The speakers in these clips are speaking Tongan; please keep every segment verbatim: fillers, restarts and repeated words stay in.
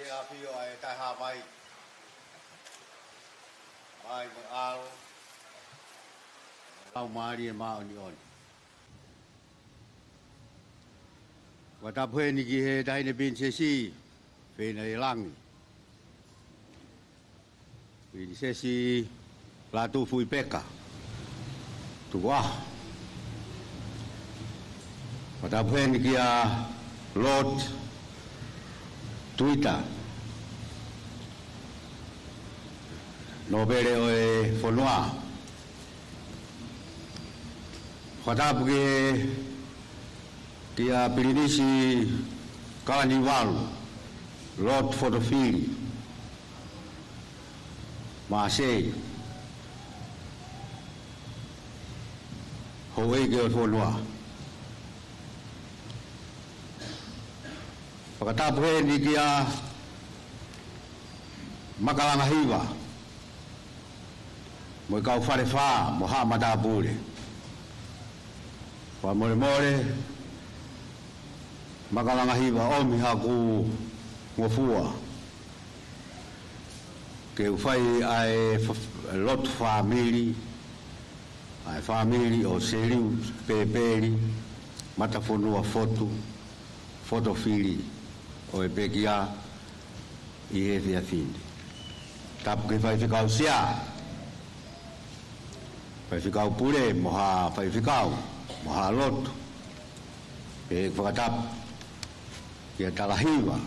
ʻAfio ʻa e Taʻehāmai, mai mo e ʻAlo, Laumālie Māʻoniʻoni. Fakatapu heni ki he Taʻahine Pilinisesi Feinalelangi, Pilinisesi Lātūfuipeka Tukuʻaho. Fakatapu heni kia Lord Tuita, Nōpele ʻo e fonua. Fakatapu ki he, kia Pilinisi Kalaniuvalu, Lord Fotofili Māsei, houʻeiki ʻo e fonua. Fakatapu heni kia Makalangahiva mo e kau Falefā mo haʻa matāpule. Fakamolemole Makalangahiva, ʻomi haku ngofua ke u fai ʻa e fa-, lotu fāmili, ʻa e fāmili ʻo Seliu Pēpeli Matafonua Fotu Fotofili ʻo e pekia ʻi he efiafi ni. Tapu ki he Faifekau Sea, Faifekau Pule mo haʻa faifekau mo haʻa lotu. Pea fakatapu kia Talahiva,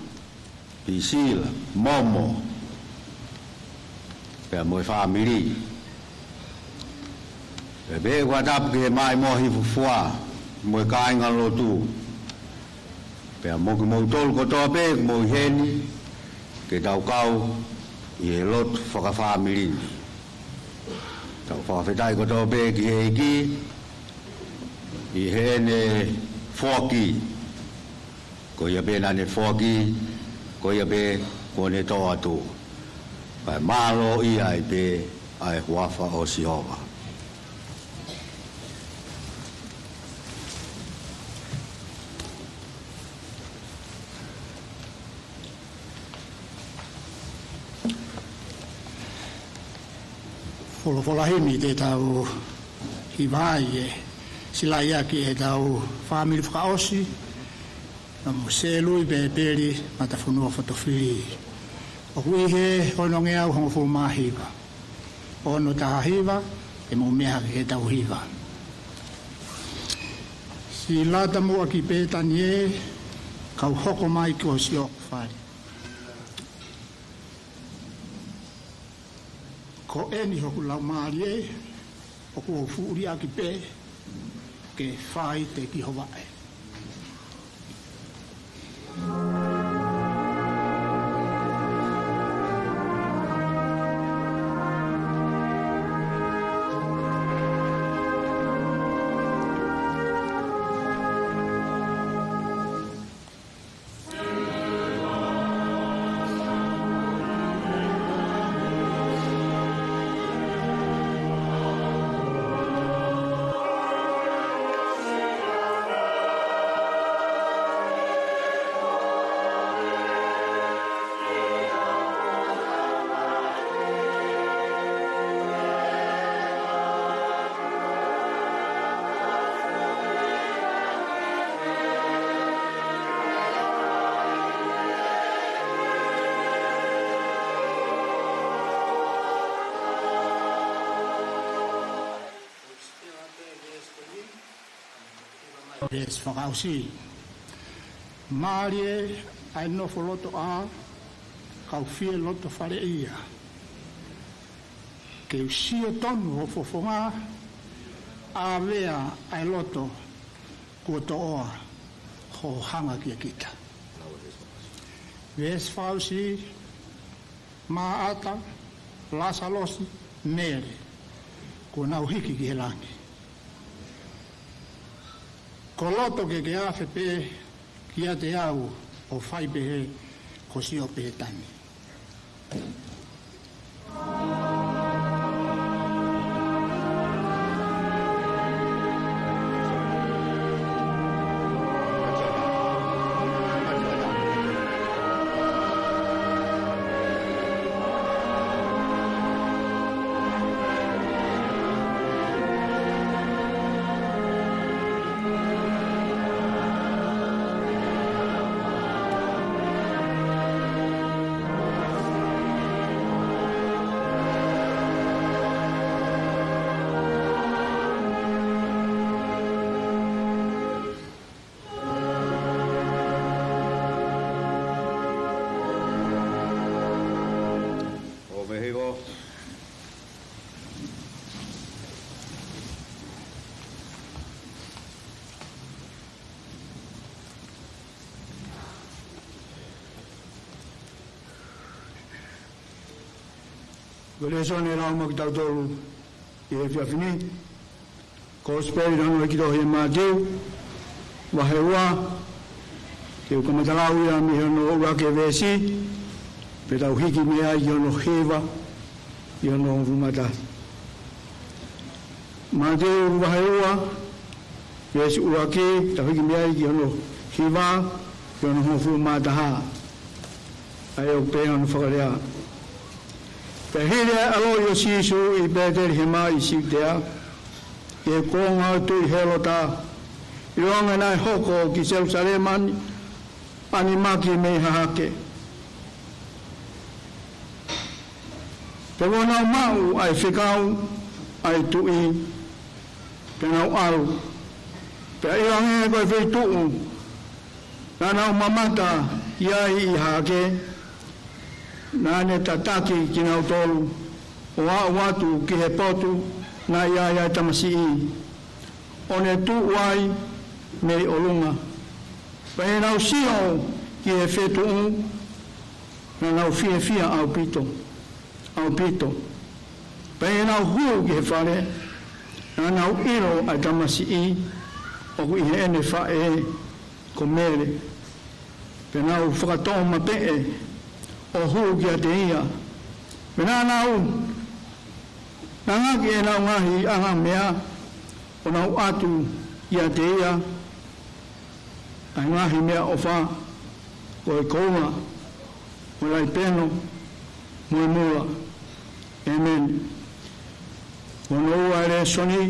Pisila, Momo, pea mo e fāmili. Pea pehē ʻeku fakatapu ki he Maʻimoa Hifufua mo e kāingalotu, pea mo kimoutolu kotoa pē ʻoku mou ʻi heni ke tau kau ʻi he lotu fakafāmili ni. Tau fakafetaʻi kotoa pē ki he ʻEiki ʻi heʻene foaki. Ko ia pē naʻa ne foaki, ko ia pē kuo ne tō atu. Kae mālōʻia ai pē ʻa e huafa ʻo Sihova. Folofola himi te tau hiva ai e silaʻi ʻaki ʻetau fāmili fakaʻosi, naʻa mo Seliu Pēpeli Matafonua Fotofili. ʻOku ʻi he ono ngeau hongofulu mā hiva. Ono taha hiva, ʻe mou meʻa hake ke tau hiva. Siʻi lata muʻa ki Pētani ē, kau hoko mai ki ho siʻoku fale. Ko eni hoku laumālie, ʻoku ou fuʻu liʻaki pē, ke fai te ki ho vaʻe. Veesi fakaʻosi. Mālie ʻa e nofo loto ʻā, kau fie loto faleʻia. Ke u sio tonu ho fofonga, ʻāvea ʻa e loto kuo toʻoa hoʻo hanga kia kita. Veesi fakaʻosi. Māʻata, Lasalosi, Mele, kuo nau hiki ki he langi. Ko loto ke ke afe pē kiate au ʻo fai pehē ko siʻo Pētani. Ko e lēsoni ʻe lau maʻa kitautolu ʻi he efiafi ni, Kosipeli naʻe hiki tohi ʻe Mātiu, vahe ua, te u kamata lau ia mei hono ʻuluaki veesi, pea tau hiki mei ai ki hono hiva, ki hono hongofulu mā taha. Mātiu vahe ua, veesi ʻuluaki, tau hiki mei ai ki hono hiva, ki hono hongofulu mā taha. ʻA ia ʻoku pehē hono fakalea. Pea hili ʻa e ʻaloʻi ʻo Sīsū ʻi Pētelihema ʻi Siutea, ʻi he kuonga ʻo e tuʻi Hēlota, ʻiloange naʻe hoko ki Selusalema ʻa ni, ʻa ni maki mei hahake. Pea kuo nau maʻu ʻa e fekau ʻa e tuʻi, pea nau ʻalu. Pea ʻiloange ko e feituʻu naʻa nau mamata ki ai ʻi hahake, naʻa ne tataki kinautolu ʻo aʻu atu ki he potu naʻe ʻi ai ʻa e tamasiʻi, ʻo ne tuʻu ai mei ʻolunga. Pea ʻi heʻenau sio ki he feituʻu, naʻa nau fiefia ʻaupito, ʻaupito. Pea ʻi heʻenau hū ki he fale, naʻa nau ʻilo ʻa e tamasiʻi ʻoku ʻi heʻene faʻē ko Mele. Pea nau fakatoʻo mapeʻe ʻo hū kiate ia. Pea naʻa nau nangaki ʻenau ngaahi angameʻa, ʻo nau ʻatu kiate ia ʻa e ngaahi meʻaʻofa, ko e koula, mo e laʻi peno, mo e mula. ʻĒmeni. Ko hono ua ʻo e lēsoni,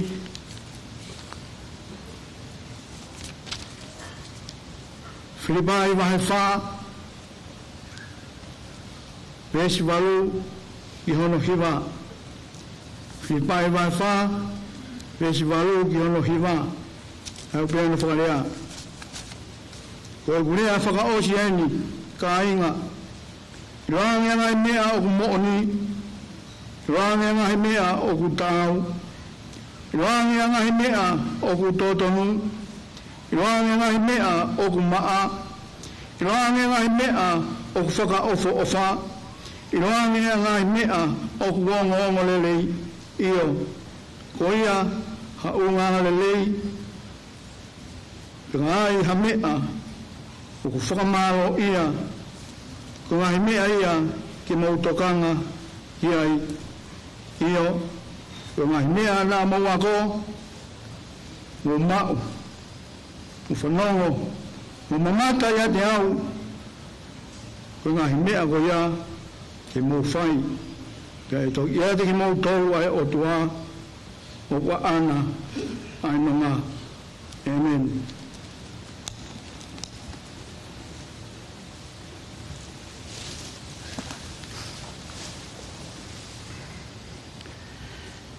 Filipai vahe fā, veesi valu ki hono hiva. Filipai vahe fā, veesi valu ki hono hiva. ʻA ia ʻoku pehē hono fakalea. Ko ʻeku lea fakaʻosi eni, kāinga, ʻiloange ʻa e ngaahi meʻa ʻoku moʻoni, ʻiloange ʻa e ngaahi meʻa ʻoku taau, ʻiloange ʻa e ngaahi meʻa ʻoku totonu, ʻiloange ʻa e ngaahi meʻa ʻoku maʻa, ʻiloange ʻa e ngaahi meʻa ʻoku fakaʻofoʻofa, ʻiloange ʻa e ngaahi meʻa ʻoku ongoongolelei. ʻIo, ko ia ha ʻulungaanga lelei, pea ka ai ha meʻa ʻoku fakamālōʻia, ko e ngaahi meʻa ia ke mou tokanga ki ai. ʻIo, ko e ngaahi meʻa naʻa mou ako, mou maʻu, mou fanongo, mou mamata ʻiate au, ko e ngaahi meʻa ko ia ke mou fai, pea ʻe toki ʻiate kimoutolu ʻa e ʻOtua, ʻoku ʻaʻana ʻa e nonga. ʻĒmeni.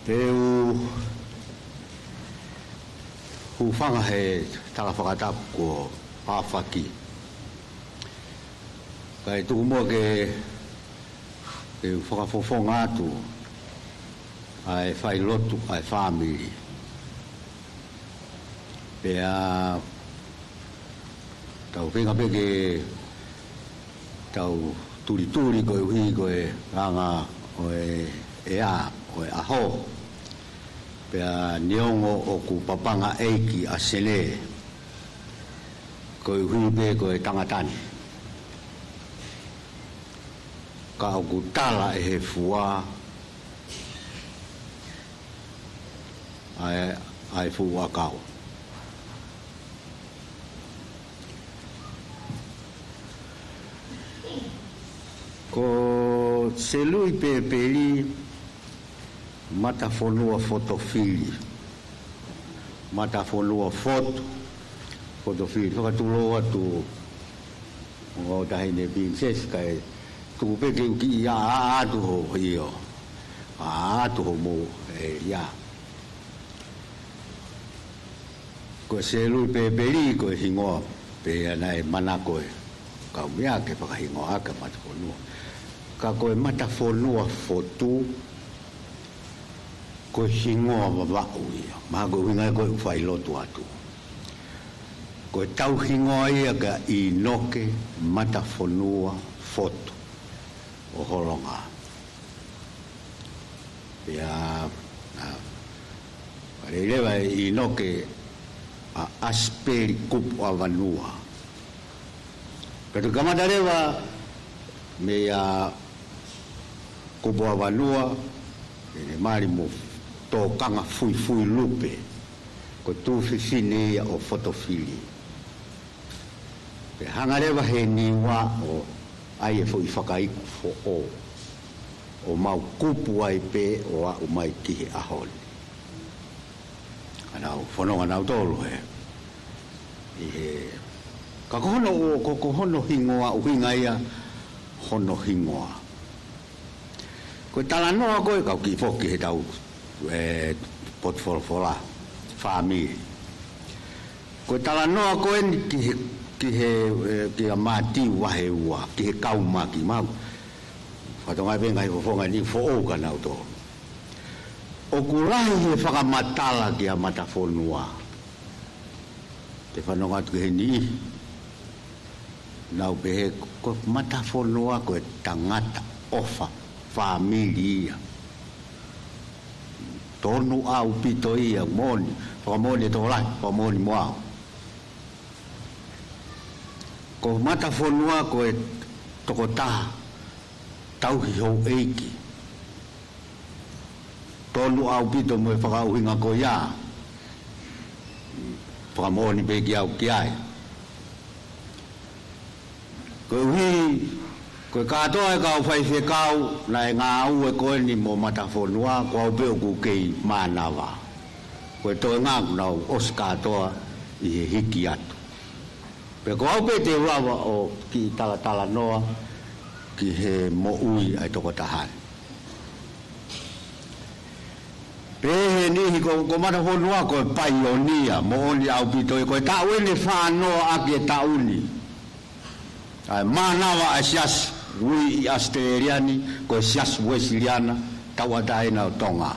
Te u hūfanga he tala fakatapu kuo pāfaki. Kae tuku muʻa ke, ke u fakafofonga atu ʻa e failotu ʻa e fāmili. Pea tau feinga pē ke tau tulituli koeʻuhi ko e anga ʻo e ʻea ʻo e ʻaho. Pea neongo ʻoku papangaʻeiki ʻa Sene, koeʻuhi pē ko e tangata ni, ka ʻoku tala ʻe he fua ʻa e, ʻa e fuʻu ʻakau. Ko Selui Pepeli, Matafonua Fotofili. Matafonua Fotu, Fotofili. Fakatulou atu, ongo taʻahine Pilinisesi, kae tuku pē ke u kiʻi ʻā, ʻā atu ho, ʻio. ʻĀ atu hoʻomou, ē, ia. Ko Selui Pepeli, ko e hingoa pē ia naʻe manako e kaumeʻa ke fakahingoa ʻaki ʻa Matafonua. Ka ko e Matafonua Fotu, ko e hingoa Vavaʻu ia. Mahalo ko e ʻuhinga ia ko e ʻoku failotu atu. Ko e tauhingoa ia kia ʻInoke Matafonua Fotu ʻo Holonga. Ia, ʻa, ʻa leleva ʻe ʻInoke ʻa ʻAsipeli Kupuʻavanua. Pea toki kamata leva meia Kupuʻavanua, ʻene mali mo Tokanga Fuifui Lupe, ko e tuofefine ia ʻo Fotofili. Pea hanga leva he Niua ʻo ʻai e foʻi fakaiku foʻou, ʻo mau kupu ai pē ʻo aʻu mai ki he ʻaho ni. ʻA nau fononga nautolu he, ʻi he, ka ko hono, ko, ko hono hingoa, ʻuhinga ia hono hingoa. Ko e talanoa ko ē, kau kiʻi foki he tau, ē, potu folofola fāmili. Ko e talanoa ko eni ki he, ki he, ē, kia Mātiu vahe ua, ki he kau maki mau. Fatonga e venga he fofonga ni foʻou kia nautolu. ʻOku lahi he fakamatala kia Matafonua. Te fanongo atu ki he niʻihi. Nau pehē ko Matafonua ko e tangata ʻofa fāmili ia. Tonu ʻaupito ia, moʻoni, fakamoʻoni e tokolahi, fakamoʻoni mo au. Ko Matafonua ko e tokotaha tauhi houʻeiki. Tonu ʻaupito mo e fakaʻuhinga ko ia. Fakamoʻoni pē ki au ki ai. Koeʻuhi, ko e kātoa e kau faifekau naʻe ngāue ko eni mo Matafonua, ko au pē ʻoku kei mānava. Ko e toenga kuo nau ʻosi kātoa ʻi he hiki atu. Pea ko au pē te u lava ʻo kiʻi talatalanoa ki he moʻui ʻa e tokotaha ni. Pehē he niʻihi ko, ko Matafonua ko e paionia, moʻoni ʻaupito ia, ko e taʻu eni ʻe fā noa ʻaki e taʻu ni. ʻA e mānava ʻa e siasi ui ʻi ʻAositelēlia ni, ko e Siasi Uēsiliana Tauʻatāina ʻo Tonga.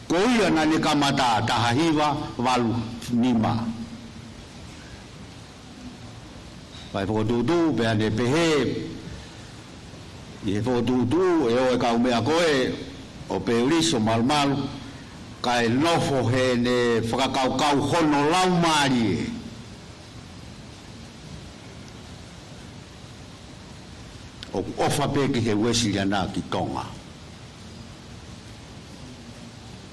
Ko ia naʻa ne kamata taha hiva valu nima. Fai fokotuʻutuʻu, pea ne pehē, ʻi he fokotuʻutuʻu, ʻe ʻo e kaumeʻa ko ē, ʻo Peulisi ʻo Malumalu, kae nofo heʻene fakakaukau hono laumālie. ʻOku ʻofa pē ki he Uēsiliana ki Tonga.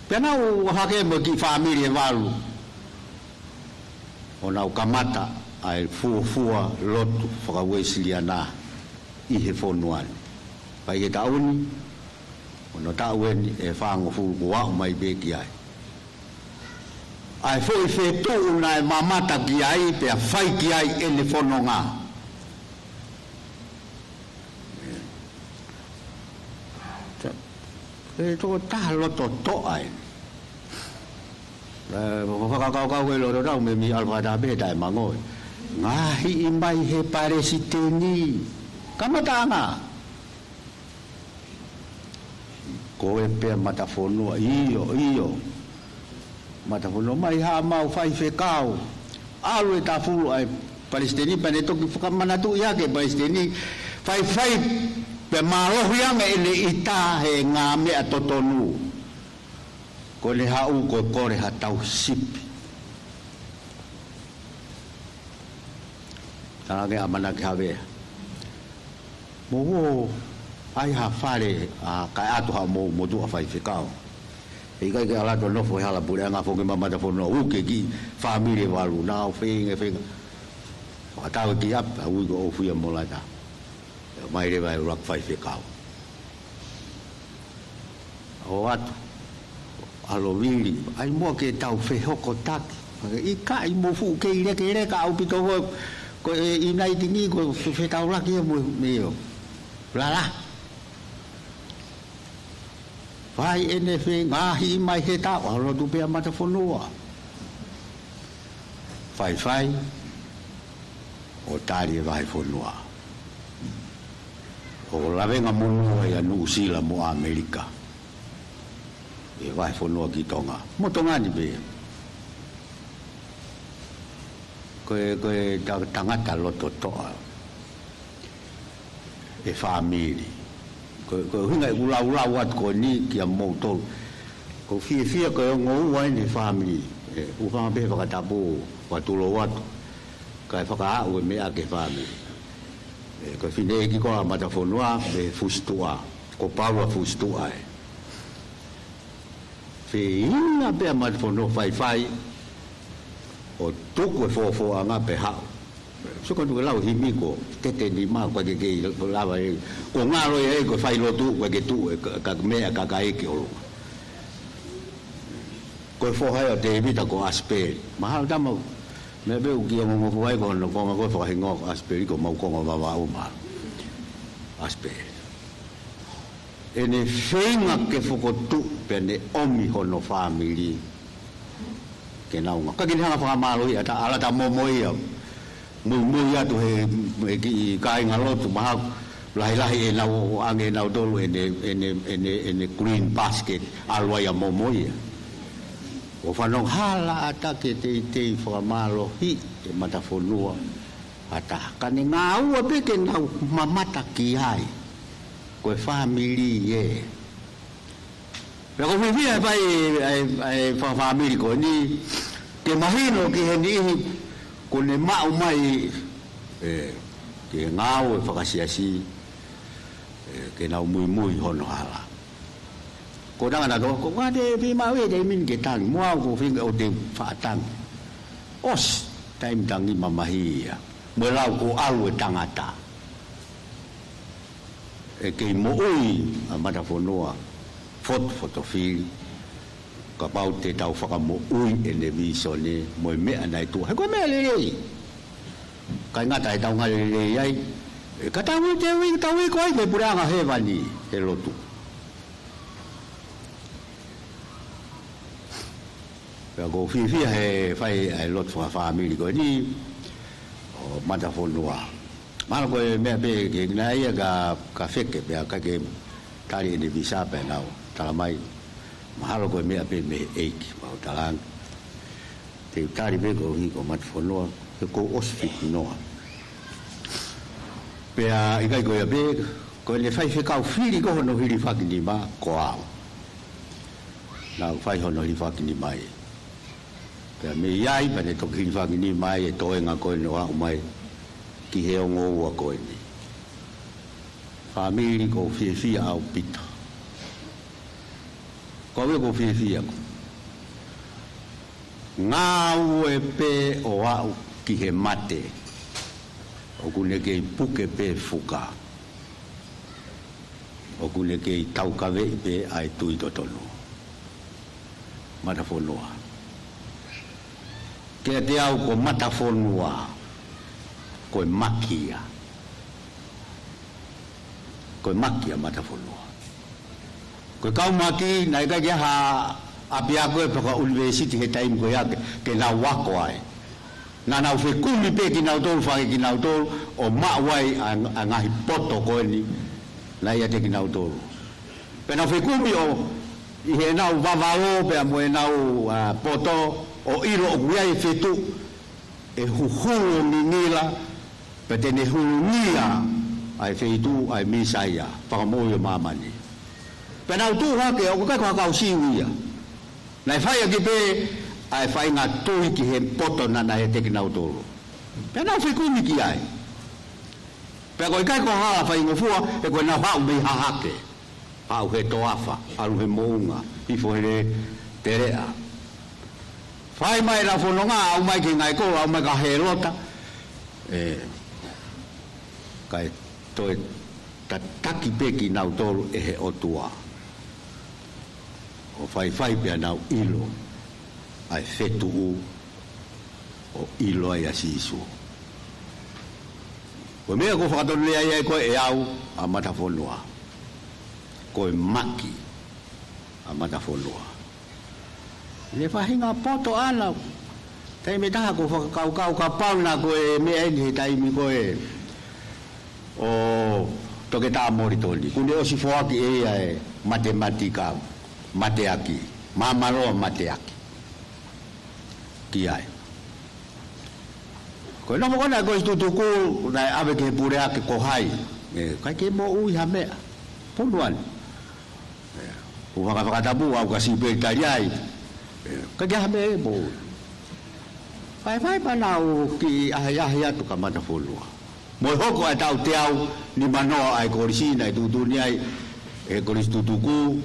Pea nau hake mo e kiʻi fāmili ʻe valu. ʻO nau kamata ʻa e fuofua lotu fakauēsiliana ʻi he fonua ni. Pea ʻi he taʻu ni, ʻo hono taʻu eni ʻe fāngofulu kuo aʻu mai pē ki ai. ʻA e foʻi fetuʻu naʻe mamata ki ai, pea fai ki ai ʻene fononga. Ko e tokotaha loto toʻa eni. Ē, ko e fakakaukau ko e loto tau mei, mei ʻAlafata pē he taʻemango. Ngaohi mai he palesiteni. Kamataʻanga. Ko e pea Matafonua, ʻio, ʻio. Matafonua mai ha mau faifekau. ʻAlu e tafulu ʻa e palesiteni pea ne toki fakamanatuʻi hake e palesiteni. Faifai pea mālohi ange ʻene ʻita he ngaahi meʻa totonu. Ko ʻene haʻu ko e kole ha tauhi sipi. Talaange ʻe ʻAmanaki Havea. Mou ō ʻai ha fale ʻa kae ʻatu haʻamou motuʻa faifekau. ʻE ʻikai ke ʻalu atu ʻo nofo he hala puleʻanga foki mai Matafonua ʻo uke kiʻi fāmili ʻe valu naʻa nau feinga, feinga. Fakatau e kiʻi ʻapi, ʻa ui ko ʻOfia Molata. ʻE mai leva e ʻuluaki faifekau. ʻO atu. ʻAlu ʻo vili. ʻAi muʻa ke tau fehokotaki. ʻIkai, mou fuʻu kei lekeleka ʻaupito ko, ko e ʻiunaitingi ko e fe-, fetaulaki ia mo, mo ia. Lala. Fai ʻene feinga, ngaohi mai he taʻu, ʻalu atu pē ʻa Matafonua. Faifai, ʻo tali e vahefonua. ʻO lavengamonū ai ʻa Nuʻusila mo ʻAmelika. ʻE vahefonua ki Tonga. Mo Tonga ni pē. Ko e, ko e ta-, tangata loto toʻa. ʻE fāmili. Ko, ko e ʻuhinga ʻeku laulau atu ko eni kia moutolu. ʻOku ou fiefia ko e ongo ua eni he fāmili. ʻE, ʻoku ou fanga pehē fakatapu, fakatulou atu. Kae fakaaʻu e meʻa ki he fāmili. ʻE, ko e fineʻeiki ko ē ʻa Matafonua, mei Fusituʻa. Ko Paula Fusituʻa ē. Feinga pē ʻa Matafonua ʻo faifai, ʻo tuku e fōfōʻanga pea haʻu. Sio ko ē ʻoku lau himi ko e tete nima, ʻoku ʻikai ke kei lava ē. Ko e ngalo ia ē, ko e fai lotu, ʻoku ʻikai ke tuʻu e ka, ka meʻa ka kae ʻeke ʻolunga. Ko e foha ia ʻo Tēvita ko ʻAsipeli. Mahalo tama, meʻa pē ʻoku kiʻi ongongofua ai ko hono konga ko ē fakahingoa ko ʻAsipeli, ko homau konga Vavaʻu mahalo. ʻAsipeli. ʻEne feinga ke fokotuʻu pea ne ʻomi hono fāmili ke nau ngāue. ʻIkai ke ne hanga ʻo fakamālohiʻi ʻa e ta, ʻa e lata momo ia. Muimui atu he, he kiʻi kāingalotu mahalo. Lahilahi ʻenau ʻoange ʻe nautolu ʻene, ʻene, ʻene, ʻene green basket ʻalu ai ʻa momo ia. ʻO fanongo hala ʻatā ke teitei fakamālohiʻi ʻe Matafonua ha taha. Ka ne ngāue pē ke nau mamata ki ai. Ko e fāmili ē. Pea ʻoku ou fiefia he fai ʻa e, ʻa e, ʻa e fakafāmili ko eni, ke mahino ki he niʻihi kuo ne maʻu mai, ē, ki he ngāue fakasiasi, ē, ke nau muimui hono hala. Ko e tangata tō, ko e tangata ʻe fiemaʻu ʻe he taimi ni ke tangi, mo au ʻoku ou feinga ʻo te faʻa tangi. ʻOsi, taimi tangi mamahi ia. Mo e lau kuo ʻalu e tangata. ʻE kei moʻui ʻa Matafonua, fotu, fotu fili. Kapau te tau fakamoʻui ʻene vīsone mo e meʻa naʻe tuʻu. He ko e meʻa lelei. ʻIkai ngata he tau ngāue lelei ai. ʻE ka tau ui te ui, tau ui ko ai ki he puleʻanga hēvani, he lotu. Pea ʻoku ou fiefia he fai ʻa e lotu fakafāmili ko eni, ʻo Matafonua. Mahalo ko e meʻa pē ke na ia ka, ka feke pea ʻikai ke tali ʻene visa pea nau tala mai. Mahalo ko e meʻa pē mei he ʻEiki, mau tala ange. Te u tali pē koeʻuhi ko Matafonua, he ʻoku ou ʻosi fitu noa. Pea ʻikai ko ia pē, ko ʻene faifekau fili ko hono hilifaki nima, ko au. Naʻa ku fai hono hilifaki nima ai. Pea mei ai, pea ne toki hilifaki nima ai e toenga ko eni ʻo aʻu mai ki he ongo ua ko eni. Fāmili ʻoku ou fiefia ʻaupito. Ko au ia ʻoku ou fiefia ko. Ngāue pē ʻo aʻu ki he mate. ʻOku ne kei puke pē fuka. ʻOku ne kei taukaveʻi pē ʻa e tui totonu. Matafonua. Kiate au ko Matafonua, ko e maki ia. Ko e maki ʻa Matafonua. Ko e kau maki, naʻe ʻikai ke ʻi ai ha ʻapiako ʻe fakaʻunivēsiti he taimi ko ia ke, ke nau ako ai. Naʻa nau fekumi pē kinautolu, fai kinautolu, ʻo maʻu ai ʻa, ʻa e ngaahi poto ko eni, naʻe ʻiate kinautolu. Pea nau fekumi ʻo, ʻi heʻenau vavalo, pea mo ʻenau, ʻa, poto, ʻo ʻilo ʻoku ʻi ai e feituʻu, ʻe huhulu ʻo ngingila, pea te ne hulungia ʻa e feituʻu ʻa e Mīsaia, fakamoʻui ʻo māmani. Pea nau tuʻu hake, ʻoku ʻikai ko ha kau Siu ia. Naʻe fai ʻaki pē ʻa e faʻahinga tui ki he poto naʻe ʻiate kinautolu. Pea nau fekumi ki ai. Pea ʻoku ʻikai ko ha hala faingofua, he ko ʻenau haʻu mei Hahake. Haʻu he toafa, ʻalu he moʻunga, hifo he lē teleʻa. Fai mai ʻenau fononga, aʻu mai ki he ngaahi kolo, aʻu mai kia Hēlota. ʻE, kae toe tataki pē kinautolu ʻe he ʻOtua. ʻO faifai pea nau ʻilo ʻa e feituʻu ʻo ʻilo ai ʻa Sīsū. Ko e meʻa ʻoku ou fakatonuleaʻi ai ko ē ʻe au ʻa Matafonua. Ko e maki ʻa Matafonua. ʻI he faʻahinga poto ʻana, taimi ʻe taha ʻoku ou fakakaukau kapau naʻe ko e meʻa eni he taimi ko ē ʻo Toketā Molitoni. Kuo ne ʻosi foaki ʻe ia e matematika, mateaki, māmāloa mateaki. Ki ai. Ko e nofo ko ena ko e tutuku, naʻe ʻave ki he puleʻanga ko hai. ʻE, ʻikai ke moʻui ha meʻa. Fonua ni. ʻE, ʻoku fakafakatapu au ka siʻi pē tali ai. ʻE, ka ke hame e po. Fai fai pea nau kiʻi ʻahiʻahi atu ka mata fonua. Mo e hoko ʻa e taʻu teau nimanoa ʻa e kolisi naʻe tuʻutuʻuni ai ʻe he kolisi tutuku,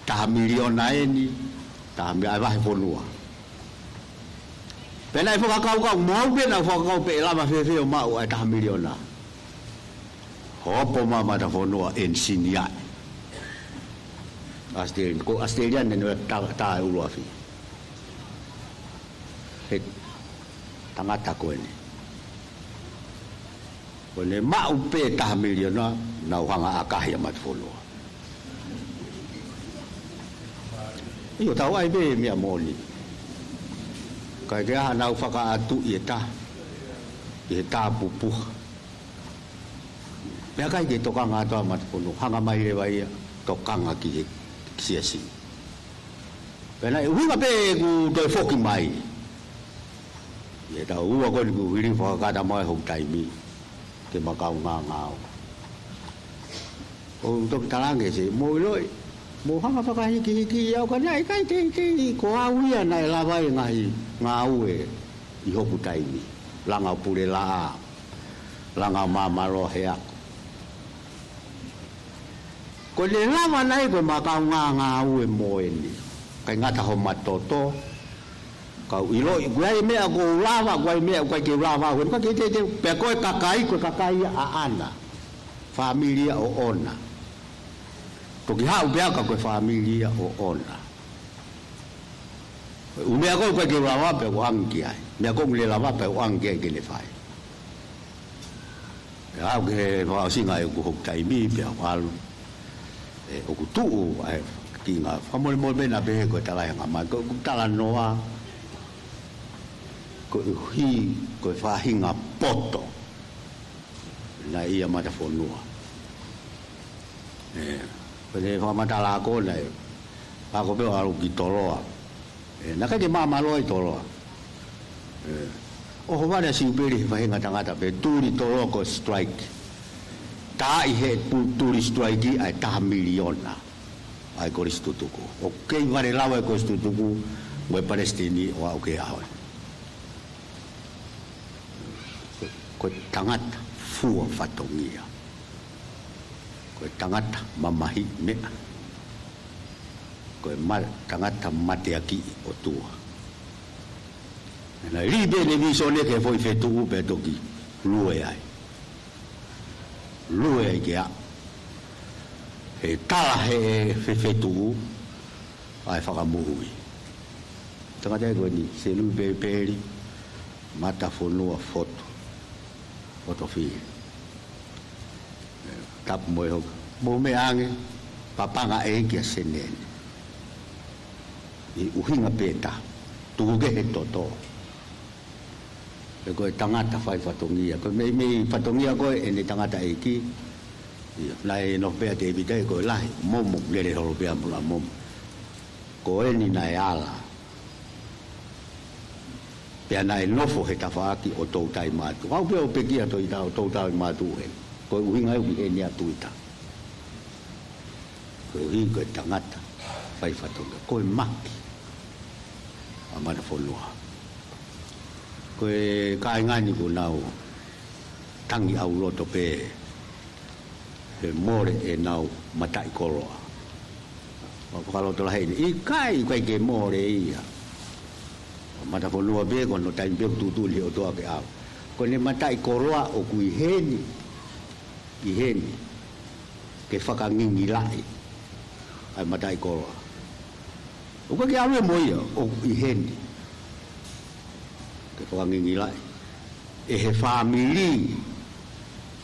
taha miliona eni, taha mi ʻa e vahe fonua. Pea naʻe fakakaukau, mo au pē naʻe fakakaukau pe ʻe lava fēfē ʻo maʻu ʻa e taha miliona. Hopo mai mata fonua ʻenisini ai. Australia, ko Australia ne ne tā, tā e ʻuluafi. He tangata ko eni. Ko ʻene maʻu pē taha miliona, nau hanga ʻo ʻakahi ʻa mata fonua. ʻIo, tau ʻai pē meʻa moʻoni. ʻIkai ke ʻi ai haʻanau fakaʻatuʻi e tā, ʻi he tā pupuha. Pea ʻikai ke tokanga atu ʻa mata fonua, hanga mai leva ia, tokanga ki he, ki he siasi. Pea naʻe ʻuhinga pē ʻeku toe foki mai. ʻI he taʻu ua ko eni kuo u hili fakakata mai hoku taimi ke ma kaungā ngāue. ʻO toki talaange se, mou ʻiloʻi, mou hanga fakahikihiki au ka naʻe ʻikai teitei ko au ia naʻe lava e ngaahi ngāue ʻi hoku taimi. Langa ʻo pule laʻā, langa ʻo māmāloa he ako. Ko e lava naʻe ko e ma kaungā ngāue mo eni. ʻIkai ngata homa toto, kau ʻiloʻi, ʻoku ʻi ai e meʻa ʻoku ou lava, ʻoku ʻi ai e meʻa ʻoku ʻikai ke u lava, ʻoku ʻikai ke teitei, pea ko e kakai, ko e kakai ia ʻaʻana. Fāmili ia ʻoʻona. Toki haʻu pē au ka ko e fāmili ia ʻoʻona. ʻUhi meʻa ko ē ʻoku ʻikai ke u lava pea u ʻange ki ai. Meʻa ko ē ʻoku ne lava pea u ʻange ki ai ke ne fai. Pea aʻu ki he fakaʻosinga ʻeku hoku taimi pea u ʻalu. ʻE, ʻoku tuʻu, ʻa e kiʻi ngaahi fakamolemole pē naʻa pehē ko e talaʻehanga mai, ko ʻeku talanoa, koeʻuhi, ko e faʻahinga poto naʻe ʻia mata fonua. ʻE, ko ʻene fakamatala ko ē naʻe, ako pē ʻo ʻalu ki Toloa. ʻE, naʻe ʻikai ke māmāloa ʻi Toloa. ʻE, ʻohovale ʻa Siupeli he faʻahinga tangata pea tuli Toloa ko e strike. Taaʻi he pu-, tuli strike ʻa e taha miliona ʻa e kolisi tutuku. ʻOku kei vale lava e kolisi tutuku mo e palesiteni ʻo aʻu ki he ʻaho ni. Ko e tangata fua fatongia. Ko e tangata mamahiʻi meʻa. Ko e ma-, tangata mateakiʻi ʻOtua. Naʻe lī pē ʻene vīsone ki he foʻi fetuʻu pea toki lue ai. Lue ai ke aʻu. He tala he fe-, fetuʻu, ʻa e fakamoʻui. Tangata ia ko eni, Selupeli Pēpeli, mata fonua Fotu, Fotofili. Tapu mo e hoku. Mou meʻa ange, Papanga ʻEiki ʻa Seneni. ʻI ʻuhinga pē tā, tuku kehe toto. He ko e tangata fai fatongia. Ko e meimei fatongia ko ē ʻene tangataʻeiki. ʻIo, naʻe nofo pē ʻa Tēvita ʻi he ko e lahi, momo, lele holo pē ʻa mula momo. Ko eni naʻe ala. Pea naʻe nofo he tafaʻaki ʻo Toutai Mātuʻa. Aʻu pē ʻo pekia Toutai, ʻo Toutai Mātuʻa heni. Ko e ʻuhinga ʻoku ʻi heni ʻa Tuita. Koeʻuhi ko e tangata fai fatongia. Ko e maki ʻa mata fonua. Ko e kāinga ni kuo nau tangi ʻauloto pē he mole ʻenau mataʻikoloa. Mo e fakalotolahi eni, ʻikai, ʻikai ke mole ia. Mata fonua pē, ko hono taimi pē ʻoku tuʻutuʻuni he ʻOtua ke ʻalu. Ko ʻene mataʻikoloa ʻoku ʻi heni, ʻi heni, ke fakangingilaʻi ʻa e mataʻikoloa. ʻOku ʻikai ke ʻalu ia mo ia, ʻoku ʻi heni. Ke fakangingilaʻi ʻe he fāmili,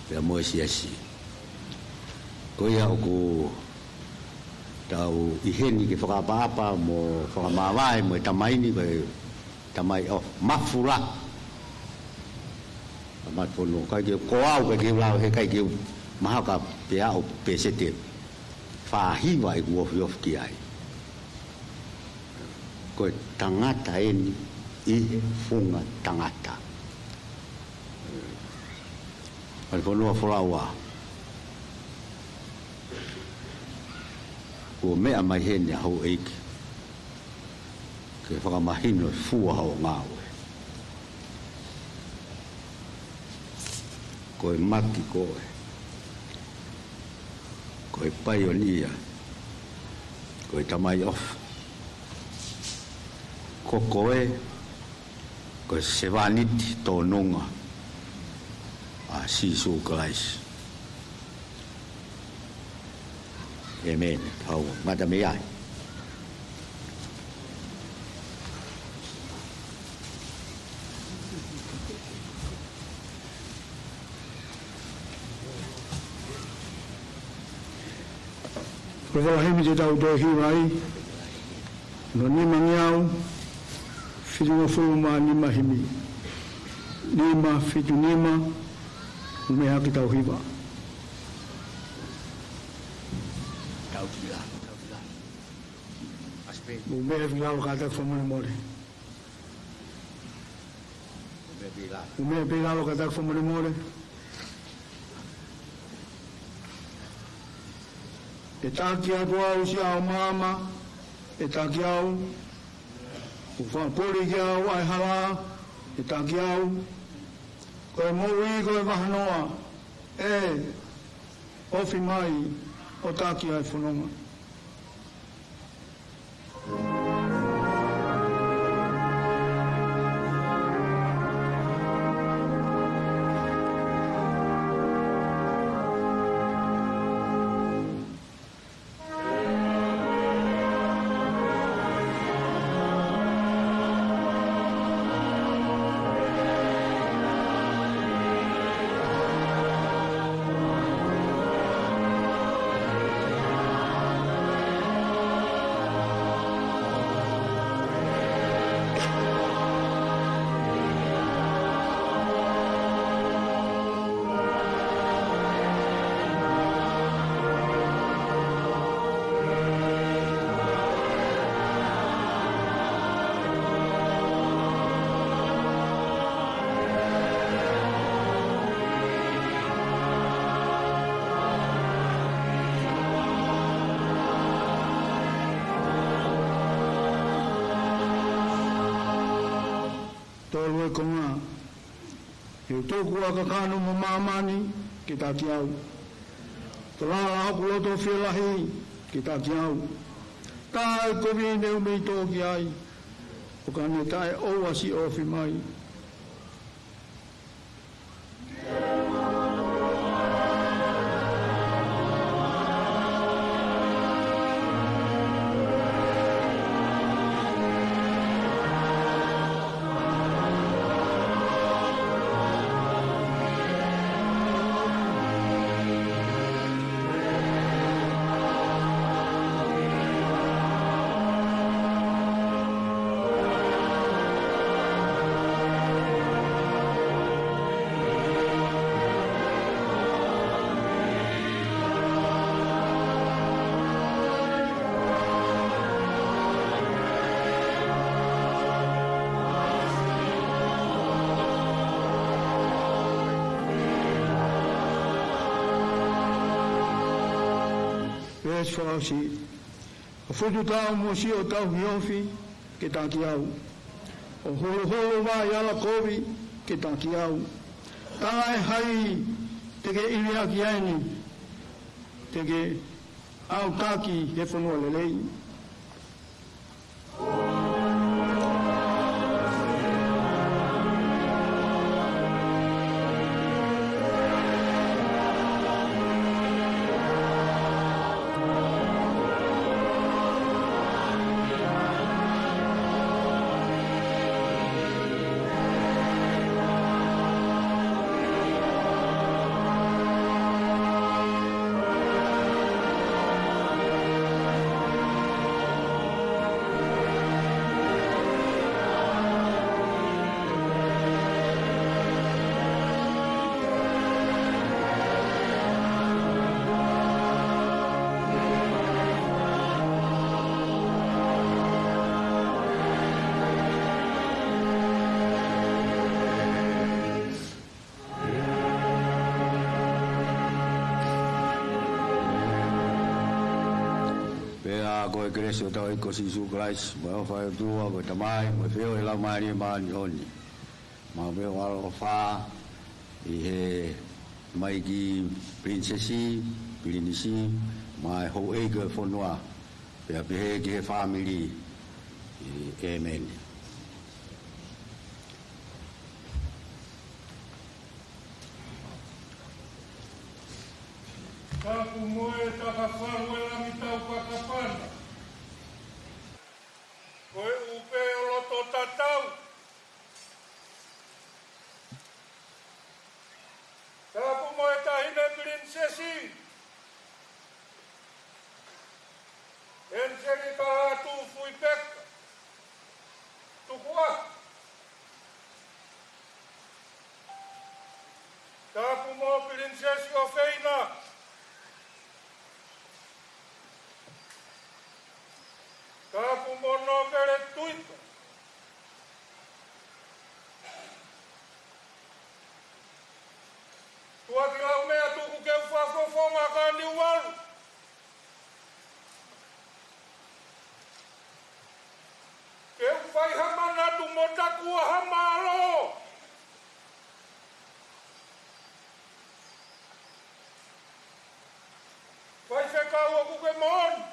pea mo e siasi. Ko ia ʻoku tau ʻi heni ke fakaʻapaʻapa mo fakamāvae mo e tamai ni, ko e tamai ʻo Mafula. Mata fonua, ʻikai ke ko au, ʻikai ke u lau, he ʻikai ke u mahaka pea ʻo pesete. Fāhiva ʻeku ofiofi ki ai. Ko e tangata eni ʻi he funga tangata. Mata fonua Folaua. Kuo meʻa mai heni ʻa houʻeiki ke fakamahino e fua hoʻo ngāue. Ko e maki koe. Ko e paionia. Ko e tamai ʻofa. Ko koe ko e sevāniti tōnunga ʻa Sīsū Kalaisi. ʻĒmeni. Pau, ngata mei ai. Ko e vahe himi te tau toe hiva ai, ko e nimangeau fitungofulu mā nima himi. Nima fitu nima, mou meʻa ke tau hiva. Mou meʻa ki lalo kātaki fakamolemole. Mou meʻa ki lalo kātaki fakamolemole. ʻE taki atu au siʻa ʻo māmā, ʻe taki au. ʻOku fakapuli ki au ʻa e hala, ʻe taki au. Ko e moʻui ko e vahanoa, ʻe ofi mai ʻo taki ʻa e fononga. Tolu e konga. ʻE u tuku ʻa kakano mo māmani ke taki au. Tolala hoku loto fielahi ke taki au. Taʻekovi ne u mei tō ki ai, ʻo ka ne taʻeʻoua siʻofi mai. Veesi fakaʻosi. ʻO futu tau mo siʻo tauhi ofi ke taki au. ʻO holoholo vai ala kovi ke taki au. Taʻe hai te ke ʻivi ʻaki ai ni, te ke ʻau taki he fonua lelei. Pea ko e kelesi ʻa hotau ʻEiki ko Sīsū Kalaisi, mo e ʻofa ʻa e ʻOtua ko e Tamai, mo e feohi ʻa e Laumālie Māʻoniʻoni, maʻu pē ʻo ʻaloʻofa ʻi he maʻu ʻa e Pilinisesi, Pilinisi, mo e houʻeiki ʻo e fonua, pea pehē ki he fāmili. ʻĒmeni. Tapu mo e takafalu e langi tau kakapana. Ko e ʻupe ʻo loto tatau. Tapu mo e taʻahine Pilinisesi, ʻEniselika Lātūfuipeka Tukuʻaho. Tapu mo Pilinisesi ʻOfeina. Tapu mo Nōkele Tuita. Tuʻakilaumea, tuku ke u fakafofonga ka ni ualu. Ke u fai ha manatu mo taku ʻaha mālō. Faifekau, ʻoku ke moʻoni.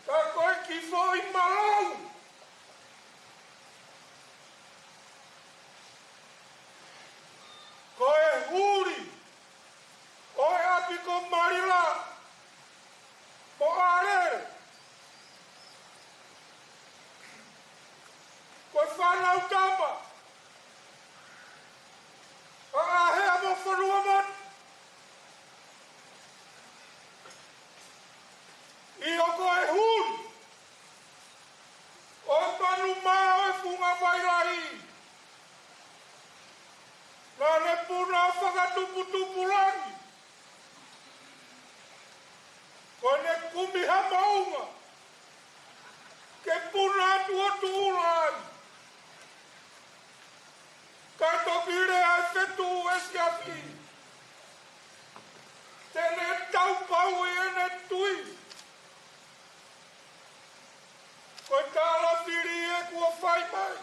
Ka ko e kiʻi foʻi malau, ko e huli ʻo e ʻapi ko Malila mo ʻAlele, ko e fānau tama ʻa ʻĀhea mo Fonuamotu. ʻIo, ko e huli ʻo e manumā ʻo e Funga Vai Lahi, naʻa ne puna fakatuputupulangi, ko ʻene kumi ha moʻunga ke puna atu ʻo tuʻula ai. Kae toki lea e fetuʻu ʻo e siasi, te ne taupau ʻi heʻene tui. Ko e tala fili ē kuo fai mai,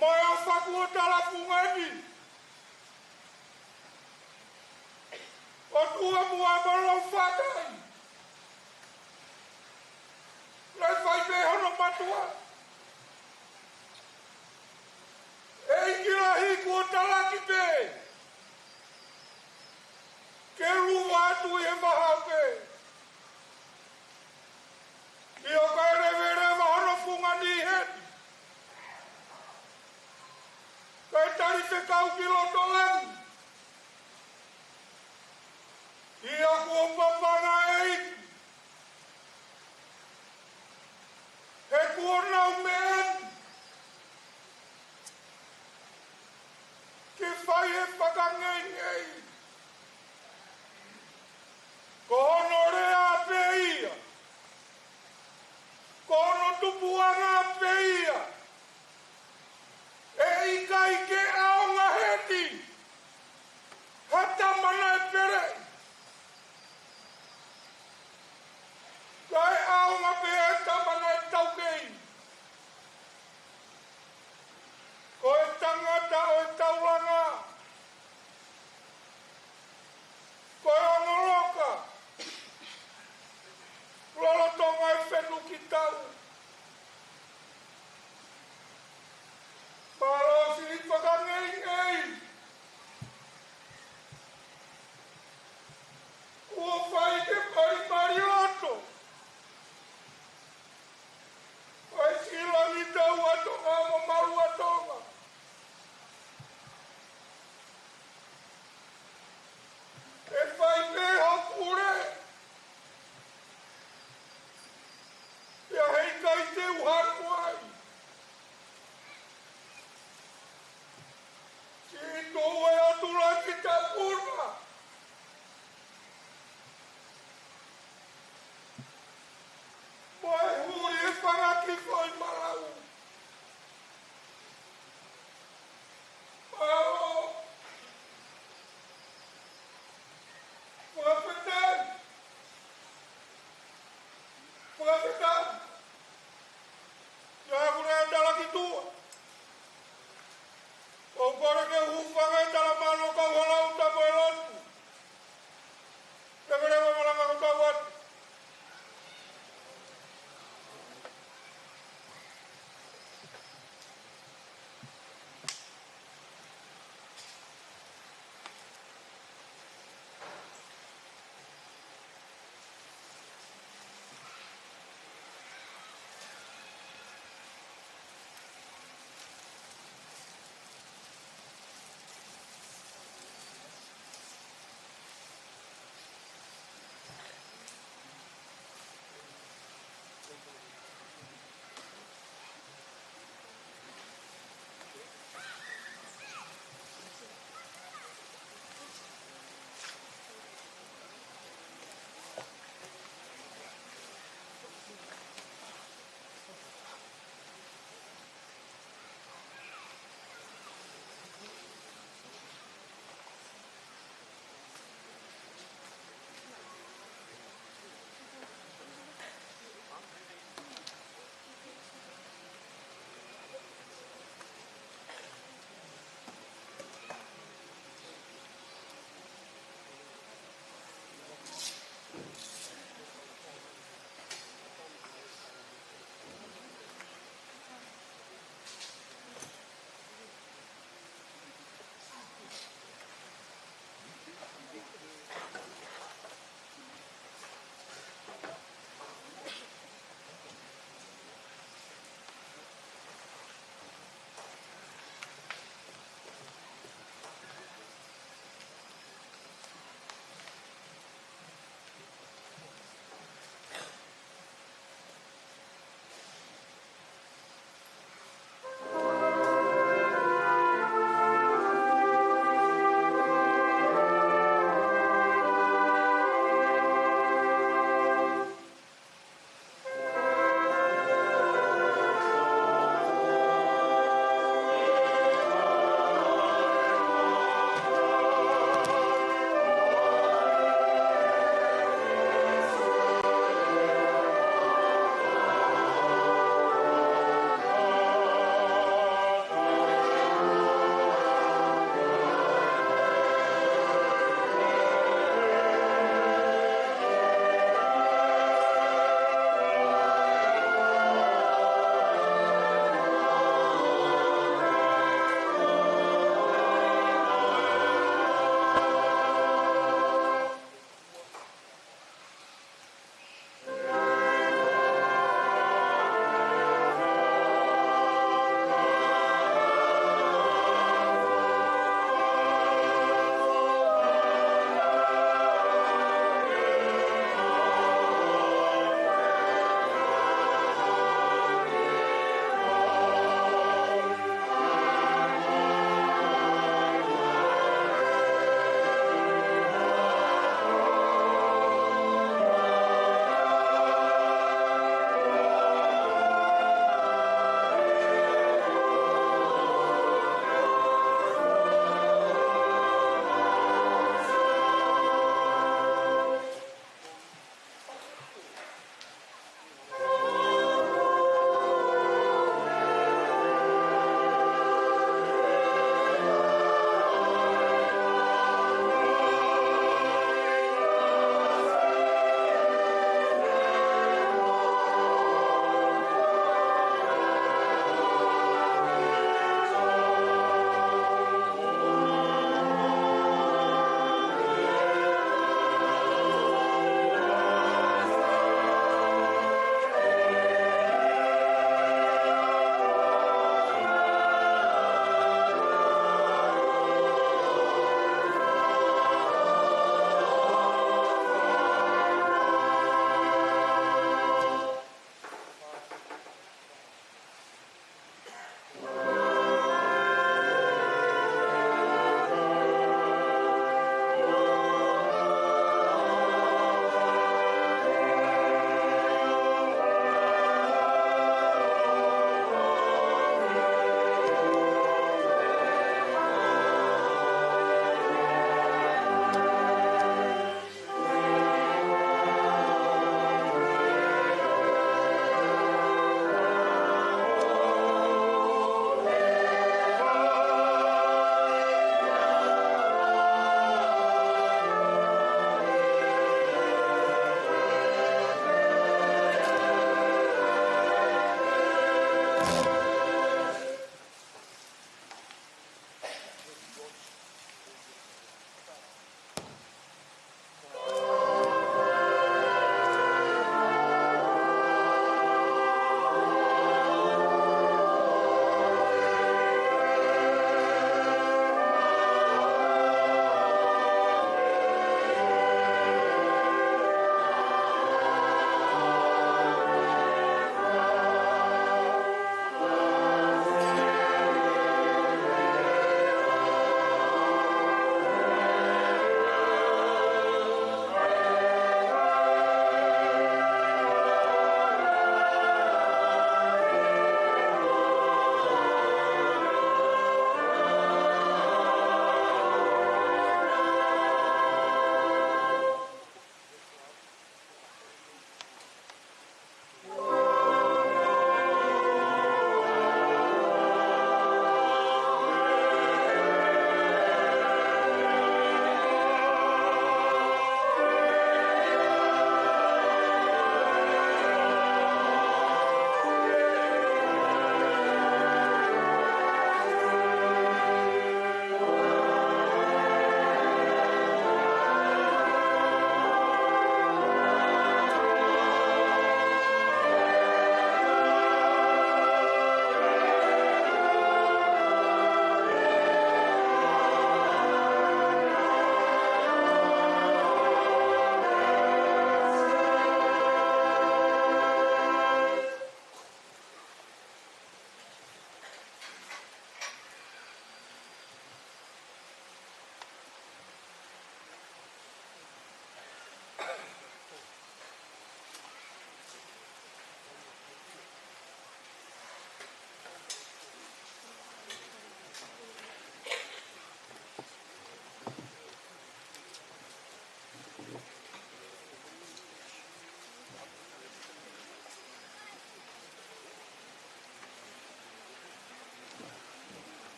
mo e ʻofa kuo talafungani. ʻOtua mo e ʻaloʻofa ʻa e Tamai, naʻe fai pē hono mātuʻa. ʻEiki lahi, kuo talaki pē ke luva atu ʻi he vahaʻa pē. ʻIo, kae leveleva hono fungani heni, kae tali fekau ki loto langi. ʻIo, kuo papanga ʻEiki, he kuo nau meʻa ni ke fai e fakangeingei. Ko hono lea pē ia, ko hono tupuʻanga pē ia. ʻE ʻikai ke ʻaonga heni ha tama naʻe peleʻi, kae ʻaonga pē ʻa e tama naʻe taukei. Ko e tangata ʻo e taulanga,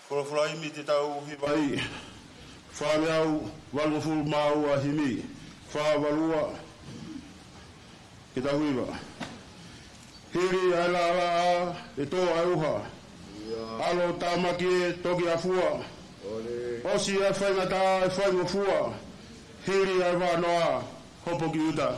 Folofola himi te tau hivaʻi. Fāngeau valungofulu mā ua himi. Fā valu ua. Ke tau hiva. Hili ʻa e laʻalaʻā ʻe tō ʻa e ʻuha. ʻAlo tāmaki ʻe toki ʻafua. ʻOsi ʻa e faingataʻa ʻe faingofua. Hili ʻa e vānoa hopo ki ʻuta.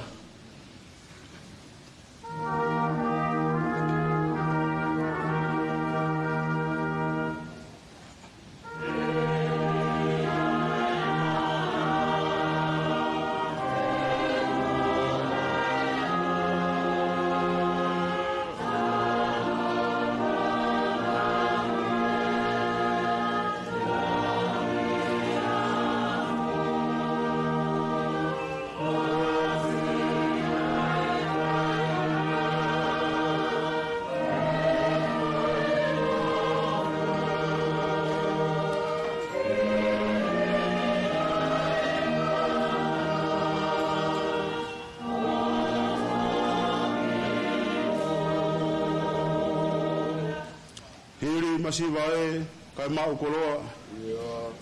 Hili masiva ē, kae maʻu koloa.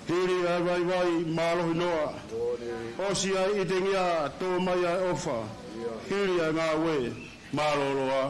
Hili ʻa e vaivai mālohi noa. ʻOsi ʻa e ʻitengia, tō mai ʻa e ʻofa. Hili ʻa e ngāue mālōlō ā.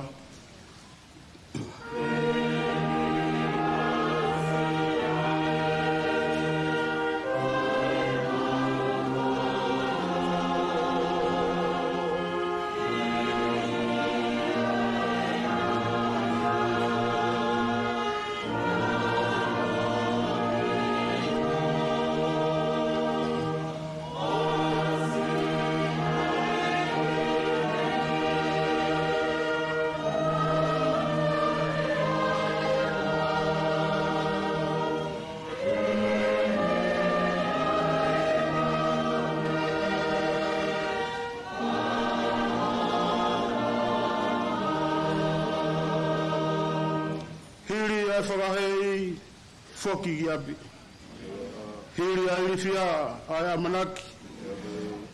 Hili ʻa e fakahēʻi, foki ki ʻapi. Hili ʻa e ilifia, ʻa e ʻamanaki.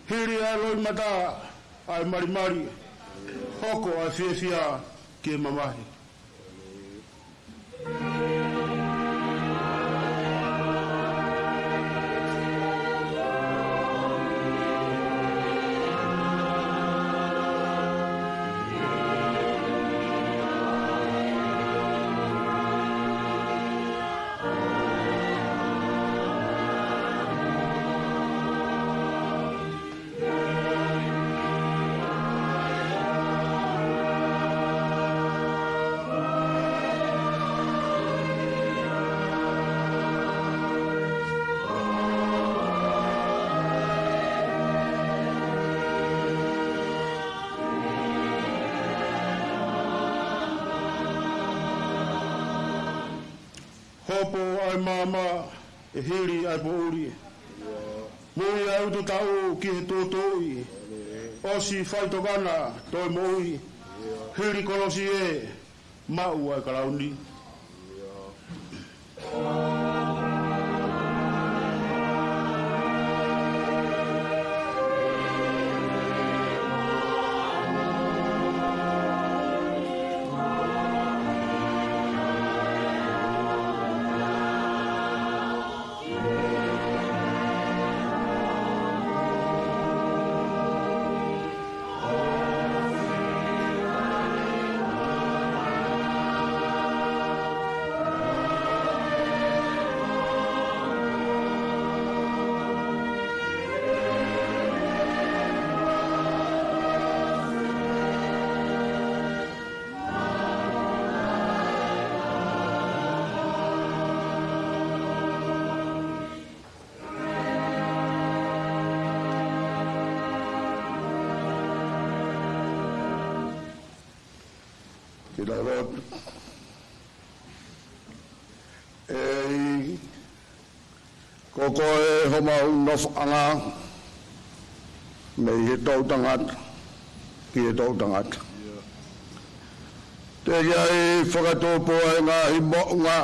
Hili ʻa e loʻimata, ʻa e malimali. Hoko ʻa e fiefia ki he mamahi. Hopo ʻa e maama, ʻe hili ʻa e poʻuli. Mui ʻa e ututaʻu ki he tuʻutuʻuni. ʻOsi faitokanga, toe moʻui. Hili kolosi ē, maʻu ʻa e kalauni. Ke tau lotu. ʻEiki, ko koe homau nofoʻanga, mei he toʻutangata ki he toʻutangata. Teʻeki ai fakatupu ʻa e ngaahi moʻunga,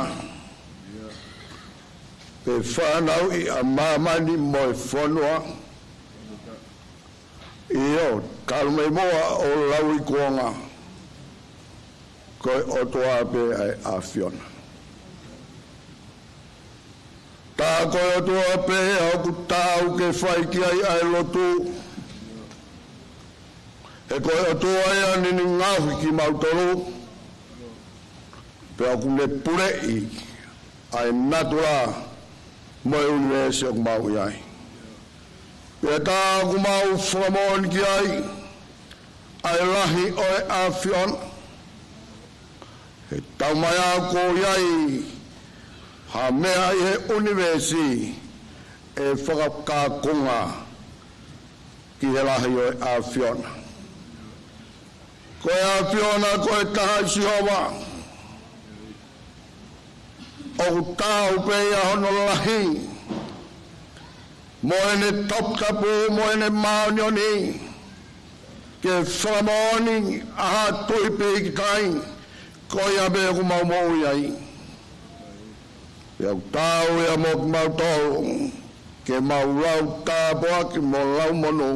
pe fanauʻi ʻa māmani mo e fonua. ʻIo, talu mei muʻa ʻo lauikuonga, ko e ʻOtua pē ʻa e ʻAfiona. Ka ko e ʻOtua pē ʻoku taau ke fai ki ai ʻa e lotu. He ko e ʻOtua ia naʻa ne ngaohi kimautolu, pea ʻoku ne puleʻi ʻa e natula mo e ʻunivēsi ʻoku mau ʻi ai. Pea tā ʻoku mau fakamoʻoni ki ai ʻa e lahi ʻo e ʻAfiona. He taumaiā ʻoku ʻi ai ha meʻa ʻi he ʻunivēsi ʻe fakakakonga ki he lahi ʻo e ʻAfiona. Ko e ʻAfiona ko e taha ʻa Sihova. ʻOku taau pē ia hono lahi, mo ʻene toputapu, mo ʻene māʻoniʻoni, ke fakamoʻoni ʻa ha tui pīkitai, ko ia pē ʻoku mau moʻui ai. Pea ʻoku taau ia mo kimautolu, ke mau lau tāpuaki mo lau monū,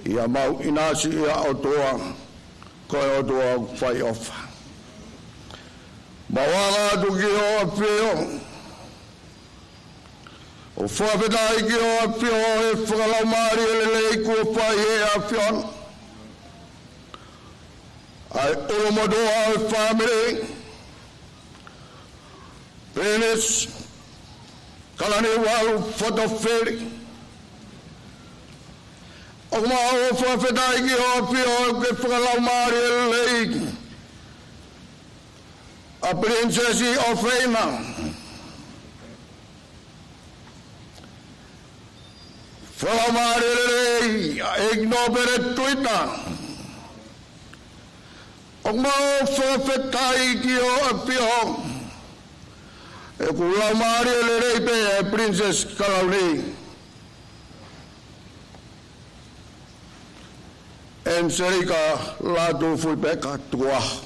ʻi haʻamau ʻinasi ʻi he ʻOtua, ko e ʻOtua ʻoku fai ʻofa. Mau anga atu ki hoʻo ʻAfio, ʻo fakafetaʻi ki hoʻo ʻAfio he fakalaumālie lelei kuo fai ʻe he ʻAfiona. ʻA e ʻulumotuʻa ʻo e fāmili, Penesi Kalaniuvalu Fotofili. ʻOku mau fakafetaʻi ki hoʻo ʻAfio he fakalaumālie lelei ʻa Pilinisesi ʻOfeina. Fakalaumālie lelei ʻa ʻEiki Nōpele Tuita. ʻOku mau fakafetaʻi ki hoʻo ʻAfio he ʻoku laumālie lelei pē ʻa e Pilinisesi Kalauni, ʻEniselika Lātūfuipeka Tukuʻaho.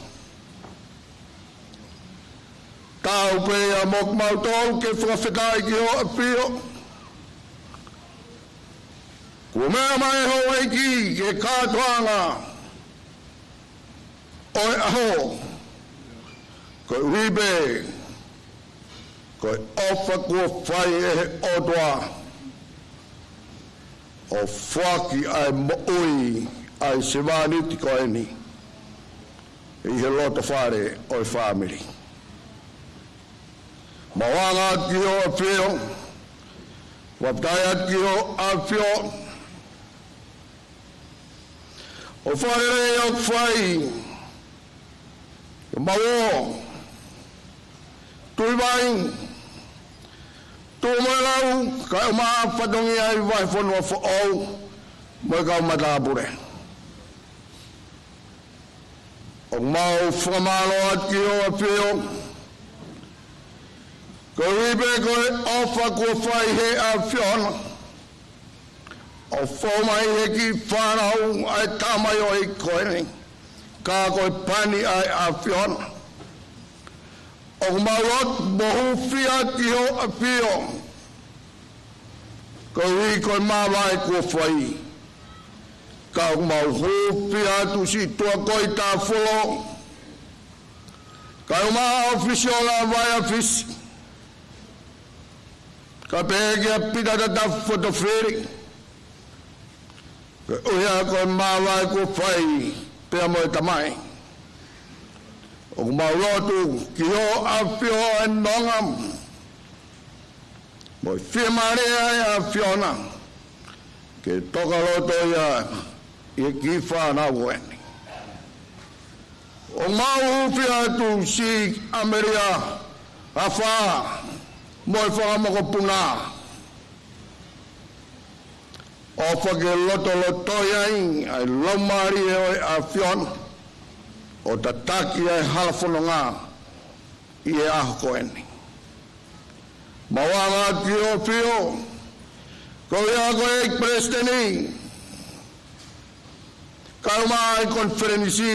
Taau pē ia mo kimautolu ke fakafetaʻi ki hoʻo ʻAfio. Kuo meʻa mai hoʻo ʻEiki ki he kātoanga ʻo e ʻaho, koeʻuhi pē ko e ʻofa kuo fai ʻe he ʻOtua ʻo foaki ʻa e moʻui ʻa e sevāniti ko eni ʻi he loto fale ʻo e fāmili. Mau anga atu ki hoʻo ʻAfio, fakafetaʻi atu ki hoʻo ʻAfio, ʻo fakalelei ʻoku fai ʻi Mauʻo, Tuʻivai, Tuʻamoʻunga, kae ʻumaʻā fatongia ʻi Vahefonua Foʻou mo e kau matāpule. ʻOku mau fakamālō atu ki hoʻo ʻAfio, koeʻuhi pē ko e ʻofa kuo fai ʻe he ʻAfiona ʻo fou mai he kiʻi fānau ʻa e tamaioʻeiki ko eni, ka ko e pani ʻa e ʻAfiona. ʻOku mau lotu mo hūfia ki hoʻo ʻAfio, koeʻuhi ko e māvae kuo fai. Ka ʻoku mau hūfia atu siʻi tuʻa ko ē ʻi Tāfolo, kae ʻumaʻā ʻa e ʻōfisi ʻo Lavaea Fisi, kae pehē kia Pita Tatafu Fotofili, koeʻuhi ko e māvae kuo fai pea mo e Tamai. ʻOku mau lotu ki hoʻo ʻAfio ʻa e nonga mo e fiemālie ʻa e ʻAfiona ke toka loto ia ʻi he kiʻi fānau ko eni. ʻOku mau hūfia atu siʻi ʻAmelia Hafa mo e fanga mokopuna, ʻofa ke lotolotoi ai ʻa e Laumālie ʻo e ʻAfiona ʻo tataki ʻa e hala fononga ʻi he ʻaho ko eni. Mau anga atu ki hoʻo ʻAfio, koeʻuhi ko e ʻEiki Palesiteni, kae ʻumaʻā ʻa e konifelenisi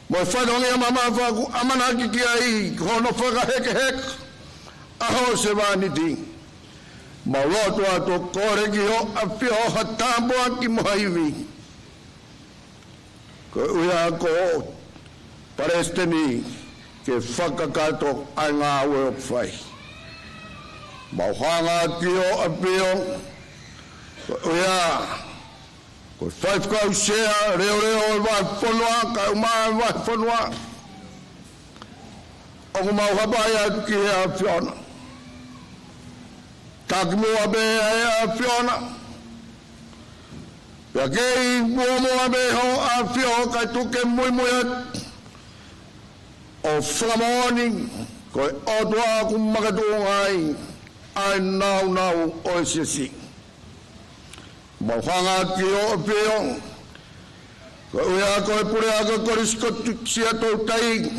mo e fatongia mamafa ʻoku ʻamanaki ki ai ko hono fakahekeheka ʻa hoʻo sevāniti. Mau lotu atu ʻo kole ki hoʻo ʻAfio ha tāpuaki mo ha ivi, koeʻuhi ko Palesiteni ke fakakakato ʻa e ngāue ʻoku fai. Mau hanga ki hoʻo ʻAfio, ko ia, ko e faifekau sea leoleo ʻo e vahefonua, kae ʻumaʻā e vahefonua, ʻoku mau hapai atu ki he ʻAfiona. Taki muʻa pē ʻa e ʻAfiona. Pea kei muʻomuʻa pē hoʻo ʻAfio kae tuku ke muimui atu ʻo fakamoʻoni ko e ʻOtua ʻoku makatuʻunga ai ʻa e nāunau ʻo e siasi. Mau hanga ki hoʻo ʻAfio, ko ia ko e puleako Kolisi ko Siaʻatoutai,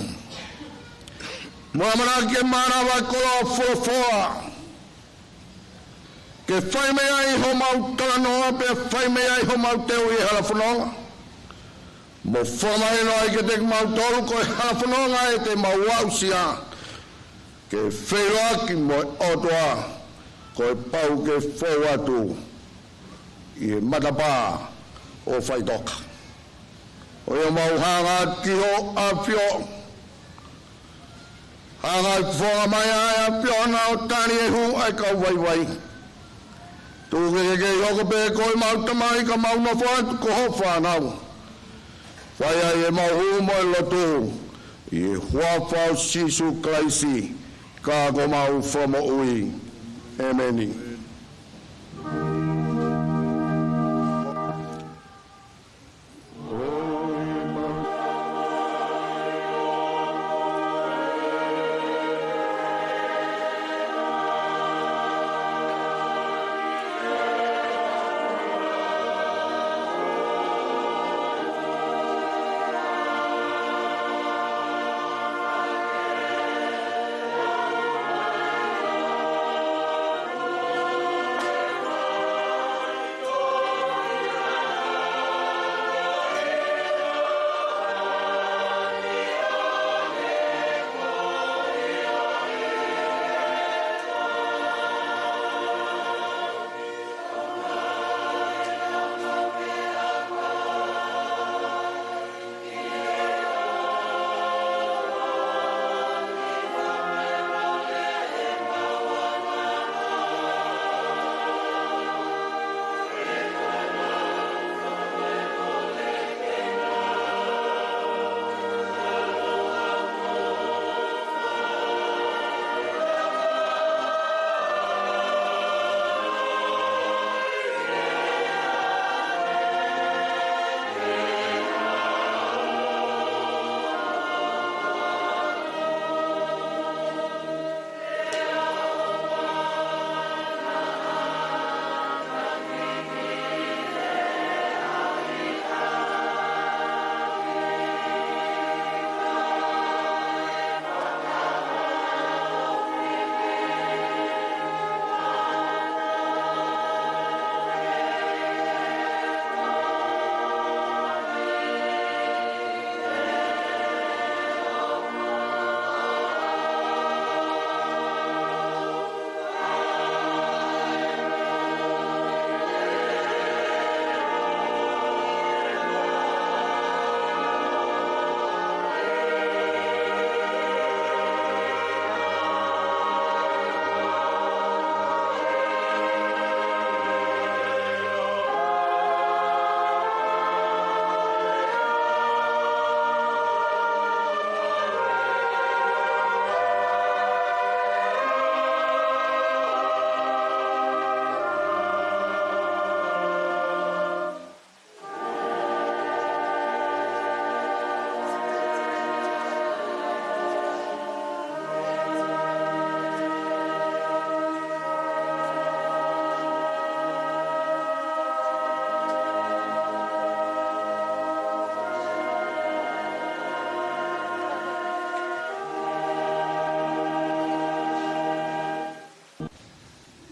mo ʻamanaki ke mānava e koloa folofola, ke fai mei ai homau talanoa, pea fai mei ai homau teu ʻi he hala fononga. Mo fakamahino ai kiate kimautolu ko e hala fononga ʻe te mau aʻusia, ke feʻiloaki mo e ʻOtua, ko e pau ke fou atu ʻi he matapā ʻo faʻitoka. Ko ia mau hanga ki hoʻo ʻAfio, hanga ʻo fofonga mai ʻa e ʻAfiona ʻo tali e hū ʻa e kau vaivai. Tuku ke kei hoko pē ko ʻemau Tamai ka mau nofo atu ko hoʻo fānau. Fai ai ʻemau hū mo e lotu ʻi he huafa ʻo Sīsū Kalaisi, ka ko homau Fakamoʻui. ʻĒmeni.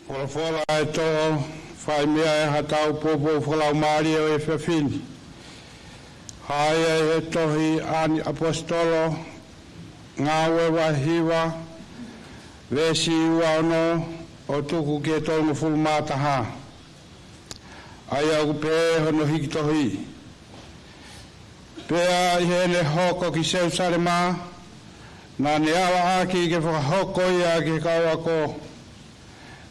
Folofola ʻa e Toʻo, fai mei ai ha tau poupou fakalaumālie ʻo e efiafi ni. Hā ia ʻi he tohi ʻa e ʻAposetolo, Ngāue vahe hiva, veesi ua ono ʻo tuku ki he tolungofulu mā taha. ʻA ia ʻoku pehē hono hiki tohi. Pea ʻi heʻene hoko ki Selusalema, Naʻa ne ala ʻaki ke fakahoko ia ki he kau ako,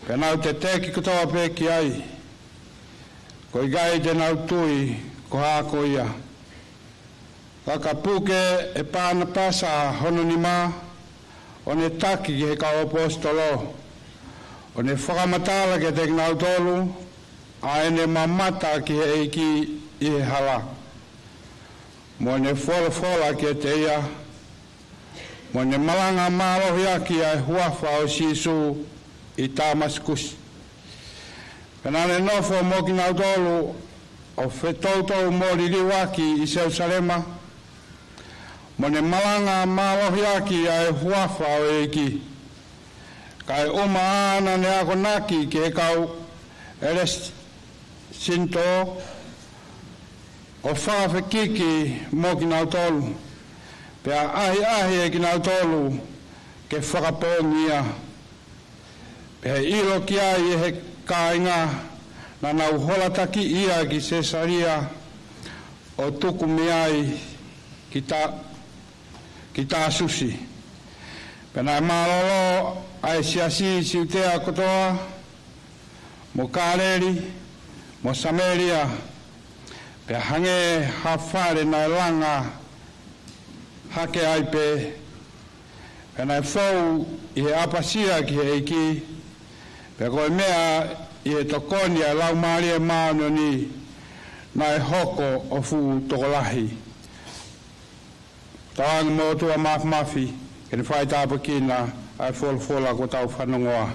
pea nau teteki kotoa pē ki ai. Ko e ʻikai te nau tui ko ha ako ia. Ka ka puke ʻe Pānapasa hono nima, ʻo ne taki ki he kau ʻaposetolo, ʻo ne fakamatala kiate kinautolu ʻa ʻene mamata ki he ʻEiki ʻi he hala, mo ʻene folofola kiate ia, mo ʻene malanga mālohi ʻaki ʻa e huafa ʻo Sīsū ʻi Tāmasikusi. Pea naʻa ne nofo mo kinautolu ʻo fetoutou mo liliu ʻaki ʻi Selūsalema, mo ne malanga mālohi ʻaki ʻa e huafa ʻo e ʻEiki. Kaeʻumaʻā naʻa ne akonaki ki he kau ʻAlekisanito, ʻo fakafekiki mo kinautolu, pea ʻahiʻahi ʻe kinautolu ke fakapoongi ia. Pea ʻi he ʻilo ki ai ʻe he kāinga, naʻa nau holataki ia ki Sesalia, ʻo tuku mei ai ki Ta-, ki Tāsusi. Pea naʻe mālōlō ʻa e siasi ʻi Siutea kotoa, mo Kāleli, mo Samēlia, pea hangē ha fale naʻe langa hake ai pē, pea naʻe fou ʻi he ʻapasia ki he ʻEiki, pea ko e meʻa ʻi he tokoni ʻa e Laumālie Māʻoniʻoni, naʻe hoko ʻo fuʻu tokolahi. Tauange mo e ʻOtua Māfimafi ke ne faitāpuekina ʻa e folofola kuo tau fanongoa.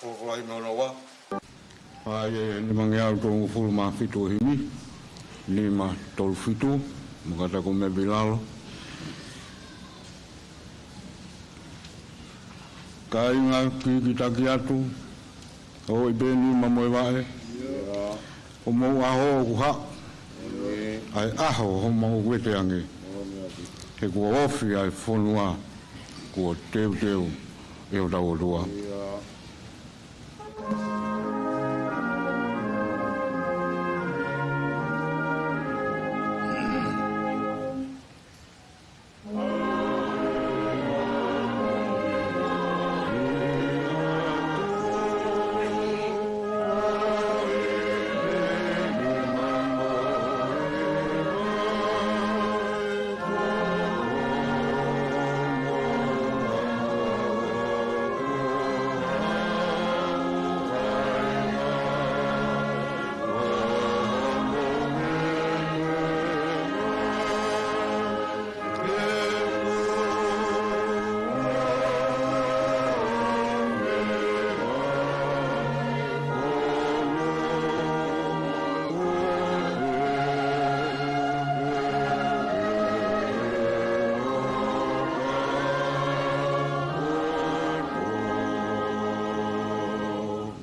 Folofola himi ono ua. ʻA ia ʻe nimangeau tolungofulu mā fitu ʻo e himi, nima tolu fitu, mo kata ko me vilalo. Kāinga, kikitaki atu, ʻo ʻi pē nima mo e vaʻe, ʻo mou ʻaho ʻoku haʻu, ʻa e ʻaho homau vete ange. He kuo ofi ʻa e fonua, kuo teuteu ʻe hotau ʻOtua.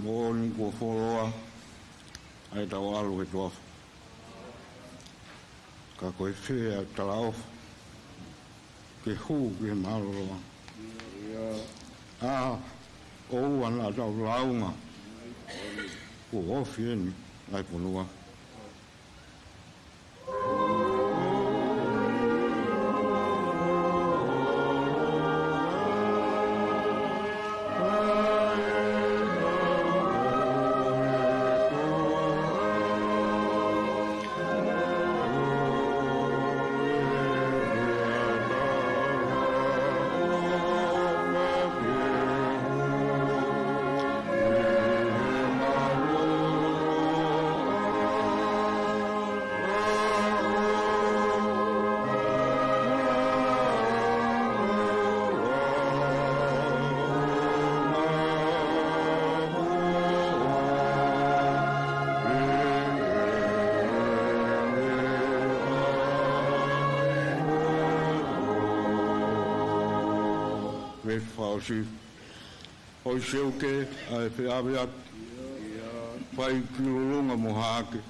Moʻoni kuo fuoloa ʻa ʻetau ʻalu ki he toafa. Ka ko e fē ʻa e talaʻofa ke hū ki he mālōlō? ʻA, ʻoua naʻa tau lāunga. Kuo ofi eni ʻa e fonua. Veesi fakaʻosi. ʻOi, seuke ʻa e feʻaveʻaki, fai ki lulunga mo hahake.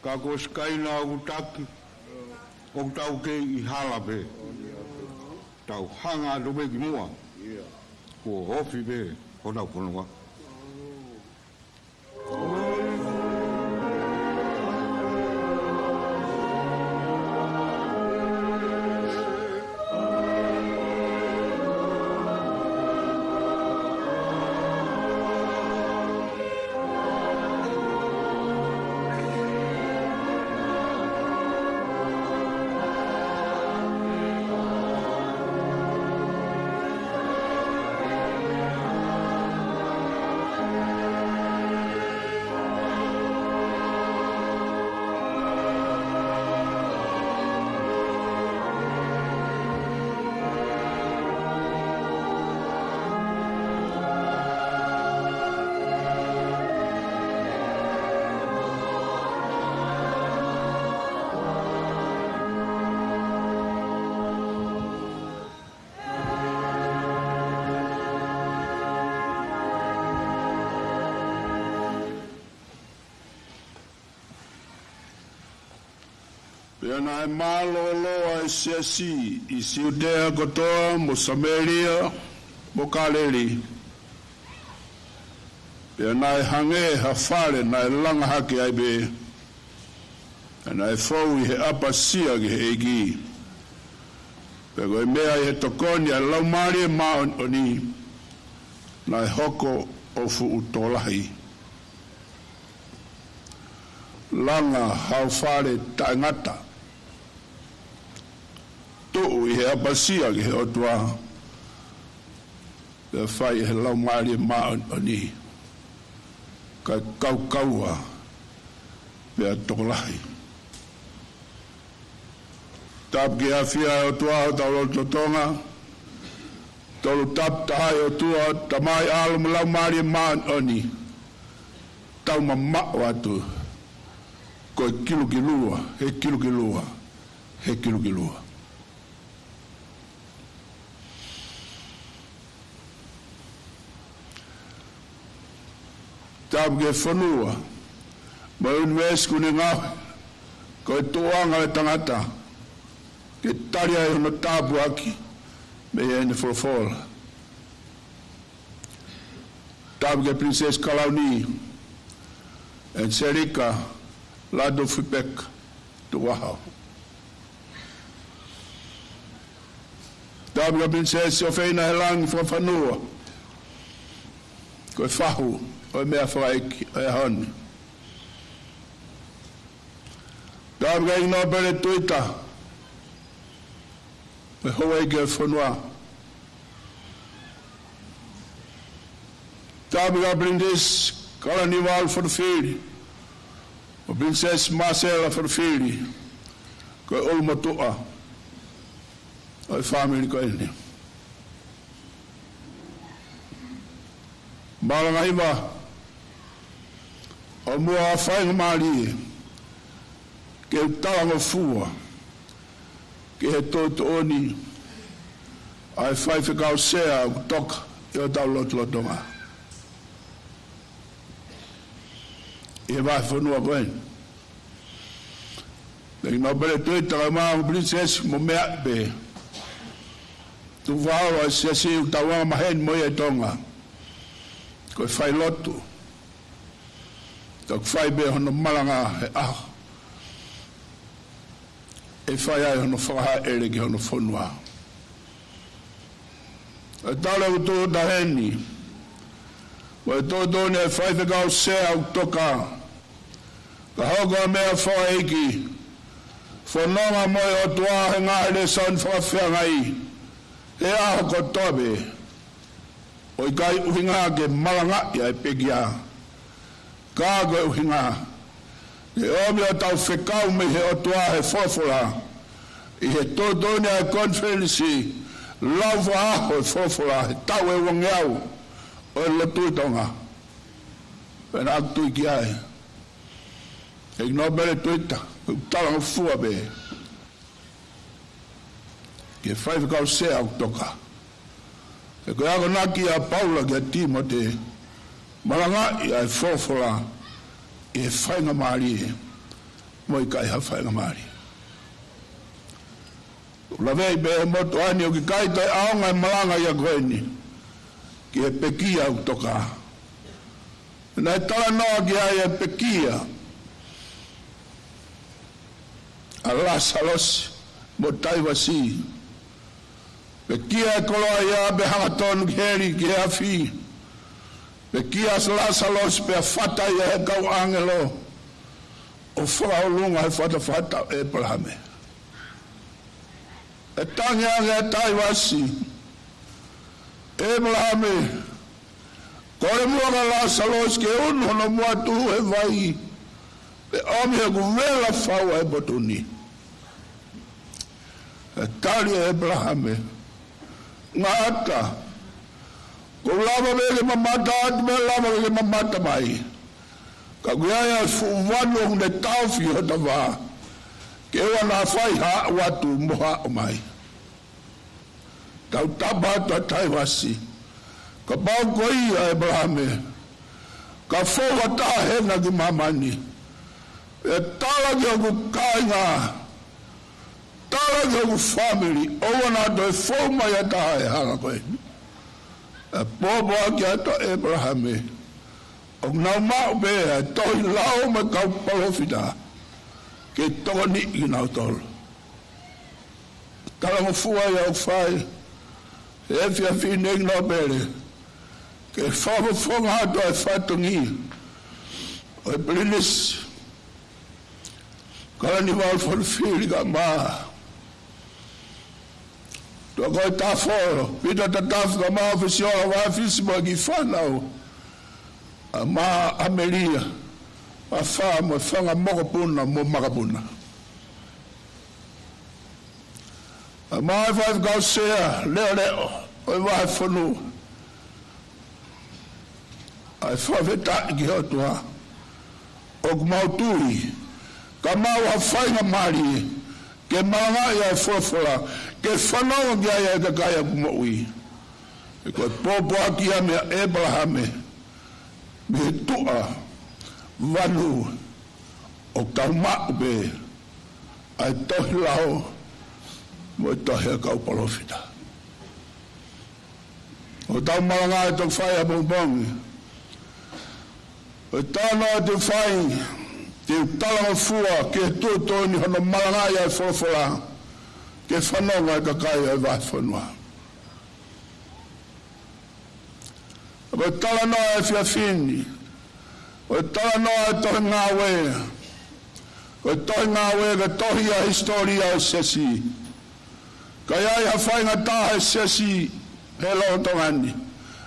Ka ko e sikaina ʻoku taki, ʻoku tau kei ʻi hala pē. Tau hanga atu pē ki muʻa. Kuo ofi pē hotau fonua. Pea naʻe mālōlō ʻa e siasi ʻi Siutea kotoa mo Samēlia mo Kāleli. Pea naʻe hangē ha fale naʻe langa hake ai pē, pea naʻe fou ʻi he ʻapasia ki he ʻEiki. Pea ko e meʻa ʻi he tokoni ʻa e Laumālie Māʻoniʻoni, naʻe hoko ʻo fuʻu tokolahi. Langa ha fale taʻengata, tuʻu ʻi he ʻapasia ki he ʻOtua, pea fai ʻe he Laumālie Māʻoniʻoni, kae kaukaua pea tokolahi. Tāpuakiʻi ʻafio ʻa e ʻOtua ʻi hotau lotolotonga, Tolu tapu taha ʻi he ʻOtua, Tamai, ʻAlo mo e Laumālie Māʻoniʻoni. Tau mamaʻo atu. Ko e kilukilua, he kilukilua, he kilukilua. Tapu ki he fonua mo e ʻunivēsi kuo ne ngaohi ko e tuʻuʻanga ʻo e tangata, ke tali ai hono tāpuaki mei heʻene folofola. Tapu ki he Pilinisesi Kalauni, Angelika Ladufipeka Tukuʻaho. Tapu ki he Pilinisesi ʻOfeina Helangi Fakafanua, ko e fahu ʻo e meʻa fakaʻeiki ʻo e ʻaho ni. Tapu ki he ʻEiki Nōpele Tuita, ko e houʻeiki ʻo e fonua. Tapu ki he Pilinisesi Kalaniuvalu Fotofili, mo e Pilinisesi Masela Fotofili, ko e ʻulumotuʻa ʻo e fāmili ko eni. Malanga hiva, ʻo muʻa faingamālie ke u talangofua ki he tuʻutuʻuni ʻa e Faifekau Sea ʻoku toka ʻi hotau lotolotonga ʻi he vahefonua ko eni. ʻEiki Nōpele Tuita, kae ʻumaʻā e Pilinisesi mo meʻa pē. Tuʻu faʻo ʻa e siasi ʻoku tau angamaheni mo ia ʻi Tonga, ko e failotu. Toki fai pē hono malanga he ʻaho ʻe fai ai hono fakahaʻele ki hono fonua. ʻE tala ʻoku tuʻu taheni mo e tuʻutuʻuni ʻa e Faifekau Sea ʻoku toka, ka hoko ʻa e meʻa fakaʻeiki, fononga mo e ʻOtua he ngaahi lēsoni fakafeangai he ʻaho kotoa pē. ʻOku ʻikai ʻuhinga ke malangaʻi ʻa e pekia, ka ko e ʻuhinga ke ʻomi ʻo tau fekau mei he ʻOtua he folofola, ʻi he tuʻutuʻuni ʻa e konifelenisi lau fakaʻaho e folofola he taʻu ʻe uangeau ʻo e lotu ʻi Tonga. Pea naʻa ku tui ki ai. ʻEiki Nōpele Tuita, ʻoku talangofua pē ki he Faifekau Sea ʻoku toka. He ko e akonaki ʻa Paula kia Tīmote, malangaʻi ʻa e folofola ʻi he faingamālie mo e ʻikai ha faingamālie. ʻOku ou laveʻi pē he motuʻa ni ʻoku ʻikai toe ʻaonga e malanga ia ko eni ki he pekia ʻoku toka. Naʻe talanoa ki ai e pekia ʻa Lāsalosi mo Taivasi. Pekia e koloa ia pea hangatonu ki heli ki he afi. Pekia ʻa Lāsalosi pea fata ia ʻe he kau ʻāngelo ʻo fakaʻolunga he fatafata ʻo ʻĒpalahame. ʻE tangi ange ʻa Taivasi, ʻĒpalahame, kole muʻa kia Lāsalosi ke unu hono muʻa tuhu he vai, pea ʻomi hoku vela fau ʻa e potu ni. ʻE tali ʻe ʻĒpalahame, ngata, ʻoku ou lava pē ke mamata atu, meʻa lava ke mamata mai. Ka ʻoku ʻi ai ʻa e fuʻu vanu ʻoku ne taofi hota vā, ke ʻoua naʻa fai ha aʻu atu mo ha aʻu mai. Tautapa atu ʻa Taivasi, kapau ko ia ʻĒpalahame, ka fou ha taha hena ki māmani, ʻe tala ki hoku kāinga, tala ki hoku fāmili, ʻoua naʻa toe fou mai ha taha he hala ko eni. ʻE pōpoaki atu ʻa ʻĒpalahame, ʻoku nau maʻu pē ʻa e tohi lao mo e kau palōfita ke tokoniʻi kinautolu. Talangofua ia ʻoku fai he efiafi ni ʻEiki Nōpele, ke fakafofonga atu ʻa e fatongia ʻo e Pilinisi Kalaniuvalu Fotofili kae ʻumaʻā Tuʻa ko e Tafolo, Pita Tatafu kae ʻumaʻā ʻa Fisiola Vaifisi mo e kiʻi fānau, ʻa Mā ʻAmelia, ʻa Fā mo e fanga mokopuna mo makapuna. ʻA Mā e Faifekau Sea Leʻoleʻo, ʻo e vahefonua. ʻA e fakafetaʻi ki he ʻOtua, ʻoku mau tui ka maʻu ha faingamālie ke malangaʻi ʻa e folofola, ke fanongo ki ai ʻa e kakai ʻoku moʻui. He ko e pōpoaki ia meia ʻĒpalahame, mei he tuʻa vanu, ʻoku tau maʻu pē ʻa e tohi lao mo e tohi ʻa e kau palōfita. ʻOku tau malangaʻi, toki fai ʻapongipongi. ʻOku ou talanoa atu, fai, te u talangofua ki he tuʻutuʻuni hono malangaʻi ʻa e folofola, ke fanongo ʻa e kakai ʻo e vahefonua. Ko e talanoa ʻa e efiafi ni, ko e talanoa ʻa e tohi Ngāue. Ko e tohi Ngāue ko e tohi ʻa e hisitōlia ʻo e siasi. Ka ʻi ai ha faingataʻa he siasi he lolotonga ni,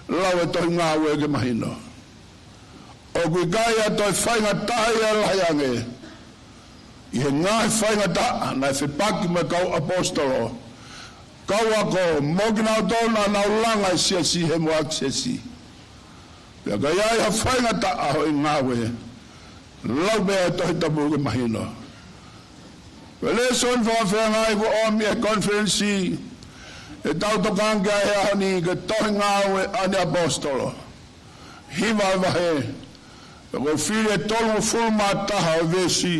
lau e tohi Ngāue ke mahino. ʻOku ʻikai ha toe faingataʻa ia lahi ange ʻi he ngaahi faingataʻa naʻe fepaki mo e kau ʻaposetolo, kau ako, mo kinautolu naʻa nau langa e siasi he muʻaki siasi. Pea ka ʻi ai ha faingataʻa, hoʻi Ngāue, lau pē ʻa e Tohi Tapu ke mahino. Ko e lēsoni fakafeangai kuo ʻomi ʻe he konifelenisi ʻetau tokanga ki ai he ʻaho ni, ko e tohi Ngāue ʻa e kau ʻAposetolo, hiva vahe, ko e fili ʻe tolungofulu mā taha ʻo e veesi,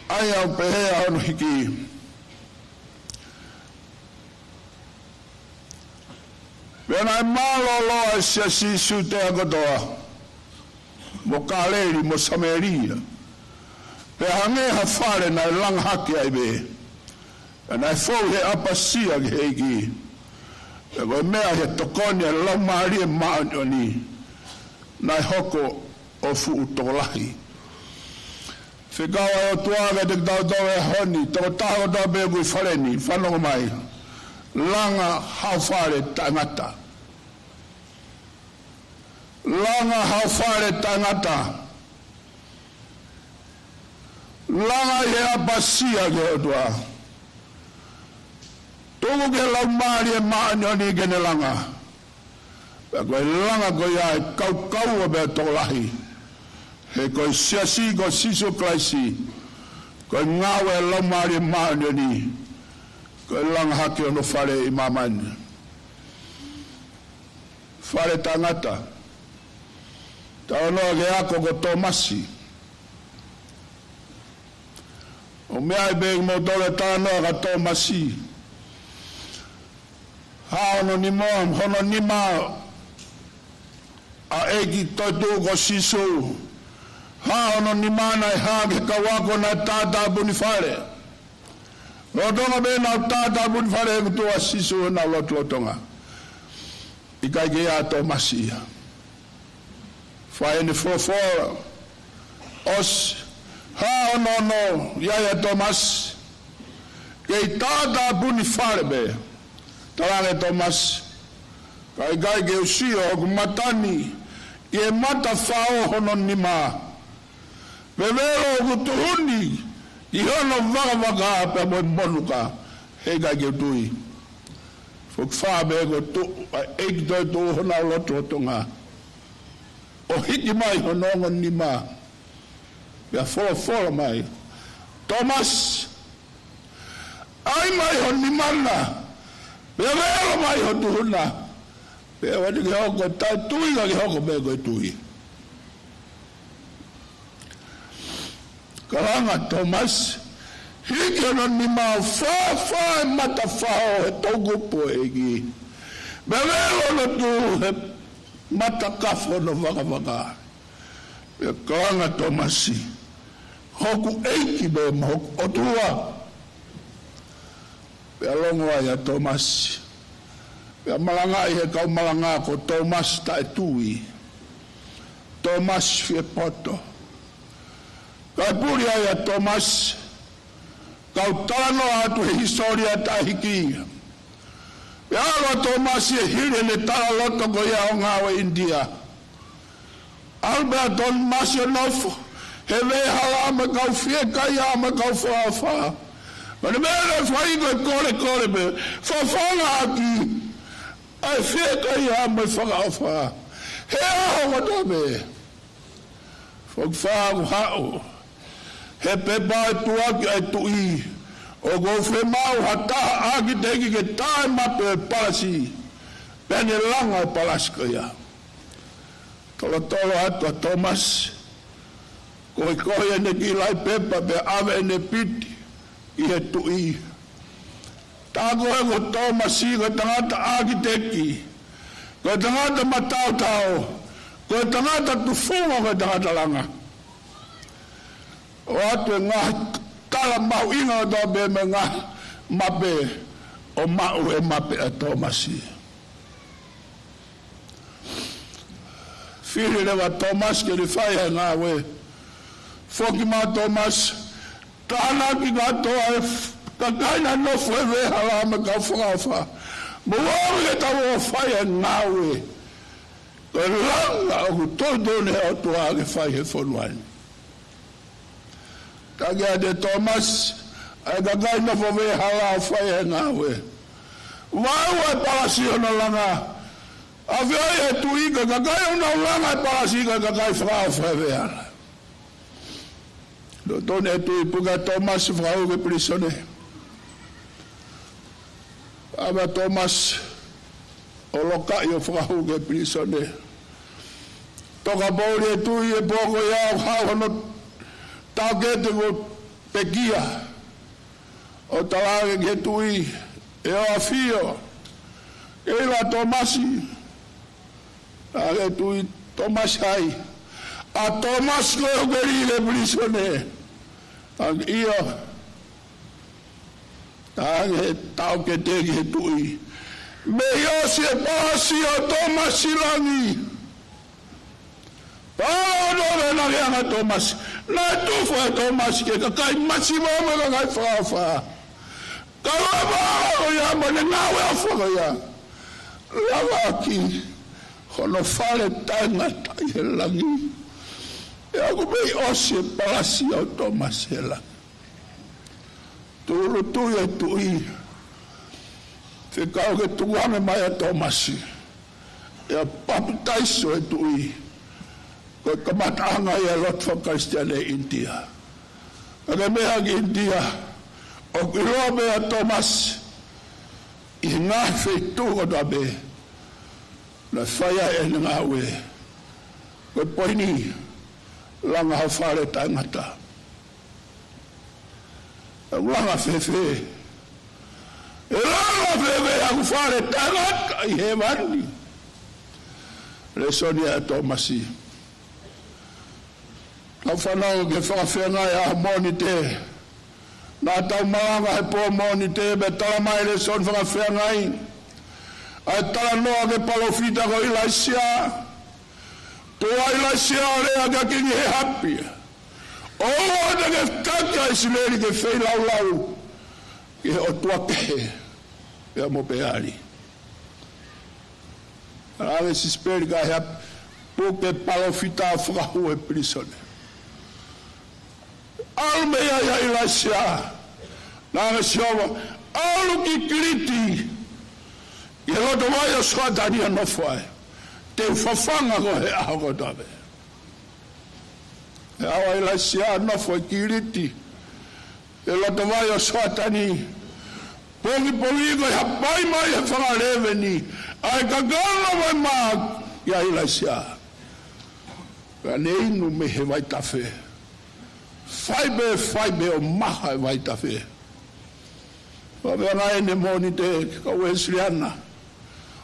ʻa ia ʻoku pehē ʻa hono hiki. Pea naʻe mālōlō ʻa e siasi Siutea kotoa, mo Kāleli, mo Samēlia, pea hangē ha fale naʻe langa hake ai pē, pea naʻe fou he ʻapasia ki he ʻEiki. Pea ko e meʻa ʻi he tokoni ʻa e Laumālie Māʻoniʻoni, naʻe hoko ʻo fuʻu tokolahi. Fekau ʻa e ʻOtua kiate kitautolu he ʻaho ni, tokotaha kotoa pē ʻoku ʻi fale ni, fanongo mai. Langa haʻo fale taʻengata. Langa haʻo fale taʻengata. Langa ʻi he ʻapasia ki he ʻOtua. Tuku ki he Laumālie Māʻoniʻoni ke ne langa. Pea ko e langa ko ia ʻe kaukaua pea tokolahi. He ko e siasi ko Sīsū Kalaisi, ko e ngāue ʻa e Laumālie Māʻoniʻoni, ko e langa hake hono fale ʻi māmani. Fale taʻengata. Talanoa ki he ako ko Tōmasi. ʻOku meaʻi pē kimoutolu e talanoa kia Tōmasi. Hā hono nima, hono nima ʻa e ʻEiki toetuʻu ko Sīsū. Hā hono nima naʻe hā ki he kau ako naʻe tātāpuni fale. Lolotonga pē ʻenau tātāpuni fale, he kuo tuʻu ʻa Sīsū ʻi honau lotolotonga. ʻIkai ke ʻi ai ʻa Tōmasi ia. Fai ʻene folofola. ʻOsi, hā hono ono, ʻi ai ʻa Tōmasi. Kei tātāpuni fale pē. Talaange ʻe Tōmasi, ka ʻikai ke u sio hoku mata ni ki he matafaʻo hono nima, vevelo hoku tuhu ni ki hono vakavaka pea mo e monuka, he ʻikai ke u tui. Foki fā pē kuo tuʻu ʻa e ʻEiki toetuʻu ʻi honau lotolotonga, ʻo hiki mai hono ongo nima, pea folofola mai, Tōmasi, ʻai mai ho nima na, pea velo mai ho tuhu na. Pea ʻoua te ke hoko taʻetui, ka ke hoko pē ko e tui. Ka langa Tōmasi, hiki hono nima ʻo fāfā e matafaʻo he toʻukupu ʻo e ʻEiki, pea velo hono tuhu he matakafo hono vakavaka. Pea ka langa Tōmasi, hoku ʻEiki pea mo hoku ʻOtua. Pea longo ai ʻa Tōmasi. Pea malangaʻi ʻe he kau malanga ko Tōmasi taʻetui, Tōmasi fiepoto. Kae puli ai ʻa Tōmasi, kau talanoa atu he hisitōlia taʻehiki. Pea ʻalu ʻa Tōmasi ʻo hili ʻene talaloto ko ia ʻo ngāue ʻInitia. ʻAlu pē ʻa Tōmasi ʻo nofo he veʻehala mo e kau fiekaia mo e kau fakaʻofa. Mo e meʻa naʻe fai ko e kolekole pē, fafanga ʻaki ʻa e fiekaia mo e fakaʻofa he ʻaho kotoa pē. Fakafā ʻoku haʻu he pepa ʻa e tuʻuaki ʻa e tuʻi, ʻoku ou fiemaʻu ha taha ʻākiteki ke tā e mape ʻo e palasi, pea ne langa e palasi ko ia. Tolotolo atu ʻa Tōmasi, kohikohi ʻene kiʻi laʻi pepa pea ʻave ʻene piti ki he tuʻi. Tā ko ē ko Tōmasi ko e tangata ʻākiteki, ko e tangata mataotao, ko e tangata tufunga, ko e tangata langa. ʻOatu e ngaahi tala mahuʻinga kotoa pē mei he ngaahi mape ʻo maʻu e mape ʻa Tōmasi. Fili leva ʻa Tōmasi ke ne fai e ngāue. Foki mai ʻa Tōmasi, tānaki kātoa e f-, kakai naʻe nofo he veʻehala mo e kau fakaʻofa. Mou ō mai ke tau ō ʻo fai e ngāue. Ko e langa ʻoku tuʻutuʻuni ʻe he ʻOtua ke fai he fonua ni. Taki atu ʻe Tōmasi ʻa e kakai nofo veʻehala ʻo fai e ngāue. Vaeua e palasi ʻo nau langa. ʻAfioʻi ʻe he tuʻi ko e kakai ʻoku nau langa e palasi ko e kakai fakaʻofa he veʻehala. Tuʻutuʻuni ʻe he tuʻi puke ʻa Tōmasi, fakahū ki he pilīsone. ʻAve ʻa Tōmasi ʻo lokaʻi ʻo fakahū ki he pilīsone. Toka poʻuli e tuʻi he pō ko ia ʻo haʻu hono taʻokete ko Pekia ʻo talaange ki he tuʻi, ʻE ʻAfio, ke ʻilo ʻa Tōmasi. Talaange ʻe he tuʻi, Tōmasi hai? ʻA Tōmasi ko ē ʻoku ke lī ki he pilīsone. Talaange ʻio. Talaange ʻe he taʻokete ki he tuʻi, Mei ʻosi e palasi ʻo Tōmasi langi. Pea ʻalu ʻo nofo ʻo langa ʻa Tōmasi. Naʻe tufa ʻe Tōmasi ki he kakai masiva mo e kakai fakaʻofa. Ka lava ko ia mo ʻene ngāue ʻofa ko ia, lavaʻaki hono fale taʻengata ʻi he langi. ʻE ʻoku mei ʻosi e palasi ʻo Tōmasi he langi. Tūʻulutui e tuʻi, fekau ke tukuange mai ʻa Tōmasi. ʻE papitaiso e tuʻi. Ko e kamataʻanga ia e lotu faka-Kalisitiane ʻi ʻInitia. Ka ke meʻa ki ʻInitia, ʻoku ʻiloa pē ʻa Tōmasi ʻi he ngaahi feituʻu kotoa pē naʻe fai ai ʻene ngāue. Ko e poini, langa ho fale taʻengata. ʻE langa fēfē? ʻE langa fēfē haku fale taʻengata ʻi hēvani? Lēsoni ʻa Tōmasi. Tau fanongo ki he fakafeangai ʻaho Mōnite. Naʻa tau malanga he pō Mōnite, pea tala mai lēsoni fakafeangai ʻa e talanoa ki he palōfita ko ʻIlaisiā. Tuʻu ʻa ʻIlaisiā ʻo lea kia Kingi ʻAhapi, ʻOua te ke taki ʻa ʻIsileli ke feilaulau ki he ʻotua kehe, pea mo Peali. Talaange ʻe Sisipeli kia ʻAhapi, Puke palōfita, fakahū he pilīsone. ʻAlu mei ai ʻa ʻIlaisiā, talaange ʻe Sihova, ʻAlu ki Kiliti, ki he loto vai ʻo Soatani ʻo nofo ai. Te u fafanga koe he ʻaho kotoa pē. ʻE ʻalu ʻa ʻIlaisiā ʻo nofo ʻi Kiliti, he loto vai ʻo Soatani. Pongipongi ko e hapai mai he fanga lēveni ʻa e kakano vai mā kia ʻIlaisiā, ka ne inu mei he vaitafe. Fai pē, fai pē ʻo maha e vaitafe. Fakafeangai ʻeni Mōnite ki he kau Uēsiliana.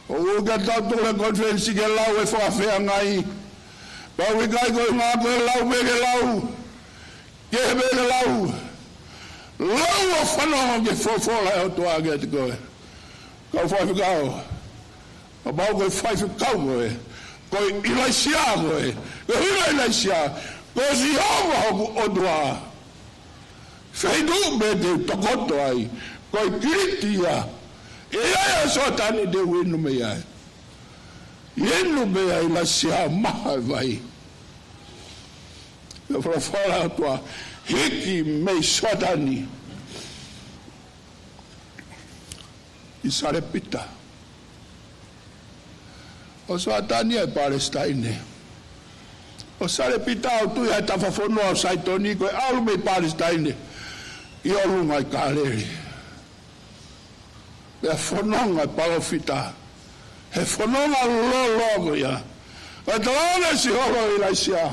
ʻOku ʻikai ke tau tuʻu he konifelenisi ke lau e fakafeangai. Pea ʻoku ʻikai ko e ngā ko e lau pē ke lau, kehe pē ke lau. Lau ʻo fanongo ki he folofola ʻa e ʻOtua kiate koe. Kau faifekau, kapau ko e faifekau koe, ko e ʻIlaisiā koe, ko e ʻuhinga ʻIlaisiā, ko Sihova hoku ʻOtua. Feituʻu pē te u tokoto ai, ko e Kiliti ia. ʻE ʻi ai ʻa Soatani te u inu mei ai. Inu mei ai ʻa ʻIlaisiā, maha e vai. Pea folofola ʻa e ʻOtua, hiki mei Soatani ʻi Salepita. ʻO Soatani ʻa e Palesitaine. ʻO Salepita ʻoku tui ʻa e tafafonua ʻo Saitoni ko e ʻalu mei Palesitaine ʻi ʻolunga ʻi Kāleli. Pea fononga e palōfita he fononga lōloa ko ia. Pea talaange ʻe Sihova kia ʻIlaisiā,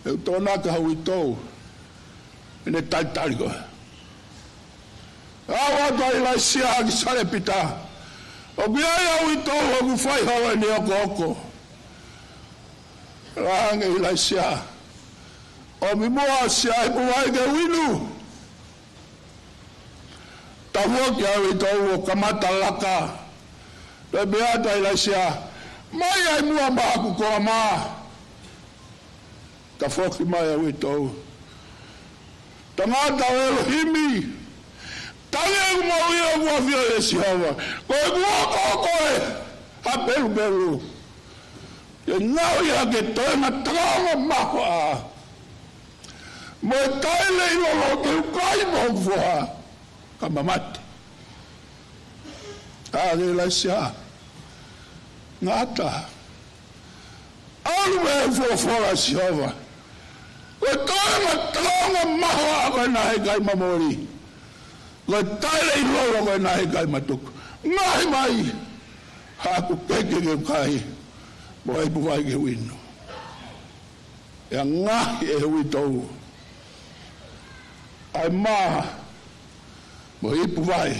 ʻE u tokonaki ha uitou ʻe ne talitali koe. Aʻu atu ʻa ʻIlaisiā ki Salepita, ʻoku ʻi ai ha uitou ʻoku fai holo ʻene okooko. Talaange ʻe ʻIlaisiā, ʻOmi muʻa ʻa e siʻi ipu vai ke u inu. Tafoki ʻa e uitou ʻo kamata laka. Pea pehē atu ʻa ʻIlaisiā, ʻOmai ʻa e muʻa maʻaku ko e mā. Tafoki mai ʻa e uitou. Tangata ʻo ʻElohimi, tangi ʻeku moʻui ʻoku ʻafioʻi ʻe Sihova, ko ʻeku okooko ʻe ha pelupelu. Ke ngaohi ʻaki e toenga takaongo mahoaʻa, mo e taʻeleʻilolo ke u kai mo hoku foha, ka mamate. Talaange ʻe ʻIlaisiā, Ngata, ʻalu mei he folofola ʻa Sihova. Ko e toenga takaongo mahoaʻa ko ena he ʻikai mamoli. Ko e taʻeleʻilolo ko ena he ʻikai matuku. Ngaohi mai haʻaku keke ke u kai, mo e ipu vai ke u inu. Pea ngaohi ʻe he uitou ʻa e mā mo e ipu vai.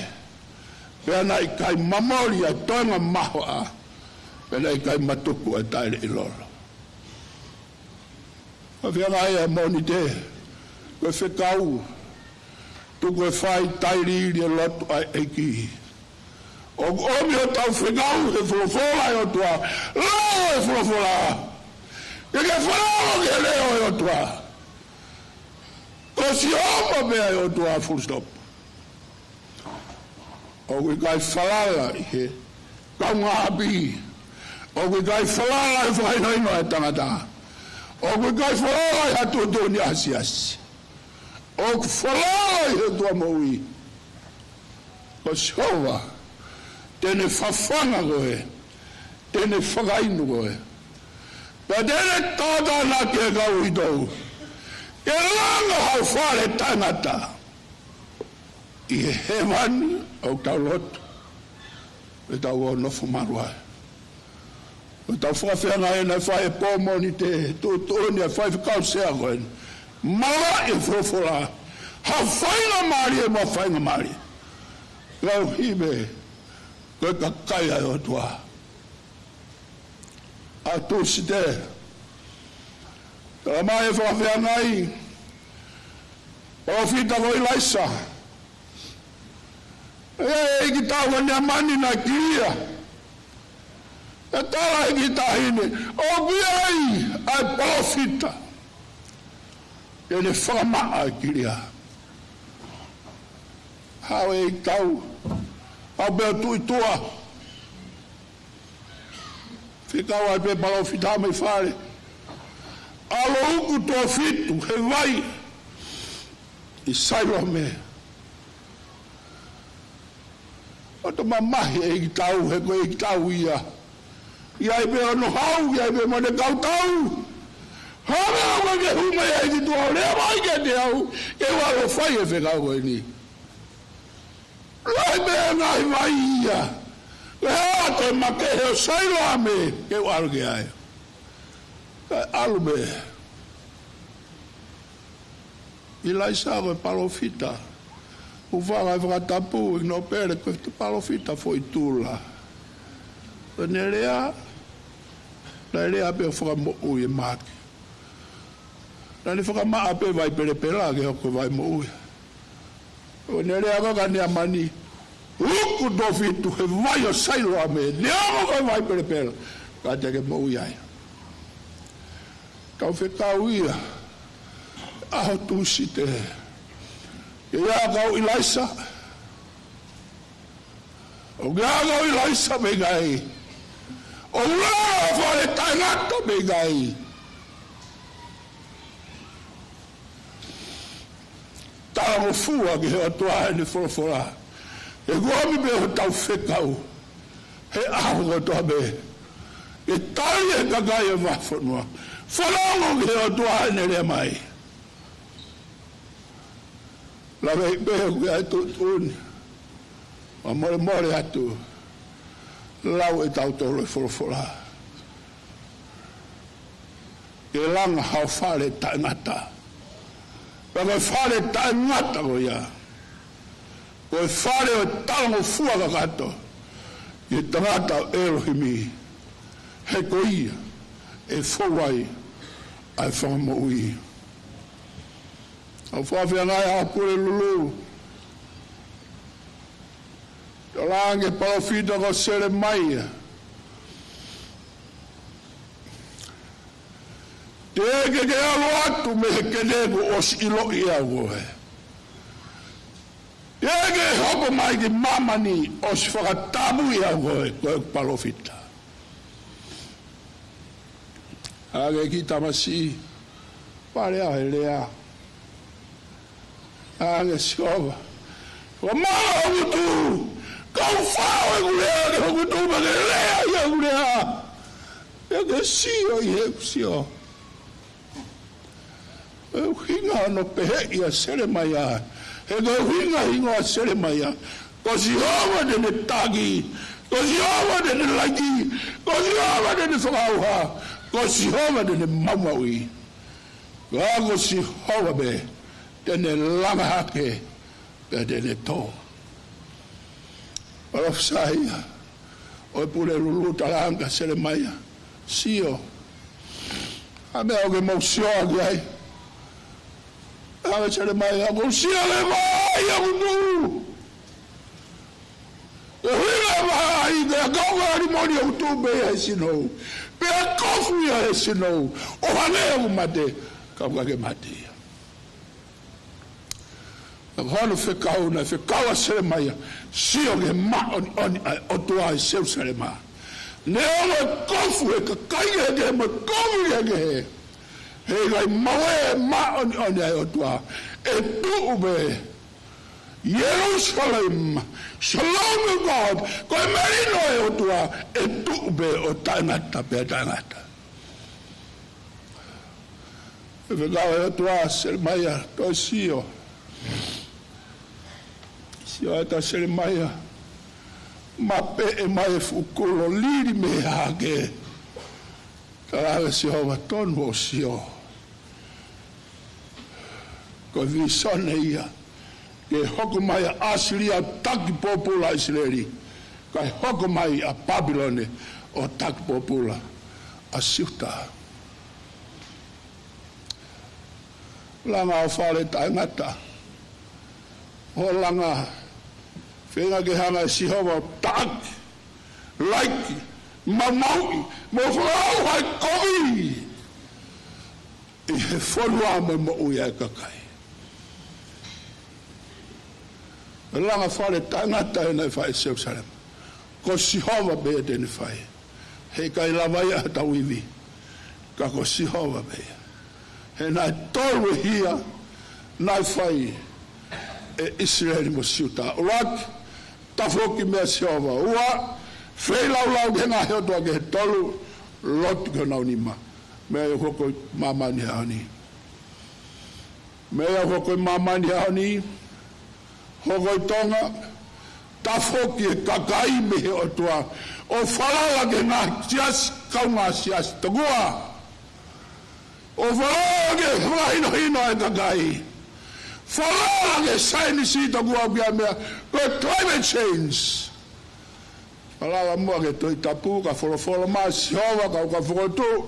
Pea naʻe ʻikai mamoli ʻa e toenga mahoaʻa. Pea naʻe ʻikai matuku ʻa e taʻeleʻilolo. Fakafiangaʻi ʻa e Mōnite, ko e fekau, tuku e fai, tailiili e lotu ʻa e ʻEiki. ʻOku ʻomi hotau fekau he folofola ʻa e ʻOtua. Lau e folofola. Ke ke fanongo ki he leʻo ʻo e ʻOtua. Ko Sihova pē ʻa e ʻOtua, full stop. ʻOku ʻikai falala ʻi he kaungāʻapi. ʻOku ʻikai falala ʻi he fakahinohino ʻa e tangata. ʻOku ʻikai falala ʻi ha tuʻutuʻuni ʻa e siasi. ʻOku falala ʻi he ʻOtua moʻui. Ko Sihova, te ne fafanga koe, te ne fakainu koe. Pea te ne tātānaki e kau uitou. Ke langa hoʻo fale taʻengata. ʻI he hēvani ʻoku tau lotu, ʻoku tau ō ʻo nofo malu ai. ʻOku tau fakafeangai naʻe fai ʻe Paul Mōnite, tuʻutuʻuni ʻa e faifekau sea ko eni. Malaʻe folofola, ha faingamālie mo ha faingamālie. Lau hime, ko e kakai ʻa e ʻOtua. ʻA Tūsite, talamai ʻe he fakafeangai, palōfita ko ʻIlaisa, ʻe ʻEiki Tau, ʻa Neamani naʻe kilia. ʻE tala ʻe he kiʻi taʻahine, ʻOku ʻi ai ʻa e palōfita, te ne fakamaʻa e kilia. Haʻu ʻEiki Tau, ʻalu pē ʻo tuʻu ʻi tuʻa. Fekau ai pē palōfita mei fale. ʻAlu ʻo uku tuʻo fitu he vai ʻi Sailoame. ʻOku toe mamahi ʻEiki Tau, he ko ʻEiki Tau ia. ʻI ai pē hono hau, ʻi ai pē mo ʻene kau tau. Hanga ʻo ke hū mai ʻEiki Tau, lea mai kiate au, ke u ʻalu ʻo fai e fekau ko eni. Lahi pē ngaahi vai ia. Lea atu e makehe ʻo Sailoame, ke u ʻalu ki ai. Kae ʻalu pē ʻIlaisa ko e palōfita. ʻOku fakaʻi fakatapu ʻi Nōpele ko e palōfita foʻi tula. Ko ʻene lea, naʻe lea pē ʻo fakamoʻui e mahaki. Naʻa ne fakamaʻa pē vai pelepela ke hoko ko e vai moʻui. Ko ʻene lea ko ē kia Neamani, uku tuʻo fitu he vai ʻo Sailoame, neongo ko e vai pelepela, ka te ke moʻui ai. Kau fekau ia, ʻaho Tūsite. Ke ia kau ʻIlaisa. ʻOku ʻi ai ʻa ʻIlaisa mei ai. ʻOku ʻi ai ʻa e fale taʻengata mei ai. Talangofua ki he ʻOtua ʻene folofola. ʻOku ʻomi pē hotau fekau. he ʻaho kotoa pē, ke tali ʻe he kakai ʻo e vahefonua. Fanongo ki he ʻOtua ʻene lea mai. Lave pē ʻoku ʻi ai e tuʻutuʻuni. Fakamolemole atu. Lau ʻe tautolu e folofola. Ke langa hao fale taʻengata. Pea ko e fale taʻengata ko ia, ko e fale ʻo e talangofua kakato ki he tangata ʻo ʻElohimi. He ko ia ʻe fou ai ʻa e fakamoʻui. ʻOku ou fakafiefia ai ʻa Pulelulu. Talaange palōfita ko Selemaia. Teʻeki ke ke ʻalu atu mei he kete kuo ʻosi ʻiloʻi ʻe au koe. Teʻeki ke hoko mai ki māmani ʻosi fakatapui ʻe au koe, ko e palōfita. Ange ki tamasiʻi, pale ʻa e lea. Ange Sihova. Ko mala hoku tuʻu, kau fao ʻeku lea ki hoku tuʻu, pea ke lea ʻi heʻeku lea. Pea ke sio ʻi heʻeku sio. Ko e ʻuhinga hono pehē ʻa Selemaia. He ko e ʻuhinga hingoa Selemaia. Ko Sihova te ne taki. Ko Sihova te ne laiki. Ko Sihova te ne fakaʻauha. Ko Sihova te ne maumauʻi. Ka ko Sihova pē te ne langa hake pea te ne tō. Palōfisai ia ʻo e Pulelulu, talaange kia Selemaia. Sio. ʻA e meʻa ʻoku ke mou sio ki ai. Talaange Selemaia, ʻoku ou sio leva ai ʻa hoku tuʻu. ʻO hila e vahaʻa ʻi he kau ka limoni ʻoku tuʻu pē ia he sinou. Pea kofu ia he sinou. ʻO hangē ʻoku mate, ka ʻoku ʻikai ke mate ia. Ka ko hono fekau naʻe fekau ʻa Selemaia, sio ki he māʻoniʻoni ʻa e ʻOtua ʻi Selusalema. Neongo e kofu ʻe he kakai kehekehe mo e kovi kehekehe, he ʻikai maue e māʻoniʻoni ʻa e ʻOtua. ʻE tuʻu pē Jerusalem, Shalom of God, ko e melino ʻa e ʻOtua, ʻe tuʻu pē ʻo taʻengata pea taʻengata. ʻE fekau ʻe he ʻOtua Selemaia, toe sio. Sio atu ʻa Selemaia, mapeʻe mai e fuʻu kulo, lili mei he hahake. Talaange ʻe Sihova, tonu hoʻo sio. Ko e vīsone ia, ke hoko mai ʻa ʻAsilia ʻo taki pōpula ʻIsileli, kae hoko mai ʻa Pāpilone ʻo taki pōpula ʻa Siuta. Langa hao fale taʻengata. ʻO langa, feinga ke hanga ʻe Sihova ʻo taʻaki, laiki, maumauʻi, mo fakaʻauha e kovi ʻi he fonua mo e moʻui ʻa e kakai. Langa fale taʻengata ʻe naʻe fai ʻi Selusalema. Ko Sihova pē ia te ne fai. He ʻikai lava ia ʻe hotau ivi. Ka ko Sihova pē ia. He naʻe tolu e hia naʻe fai ʻe ʻIsileli mo Siuta. ʻUluaki, tafoki meia Sihova. Ua, feilaulau ki he ngaahi ʻotua kehe. Tolu, lotu ki honau nima. Meʻa ia ʻoku hoko ʻi māmani he ʻaho ni. Meʻa ia ʻoku hoko ʻi māmani he ʻaho ni, hoko ʻi Tonga, tafoki e kakai mei he ʻOtua, ʻo falala ki he ngaahi siasi, kaungā siasi tokua. ʻO falala ki he fakahinohino ʻa e kakai. Falala ki he saienisi tokua pea meʻa, ko e climate change. Falala muʻa ki he Tohi Tapu, ka folofola mai ʻa Sihova, ka u ka fokotuʻu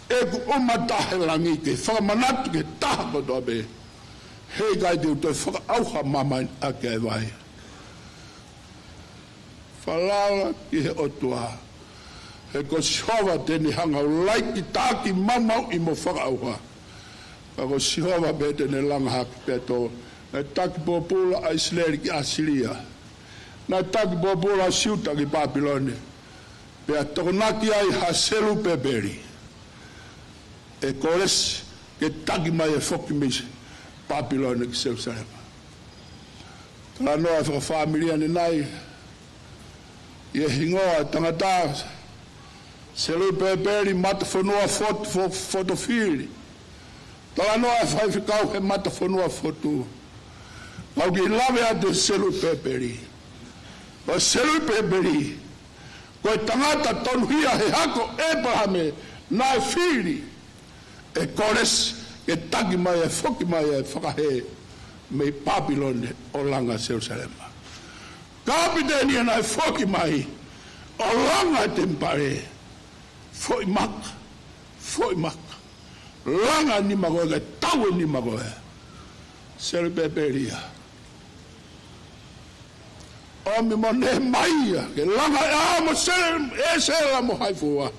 ʻeku ʻumataha he langi ke fakamanatu ki he taha kotoa pē. He ʻikai te u toe fakaʻauha māmani ʻaki ʻa e vai. Falala ki he ʻOtua. He ko Sihova te ne hanga ʻo laiki, taki, maumauʻi mo fakaʻauha. Ka ko Sihova pē te ne langa hake pea tō. Naʻe taki pōpula ʻa ʻIsileli ki ʻAsilia. Naʻe taki pōpula ʻa Siuta ki Pāpilone. Pea tokonaki ai ʻa Selupepeli, ʻe Kolesi, ke taki mai e foki mei Pāpilone ki Selusalema. Talanoa e fakafāmili ʻanenai. ʻI he hingoa ʻo e tangata, Selupepeli Matafonua Fotu, Fo-, Fotofili. Talanoa e faifekau he Matafonua Fotu. Mau kiʻi lave atu Selupepeli. ʻO Selupepeli, ko e tangata tonuhia he hako ʻo ʻEpalahame naʻe fili ʻe Kolesi ke taki mai e foki mai e fakahē mei Papilone ʻo langa Selusalema. Kapiteni ia naʻe foki mai ʻo langa e temipale. Foʻi maka, foʻi maka. Langa e nima ko ē, kae tau e nima ko ē. Selupepeli ia. ʻOmi mo Nehemaia ke langa e ʻā mo Sele-, ʻĒsela mo Haifua.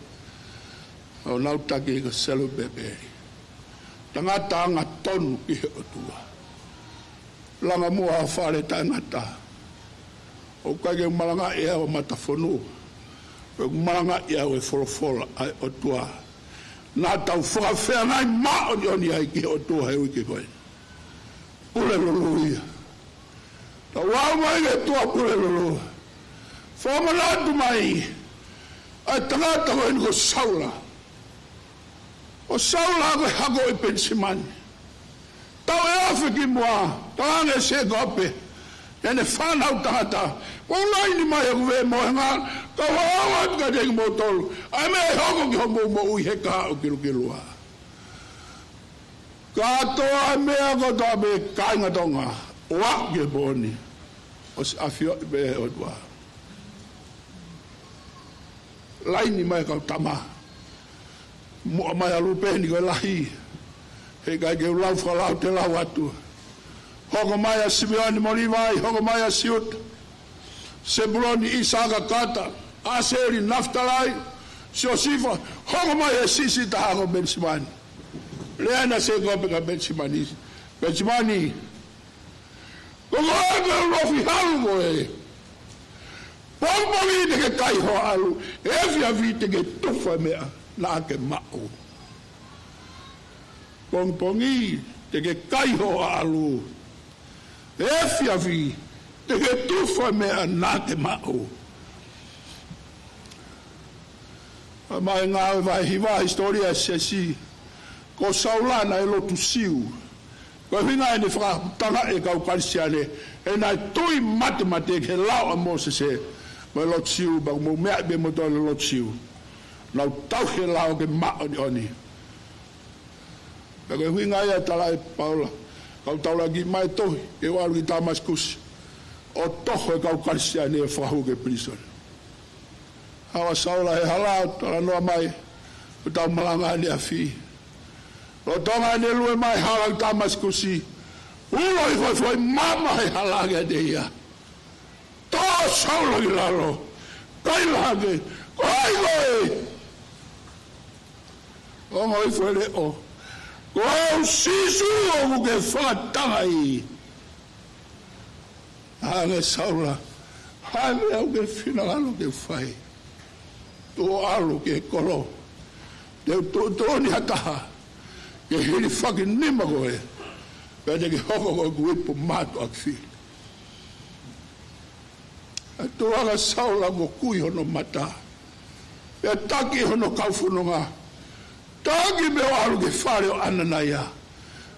ʻO nau taki ko Selupepeli. Tangata angatonu ki he ʻOtua. Langa muʻa ʻa e fale taʻengata. ʻOku ʻikai ke u malangaʻi au e matafonua. Ko ʻeku malangaʻi au e folofola ʻa e ʻOtua. Naʻa tau fakafeangai māʻoniʻoni ai ki he ʻOtua he uike ko ē. Pulelulu ia. Tau aʻu mai ki he ʻOtua Pulelulu. Fakamanatu mai ʻa e tangata ko eni ko Saula. ʻO Saula ko e hako ʻi Penisimani. Taʻu ʻe afe kimuʻa, talaange ʻe Sēkope, ʻene fānau tangata, ʻoku laini mai ʻeku veʻe mohenga, kau ʻalu atu kiate kimoutolu, ʻa e meʻa ʻe hoko ki hoʻomou moʻui he kahaʻu kilukilua. Kātoa e meʻa kotoa pē kāinga Tonga, ʻo aʻu ki he pō ni, ʻosi ʻafioʻi pē ʻe he ʻOtua. Laini mai kau tama. Muʻa mai ʻa Lūpeni ko e lahi. Heʻikai ke u lau fakalau te lau atu. Hoko mai ʻa Simione mo Līvai, hoko mai ʻa Siuta. Sepuloni, ʻIsaka, Kata, ʻAseli, Nafitalai, Siosifa, hoko mai e siʻisiʻi taha ko Penisimani. Lea ʻa Sēkope kia Penisimani. Penisimani, ko koe ko e ʻuluaki halu ko ē. Pongipongi te ke kai hoʻo ʻalu, efiafi te ke tufa e meʻa naʻa ke maʻu. Pongipongi te ke kai hoʻo ʻalu, efiafi te ke tufa e meʻa naʻa ke maʻu. ʻA mai Ngāue vahe hiva, hisitōlia ʻa e siasi, ko Saula naʻe lotu Siu. Ko e ʻuhinga ʻene fakatangaʻi e kau Kalisitiane, he naʻe tui matemate ki he lao ʻa Mōsese, mo e lotu Siu, pea ko e meʻa pē mo e lotu Siu. Nau tauhi e lao ke māʻoniʻoni. Pea ko e ʻuhinga ia tala ʻe Paula, kau taulaki mai tohi, ke u ʻalu ki Tāmasikusi, ʻo toho e kau Kalisitiane ʻo fakahū ki he pilīsone. Haʻu ʻa Saula he hala, talanoa mai, ʻo tau malanga ʻaneafi. Lolotonga ʻene lue mai hala ki Tāmasikusi, ulo hifo e foʻi maama he hala kiate ia. Tō Saula ki lalo, kaila hake, ko hai koe? Ongo hifo e leʻo, ko au Sīsū ʻoku ke fakatangaʻi. Hanga ʻe Saula, hanga ʻe au ke finangalo ke fai. Tuʻu ʻalu ki he kolo. Te u tuʻutuʻuni ha taha ke hilifaki nima ko ē, pea te ke hoko ko ʻeku ipu mātuʻaki fili. ʻA e tuʻu ʻa Saula kuo kui hono mata, pea taki hono kau fononga. Taki pea ʻalu ki he fale ʻo ʻAnanaia.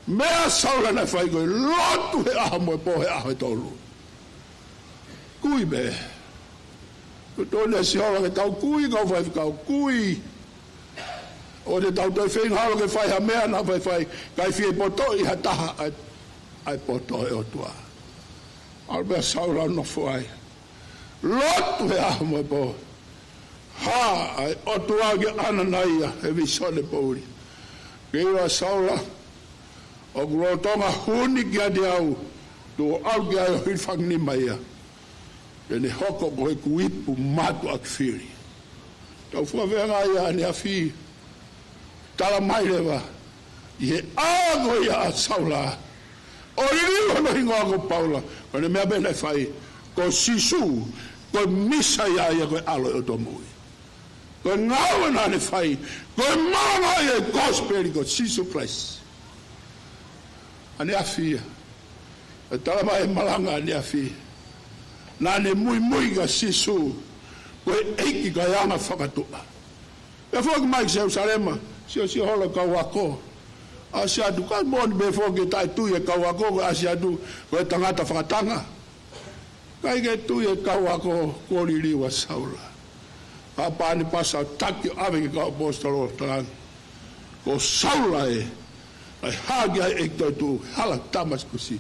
Meʻa ʻa Saula naʻe fai ko e lotu he ʻaho mo e pō he ʻaho ʻe tolu. Kui pē. Ko e tonu ʻa Sihova ke tau kui, kau faifekau kui. ʻOua te tau toe feinga holo ke fai ha meʻa naʻa faifai, kae fie potoʻi ha taha ʻa e, ʻa e poto ʻo e ʻOtua. ʻAlu pē ʻa Saula ʻo nofo ai. Lotu he ʻaho mo e pō. Hā ʻa e ʻOtua kia ʻAnanaia he vīsone poʻuli. Ke ʻilo ʻa Saula, ʻoku lolotonga huni kiate au, tuʻu ʻo ʻalu ki ai ʻo hilifaki nima ia. Te ne hoko ko ʻeku ipu mātuʻaki fili. Tau fakafeangai ʻaneafi, tala mai leva, ʻi he ʻā ko ia ʻa Saula, ʻo liliu hono hingoa ko Paula, ko ʻene meʻa pē naʻe fai, ko Sīsū, ko e Mīsaia ia, ko e ʻAlo ʻo e ʻOtua moʻui. Ko e ngāue naʻa ne fai, ko e malangaʻi e kosipeli ko Sīsū Kalaisi. ʻAneafi ia. ʻE tala mai e malanga ʻaneafi. Naʻa ne muimui kia Sīsū. Ko e ʻEiki kae anga fakatuʻa. Pea foki mai ki Selusalema, siosio holo e kau ako. ʻAsi atu, ka moʻoni pē foki e taʻetui e kau ako, ko e ʻasi atu, ko e tangata fakatanga. ʻIkai ke tui e kau ako kuo liliu ʻa Saula. Ka Pānepasi ʻo taki ʻo ʻave ki he kau ʻaposetolo ʻo talaange, ko Saula ē, naʻe hā ki ai e ʻEiki toetuʻu he hala Tāmasikusi,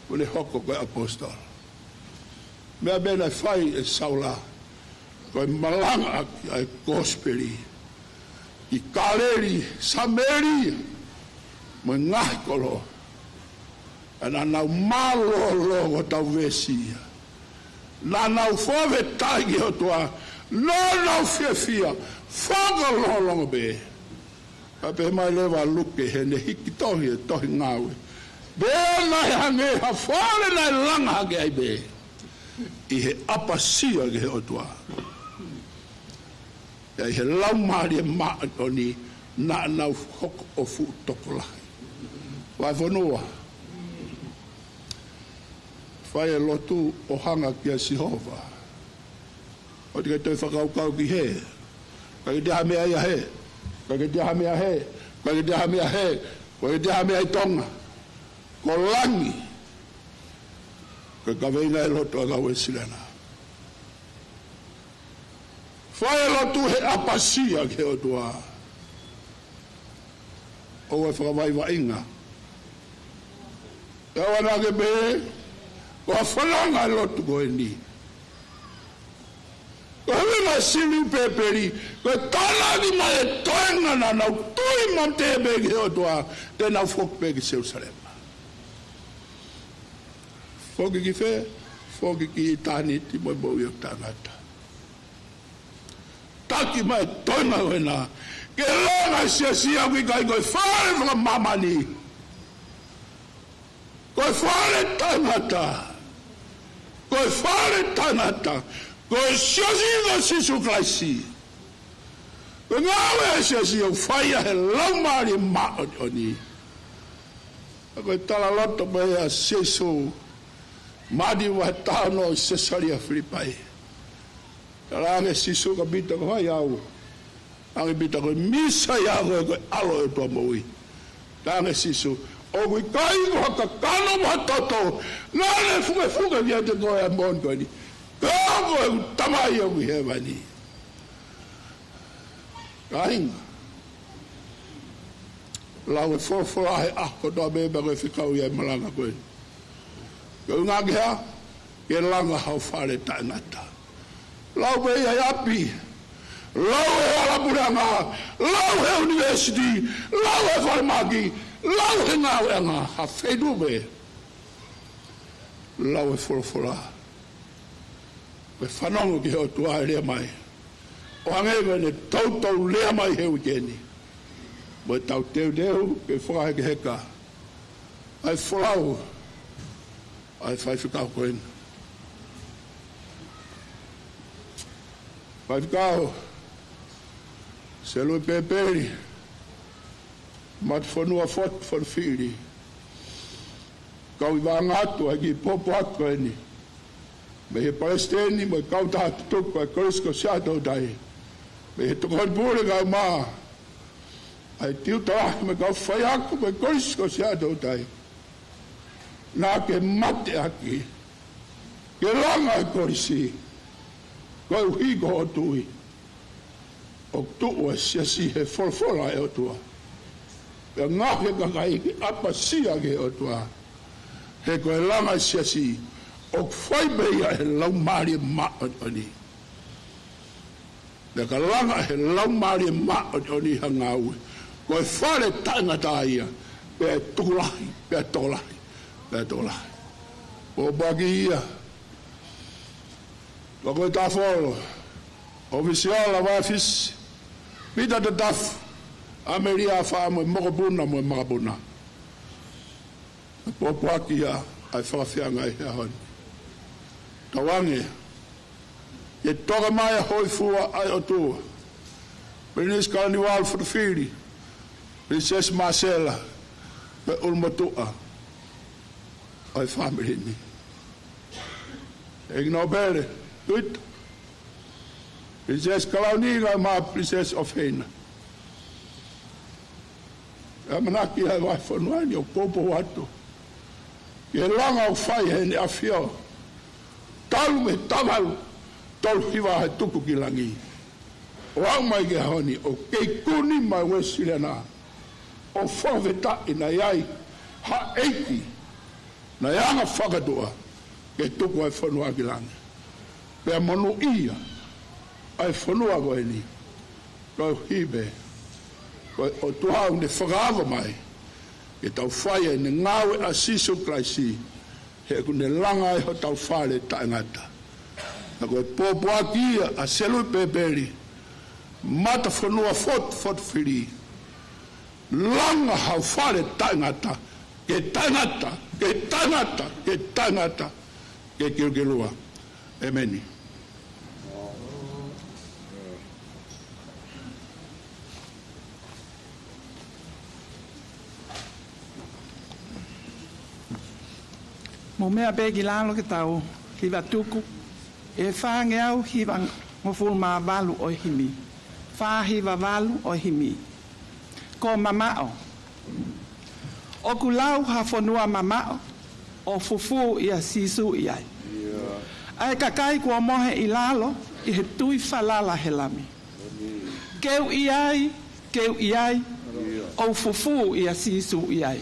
kuo ne hoko ko e ʻaposetolo. Meʻa pē naʻe fai ʻe Saula, ko e malangaʻaki ʻa e kosipeli ki Kāleli, Samēlia, mo e ngaahi kolo. Naʻa nau mālōlō, ko ʻetau veesi ia. Naʻa nau fakafetaʻi ki he ʻOtua, naʻa nau fiefia, fakalongolongo pē. Ka pehē mai leva ʻa Luke heʻene hiki tohi e tohi Ngāue, pea naʻe hangē ha fale naʻe langa hake ai pē ʻi he ʻapasia ki he ʻOtua. Pea ʻi he Laumālie Māʻoniʻoni naʻa nau hoko ʻo fuʻu tokolahi. Vahefonua, fai e lotu ʻo hanga kia Sihova. ʻOua te ke toe fakakaukau ki hē. ʻIkai ke toe ha meʻa ia hē. ʻIkai ke toe ha meʻa hē. ʻIkai ke toe ha meʻa hē. ʻIkai ke toe ha meʻa ʻi Tonga. Ko langi. Ko e kaveinga e lotu ʻa e kau Uēsiliana. Fai e lotu he ʻapasia ki he ʻOtua. ʻOua ʻe fakavaʻivaʻinga. ʻOua naʻa ke pehē, ko e fananga e lotu ko eni. Ko e ʻuhinga e sili ʻa Pēpeli, ko e tānaki mai e toenga naʻa nau tui maʻu pē ki he ʻOtua, te nau foki pē ki Selusalema. Foki ki fē? Foki ki ʻitāniti mo e moʻui ʻo e tangata. Taki mai e toenga ko ena ke langa e siasi, ʻoku ʻikai ko e fale fakamāmani. Ko e fale taʻengata. Ko e fale taʻengata. Ko e siasi ko Sīsū Kalaisi. Ko e ngāue ʻa e siasi ʻoku fai ia he Laumālie Māʻoniʻoni. Ko e talaloto mai ʻa Sīsū, Mātiu vahe taha ono, ʻi Sesalia Filipai. Talaange ʻe Sīsū kia Pita, ko hai au? Talaange ʻe Pita, ko e Mīsaia koe, ko e ʻAlo ʻo e ʻOtua moʻui. Talaange ʻe Sīsū, ʻoku ʻikai ko ha kakano mo ha toto naʻa ne fukefuke kiate koe ʻa e moʻoni ko eni, ka ko ʻeku Tamai ʻoku ʻi hēvani. Kāinga, lau e folofola he ʻaho kotoa pē pea ko e fekau ia e malanga ko ē. Ko e ʻuhinga ke hā? Ke langa hao fale taʻengata. Lau pē ia he ʻapi. Lau he hala puleʻanga. Lau he ʻunivēsiti. Lau he falemahaki. Lau he ngāueʻanga. Ha feituʻu pē. Lau e folofola. Ko e fanongo ki he ʻOtua ʻe lea mai. ʻO hangē ko ʻene toutou lea mai he uike ni. Mo ʻetau teuteu ke fakahekeheka ʻa e folau ʻa e faifekau ko eni. Faifekau Selue Pēpeli, Matafonua Fotu, Fonofili. Kau ʻi Vangatu ʻa e kiʻi pōpoaki ko eni. Mei he palesiteni mo e kautaha tutuki ʻa e Kolisi ko Siaʻatoutai. Mei he tokoni pule kae ʻumaʻā ʻa e tiuta lahi mo e kau faiako ʻo e Kolisi ko Siaʻatoutai. Naʻa ke mateʻaki ke langa e kolisi. Koeʻuhi ko hoʻo tui ʻoku tuʻu e siasi he folofola ʻa e ʻOtua. Pea ngaohi e kakai ke ʻapasia ki he ʻOtua. He ko e langa e siasi ʻoku fai pē ia he Laumālie Māʻoniʻoni. Pea ka langa he Laumālie Māʻoniʻoni ha ngāue, ko e fale taʻengata ia, pea ʻe tokolahi, pea ʻe tokolahi, pea ʻe tokolahi. Pōpoaki ia. Tuʻa ko e Tafolo, ʻOfisiala Vaefisi, Pita Tatafu, ʻAmelia Afaʻa mo e mokopuna mo e makapuna. Pōpoaki ia ʻa e fakafianga ʻi he ʻaho ni. Tauange ke toka mai ʻa e hōifua ʻa e ʻOtua. Pilinisi Kalaniuvalu Fonofili, Pilinisesi Māsela, mo e ʻulumotuʻa ʻo e fāmili ni. ʻEiki Nōpele Tuita, Pilinisesi Kalauni kae ʻumaʻā Pilinisesi ʻOfeina. ʻE ʻamanaki ʻa e vahefonua ni ʻo poupou atu ki he langa ʻoku fai ʻe heʻene ʻAfio, talu mei he taha valu tolu hiva he tuku ki langi, ʻo aʻu mai ki he ʻaho ni, ʻoku kei kuni mai Uēsiliana ʻo fakafetaʻi naʻe ʻi ai ha ʻEiki naʻe anga fakatuʻa ke tuku ʻa e fonua ki langi, pea monūʻia ʻa e fonua ko eni. Koeʻuhi pē ko e ʻOtua ʻoku ne fakaava mai ke tau fai ʻa e ngāue ʻa Sīsū Kalaisi, he ʻoku ne langa ai hotau fale taʻengata. Naʻe pōpoaki ia ʻa Selupepeli, mata fonua fot-, fotofili. Langa hau fale taʻengata, ke taʻengata, ke taʻengata, ke taʻengata, ke kilukilua. ʻEmeni. Mou meʻa pē ki lalo ke tau hiva tuku ʻa e fāngeau hivangofulu mā valu ʻo e himi. Fā hiva valu ʻo e himi. Ko Mamaʻo. ʻOku lau ha fonua mamaʻo, ʻo fufū ʻia Sīsū ʻi ai ʻa e kakai kuo mohe ʻi lalo ʻi he tui falala he Lami. Ke u ʻi ai, ke u ʻi ai, ʻo fufū ʻia Sīsū ʻi ai.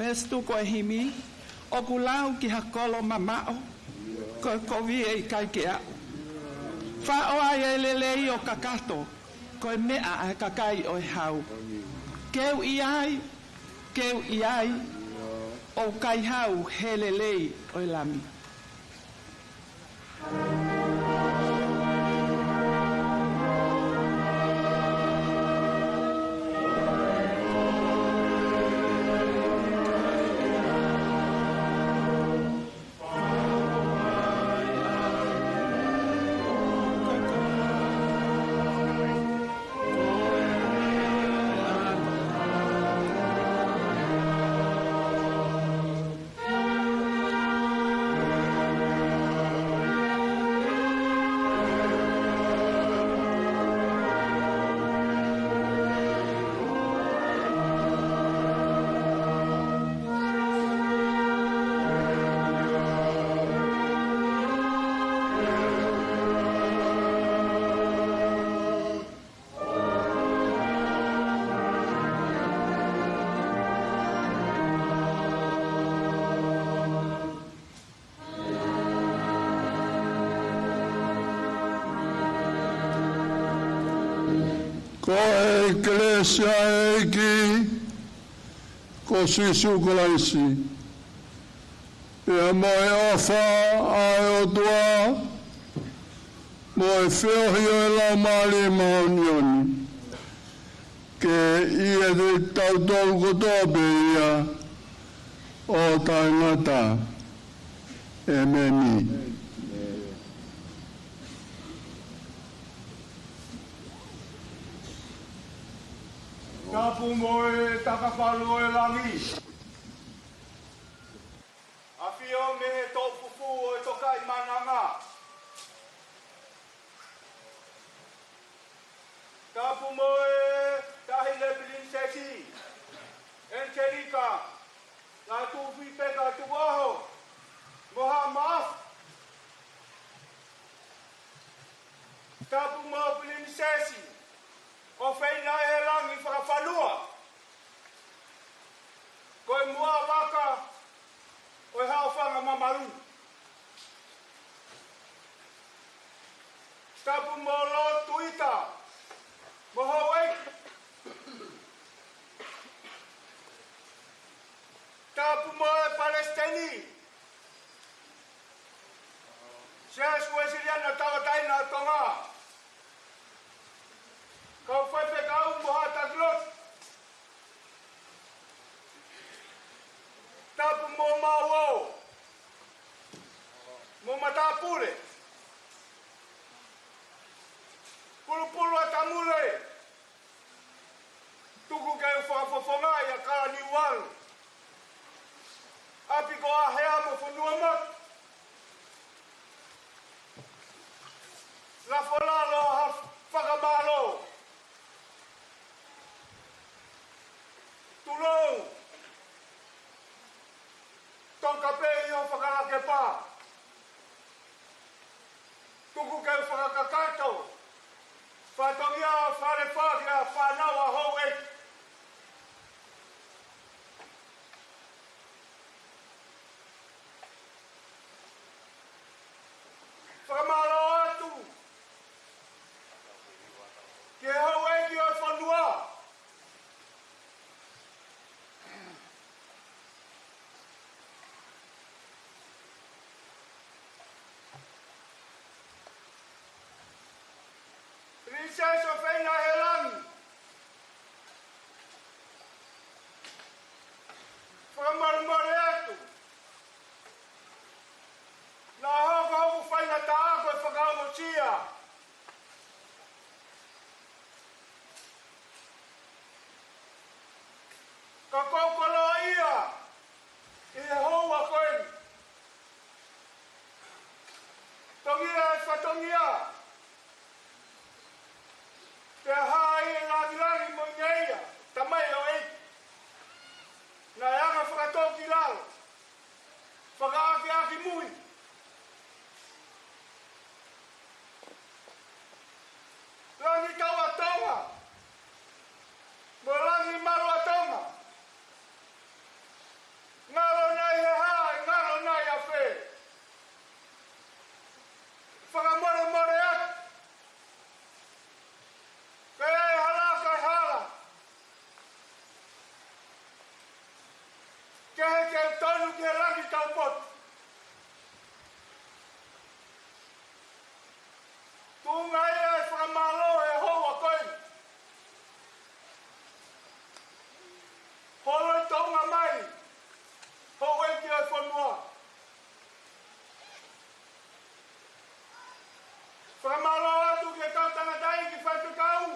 Veesi tuku ʻo e himi. ʻOku lau ki ha kolo mamaʻo, ko e kovi ʻe ʻikai ke aʻu. Faʻo ai ʻa e lelei ʻo kakato, ko e meʻa ʻa e kakai ʻo e hau. Ke u ʻi ai, ke u ʻi ai, ʻo kaihau he lelei ʻo e Lami. Ko e kelesi ʻa e ʻEiki ko Sīsū Kalaisi, pea mo e ʻofa ʻa e ʻOtua, mo e feohi ʻo e Laumālie Māʻoniʻoni, ke ʻiate kitautolu kotoa pē ia ʻo taʻengata. ʻEmeni. Tapu mo e takapalu ʻo e langi. ʻAfio mei he toʻu fufū ʻo e Tokaimaʻananga. Tapu mo e Taʻahine Pilinisesi ʻAnitelika. Ka tuʻu fī pē ka tuʻu ʻaho mo Haʻa Maʻafu. Tapu mo Pilinisesi ʻo Feinaihelangi Fakafanua, ko e muʻa vaka ʻo e haʻofanga mamalu. Tapu mo Lord Tuita mo houʻeiki. Tapu mo e Palesiteni Siasi Uēsiliana Tauʻatāina ʻo Tonga, kau faifekau mo haʻa taki lotu. Tapu mo Mauō mo matāpule, pulupulu ʻa Tamule, tuku ke u fakafofongaʻi ʻa Kalaniuvalu, ʻapi ko ʻĀhea mo Fonuamotu. Lafo lalo ha fakamālō. Tulou, toka pē ʻi ho fakalakepa. Tuku ke u fakakakato fatongia ʻo Falefā ki he fānau ʻa houʻeiki. Fakamālō atu ki he houʻeiki ʻo e fonua, Pilinisesi ʻo Feinaihelangi. Fakamolemole atu. Naʻe hoko hoku faingataʻa ko e fakaongosia. Ka kou koloaʻia ʻi he houa ko eni. Tongia e fatongia. Pea hā ʻi he langilangi mo e ngeia, tamai ʻo e. Naʻe anga fakatōkilalo, fakaʻakiʻakimui. Langi tau ʻa Tonga, mo langi malu ʻa Tonga. Ngalo nai he hā, ngalo nai ʻafē. Fakamolemole atu. Ka ʻi ai e hala, ka e hala. Kehe ke tonu ki he langi taupotu. Tuʻunga ia e fakamālō he houa ko eni. Holo e tuʻunga mai houʻeiki ʻo e fonua. Fakamālō atu ki he kau tangataʻeiki faifekau.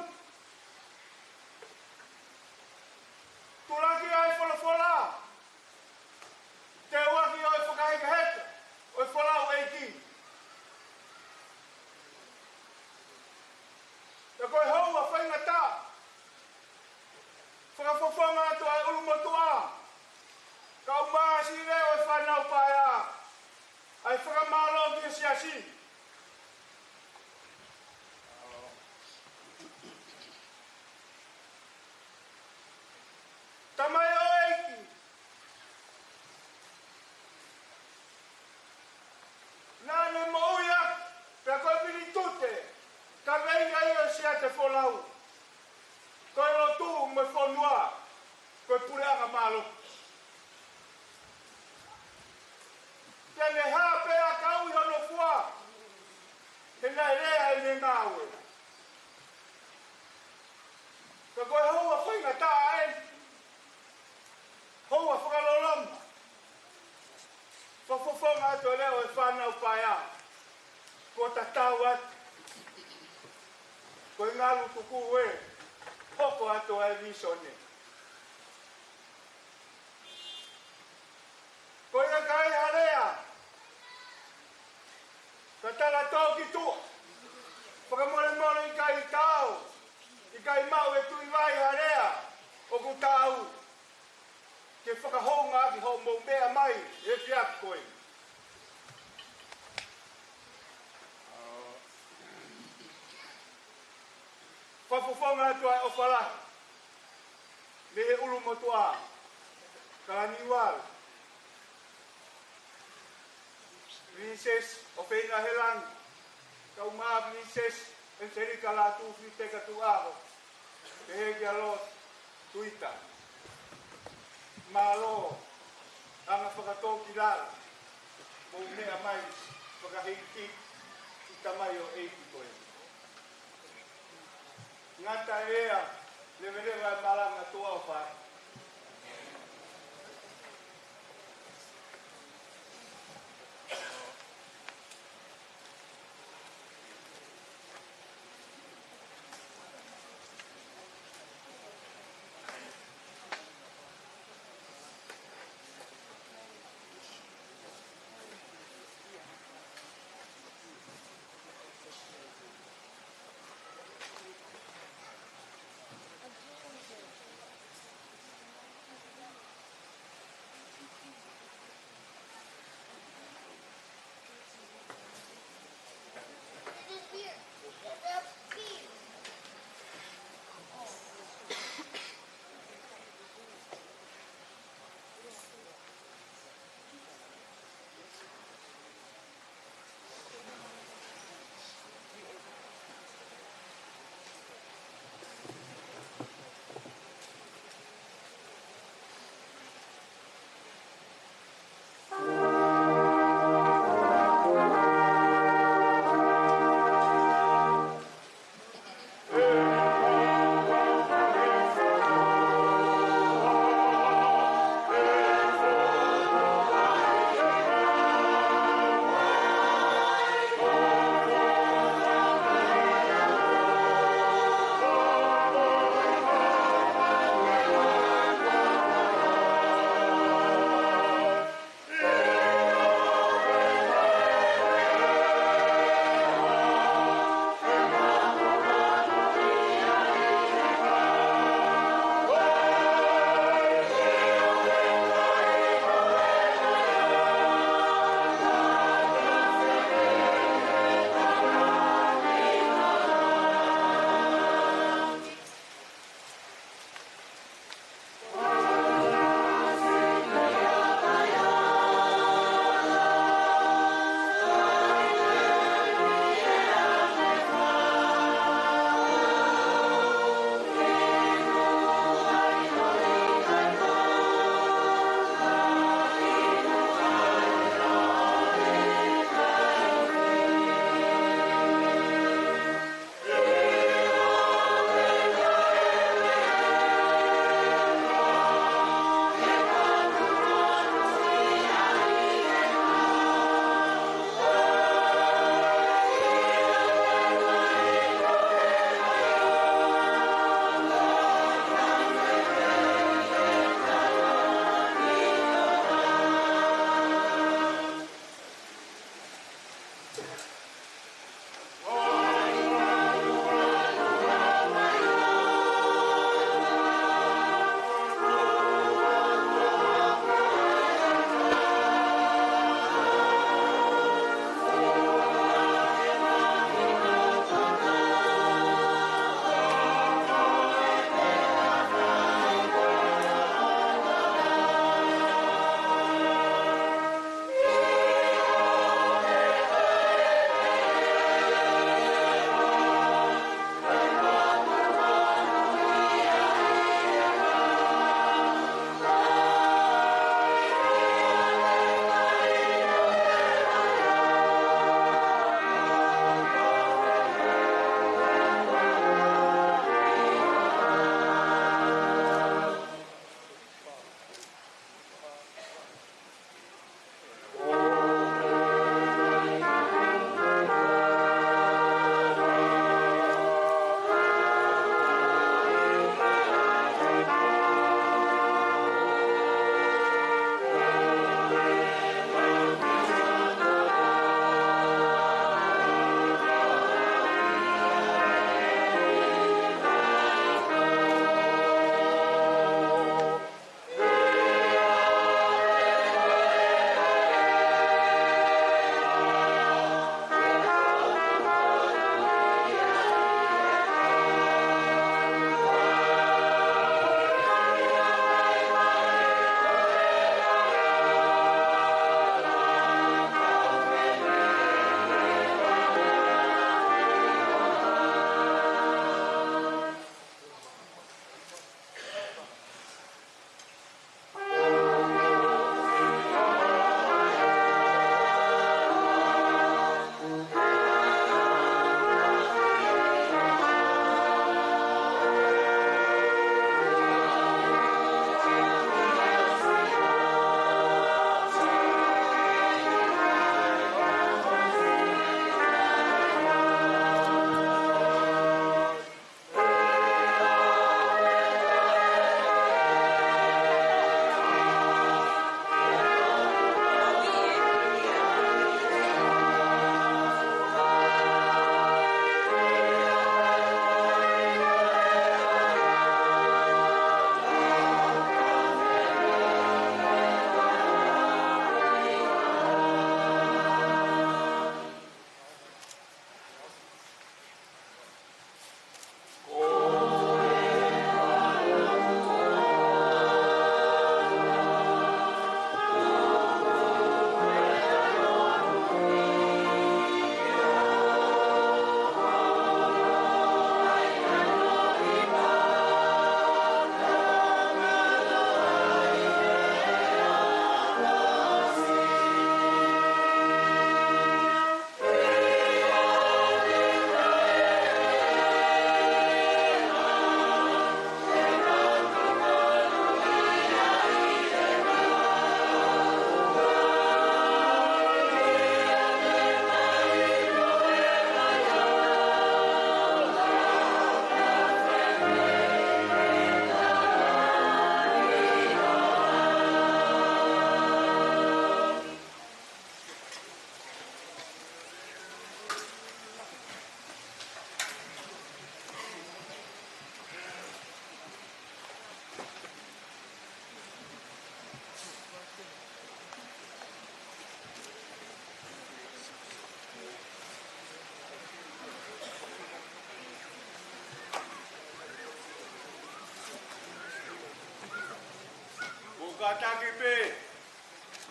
Tulaki ai folofola. Teuaki ʻo e fakahekeheka ʻo e folau ʻeiki. Pea ko e houa faingataʻa. Fakafofonga atu ʻa e ʻulumotuʻa, kau māsile ʻo e fānau paea, ʻa e fakamālō ki he siasi. Tamai ʻo e ʻEiki, naʻa ne moʻui atu, pea ko e minitute, ka veinga ia ʻo e siate folau. Ko e lotu mo e fonua, ko e puleʻanga mālohi. Te ne hā pē ʻakau ʻi hono fua, he naʻe lea ʻene ngāue. Ka ko e houa faingataʻa eni, houa fakaloloma. Fakafofonga atu e leʻo e fānau paea. Kuo tatau atu. Ko e ngalu tuku ē, hoko atu ʻa e vīsone. Ko ia ka ʻi ai ha lea, ka tala tō ki tuʻa. Fakamolemole ʻikai taau, ʻikai maʻu ʻe Tuʻivai ha lea ʻoku taau. ke fakahoungaʻaki hoʻomou meʻa mai he efiafi ko eni. Fakafofonga atu ʻa e ʻofa lahi mei he ʻulumotuʻa, Kalaniuala, Pilinisesi ʻOfeina Helangi, kae ʻumaʻā Pilinisesi ʻEniselika Lātūfiteka Tuʻuʻaho, pehē kia Lord Tuita. Mālō ʻa e anga fakatōkilalo mou meʻa mai fakahikihiki ki he tamaioʻeiki ko eni. Ngata ʻi he leveleva e malanga, tuʻa ʻofa.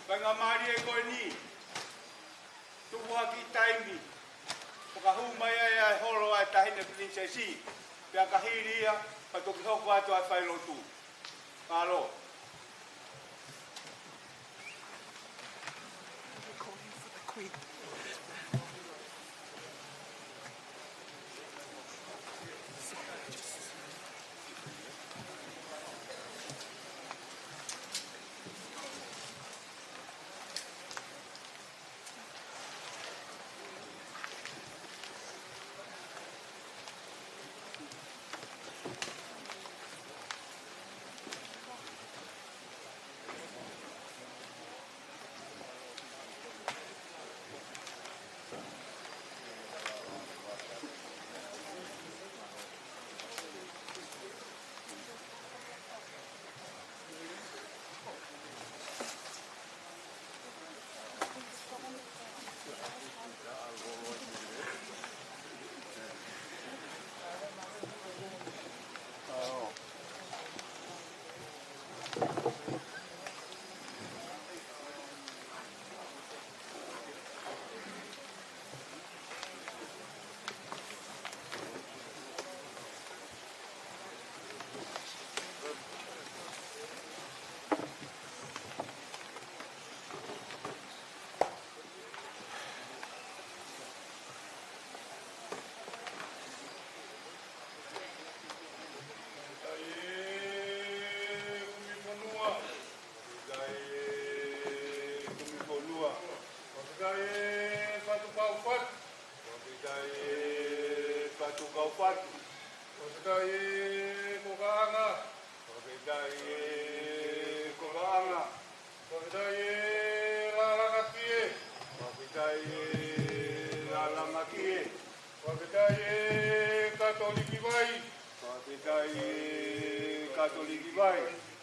Faingamālie ko eni, tuku ha kiʻi taimi, ʻo ka hū mai ai ʻa e holo ʻa e Taʻahine Pilinisesi, pea ka hili ia, ka toki hoko atu ʻa e failotu. Mālō. Fakafetaʻi e kumi fonua. Fakafetaʻi e kumi fonua. Fakafetaʻi e fatu kau fatu. Fakafetaʻi e fatu kau fatu. Fakafetaʻi e kokaʻanga. Fakafetaʻi e kokaʻanga. Fakafetaʻi e lālanga kie. Fakafetaʻi e lālanga kie. Fakafetaʻi e Katoliki vai. Fakafetaʻi e Katoliki vai.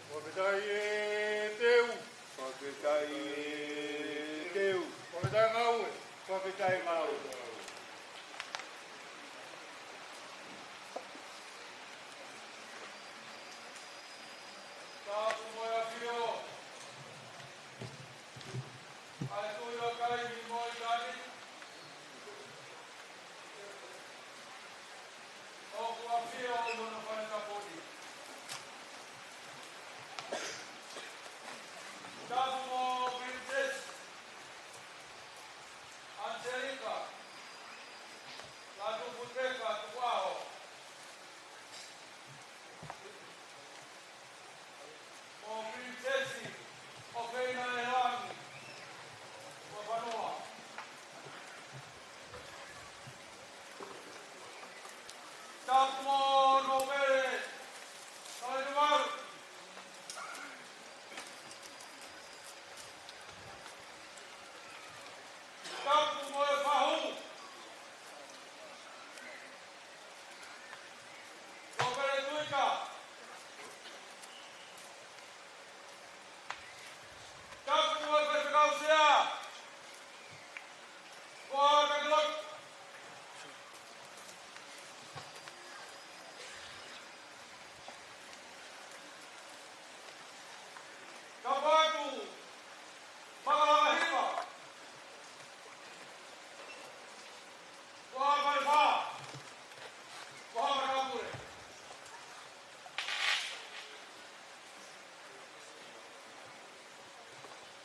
Fakafetaʻi e teu. Fakafetaʻi e teu. Fakafetaʻi e ngāue. Fakafetaʻi e ngāue. Tapu mo e ʻAfio. ʻA e Tuʻi ʻo e kai ni mo e kai ni. ʻOku ʻafio ʻi hono fale tapu ni. Tapu mo Pilinisesi ʻAnitelika Latuputeka Tukuʻaho. Mo Pilinisesi ʻo Feinaʻelangi mo e fonua. Tapu mo Nōpele Talatuvalu. Tapu mo e fahu. Nōpele Tuita. Tapu mo e Faifekau Sea. Ko Takilotu. Tapu atu, Makalakahiva. Ko Haʻapai Fā. Ko Haʻapai Kapule.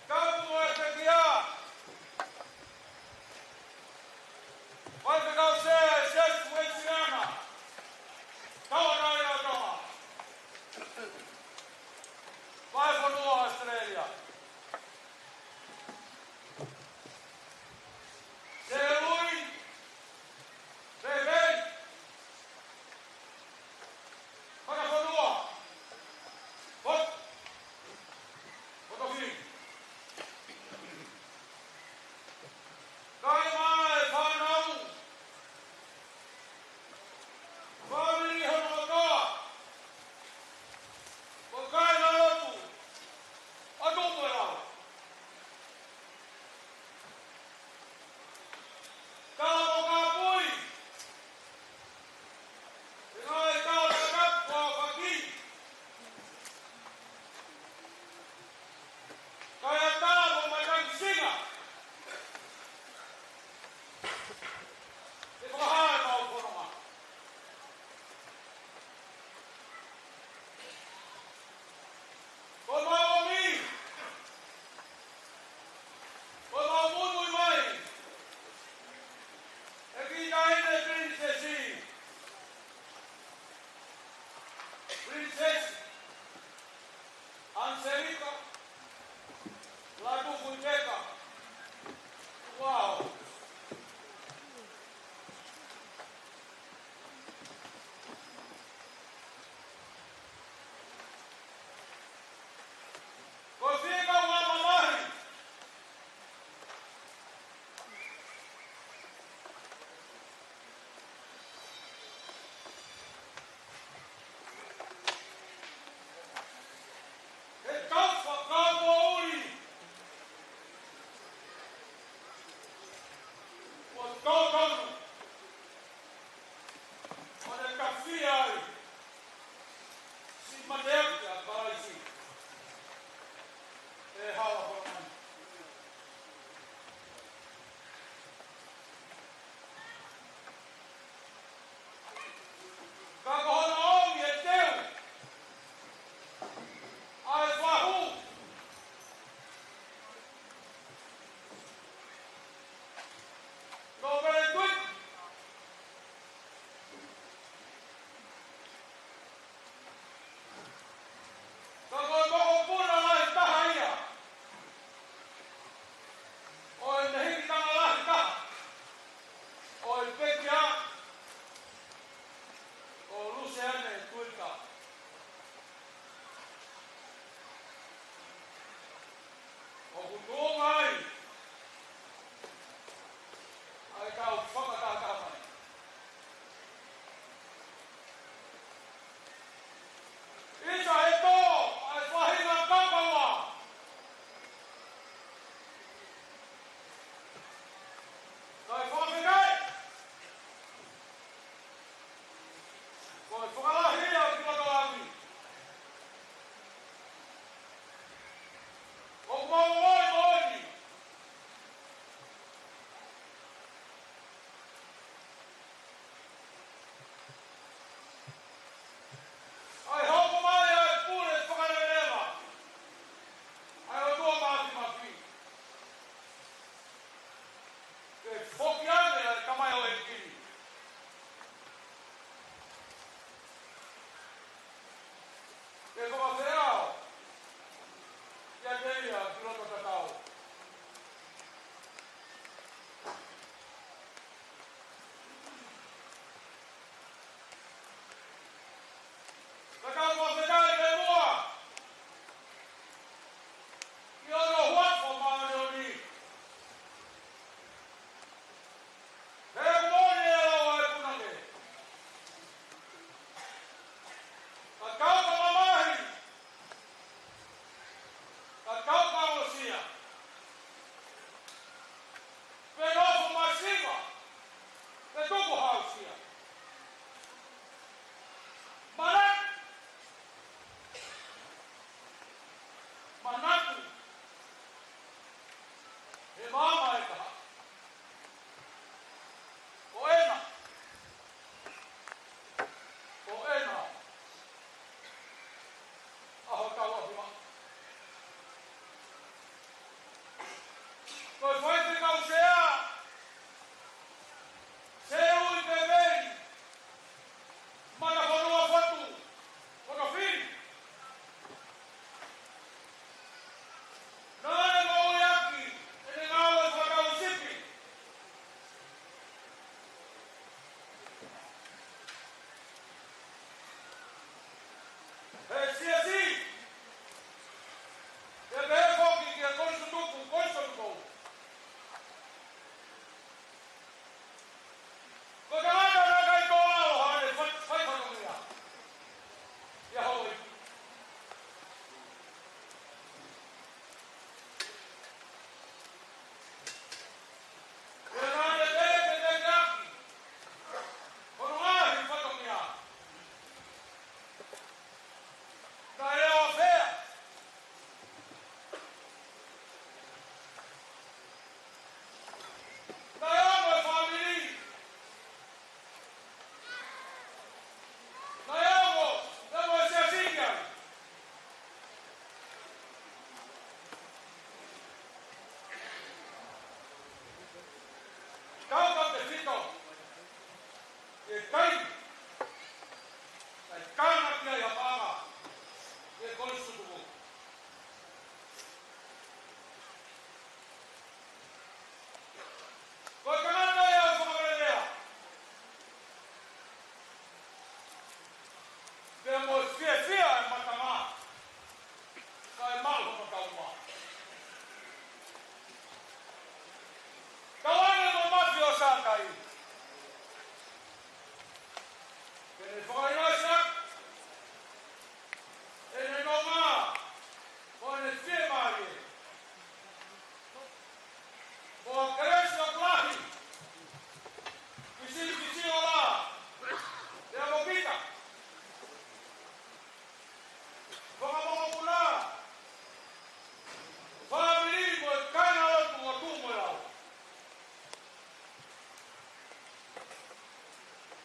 Tapu mo e pekia. Faifekau Sea, Siasi Uēsiliana. Tauʻatāina ʻo Tonga. Vahefonua ʻAositelēlia. Sea Lui, Pēpeni, Makafonua, Hot, Hotofili. Kae ʻumaʻā e fānau, fāmili hono kotoa, ko e kāingalotu ʻo Tupu. Anselika Latufuiteka. Wow. Ko e fika ua mamahi. He kau fakakaukau ʻuli. Kuo tau tonu. ʻO ne kafia ai siʻi mateaki ʻa Kalaisi ʻi he hala ʻo e fonua ni. Ka ko hono ʻomi e teu ʻa e fahu, no very good. Ka ko e mokopuna lahi taha ia ʻo e nehikitanga lahi taha ʻo e pekia, ko Luseane Tuita. ʻOku tuʻunga ai ʻa e kau fakatahataha mai. ʻIsa he tō ʻa e faʻahinga kapa ua. Kae fakafekai. Ko e fakalahi ia ʻo e kiʻi loto langi. ʻOku mau ʻi ai moʻoni. ʻA e hoko mai ʻa e pule fakaleleva ʻa e ʻOtua Māfimafi. Ke foki ange ʻa e kamaʻi ʻo e kini. Ke fakafeʻao kiate ia ki loto tatau. Ka tau fakafetaʻi ke mua ki hono huafa māʻoniʻoni. He moʻoni e lau ʻa e punake. Ka tau ka mamahi. Ka tau ka ʻosia. Maʻu hono kaumā. Kau ange mo Mafi ʻo Sakai. Ke ne fakainasi ʻaki ʻene nonga, ko ʻene fiemālie. Ko e kelesi ʻoku lahi, kisikisi ʻo la, pea mo Pita. Fakamokopuna, fāmili mo e kāingalotu ʻo Tuʻumoʻelau.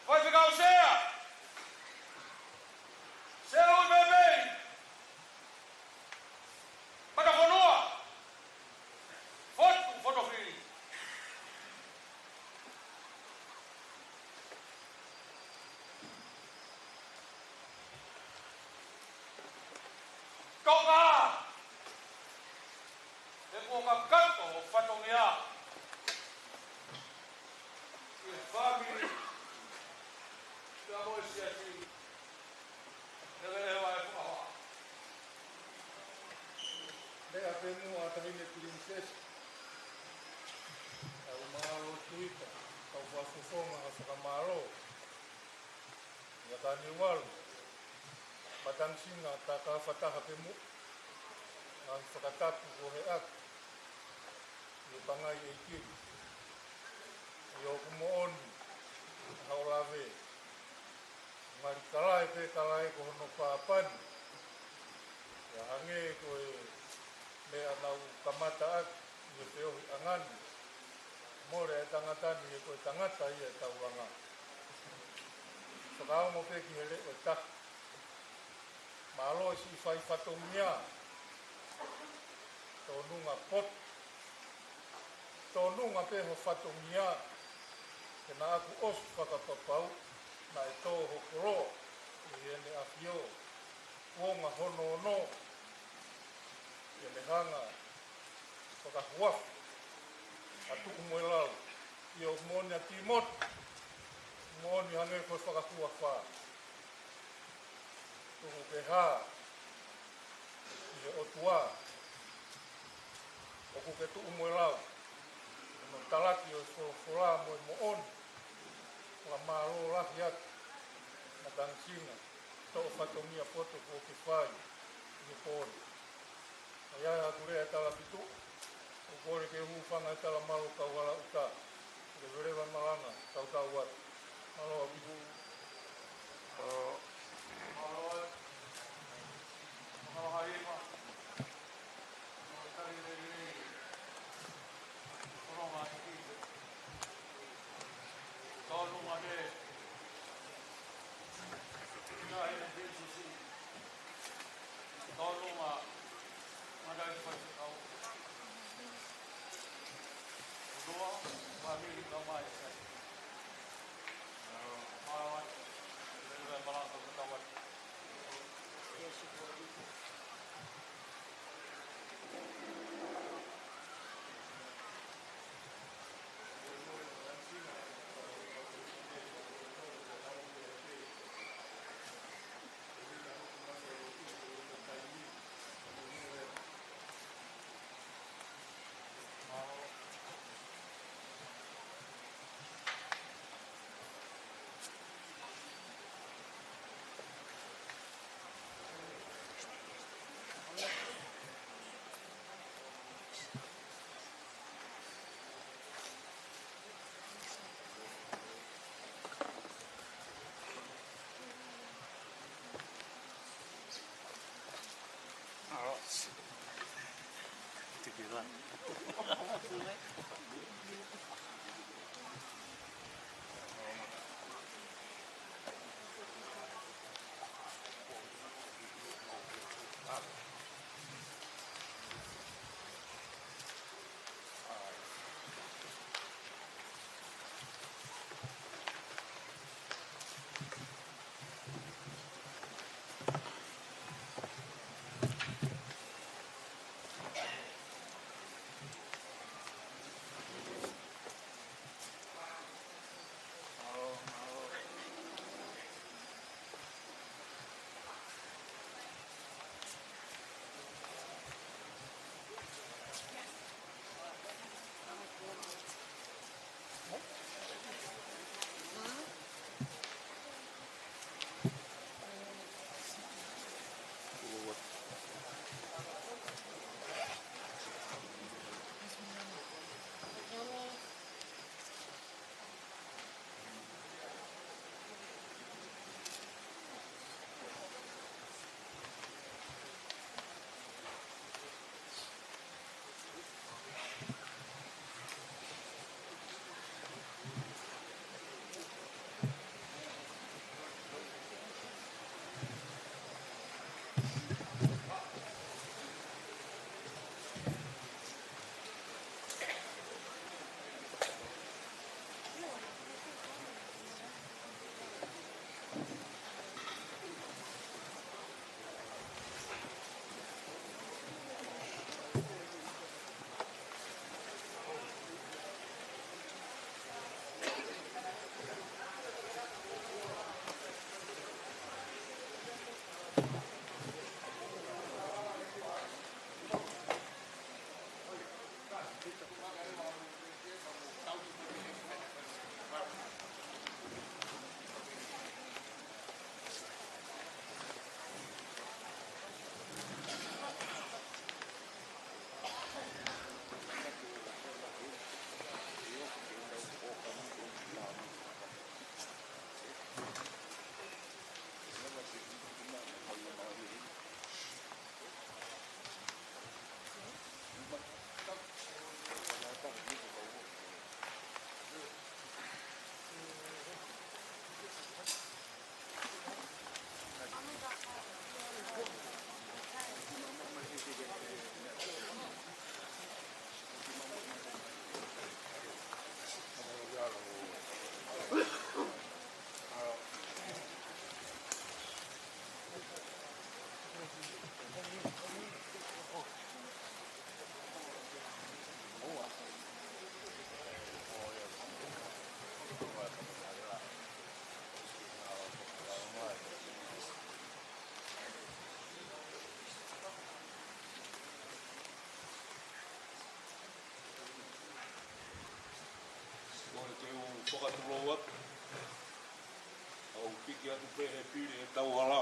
Faifekau Sea, Sea Louis Pepei, Matafonua, Fotu, Fotofili. Toka, he kuo kakato ʻo fatongia ʻi he fāmili, pea mo e siasi. Lele ʻa e fakahoa. Lea pē muʻa ʻa Taʻahine Pilinisesi. Tau mālō Tuita, tau fakafofonga ha fakamālō. ʻIa ka ni walu, Matangisinga, tā ka fataha pē muʻa, ngaahi fakatapu ko he ʻaki, ʻi he pangai ʻeikili. ʻIo, ʻoku moʻoni haʻo lave, ngali kalae pē kalae ko hono pāpani. ʻIa hangē ko e meʻa naʻa ku kamata ʻaki ʻi he feohiʻanga ni, mole e tangata ni he ko e tangata ia ʻe taulanga. Fakaongo pē ki he leʻo ʻe taha. Mālō e siʻi fai fatongia, tōnunga poto, tōnunga pē ho fatongia, he naʻa ku ʻosi fakapapau naʻe tō ho koloa ʻi heʻene ʻafio, kuonga hono ono, ke ne hanga fakahuafa ʻa Tuʻumoʻelau. ʻIo, moʻoni ʻa Tīmoti, moʻoni hangē ko e fakahuafa. Tuku ke hā ʻi he ʻOtua ʻoku ke Tuʻumoʻelau, hono talaki ʻo e folofola mo e moʻoni. Fakamālō lahi atu, Matangisinga, toʻo fatongia poto kuo ke fai ʻi he pō ni. ʻA ia ʻa e kule ʻa e tala fitu, ʻoku kole ke hūfanga ʻi he tala malu kau hala uta, ke veleva malanga, kau kau atu. Mālō ʻaupito. Mālō. Mālō. Mālō Halima. Mālō Tali Lelei. Mālō Maʻiki. Tōnunga pē. Ina ina pē susi. Tōnunga, mata i fai kau. Noa, fāmili kau mai sai. Mālō, lele malanga kau mai. Lou atu. ʻOku piki atu pē he pili ʻetau hala.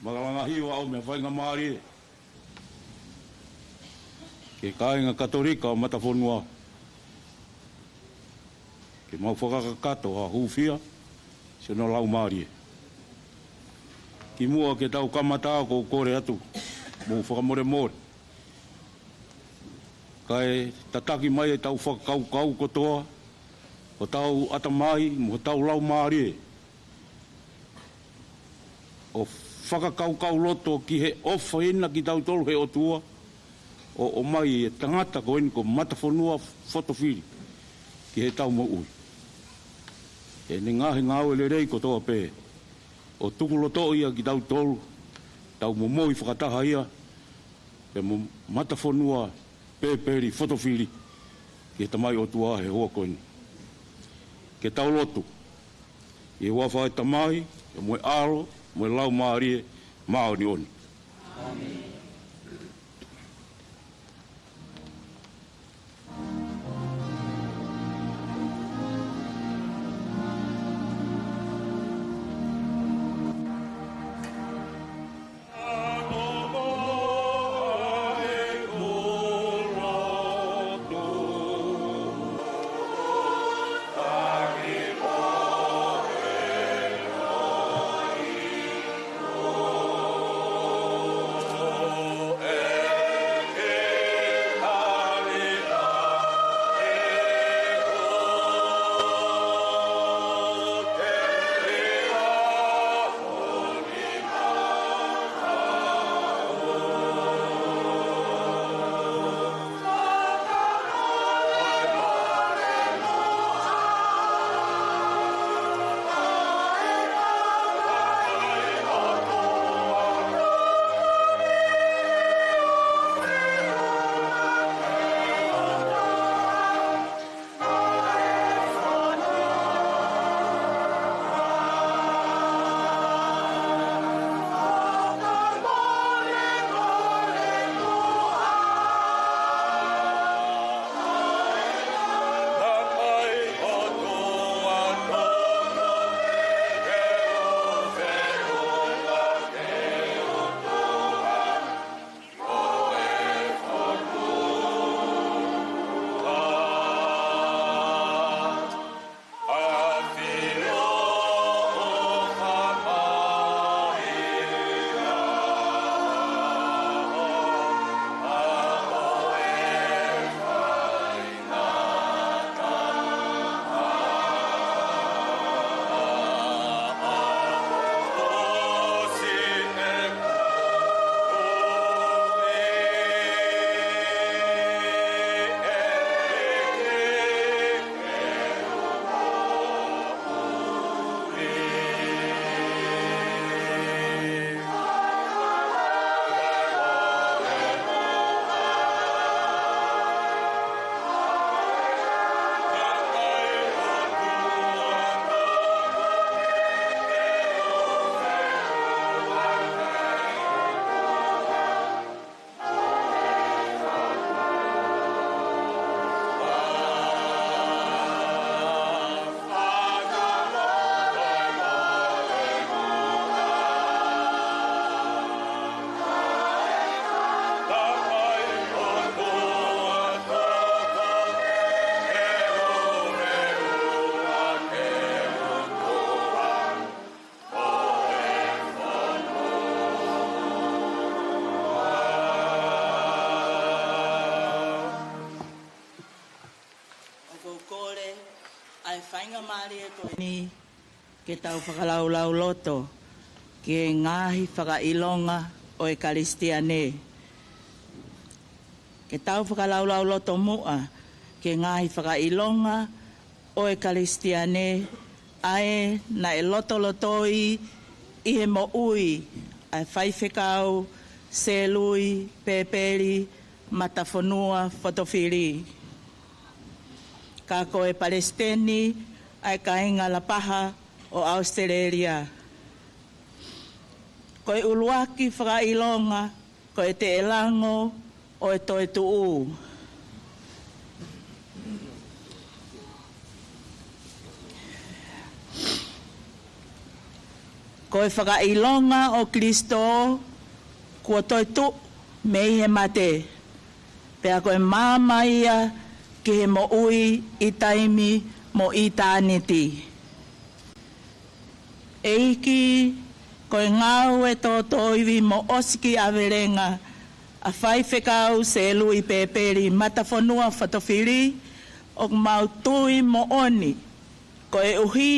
Makalanga hiva ʻo meʻa faingamālie ki he kāinga Katolika ʻo Matafonua, ke mau fakakakato ʻa e hūfia siʻono laumālie. Kimuʻa ke tau kamata, ʻoku ou kole atu mo fakamolemole kae tataki mai ʻetau fakakaukau kotoa, hotau ʻatamai mo hotau laumālie, ʻo fakakaukau loto ki he ʻofa ʻena kitautolu he ʻOtua, ʻo ʻomai e tangata ko eni ko Matafonua Fotofili ki heʻetau moʻui. ʻEne ngaahi ngāue lelei kotoa pē, ʻo tuku loto ia kitautolu, tau momoui fakataha ia, pea mo Matafonua Pēpeli Fotofili ki he Tamai ʻOtua he houa ko eni. Ke tau lotu. ʻI he huafa ʻo e Tamai, mo e ʻAlo, mo e Laumālie Māʻoniʻoni. ʻOku ou kole ʻa e faingamālie ko eni ke tau fakalaulauloto ki he ngaahi fakaʻilonga ʻo e Kalisitiane. Ke tau fakalaulauloto muʻa ki he ngaahi fakaʻilonga ʻo e Kalisitiane, ʻa ē naʻe lotolotoi ʻi he moʻui ʻa e faifekau Selui Pēpeli Matafonua Fotofili. Ka ko e palesiteni ʻa e kāinga Lapaha ʻo ʻAositelēlia. Ko e ʻuluaki fakaʻilonga, ko e teʻelango ʻo e toetuʻu. Ko e fakaʻilonga ʻo Kilisitō kuo toetuʻu mei he mate, pea ko e maama ia ki he moʻui ʻi taimi mo ʻitāniti. ʻEiki, ko e ngāue tōtōivi mo ʻosikiavelenga ʻa Faifekau Selui Pepeli Matafonua Fotofili, ʻoku mau tui moʻoni, koeʻuhi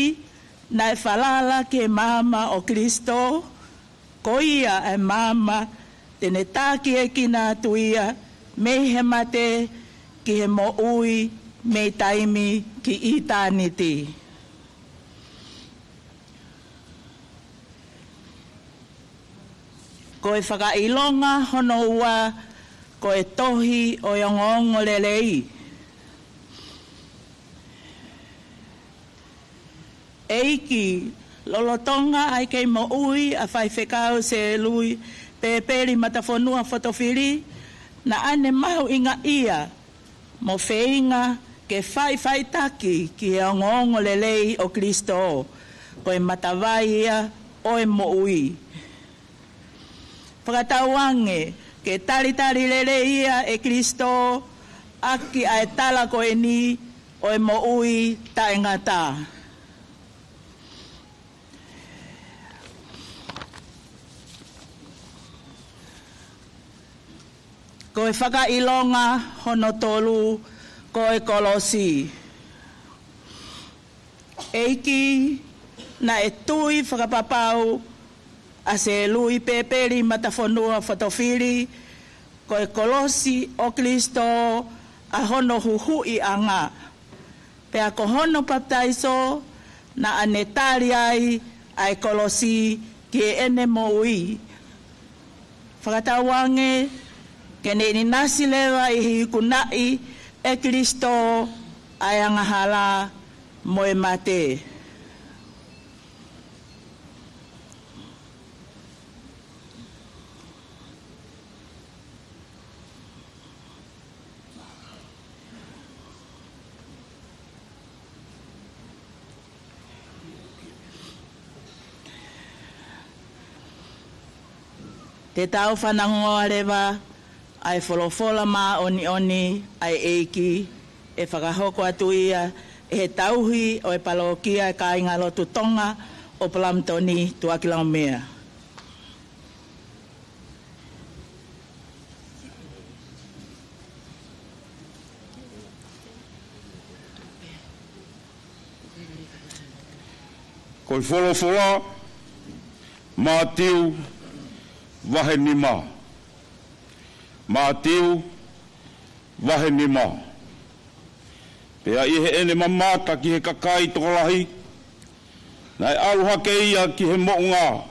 naʻe falala ki he maama ʻo Kilisitō, ko ia ʻa e maama te ne tākiekina atu ia mei he mate ki he moʻui mei taimi ki ʻitāniti. Ko e fakaʻilonga hono ua, ko e tohi ʻo e ongoongolelei. ʻEiki, lolotonga ʻa e kei moʻui ʻa Faifekau Selui Pepeli Matafonua Fotofili, naʻa ne mahuʻingaʻia mo feinga ke faʻifaʻitaki ki he ongoongolelei ʻo Kilisitō, ko e matavai ia ʻo e moʻui. Fakatauange ke talitali lelei ia ʻe Kilisitō ʻaki ʻa e tala ko eni ʻo e moʻui taʻengata. Ko e fakaʻilonga hono tolu, ko e kolosi. ʻEiki, naʻe tui fakapapau ʻa Selui Pepeli Matafonua Fotofili, ko e kolosi ʻo Kilisitō ʻa hono huhuʻiʻanga. Pea ko hono papitaiso naʻa ne tali ai ʻa e kolosi ki heʻene moʻui. Fakatauange ke ne ʻinasi leva ʻi he ikunaʻi ʻe Kilisitō ʻa e angahala mo e mate. Te tau fanongoa leva ʻa e folofola māʻoniʻoni ʻa e ʻEiki, ʻe fakahoko atu ia ʻe he tauhi ʻo e palokia ʻa e Kāingalotu Tonga ʻo Palāmitoni, Tuʻa ʻAkilaumea. Ko e folofola, Mātiu vahe nima. Mātiu vahe nima. Pea ʻi heʻene mamata ki he kakai tokolahi, naʻe ʻalu hake ia ki he moʻunga.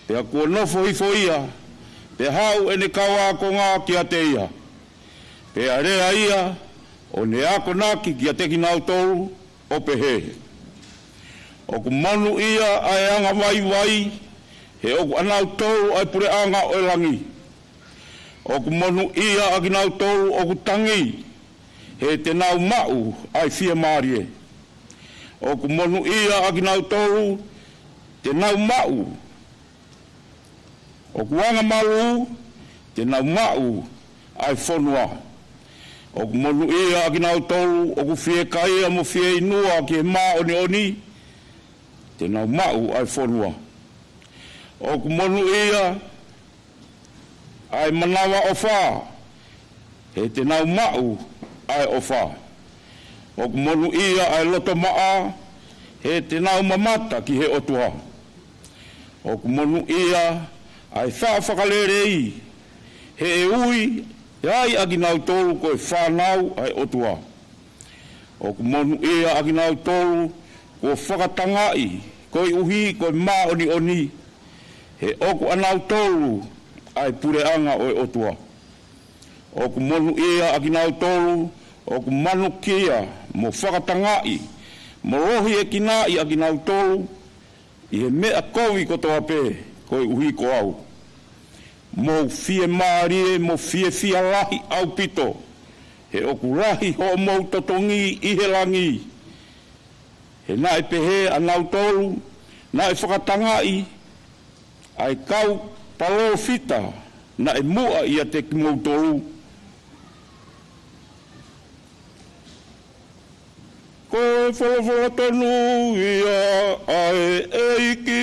Pea kuo nofo hifo ia, pea haʻu ʻene kau ākonga kiate ia. Pea lea ia, ʻo ne akonaki kiate kinautolu, ʻo pehē: ʻOku monūʻia ʻa e angavaivai, he ʻoku ʻanautolu ʻa e puleʻanga ʻo e langi. ʻOku monūʻia ʻa kinautolu ʻoku tangi, he te nau maʻu ʻa e fiemālie. ʻOku monūʻia ʻa kinautolu te nau maʻu, ʻoku angamalū, te nau maʻu ʻa e fonua. ʻOku monūʻia ʻa kinautolu ʻoku fiekaia mo fieinua ki he māʻoniʻoni, te nau maʻu ʻa e fonua. ʻOku monūʻia ʻa e manavaʻofa, he te nau maʻu ʻa e ʻofa. ʻOku monūʻia ʻa e loto maʻa, he te nau mamata ki he ʻOtua. ʻOku monūʻia ʻa e faʻa fakalelei, he ʻe ui ai ʻa kinautolu ko e fānau ʻa e ʻOtua. ʻOku monūʻia ʻa kinautolu kuo fakatangaʻi koeʻuhi ko e māʻoniʻoni, he ʻoku ʻanautolu ʻa e puleʻanga ʻo e ʻOtua. ʻOku monūʻia ʻa kinautolu ʻoku manukia mo fakatangaʻi mo lohiekinaʻi ʻa kinautolu ʻi he meʻa kovi kotoa pē koeʻuhi ko au. Mou fiemālie mo fiefia lahi ʻaupito, he ʻoku lahi hoʻomou totongi ʻi he langi. He naʻe pehē ʻa nautolu Naʻe fakatangaʻi ʻa e kau palōfita naʻe muʻa ʻiate kimoutolu, ko e folofola tonu ia ʻa e ʻEiki.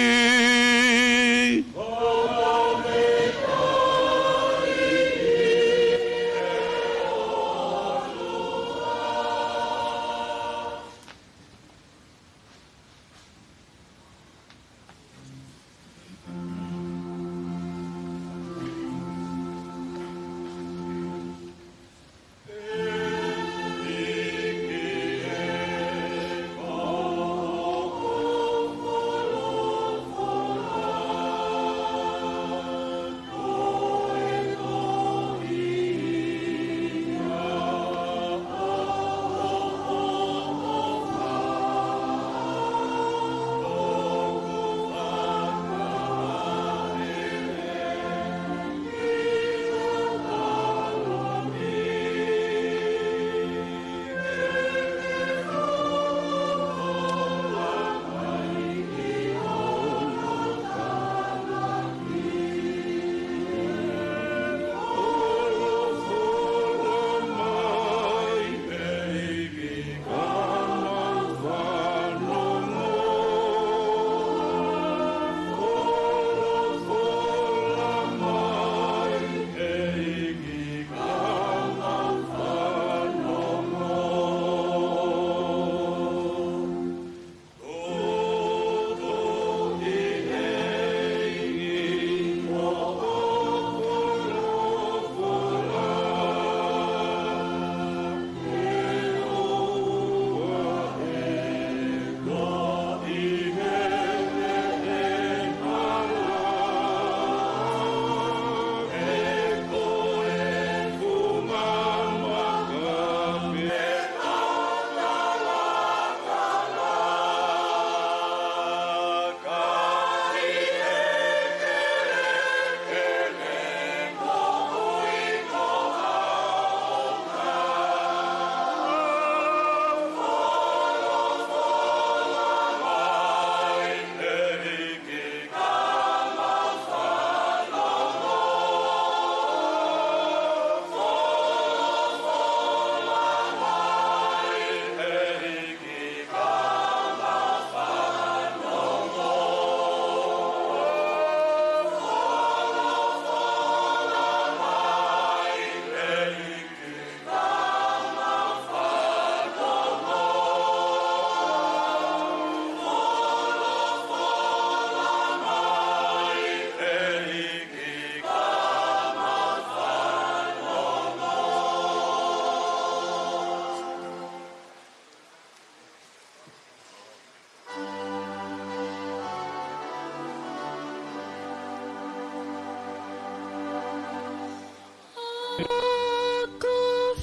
Ko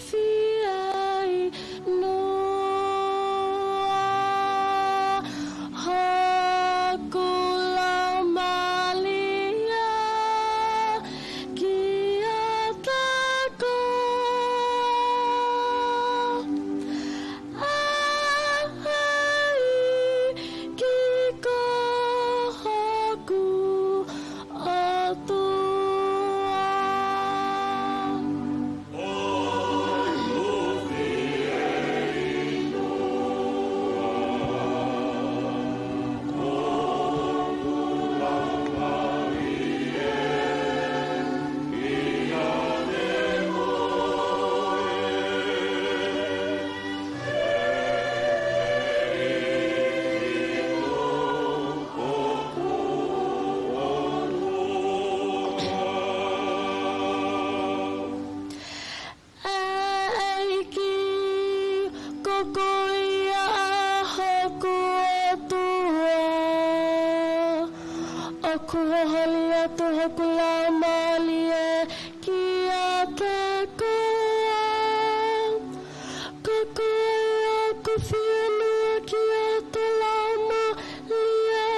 fia ʻi noa hoku laumālie kiate koe. ʻEiki ko hoku ʻOtua. ʻEiki, ko koe ia ʻa hoku ʻOtua. ʻOku holi atu hoku laumālie kiate koe. Ko koe ʻoku fiemaʻu ki hoto laumālie.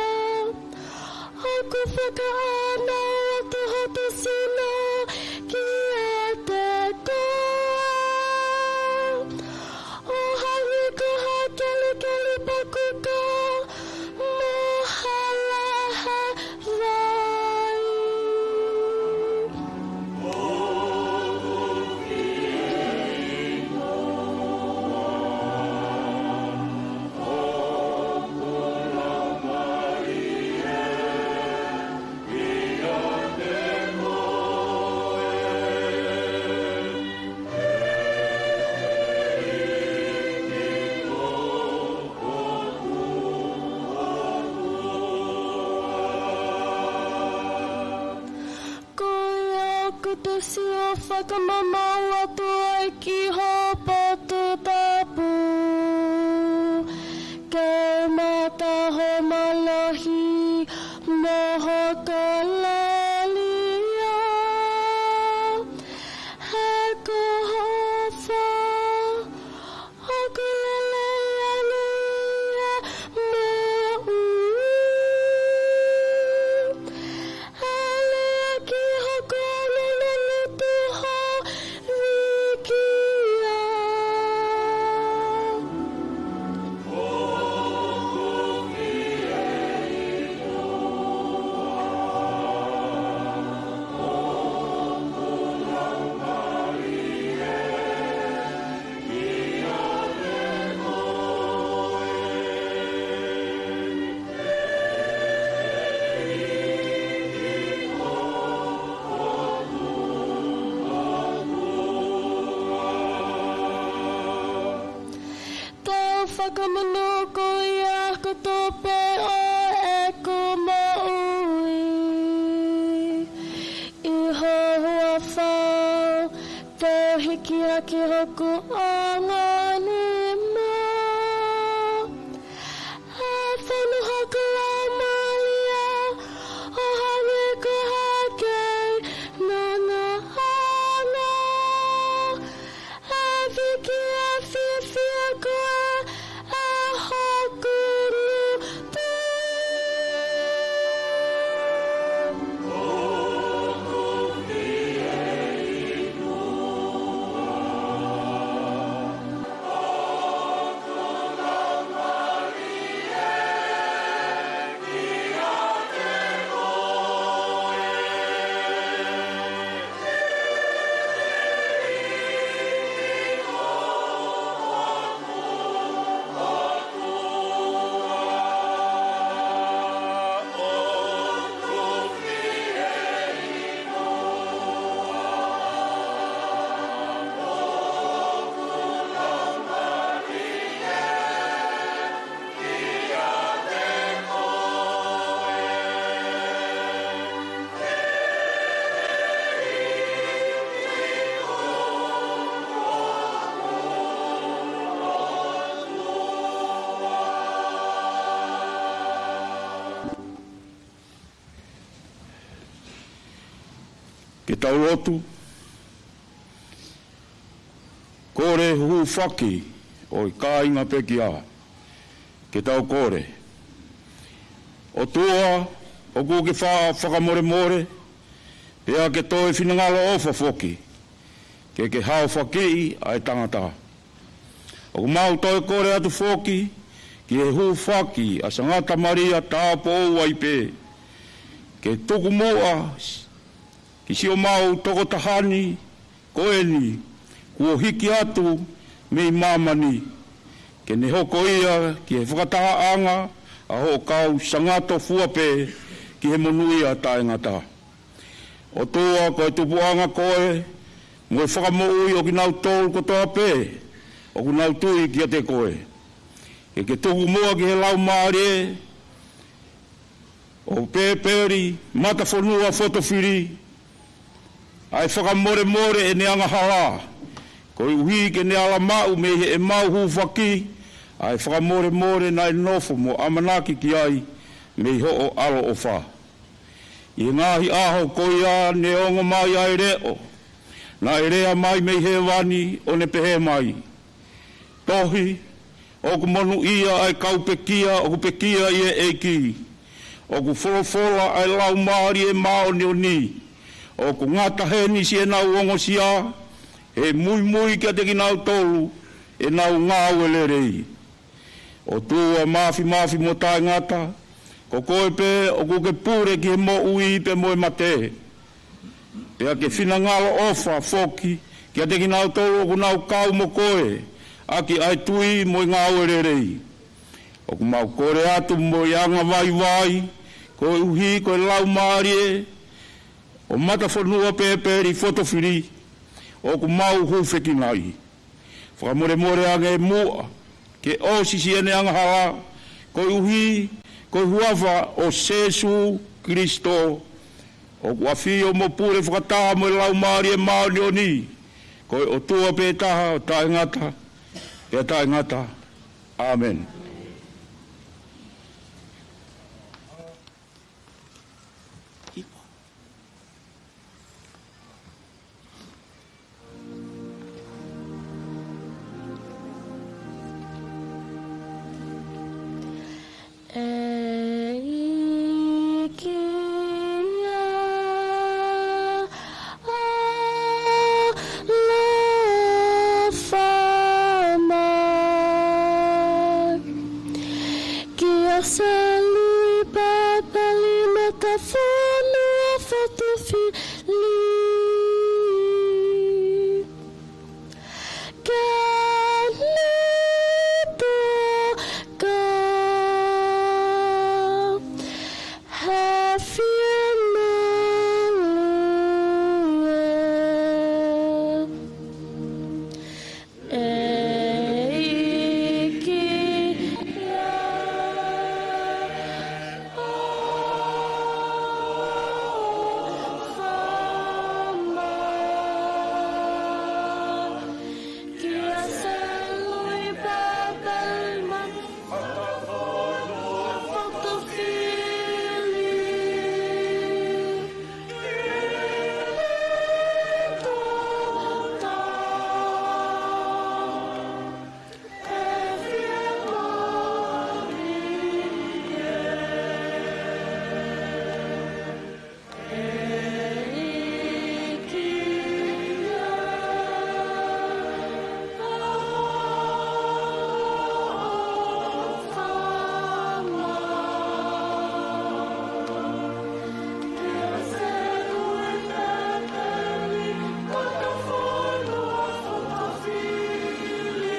ʻOku fakaʻānaua atu hoto sino kiate koe. ʻO hangē ko ha kelikeli pakuka mo ha Te u sio fakamamaʻu atu ai ki ho potu tapu, ke mata ho mālohi mo ho kalalia. He ko ho fā ʻoku lelei ange ia maʻu. Alea ki hoku ʻanenai tuʻu ho vīkia. Tau fakamonū koe ʻa e kotoa pē ʻo ʻeku moʻui. ʻI ho huafa te u hiki hake hoku ʻanganima. ʻE fonu hoku laumālie ʻo hangē ko ha kei nanaʻanga. ʻE vīkia fiefia koe ʻe hoku ngutu. Ke tau lotu. Kole hūfaki ʻo e kāinga pekia. Ke tau kole. ʻOtua, ʻoku ke fa-, fakamolemole, pea ke toe finangalo ʻofa foki, ke ke haofakiʻi ʻa e tangata. ʻOku mau toe kole atu foki ki he hūfaki ʻa Sangata Malia Tāupoʻou ai pē, ke tuku muʻa ki siʻomau tokotaha ni ko eni kuo hiki atu mei māmani, ke ne hoko ia ki he fakatahaʻanga ʻa hoʻo kau sangato fua pē ki he monūʻia taʻengata. ʻOtua, ko e tupuʻanga koe mo e fakamoʻui ʻo kinautolu kotoa pē ʻoku nau tui kiate koe. Ke ke tuku muʻa ki he laumālie ʻo Pēpeli Matafonua Fotofili ʻa e fakamolemole ʻene angahala, koeʻuhi ke ne ala maʻu mei heʻemau hūfaki ʻa e fakamolemole naʻe nofo mo ʻamanaki ki ai mei hoʻo ʻaloʻofa. ʻI he ngaahi ʻaho ko ia ne ongo mai ʻa e leʻo naʻe lea mai mei hēvani ʻo ne pehē mai: Tohi, ʻoku monūʻia ʻa e kau pekia ʻoku pekia ʻi he ʻEiki. ʻOku folofola ʻa e Laumālie Māʻoniʻoni, ʻoku ngata heni siʻenau ongosia, he muimui kiate kinautolu ʻenau ngāue lelei. ʻOtua māfimafi mo taʻengata, ko koe pē ʻoku ke pule ki he moʻui pea mo e mate. Pea ke finangalo ʻofa foki kiate kinautolu ʻoku nau kau mo koe ʻaki ʻa e tui mo e ngāue lelei. ʻOku mau kole atu mo e anga vaivai, koeʻuhi ko e laumālie ʻo Matafonua Pēpeli Fotofili ʻoku mau hūfekina ai. Fakamolemole ange muʻa ke ʻosi siʻene angahala, koeʻuhi ko e huafa ʻo Sēsū Kilisito, ʻOku ʻafio mo pule fakataha mo e Laumālie Māʻoniʻoni, ko e ʻOtua pē taha ʻo taʻengata pea taʻengata. ʻĀmeni. ʻEiki ʻaloʻofa mai, kia Selui Pāpeli Matafonua Fotofili. Ka ne toka ha fiemaʻu ʻEiki ʻaloʻofa mai, kia Selui Pāpeli Matafonua Fotofili.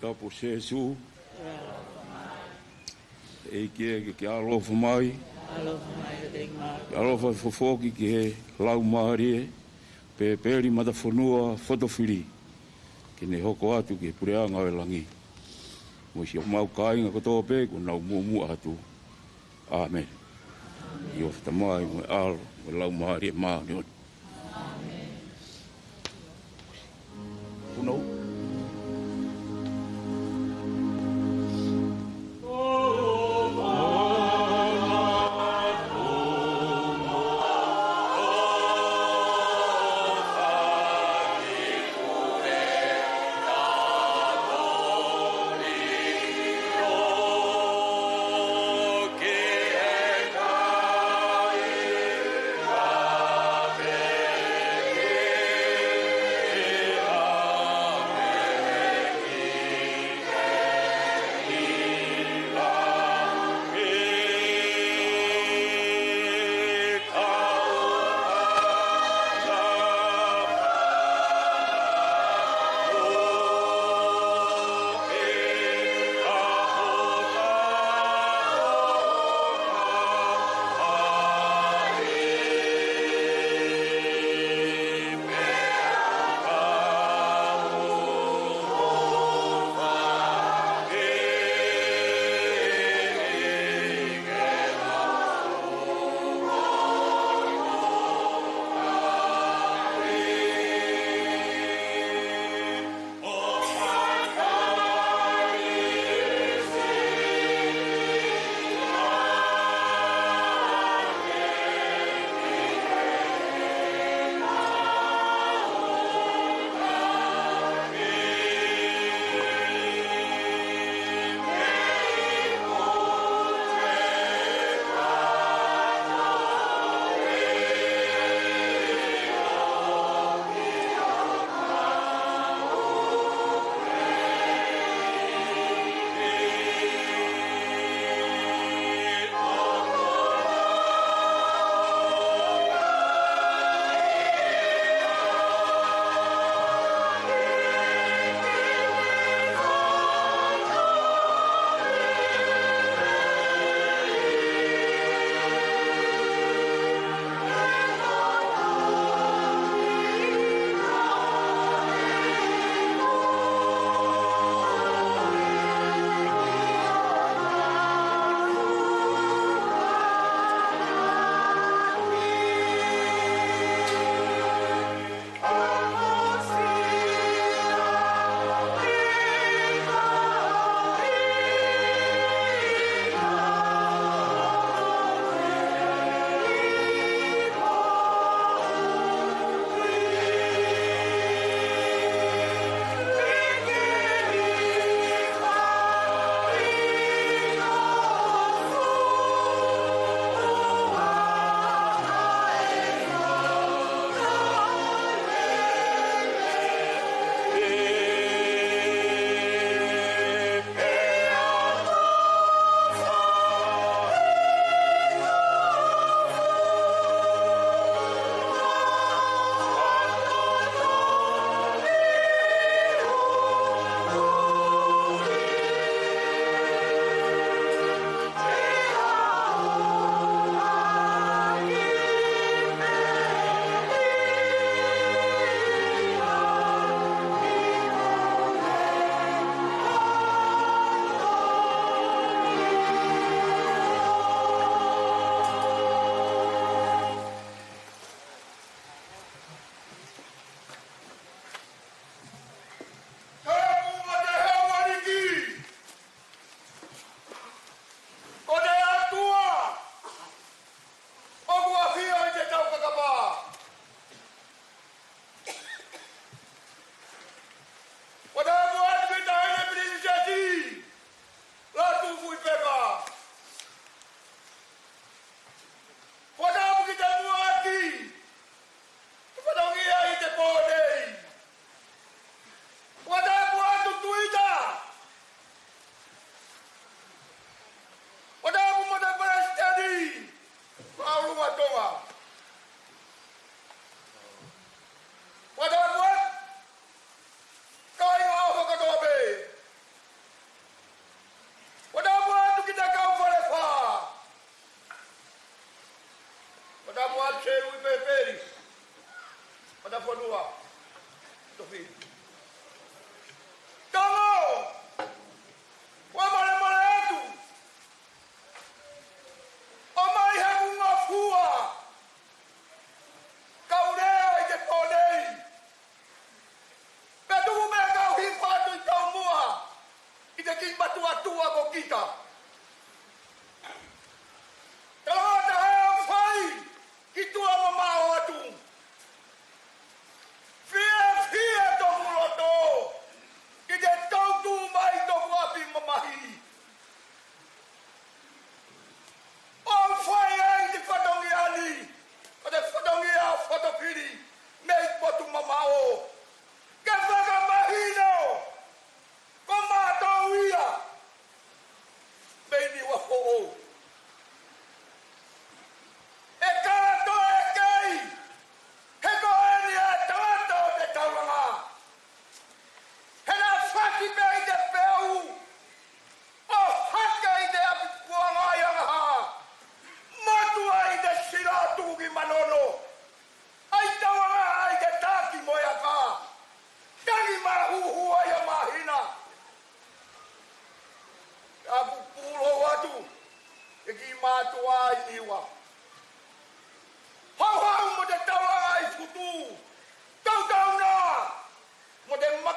Tapu Sēsū. ʻEiki ke ke ʻaloʻofa mai. ʻAloʻofa mai kiate kimautolu. Ke ʻaloʻofa foki ki he Laumālie Pēpeli Matafonua Fotofili, ke ne hoko atu ki he puleʻanga ʻo e langi. Mo siʻomau kāinga kotoa pē kuo nau muʻomuʻa atu. ʻĀmeni. ʻI he huafa ʻo e Tamai, mo e ʻAlo, mo e Laumālie Māʻoniʻoni. Uno.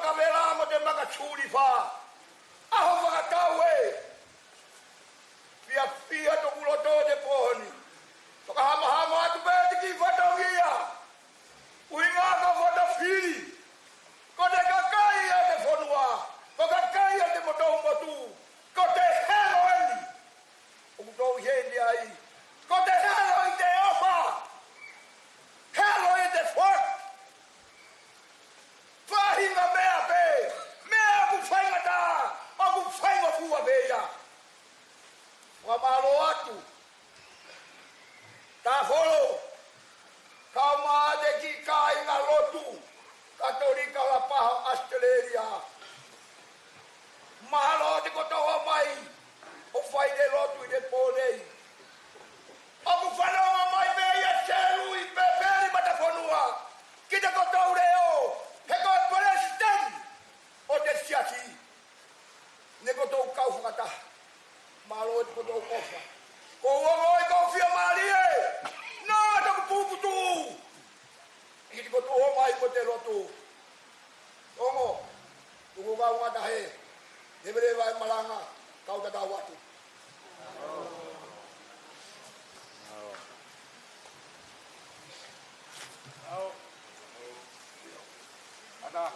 Kavela mo te maka sulifa. ʻAho fakatau ē. Fiefia toku loto te poni. Toka hamahama atu pē te ki fatongia. ʻUhinga ko fata fili. Ko te kakai ʻa te fonua. Ko kakai ʻa te motou motu. Ko te helo eni. ʻOku tau ʻi heni ai. Ko te helo ʻi te ʻofa. Helo ʻi te fot. Faʻahinga meʻa pē. Meʻa ʻoku faingataʻa. ʻOku faingofua pē ia. Fakamālō atu. Tāfolo. Kau mā te ki kāinga lotu. Katolika Lapaha ʻAositelēlia. Mahalo te kotoa mai ʻo fai te lotu ʻi te pō nei. ʻOku fanongo mai pē ia Selu ʻi Pepeli Matafonua. Ki te kotoa leʻo, he ko e palesiteni ʻo te siasi. Ne kotoa kau fakataha. Mālō te kotoa ʻofa. Ko uongo ʻi ko fiemālie. Nā toku puputu. ʻI te kotoa mai ko te lotu. Ongo, tuku kau ngata he, leveleva e malanga, kau tatau atu. Ata.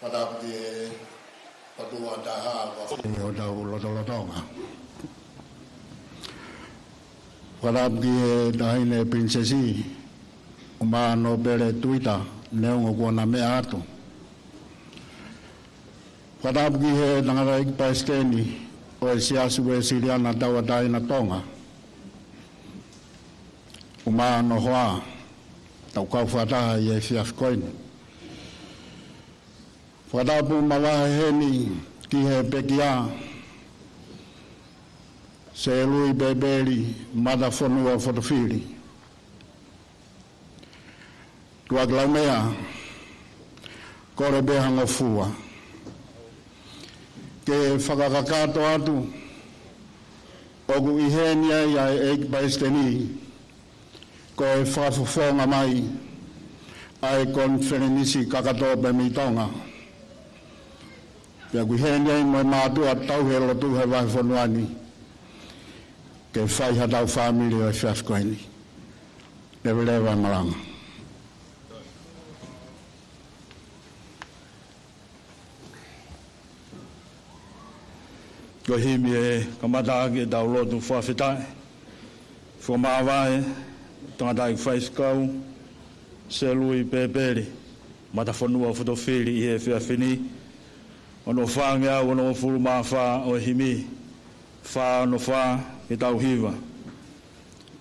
Fakatapu ki he ʻOtua Taha, ʻi hotau lotolotonga. Fakatapu ki he Taʻahine Pilinisesi ʻUmaʻā Nōpele Tuita, neongo kuo na meʻa atu. Fakatapu ki he tangataʻeiki palesiteni ʻo e Siasi Uēsiliana Tauʻatāina Tonga, ʻUmaʻā Nohoa, tau kau fakataha ʻi he efiafi ko eni. Fakatapu mavahe heni ki he pekia, Selui Pepeli Matafonua Fotofili. Tuʻa ki lau meʻa, kole pē ha ngofua ke fakakakato atu ʻoku ʻi heni ai ʻa e ʻEiki Palesiteni, ko e fakafofonga mai ʻa e konifelenisi kakato pē mei Tonga. Pea ʻoku ʻi heni ai mo e mātuʻa tauhi e lotu he vahefonua ni, ke fai haʻatau fāmili ʻo e efiafi ko eni. Leveleva e malanga. Ko e himi ʻe kamata ʻaki ʻetau lotu fakafetaʻi. Fakamāvae, tangataʻeiki faifekau, Selui Pepeli Matafonua Fotofili ʻi he efiafi ni, ono fāngeau onongofulu mā fā ʻo e himi, fā ono fā, ke tau hiva.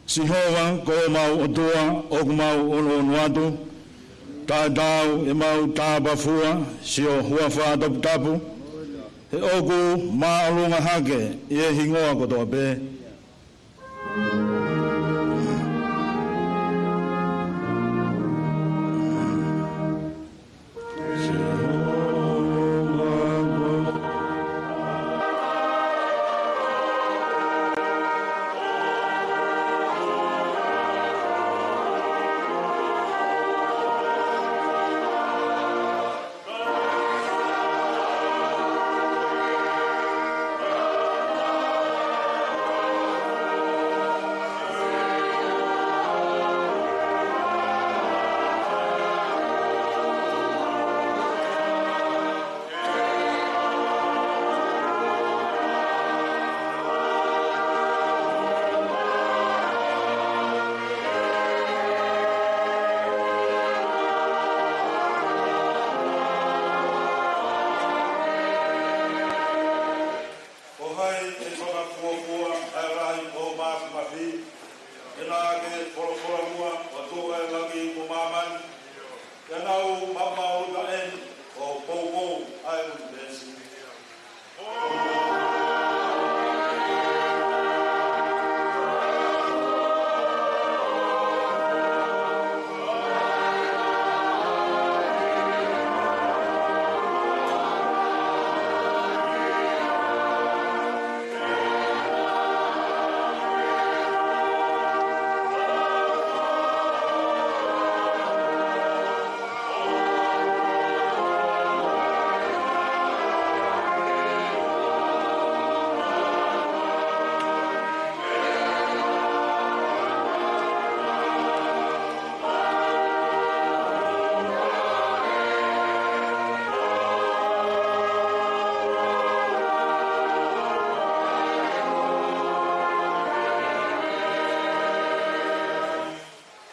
Sihova ko homau ʻOtua, ʻoku mau ʻonuʻonu atu, taʻetaau ʻemau tāpafua siʻo huafa toputapu, he ʻoku māʻolunga hake ʻi he hingoa kotoa pē. Ko hai ʻe fakafuofua ʻa e lahi ʻo e māfimafi, ʻe naʻa ke folofola muʻa ʻo tuʻu ʻa e langi mo māmani, ke nau maʻumaʻuluta eni ʻo poupou ʻa e ʻunivēsi.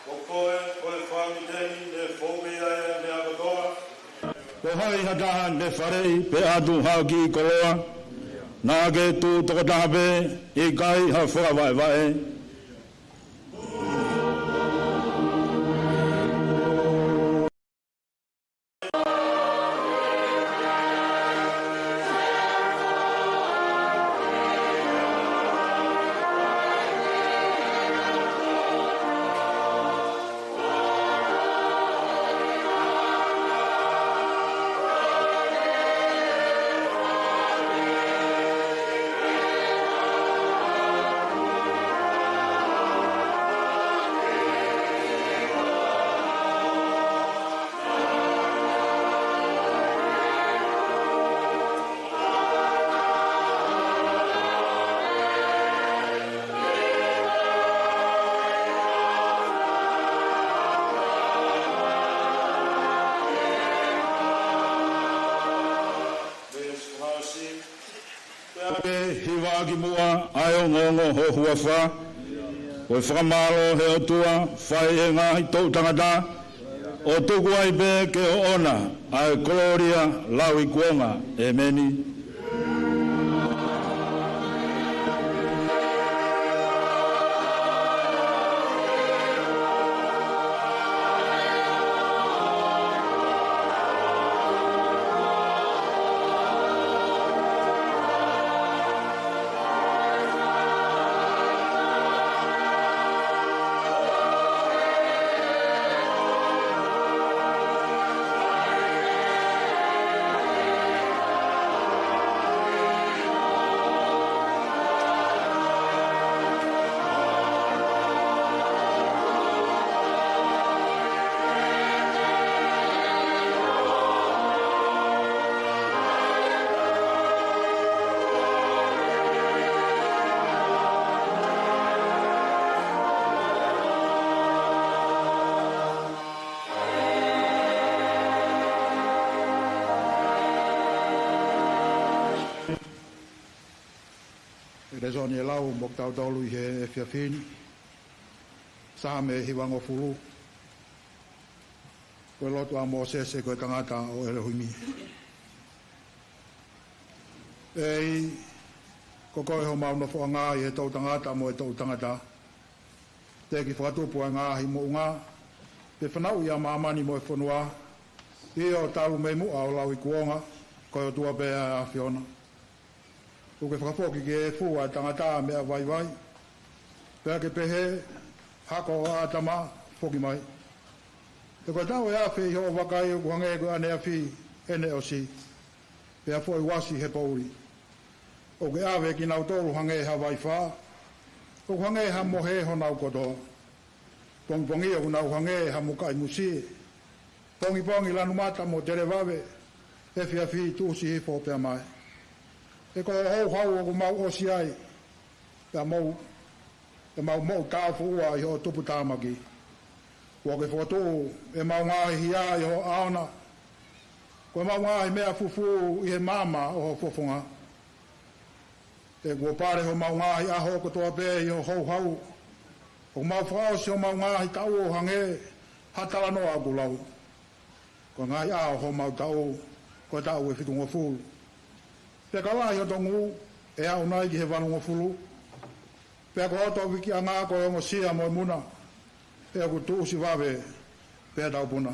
Ko koe, ko e fanga teni ne fou mei ai ʻa e meʻa kotoa. Ko hai ha taha ne faleʻi pe ʻatu ha kiʻi koloa? Naʻa ke tuʻu tokotaha pē, ʻikai ha fakavaʻevaʻe. ʻaki muʻa ʻa e ongoongo ho huafa, ko e fakamālō he ʻOtua fai ʻe he ngaahi toʻu tangata, ʻo tuku ai pē ke ʻoʻona ʻa e kolōlia lauikuonga. ʻEmeni. ʻE lēsoni ʻe lau mo kitautolu ʻi he efiafi ni, Saame hivangofulu. Ko e lotu ʻa Mōsese ko e tangata ʻo ʻElohimi. ʻEiki, ko koe homau nofoʻanga ʻi he toʻu tangata mo e toʻu tangata. Teʻeki fakatupu ʻa e ngaahi moʻunga, pe fanauʻi ʻa māmani mo e fonua, ʻio talu mei muʻa ʻo lauikuonga, ko e ʻOtua pē ʻa e ʻAfiona. ʻOku ke fakafoki ki he efu ʻa e tangata meʻa vaivai, pea ke pehē, Hako ʻo ʻĀtama, foki mai. He ko e taʻu ʻe afe ʻi hoʻo vakai ʻoku hangē ko e ʻaneafi ʻene ʻosi, pea foʻi uasi he poʻuli. ʻOku ke ʻave kinautolu hangē ha vaifā, ʻoku hangē ha mohe honau kotoa. Pongipongi ʻoku nau hangē ha mukaʻi musie. Pongipongi lanumata mo televave, efiafi tuʻusi hifo pea mae. He ko hoʻo houhau ʻoku mau ʻosi ai, pea mau, pea mau moʻu tāufuʻua ʻi hoʻo tuputāmaki. Kuo ke fokotuʻu ʻemau ngaahi hia ʻi ho ʻaona, ko ʻemau ngaahi meʻa fufū ʻi he maama ʻo ho fofonga. He kuo pale homau ngaahi ʻaho kotoa pē ʻi ho houhau. ʻOku mau fakaʻosi homau ngaahi taʻu ʻo hangē ha talanoa ʻoku lau. Ko e ngaahi ʻaho homau taʻu, ko e taʻu ʻe fitungofulu. Pea ka lahi hoto ngū, ʻe aʻu nai ki he valungofulu. Pea ko hoto vikiʻanga ko e ongosia mo e muna, pea ʻoku tuʻusi vave, pea taupuna.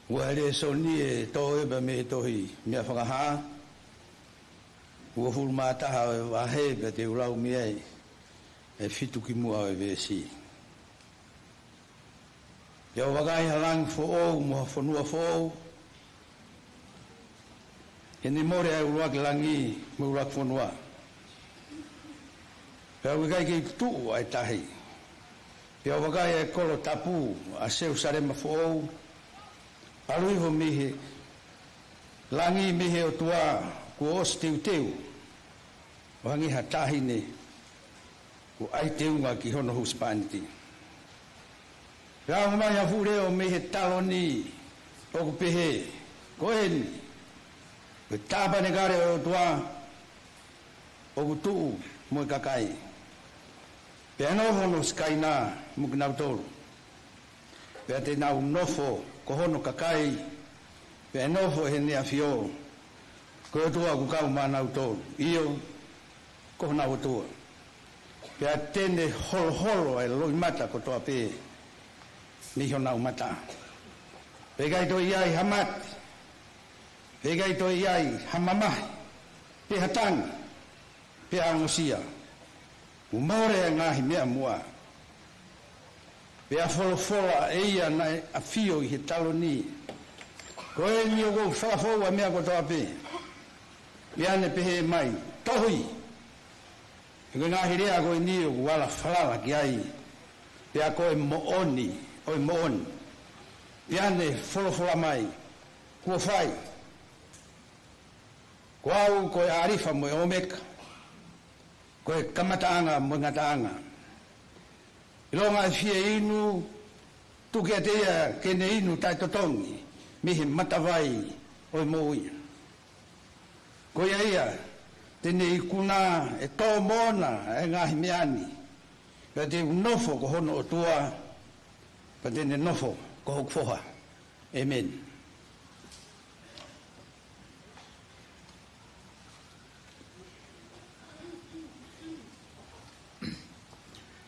Ko e lēsoni ʻe toʻo ia mei he tohi Meʻa Fakahā, uofulu mā taha ʻo e vahe, pea te u lau mei ai e fitu ki muʻa ʻo e veesi. Pea u vakai ha langi foʻou mo ha fonua foʻou, he ne mole ʻa e ʻuluaki langi mo e ʻuluaki fonua, pea ʻoku ʻikai kei tuʻu ʻa e tahi. Pea u vakai ʻa e kolo tapu, ʻa Selūsalema foʻou, ʻalu hifo mei he langi mei he ʻOtua, kuo ʻosi teuteu, ʻo hangē ha taʻahine kuo ʻai teunga ki hono husepāniti. Pea aʻu mai ha fuʻu leʻo mei he taloni ʻoku pehē, Ko eni, ko e tāpanekale ʻo e ʻOtua, ʻoku tuʻu mo e kakai. Pea nofo hono Sikaina mo kinautolu. Pea te nau nofo ko hono kakai, pea ʻe nofo ʻi heʻene ʻafio. Ko e ʻOtua ʻoku kau maʻanautolu, ʻio, ko honau ʻOtua. Pea te ne holoholo ʻa e loʻimata kotoa pē mei honau mata. Pea ʻikai toe ʻi ai ha mate, pea ʻikai toe ʻi ai ha mamahi, pe ha tangi, pe ha ongosia. Kuo mole ʻa e ngaahi meʻa muʻa. Pea folofola ʻe ia naʻe ʻafio ʻi he taloni, Ko eni ʻoku ou fakafoʻou ʻa e meʻa kotoa pē. Pea ne pehē mai, Tohi! He ko e ngaahi lea ko eni ʻoku ala falala ki ai, pea ko e moʻoni ʻo e moʻoni. Pea ne folofola mai, Kuo fai. Ko au ko e ʻAlifa mo e ʻOmeka, ko e kamataʻanga mo e ngataʻanga. ʻIlonga ʻe fie inu, Tuku kiate ia ke ne inu taʻetotongi mei he matavai ʻo e moʻui. Ko ia ia te ne ikuna ʻe tō moʻona ʻa e ngaahi meʻa ni. Pea te u nofo ko hono ʻOtua, pea te ne nofo ko hoku foha. ʻĒmeni.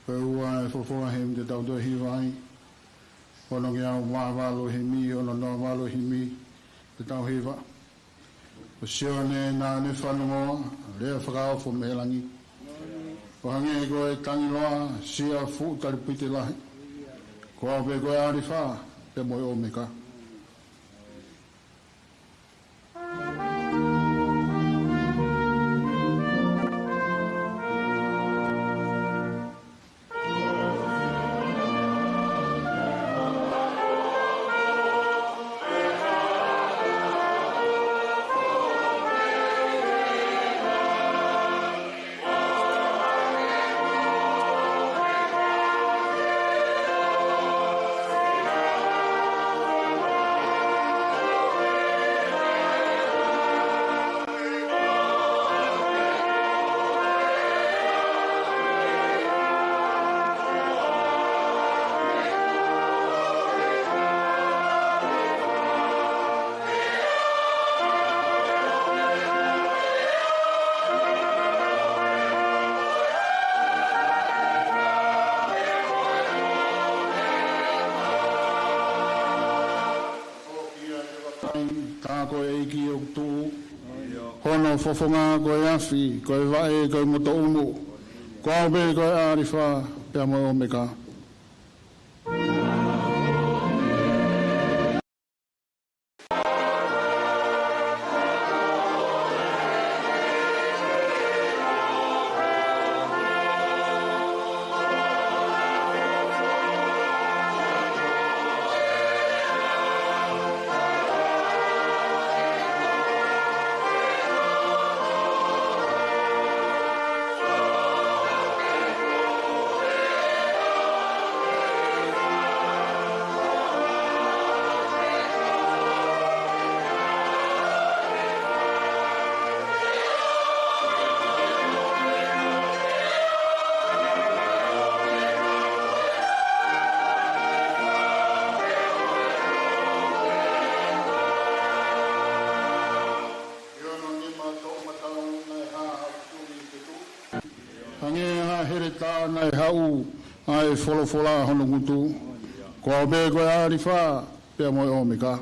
Ko e ua e folofola himi te tau toe hiva ai. Ono ngeau mā valu himi, ono noa valu himi, te tau hiva. Ko Sione naʻa ne fanongoa lea fakaofo mei langi, ʻo hangē ko e tangi loa, sia fuʻu talipite lahi. Ko au pē ko e ʻAlifa pea mo e ʻOmeka. Tā ko e ʻEiki ʻoku tuʻu, hono fofonga ko e afi, ko e vaʻe ko e motoʻumu. Ko au pē ko e ʻAlifa pea mo e ʻOmeka. Hangē ha heletā naʻe haʻu ʻa e folofola hono ngutu. Ko au pē ko e ʻAlifa pea mo e ʻOmeka.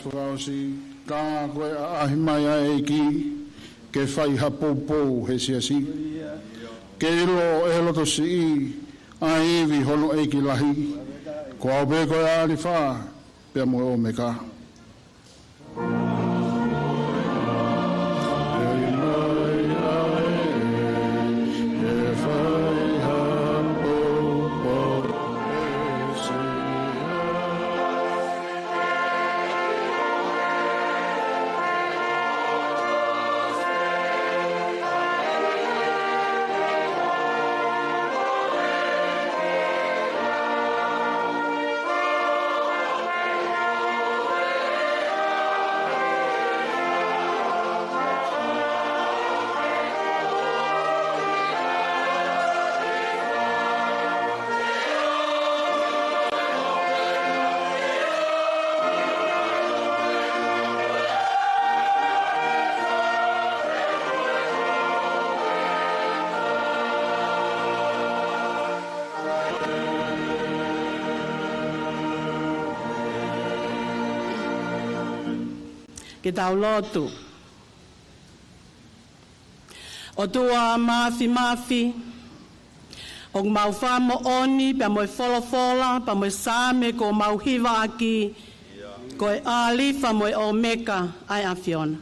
Fakaʻosi, tā ko e ʻaʻahi mai ʻa e ʻEiki, ke fai ha poupou he siasi. Ke ʻilo ʻe he loto siʻi ʻa e ivi hono ʻEiki lahi. Ko au pē ko e ʻAlifa pea mo e ʻOmeka. Ke tau lotu. ʻOtua Māfimafi, ʻoku mau fakamoʻoni pea mo e folofola pea mo e Saame kuo mau hivaʻaki, ko e ʻAlifa mo e ʻOmeka ʻa e ʻAfiona.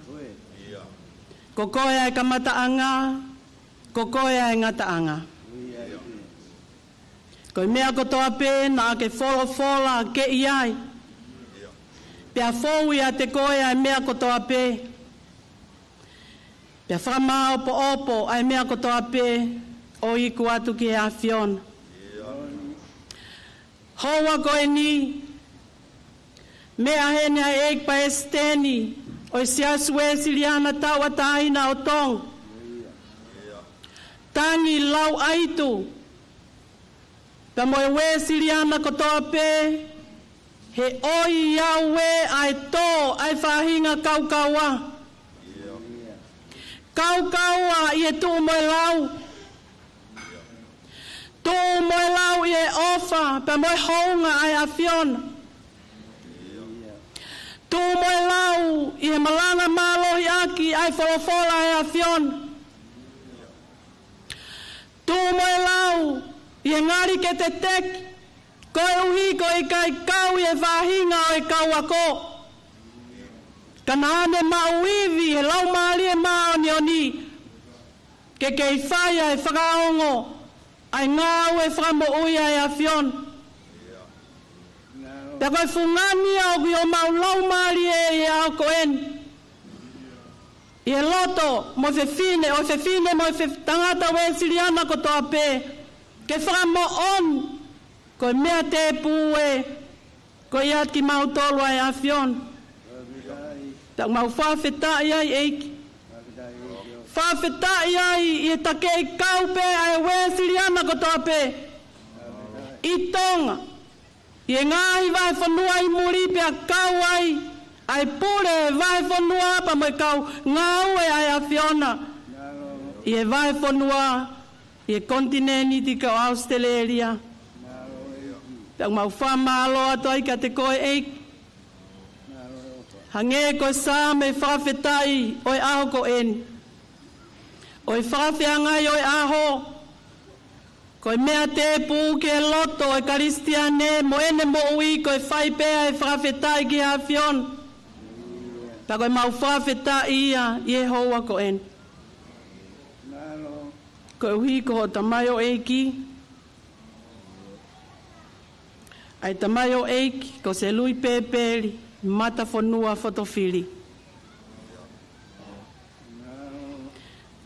Ko koe ʻa e kamataʻanga, ko koe ʻa e ngataʻanga. Ko e meʻa kotoa pē naʻa ke folofola ke ʻi ai, pea fou ʻiate koe ʻa e meʻa kotoa pē, pea fakamāʻopoʻopo ʻa e meʻa kotoa pē ʻo iku atu ki he ʻAfiona. Houa ko eni, meʻa heni ʻa e ʻEiki Palesiteni ʻo e Siasi Uēsiliana Tauʻatāina ʻo Tonga, Tangi Lauʻaitu, pea mo e Uēsiliana kotoa pē, he ʻoiauē ʻa e tō ʻa e faʻahinga kaukaua. Kaukaua ʻi he tuʻu mo e lau. Tuʻu mo e lau ʻi he ʻofa pea mo e hounga ʻa e ʻAfiona. Tuʻu mo e lau ʻi he malanga mālohi ʻaki ʻa e folofola ʻa e ʻAfiona. Tuʻu mo e lau ʻi he ngali ke teteki, koeʻuhi ko e ʻikai kau ʻi he faʻahinga ʻo e kau ako. Ka naʻa ne maʻu ivi he Laumālie Māʻoniʻoni, ke kei fai ʻa e fakaongo ʻa e ngāue fakamoʻui ʻa e ʻAfiona. Pea ko e fungani ʻoku ʻi homau laumālie ʻi he ʻaho ko eni, ʻi he loto mo e fefine, ʻo e fefine mo e fe-, tangata Uēsiliana kotoa pē, ke fakamoʻoni ko e meʻa tēpū ē, ko ia kimautolu ʻa e ʻAfiona. Pea ʻoku mau fakafetaʻi ai ʻEiki. Fakafetaʻi ai ʻi he takeʻi kau pē ʻa e Uēsiliana kotoa pē ʻi Tonga, ʻi he ngaahi vahefonua ʻi muli pea kau ai ʻa e pule vahefonua pea mo e kau ngāue ʻa e ʻAfiona ʻi he vahefonua, ʻi he konitinēniti ko ʻAositelēlia. Pea ʻoku mau fakamālō atu ai kiate koe ʻEiki. Hangē ko e Saame fakafetaʻi ʻo e ʻaho ko eni, ʻo e fakafeangai ʻo e ʻaho, ko e meʻa tēpū ki he loto ʻo e Kalisitiane mo ʻene moʻui ko e fai pē ʻa e fakafetaʻi ki he ʻAfiona. Pea ko ʻemau fakafetaʻi ia ʻi he houa ko eni. Koeʻuhi ko hoʻo tamaioʻeiki, ʻa e tamaioʻeiki ko Selui Pēpeli Matafonua Fotofili.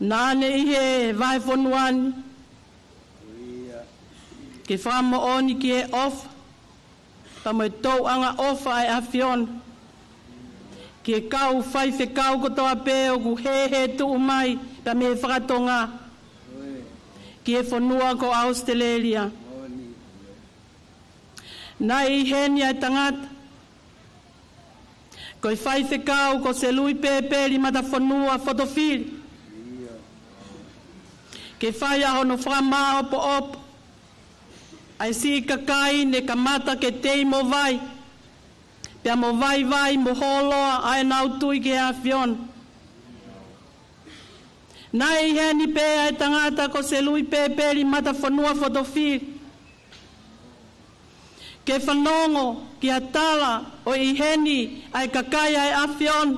Naʻa ne ʻi he vahefonua ni ke fakamoʻoni ki he ʻofa pea mo e tōʻonga ʻofa ʻa e ʻAfiona ki he kau faifekau kotoa pē ʻoku hēhē tuʻu mai pea mei he fakatonga ki he fonua ko ʻAositelēlia. Naʻe ʻi heni ʻa e tangata ko e faifekau ko Selui Pēpeli Matafonua Fotofili ke fai ʻa hono fakamāʻopoʻopo ʻa e siʻi kakai ne kamata ke tei mo vai, pea mo vaivai mo hōloa ʻa ʻenau tui ki he ʻAfiona. Naʻe ʻi heni pē ʻa e tangata ko Selui Pēpeli Matafonua Fotofili ke fanongo ki ha tala ʻo e ʻi heni ʻa e kakai ʻa e ʻAfiona,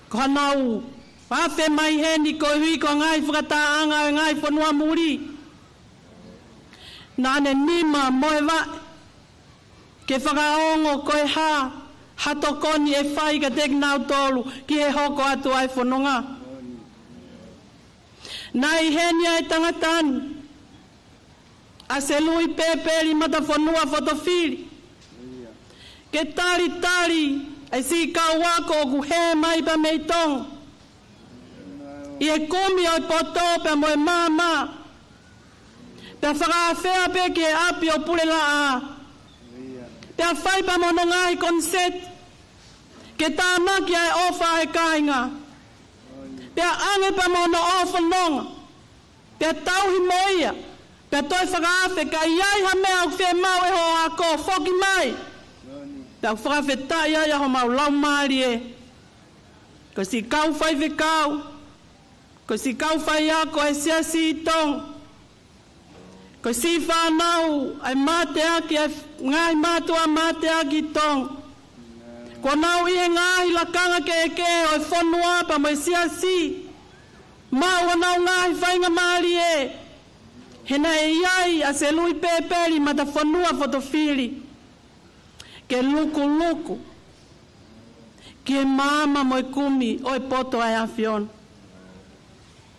ko hanau afe mai heni koeʻuhi ko e ngaahi fakatahaʻanga ʻo e ngaahi fonua muli. Naʻa ne nima mo e vaʻe ke fakaongo ko e hā ha tokoni ʻe fai kiate kinautolu ki he hoko atu ʻa e fononga. Naʻe ʻi heni ʻa e tangata ni, ʻa Selui Pēpeli Matafonua Fotofili, ke talitali ʻa e siʻi kau ako ʻoku hē mai pea mei Tonga ʻi he kumi ʻo e poto pea mo e maama, pea fakaafea pē ki he ʻapi ʻo Pulelaʻā, pea fai pea mo hono ngaahi koniseti ke tānaki ʻa e ʻofa ʻa e kāinga, pea ʻange pea mo hono ʻō fononga, pea tauhi mo ia, pea toe fakaafe ka ʻi ai ha meʻa ʻoku fiemaʻu ʻe hoʻo ako, foki mai. Pea ʻoku fakafetaʻi ai ʻa homau laumālie Ko e siʻi kau faifekau, ko e siʻi kau faiako ʻa e Siasi ʻi Tonga, ko e siʻi fānau ʻa e mateaki, ʻa e ngaahi mātuʻa mateaki ʻi Tonga, kuo nau ʻi he ngaahi lakanga kehekehe ʻo e fonua pea mo e Siasi, maʻu honau ngaahi faingamālie, he naʻe ʻi ai ʻa Selui Pēpeli Matafonua Fotofili ke lukuluku ki he maama mo e kumi ʻo e poto ʻa e ʻAfiona.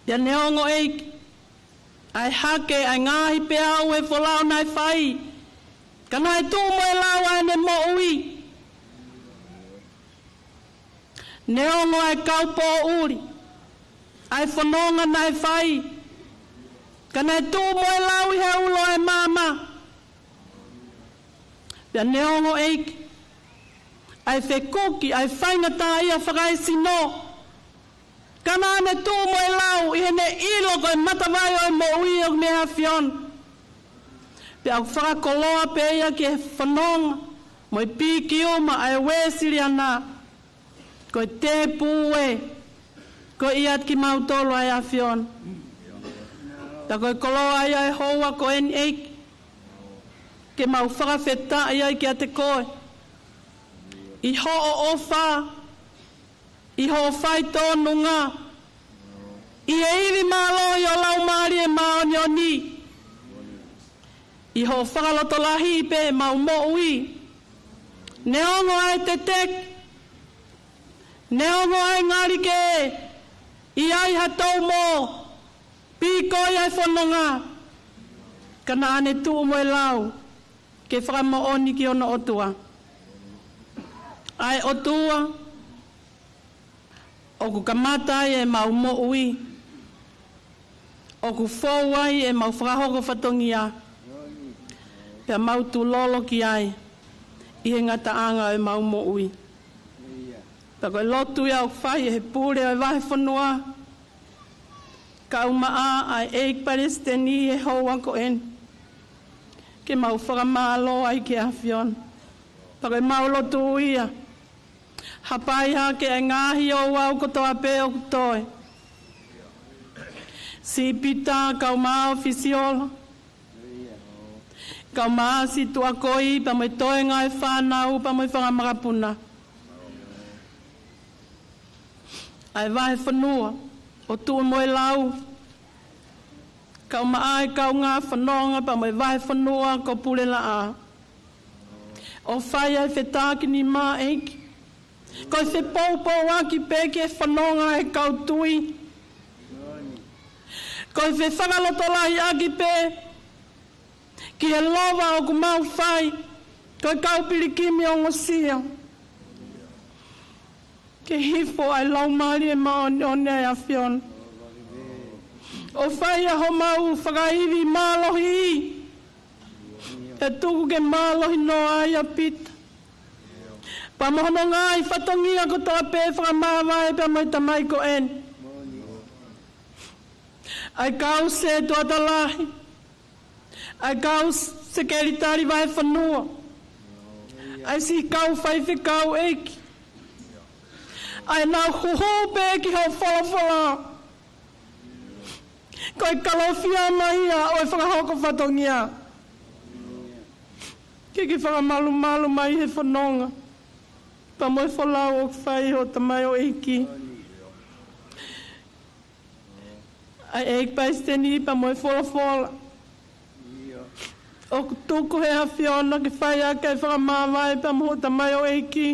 Pea neongo ʻEiki ʻa e hake ʻa e ngaahi peau ʻi he folau naʻe fai, ka naʻe tuʻu mo e lau ʻa ʻene moʻui. Neongo ʻa e kau pōʻuli ʻa e fononga naʻe fai, ka naʻe tuʻu mo e lau ʻi he ulo ʻa e maama. Pea neongo ʻEiki ʻa e fekuki ʻa e faingataʻaʻia fakaesino, ka naʻa ne tuʻu mo e lau ʻi heʻene ʻilo ko e matavai ʻo e moʻui ʻoku mei he ʻAfiona. Pea ʻoku fakakoloa pē ia ki he fononga mo e pīkiuma ʻa e Uēsiliana. Ko e tēpū ē, ko ia kimautolu ʻa e ʻAfiona. Pea ko e koloa ia ʻo e houa ko eni ʻEiki, ke mau fakafetaʻi ai kiate koe ʻi hoʻo ʻofa, ʻi hoʻo faitōnunga, ʻi he ivi mālohi ʻo e Laumālie Māʻoniʻoni, ʻi hoʻo fakalotolahi pē ʻemau moʻui. Neongo ʻa e teteki, neongo ʻa e ngali ke ʻi ai ha toumō, pīkoi ʻa e fononga, ka naʻa ne tuʻu mo e lau ke fakamoʻoni ki hono ʻOtua. ʻA e ʻOtua ʻoku kamata ai ʻemau moʻui, ʻoku fou ai ʻemau fakahoko fatongia, pea mau tulolo ki ai ʻi he ngataʻanga ʻo ʻemau moʻui. Pea ko e lotu ia ʻoku fai ʻe he pule ʻo e vahefonua, kae ʻumaʻā ʻa e ʻEiki Palesiteni ʻi he houa ko eni, ke mau fakamālō ai ki he ʻAfiona. Pea ko ʻemau lotu ia, hapai hake ʻa e ngaahi ouau kotoa pē ʻoku toe. Siʻi Pita, kae ʻumaʻā ʻa Fisiola, kae ʻumaʻā siʻi tuʻakoi pea mo e toenga ʻo e fānau pea mo e fanga makapuna. ʻA e vahefonua ʻo Tuʻumoʻelau, kae ʻumaʻā e kaungā fononga pea mo e vahefonua ko Pulelaʻā, ʻo fai ʻa e fetākinima, ʻEiki. Ko e fepoupouaki pē ki he fononga ʻa e kau tui. Ko e fefakalotolahiʻaki pē ki he lova ʻoku mau fai ko e kau pilikimi ongosia. Ke hifo ʻa e Laumālie Māʻoniʻoni ʻa e ʻAfiona, ʻo fai ʻa homau fakaivi mālohi, ʻe tuku ke mālohi noa ai ʻa Pita pea mo hono ngaahi fatongia kotoa pē fakamāvae pea mo e tamai ko eni. ʻA e kau sētuata lahi, ʻa e kau sekelitali vahefonua, ʻa e siʻi kau faifekau, ʻEiki, ʻa ʻenau huhū pē ki hoʻo folofola. Ko e kalofiama ia ʻo e fakahoko fatongia. Ke ke fakamalumalu mai he fononga pea mo e folau ʻoku fai ʻe hoʻo tamaioʻeiki, ʻa e ʻEiki Palesiteni pea mo e folofola ʻoku tuku he ʻAfiona ke fai ʻaki ʻa e fakamāvae pea mo hoʻo tamaioʻeiki,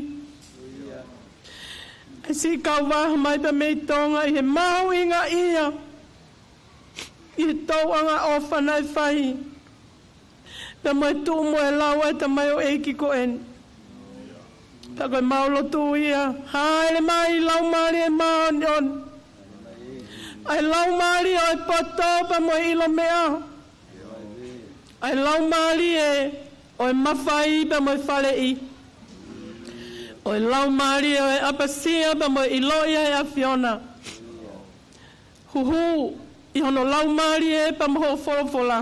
ʻa e siʻi kau vaha mai pea mei Tonga ʻi he mahuʻinga ia ʻi he tauʻanga ʻofa naʻe fai pea mo e Tuʻumoʻelau ʻa e tamaioʻeiki ko eni. Pea ko ʻemau lotu ia, hāʻele mai Laumālie Māʻoniʻoni, ʻa e laumālie ʻo e poto pea mo e ʻilo meʻa, ʻa e laumālie ʻo e mafai pea mo e faleʻi, ʻo e laumālie ʻo e ʻapasia pea mo e ʻiloʻi ʻa e ʻAfiona. Huhū ʻi hono laumālie pea mo hoʻo folofola,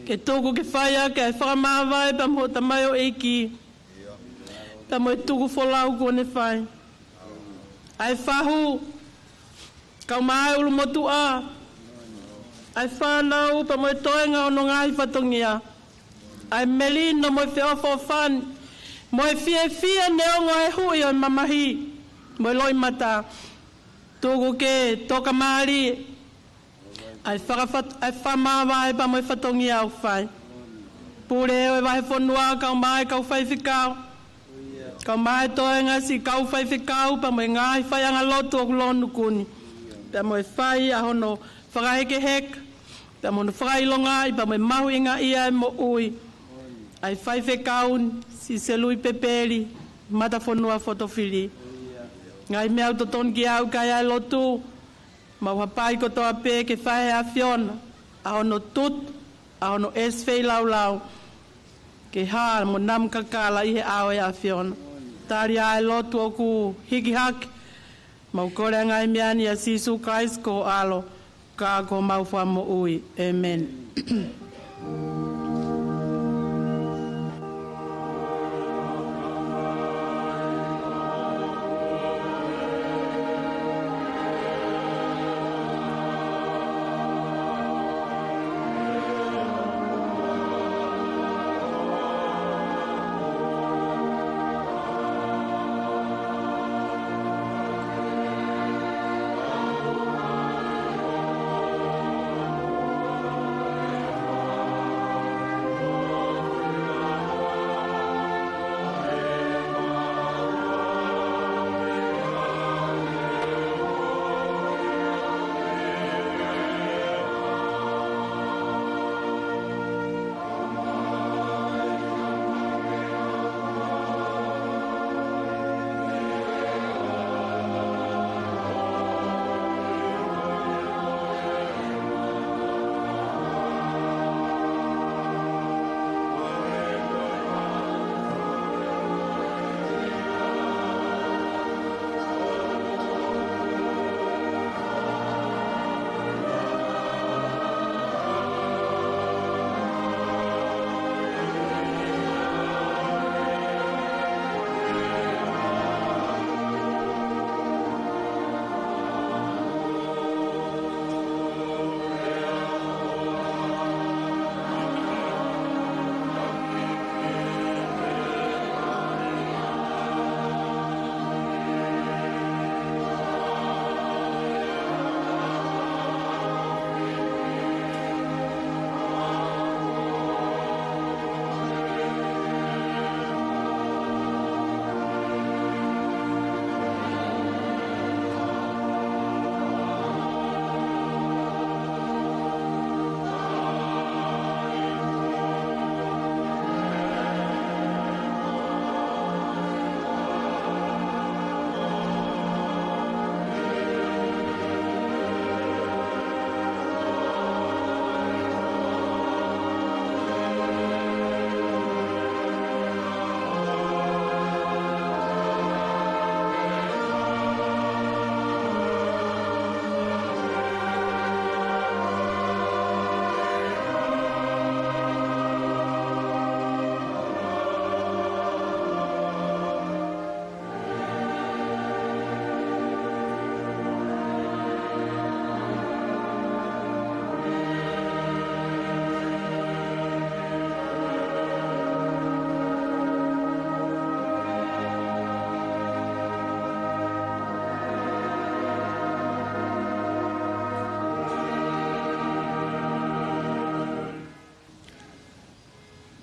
ke tuku ke fai ʻaki ʻa e fakamāvae pea mo hoʻo tamaioʻeiki pea mo e tuku folau kuo ne fai. ʻa e fahu, kae ʻumaʻā e ʻulumotuʻa, ʻa e fānau pea mo e toenga ʻo hono ngaahi fatongia, ʻa e melino mo e feʻofoʻofani, mo e fiefia neongo e huʻi ʻo e mamahi mo e loʻimata. Tuku ke tokamālie ʻa e fakafat-, ʻa e fakamāvae pea mo e fatongia ʻoku fai. Pule ʻo e vahefonua kae ʻumaʻā e kau faifekau, kae ʻumaʻā e toenga siʻi kau faifekau pea mo e ngaahi faiʻanga lotu ʻoku lōnuku ni, pea mo e fai ʻa hono fakahekeheka, pea mo hono fakaʻilongaʻi pea mo e mahuʻingaʻia e moʻui ʻa e faifekau ni, siʻi Selui Pepeli Matafonua Fotofili. Ngaahi meʻa ʻoku totonu ke ʻai ki ai ʻa e lotu, mau hapai kotoa pē ke fai ʻe he ʻAfiona ʻa hono tutu, ʻa hono ʻesi feilaulau, ke hā mo namu kakala ʻi he ʻao ʻo e ʻAfiona. Tali ʻa e lotu ʻoku hiki hake, mau kole ʻa e ngaahi meʻa ni ʻia Sīsū Kalaisi ko ho ʻAlo, ka ko homau Fakamoʻui. ʻĒmeni.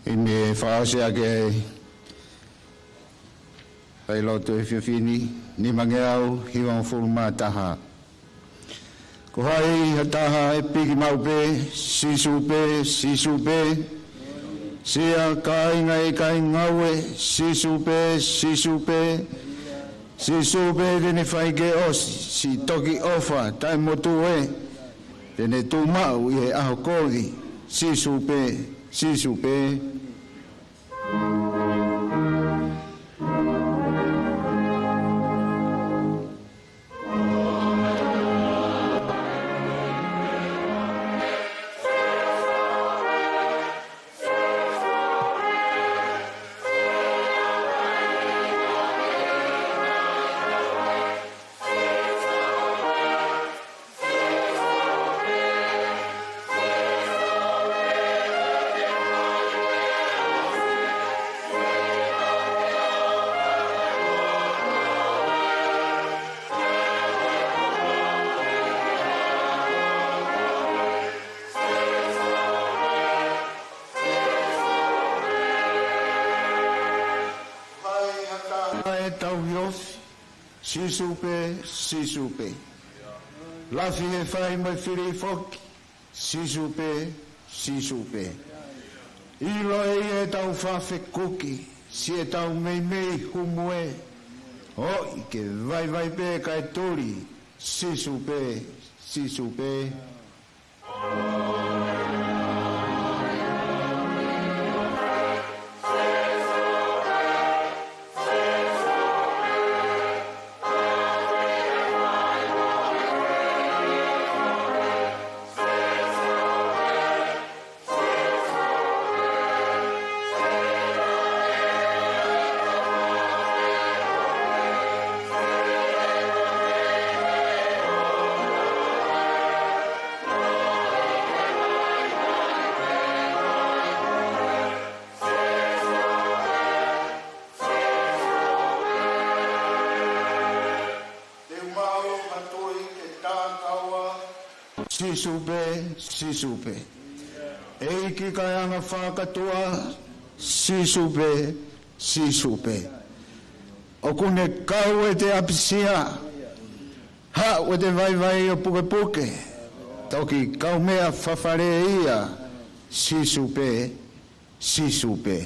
ʻI he meʻa fakaʻosi ʻaki ʻa e lotu ʻo e efiafi ni, nimangeau hivangofulu mā taha. Ko hai ha taha ʻe piki maʻu pē, Sīsū pē, Sīsū pē? Siʻa kāinga ʻikai ngaue, Sīsū pē, Sīsū pē? Sīsū pē te ne fai ke ʻosi, siʻi toki ʻofa taʻemotu ē, te ne tuʻu maʻu ʻi he ʻaho kovi, Sīsū pē, Sīsū pē? ofi, Sīsū pē, Sīsū pē. Lafi he fai mo e fili foki, Sīsū pē, Sīsū pē. ʻIlo ʻe ia ʻetau fafekuki, siʻetau meimei humu ē. ʻOi ke vaivai pē kae tuli, Sīsū pē, Sīsū pē. Te u maʻu ha tui ke tā kaua. Sīsū pē, Sīsū pē. ʻEiki kae anga fakakātoa, Sīsū pē, Sīsū pē. ʻOku ne kau ʻete ʻapisia, haʻu ʻete vaivai ʻo pukepuke, toki kaumeʻa fafale ia, Sīsū pē, Sīsū pē.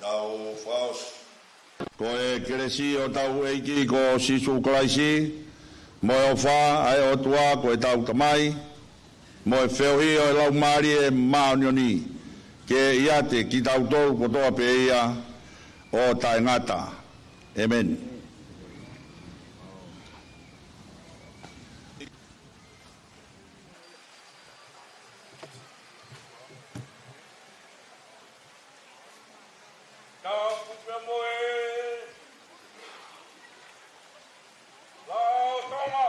Tau fakaʻosi. Ko e kelesi ʻo hotau ʻEiki ko Sīsū Kalaisi, mo e ʻofa ʻa e ʻOtua ko ʻetau Tamai, mo e feohi ʻo e Laumālie Māʻoniʻoni, ke ʻiate kitautolu kotoa pē ia ʻo taʻengata. ʻĒmeni. Tapu pea mo e lao Tonga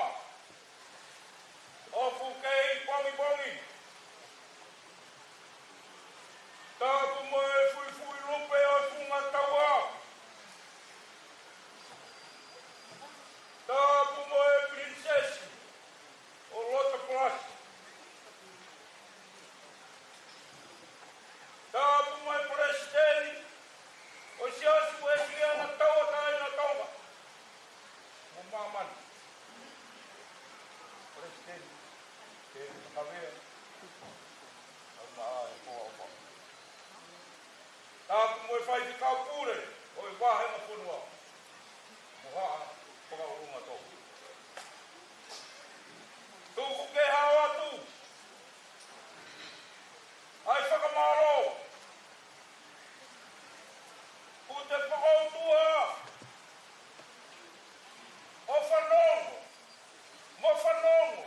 ʻoku kei pongipongi. Tapu mo e fuifui lupe ʻo e funga taua. Tapu mo e Pilinisesi ʻo Loto Palasi. Tapu mo e Palesiteni ʻo e Siasi ʻo e Ekalesia Tauʻatāina ʻo Tonga mo māmani. Palesiteni, ke kakavea, au maʻa e koa opa. Tapu mo e faifekau pule ʻo e vahenga fonua mo haʻa fakaʻulungaanga. Tuku ke hao atu ʻa e fakamālō. Kuo te fakaʻotua ʻo fanongo, mo fanongo,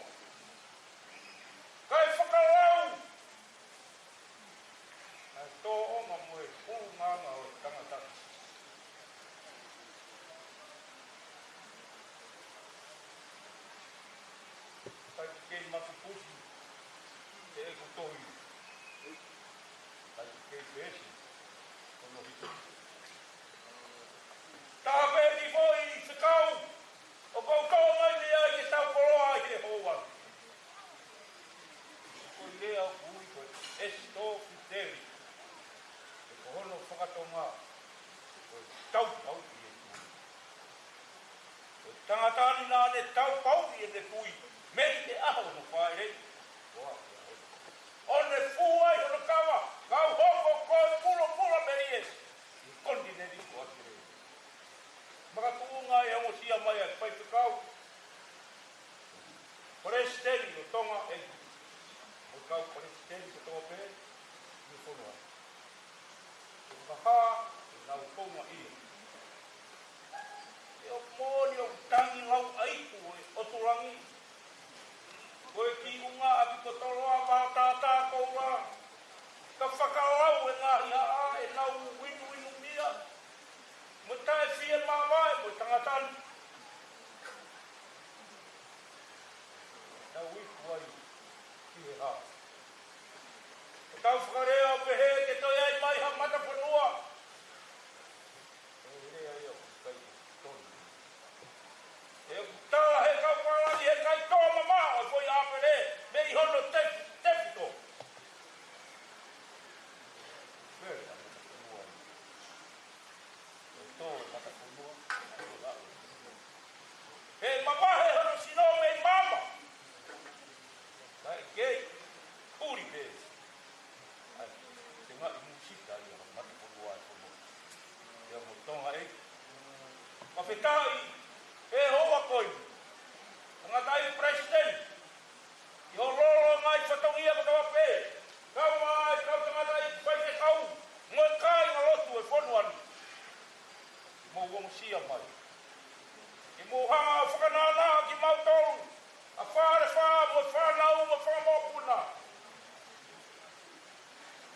kae fakalau ʻa e tōʻonga mo e ʻulungaanga ʻo e tangata. Kae kei makupusi ʻeku tohi. Kae kei peesi hono hiki. Taha pē ki foʻi fekau ʻoku ou tō mai mei ai ke tau koloa ai he houa ni. Ko e lea ʻoku ui ko e Esitofiteli. He ko hono fakatonga, ko e taupauʻi e kui. Ko e tangata ni naʻa ne taupauʻi ʻene kui mei he ʻaho naʻe fāʻeleʻi. ʻO ne fua ai hono kava, kau hoko ko e pulopula melie ʻi he konitinēniti ko ʻAositelēlia. Makatuʻunga e ongosia mai ʻa e faifekau, Palesiteni ʻo Tonga ʻEiki, mo e kau palesiteni kotoa pē ʻi he fonua. Ke fakahā ʻenau Ka fakalau e ngaahi haʻa ʻenau inuinumia, mo taʻefiemāvae mo e tangata ni. Tau iku ai ki he hā? Ko ʻetau fakalea ʻo pehē ke toe ʻai mai ha matafonua. Ko e lea ia ʻoku ʻikai ke tonu. ʻOku tala he kau pālangi he ʻikai tō mamaʻo e foʻi ʻāpele mei hono tefi, tefito. Pele a matafonua. ʻE tō e matafonua, ʻe tō e ʻaho. ʻE mavahe hono sino mei mama. Kae kei, huli pē. ʻAi, te ngaʻi musika ia ha matafonua e fono. Ia mo Tonga ē. Fakafetaʻi, ʻe hoʻo ako ē. Tangataʻeiki Palesiteni. ʻI hoʻo lolo ngaahi fatongia kotoa pē. Kau ai, kau tangataʻeiki faifekau. Mo e kāingalotu e fonua ni. Mou ongosia mai. Ke mou hanga ʻo fakanānā kimautolu. ʻA Falefā mo e fānau mo e fanga mokopuna.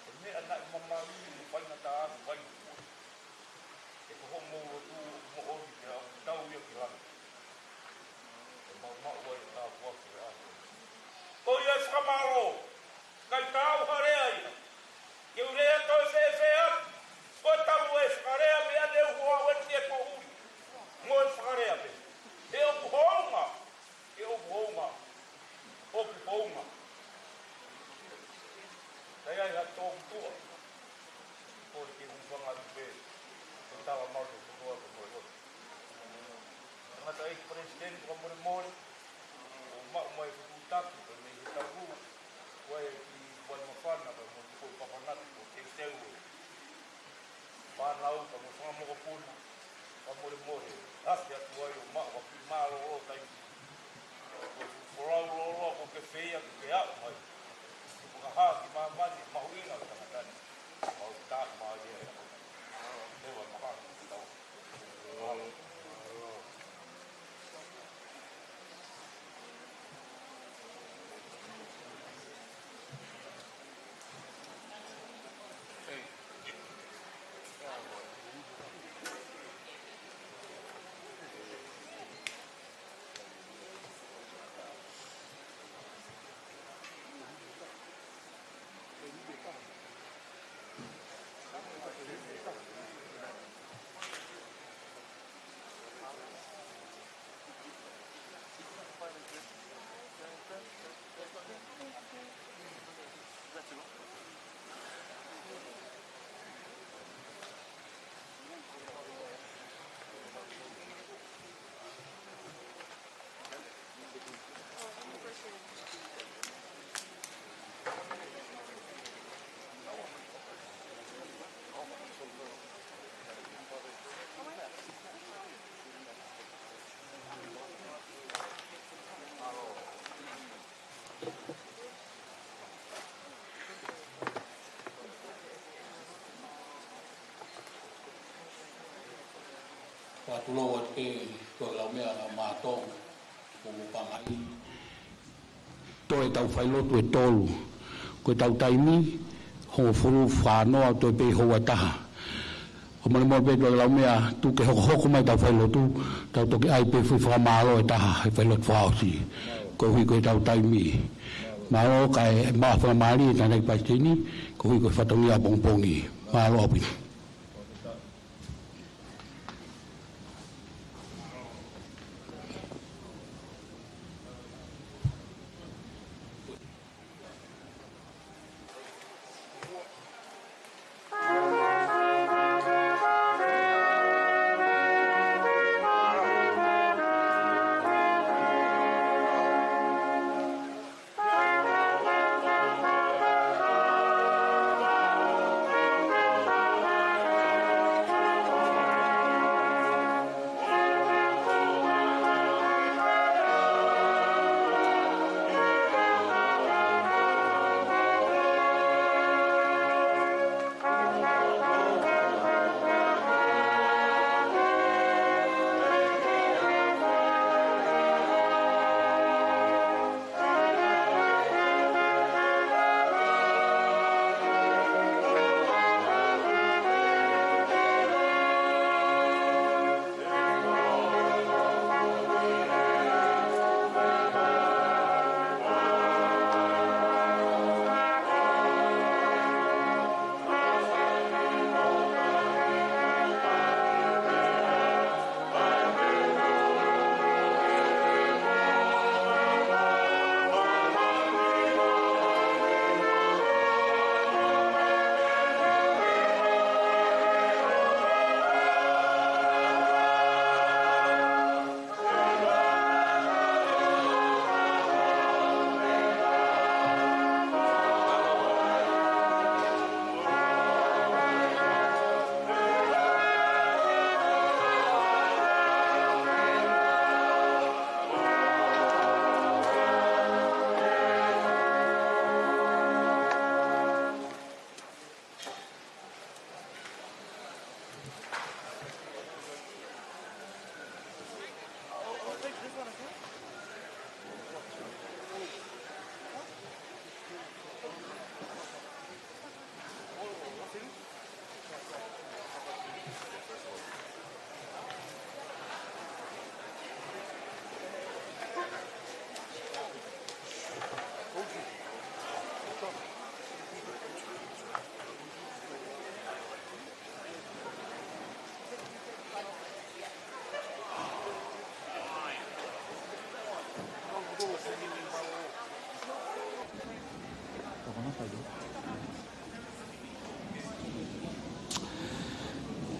Ko e meʻa naʻe mamahi mo faingataʻa ʻaku fai mo. ʻE ko hoʻomou lotu moʻoni ke aʻu tau ia ki langi. ʻE mau maʻu ai e tāpuaki ʻa e ʻaho. Ko ia e fakamālō. ʻIkai tau ha lea ia. Ke u lea toe fēfē atu. Ko e talu e fakalea mei ʻaneuhu ʻa e ʻEiki ʻe poʻuli. Mo e fakalea pē. ʻE ʻoku hounga. ʻE ʻoku hounga, ʻoku hounga. Ka ʻi ai ha tōmutuʻa, ʻoku ou kole ke u hūfanga atu pē, ko e tala malu e fonua ko e moʻoni. Tangataʻeiki Palesiteni, fakamolemole, ʻo maʻu mai e fetuʻutaki, ko e mei he tapu, ko e ki Vaimafana, ko e mo ko e papanaki, ko e teuteu e fānau, ka mo e fanga mokopuna, fakamolemole, afe atu ai ʻo maʻu ha kiʻi mālōlō taimi. Ko e folau lōloa ko e ke feia ke ke aʻu mai. Ke fakahā ki māmani, mahuʻinga ʻo e tangata ni. Mau tā mai ia. Te wa mahalo ke tau. Mahalo. Fakatulou atu pē, Tuʻa Laumea, ka mātou, ko mo pangai. Toe tau failotu ʻe tolu. Ko ʻetau taimi, hongofulu fā noa, toe pē houa ʻe taha. Fakamolemole pē Tuʻa Laumea, tuku ke hokohoko mai ʻetau failotu, tau toki ʻai pē foʻi fakamālō ʻe taha, he failotu fakaʻosi. Koeʻuhi ko ʻetau taimi. Mālō kae maʻu fakamālie, Tangataʻeiki Palesiteni, koeʻuhi ko e fatongia ʻapongipongi. Mālō ʻaupito.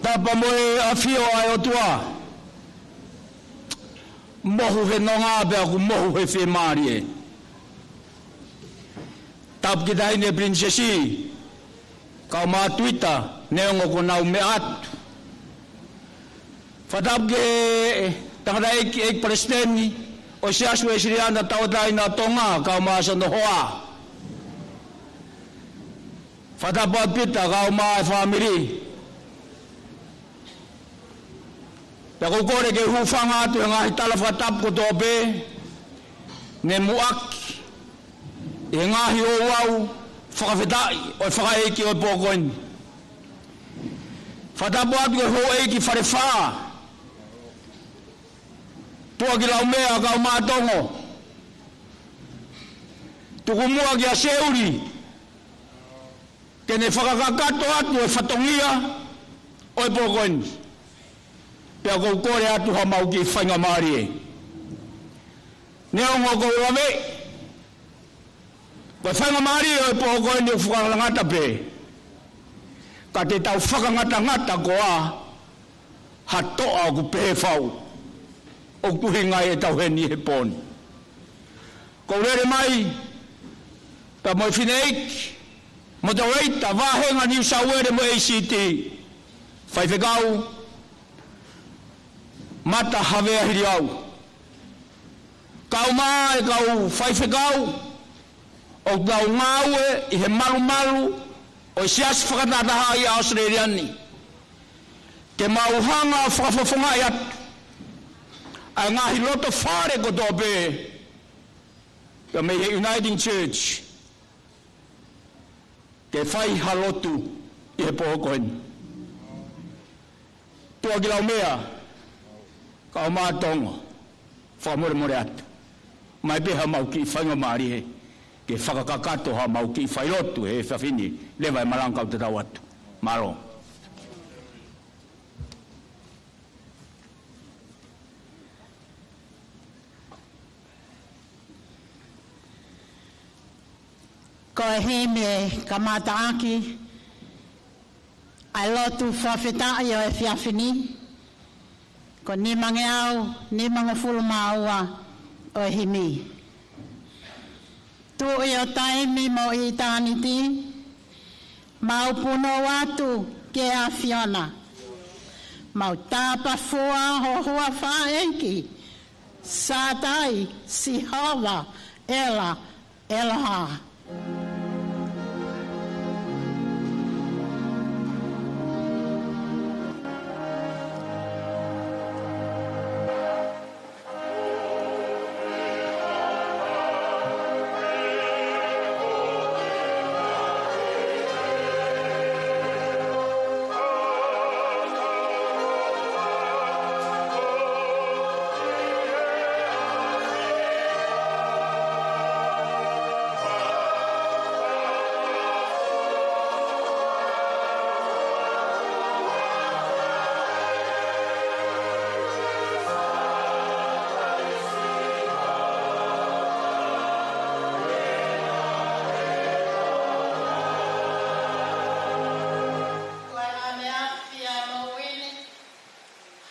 Tapu mo e ʻafio ʻa e ʻOtua. Mohu he nonga pea ʻoku mohu he fiemālie. Tapu ki he Taʻahine Pilinisesi, kae ʻumaʻā Tuita, neongo ko ʻenau meʻa atu. Fakatapu ki he tangataʻeiki, ʻEiki Palesiteni ʻo e Siasi Uēsiliana Tauʻatāina ʻo Tonga, kae ʻumaʻā hono hoa. Fakatapu atu Pita, kae ʻumaʻā e fāmili. Pea ʻoku ou kole ke u hūfanga atu he ngaahi tala fakatapu kotoa pē ne muʻaki ʻi he ngaahi ouau fakafetaʻi ʻo e fakaʻeiki ʻo e pō ko eni. Fakatapu atu ki he houʻeiki Falefā, Tuʻakilaumea kae ʻumaʻā Tongo. Tuku muʻa kia Seuli ke ne fakakakato atu e fatongia ʻo e pō ko eni. Pea ʻoku ou kole atu haʻamau kiʻi faingamālie. Neongo ʻoku ou lave, ko e faingamālie ʻo e pō ko eni ʻoku fakangatangata pē. Ka te tau fakangatangata koā ha toʻa ʻoku pehē fau, ʻoku ʻuhinga ai ʻetau heni he pō ni. ʻOku ou lele mai pea mo e fineʻeiki, mo e tauʻatāina, Vāhenga Niu Sauele mo e ʻEisiti, Faifekau Mata Havea Hiliau, kae ʻumaʻā e kau faifekau ʻoku nau ngāue ʻi he malumalu ʻo e Siasi Fakatahatahaʻi ʻa ʻAositelēlia ni, ke mau hanga ʻo fakafofongaʻi atu ʻa e ngaahi loto fale kotoa pē, pea mei he Uniting Church, ke fai ha lotu ʻi he pō ko eni. Tuʻakilaumea kae ʻumaʻā Tongo, fakamolemole atu. Mai pē haʻamau kiʻi faingamālie ke fakakakato haʻamau kiʻi failotu he efiafi ni, leva e malanga kau tatau atu. Mālō. Ko e himi kamataʻaki ʻa e lotu fakafetaʻi ʻo e efiafi ni, ko e nimangeau nimangofulu mā ua ʻo e himi. Tuʻi ʻo taimi mo ʻitāniti, mau punou atu ki he ʻAfiona. Mau tāpafua ho huafa ʻEiki, Sātai, Sihova, ʻEla, ʻEloha.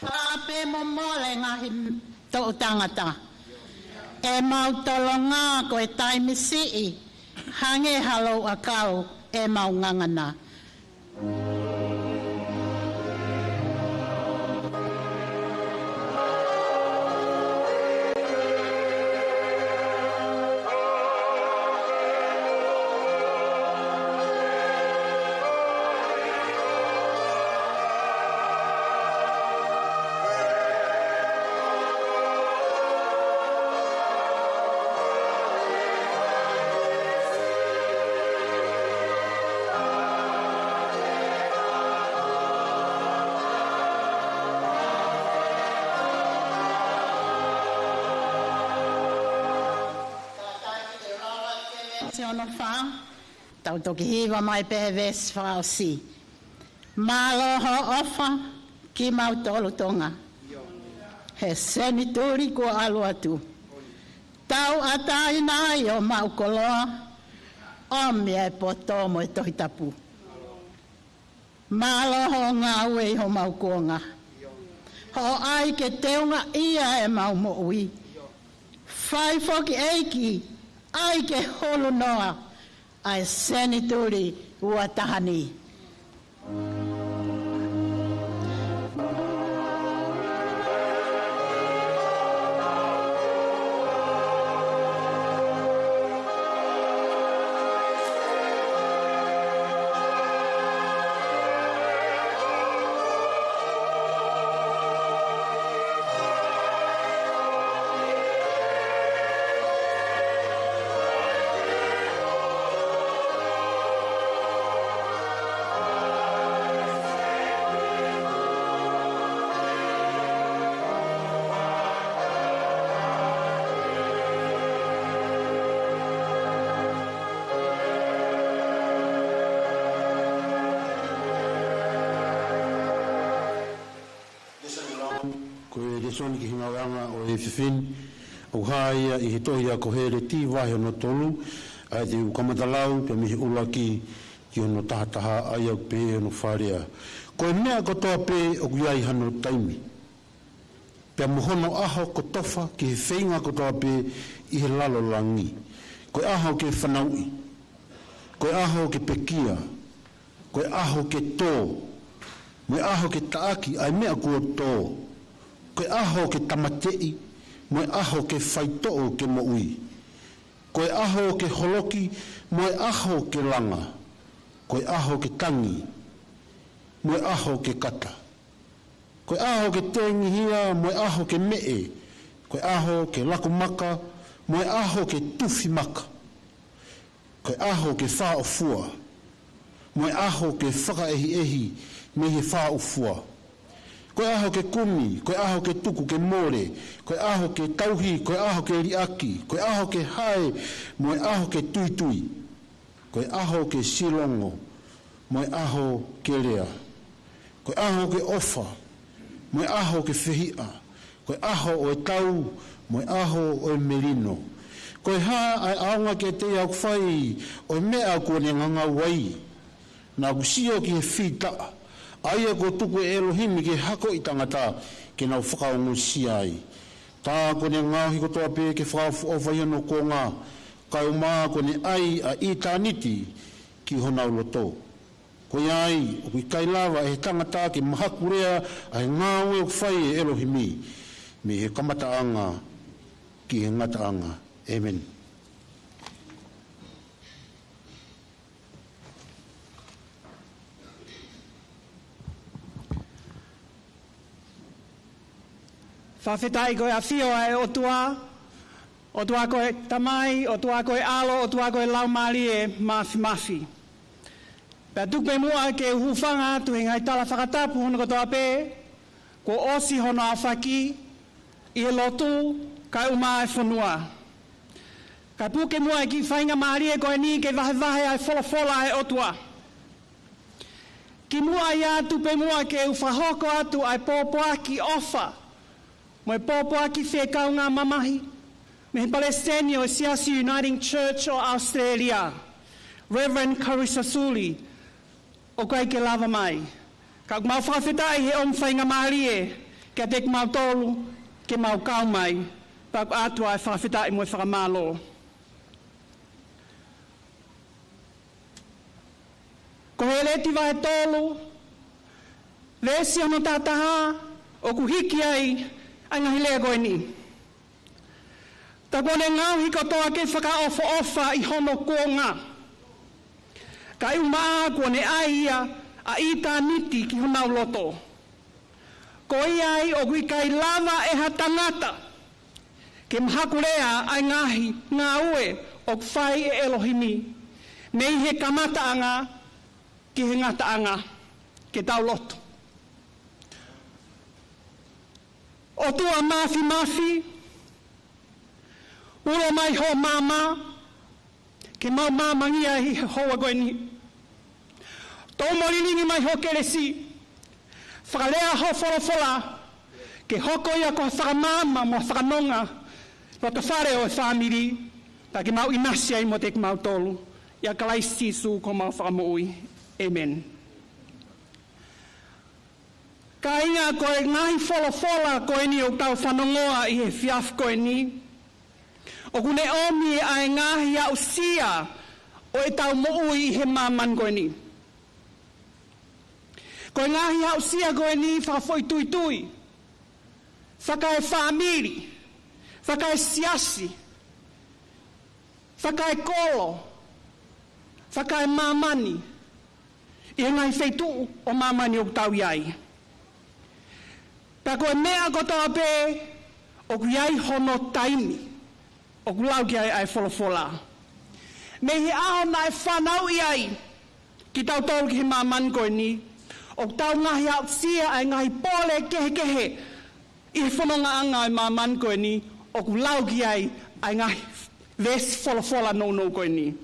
Hape mo mole ngaahi toʻu tangata. ʻEmau tolonga ko e taimi siʻi, hangē ha louʻakau ʻemau ngangana. Veesi ono fā, tau toki hiva mai pē he veesi fakaʻosi. Mālō hoʻo ʻofa kimautolu Tonga he senituli kuo ʻalu atu. Tauʻatāina ai ʻo maʻu koloa, ʻOmi ʻa e poto mo e Tohi Tapu. Mālō hoʻo ngāue ʻi homau kuonga. Hoʻo ʻai ke teungaʻia ʻemau moʻui. Fai foki ʻEiki, ʻai ke hulu noa ʻa e senituli ua taha ni. Ko e lēsoni ki he ngāueʻanga ʻo e efiafi ni, ʻoku hā ia ʻi he tohi ʻa Koheleti vahe hono tolu, ʻa ia te u kamata lau pē mei he ʻuluaki ki hono taha taha, ʻa ia ʻoku pehē hono fakalea. Ko e meʻa kotoa pē ʻoku ʻi ai hano taimi, pea mo hono ʻaho kotofa ki he feinga kotoa pē ʻi he lalo langi. Ko e ʻaho ke fanauʻi, ko e ʻaho ke pekia, ko e ʻaho ke tō, mo e ʻaho ke taʻaki ʻa e meʻa kuo tō, ko e ʻaho ke tāmateʻi, mo e ʻaho ke faitoʻo ke moʻui, ko e ʻaho ke holoki, mo e ʻaho ke langa, ko e ʻaho ke tangi, mo e ʻaho ke kata, ko e ʻaho ke tengihia, mo e ʻaho ke meʻe, ko e ʻaho ke laku maka, mo e ʻaho ke tufi maka, ko e ʻaho ke fāʻofua, mo e ʻaho ke fakaʻehiʻehi mei he fāʻofua, ko e ʻaho ke kumi, ko e ʻaho ke tuku ke mole, ko e ʻaho ke tauhi, ko e ʻaho ke liʻaki, ko e ʻaho ke hae, mo e ʻaho ke tuitui, ko e ʻaho ke silongo, mo e ʻaho ke lea, ko e ʻaho ke ʻofa, mo e ʻaho ke fehiʻa, ko e ʻaho ʻo e tau, mo e ʻaho ʻo e melino. Ko e hā ʻa e ʻaonga kiate ia ʻoku fai ʻo e meʻa kuo ne ngangau ai? Naʻa ku sio ki he fītaʻa, ʻa ia kuo tuku ʻe ʻElohimi ki he hako ʻo e tangata ke nau fakaongosia ai. Tā kuo ne ngaohi kotoa pē ke fakaʻofoʻofa ʻi hono kuonga, kae ʻumaʻā kuo ne ʻai ʻa ʻitāniti ki honau loto. Ko ia ai, ʻoku ʻikai lava ʻe he tangata ke mahakulea ʻa e ngāue ʻoku fai ʻe ʻElohimi, mei he kamataʻanga ki he ngataʻanga. ʻĒmeni. Fakafetaʻi ko e ʻafio ʻa e ʻOtua, ʻOtua ko e Tamai, ʻOtua ko e ʻAlo, ʻOtua ko e Laumālie Māfimafi. Pea tuku pē muʻa ke u hūfanga atu he ngaahi tala fakatapu hono kotoa pē, kuo ʻosi hono aofaki ʻi he lotu kae ʻumaʻā e fonua. Kae puke muʻa e kiʻi faingamālie ko eni ke vahevahe ʻa e folofola ʻa e ʻOtua. Kimuʻa ia tuku pē muʻa ke u fakahoko atu ʻa e pōpoaki ʻofa mo e pōpoaki fekaungāmamahi mei he Palesiteni ʻo e Siasi Uniting Church ʻo ʻAositelēlia, Reverend Carissa Suley, ʻoku ʻikai ke lava mai. Ka ʻoku mau fakafetaʻi he ʻomi faingamālie kiate kimautolu ke mau kau mai. Pea ʻoku ʻoatu ʻa e fakafetaʻi mo e fakamālō. Koheleti vahe tolu, veesi hono taha taha, ʻoku hiki ai ʻa e ngaahi lea ko eni. Tā kuo ne ngaohi kotoa ke fakaʻofoʻofa ʻi hono kuonga, kae ʻumaʻā kuo ne ʻai ia ʻa ʻitāniti ki honau loto. Ko ia ai ʻoku ʻikai lava ʻe ha tangata ke mahakulea ʻa e ngaahi ngāue ʻoku fai ʻe ʻElohimi, mei he kamataʻanga ki he ngataʻanga. Ke tau lotu. ʻOtua Māfimafi, ulo mai ho maama, ke mau maamangia ʻi he houa ko eni. Tō mo lilingi mai ho kelesi, fakalea ho folofola, ke hoko ia ko ha fakamaama mo ha fakanonga, loto fale ʻo e fāmili, pea ke mau ʻinasi ai mo kimautolu. ʻIa Kalaisi Sīsū ko homau Fakamoʻui. ʻĒmeni. Kāinga, ko e ngaahi folofola ko eni ʻoku tau fanongoa ʻi he efiafi ko eni, ʻoku ne ʻomi ʻa e ngaahi aʻusia ʻo ʻetau moʻui ʻi he māmani ko eni. Ko e ngaahi aʻusia ko eni fakafoʻituitui, fakaefāmili, fakaesiasi, fakaekolo, fakaemāmani, ʻi he ngaahi feituʻu ʻo māmani ʻoku tau ʻi ai. Pea ko e meʻa kotoa pē ʻoku ʻi ai hono taimi ʻoku lau ki ai ʻa e folofola. Mei he ʻaho naʻe fanauʻi ai kitautolu ki he māmani ko eni, ʻoku tau ngaahi aʻusia ʻa e ngaahi pole kehekehe ʻi he fonongaʻanga ʻo e māmani ko eni, ʻoku lau ki ai ʻa e ngaahi veesi folofola nounou ko eni.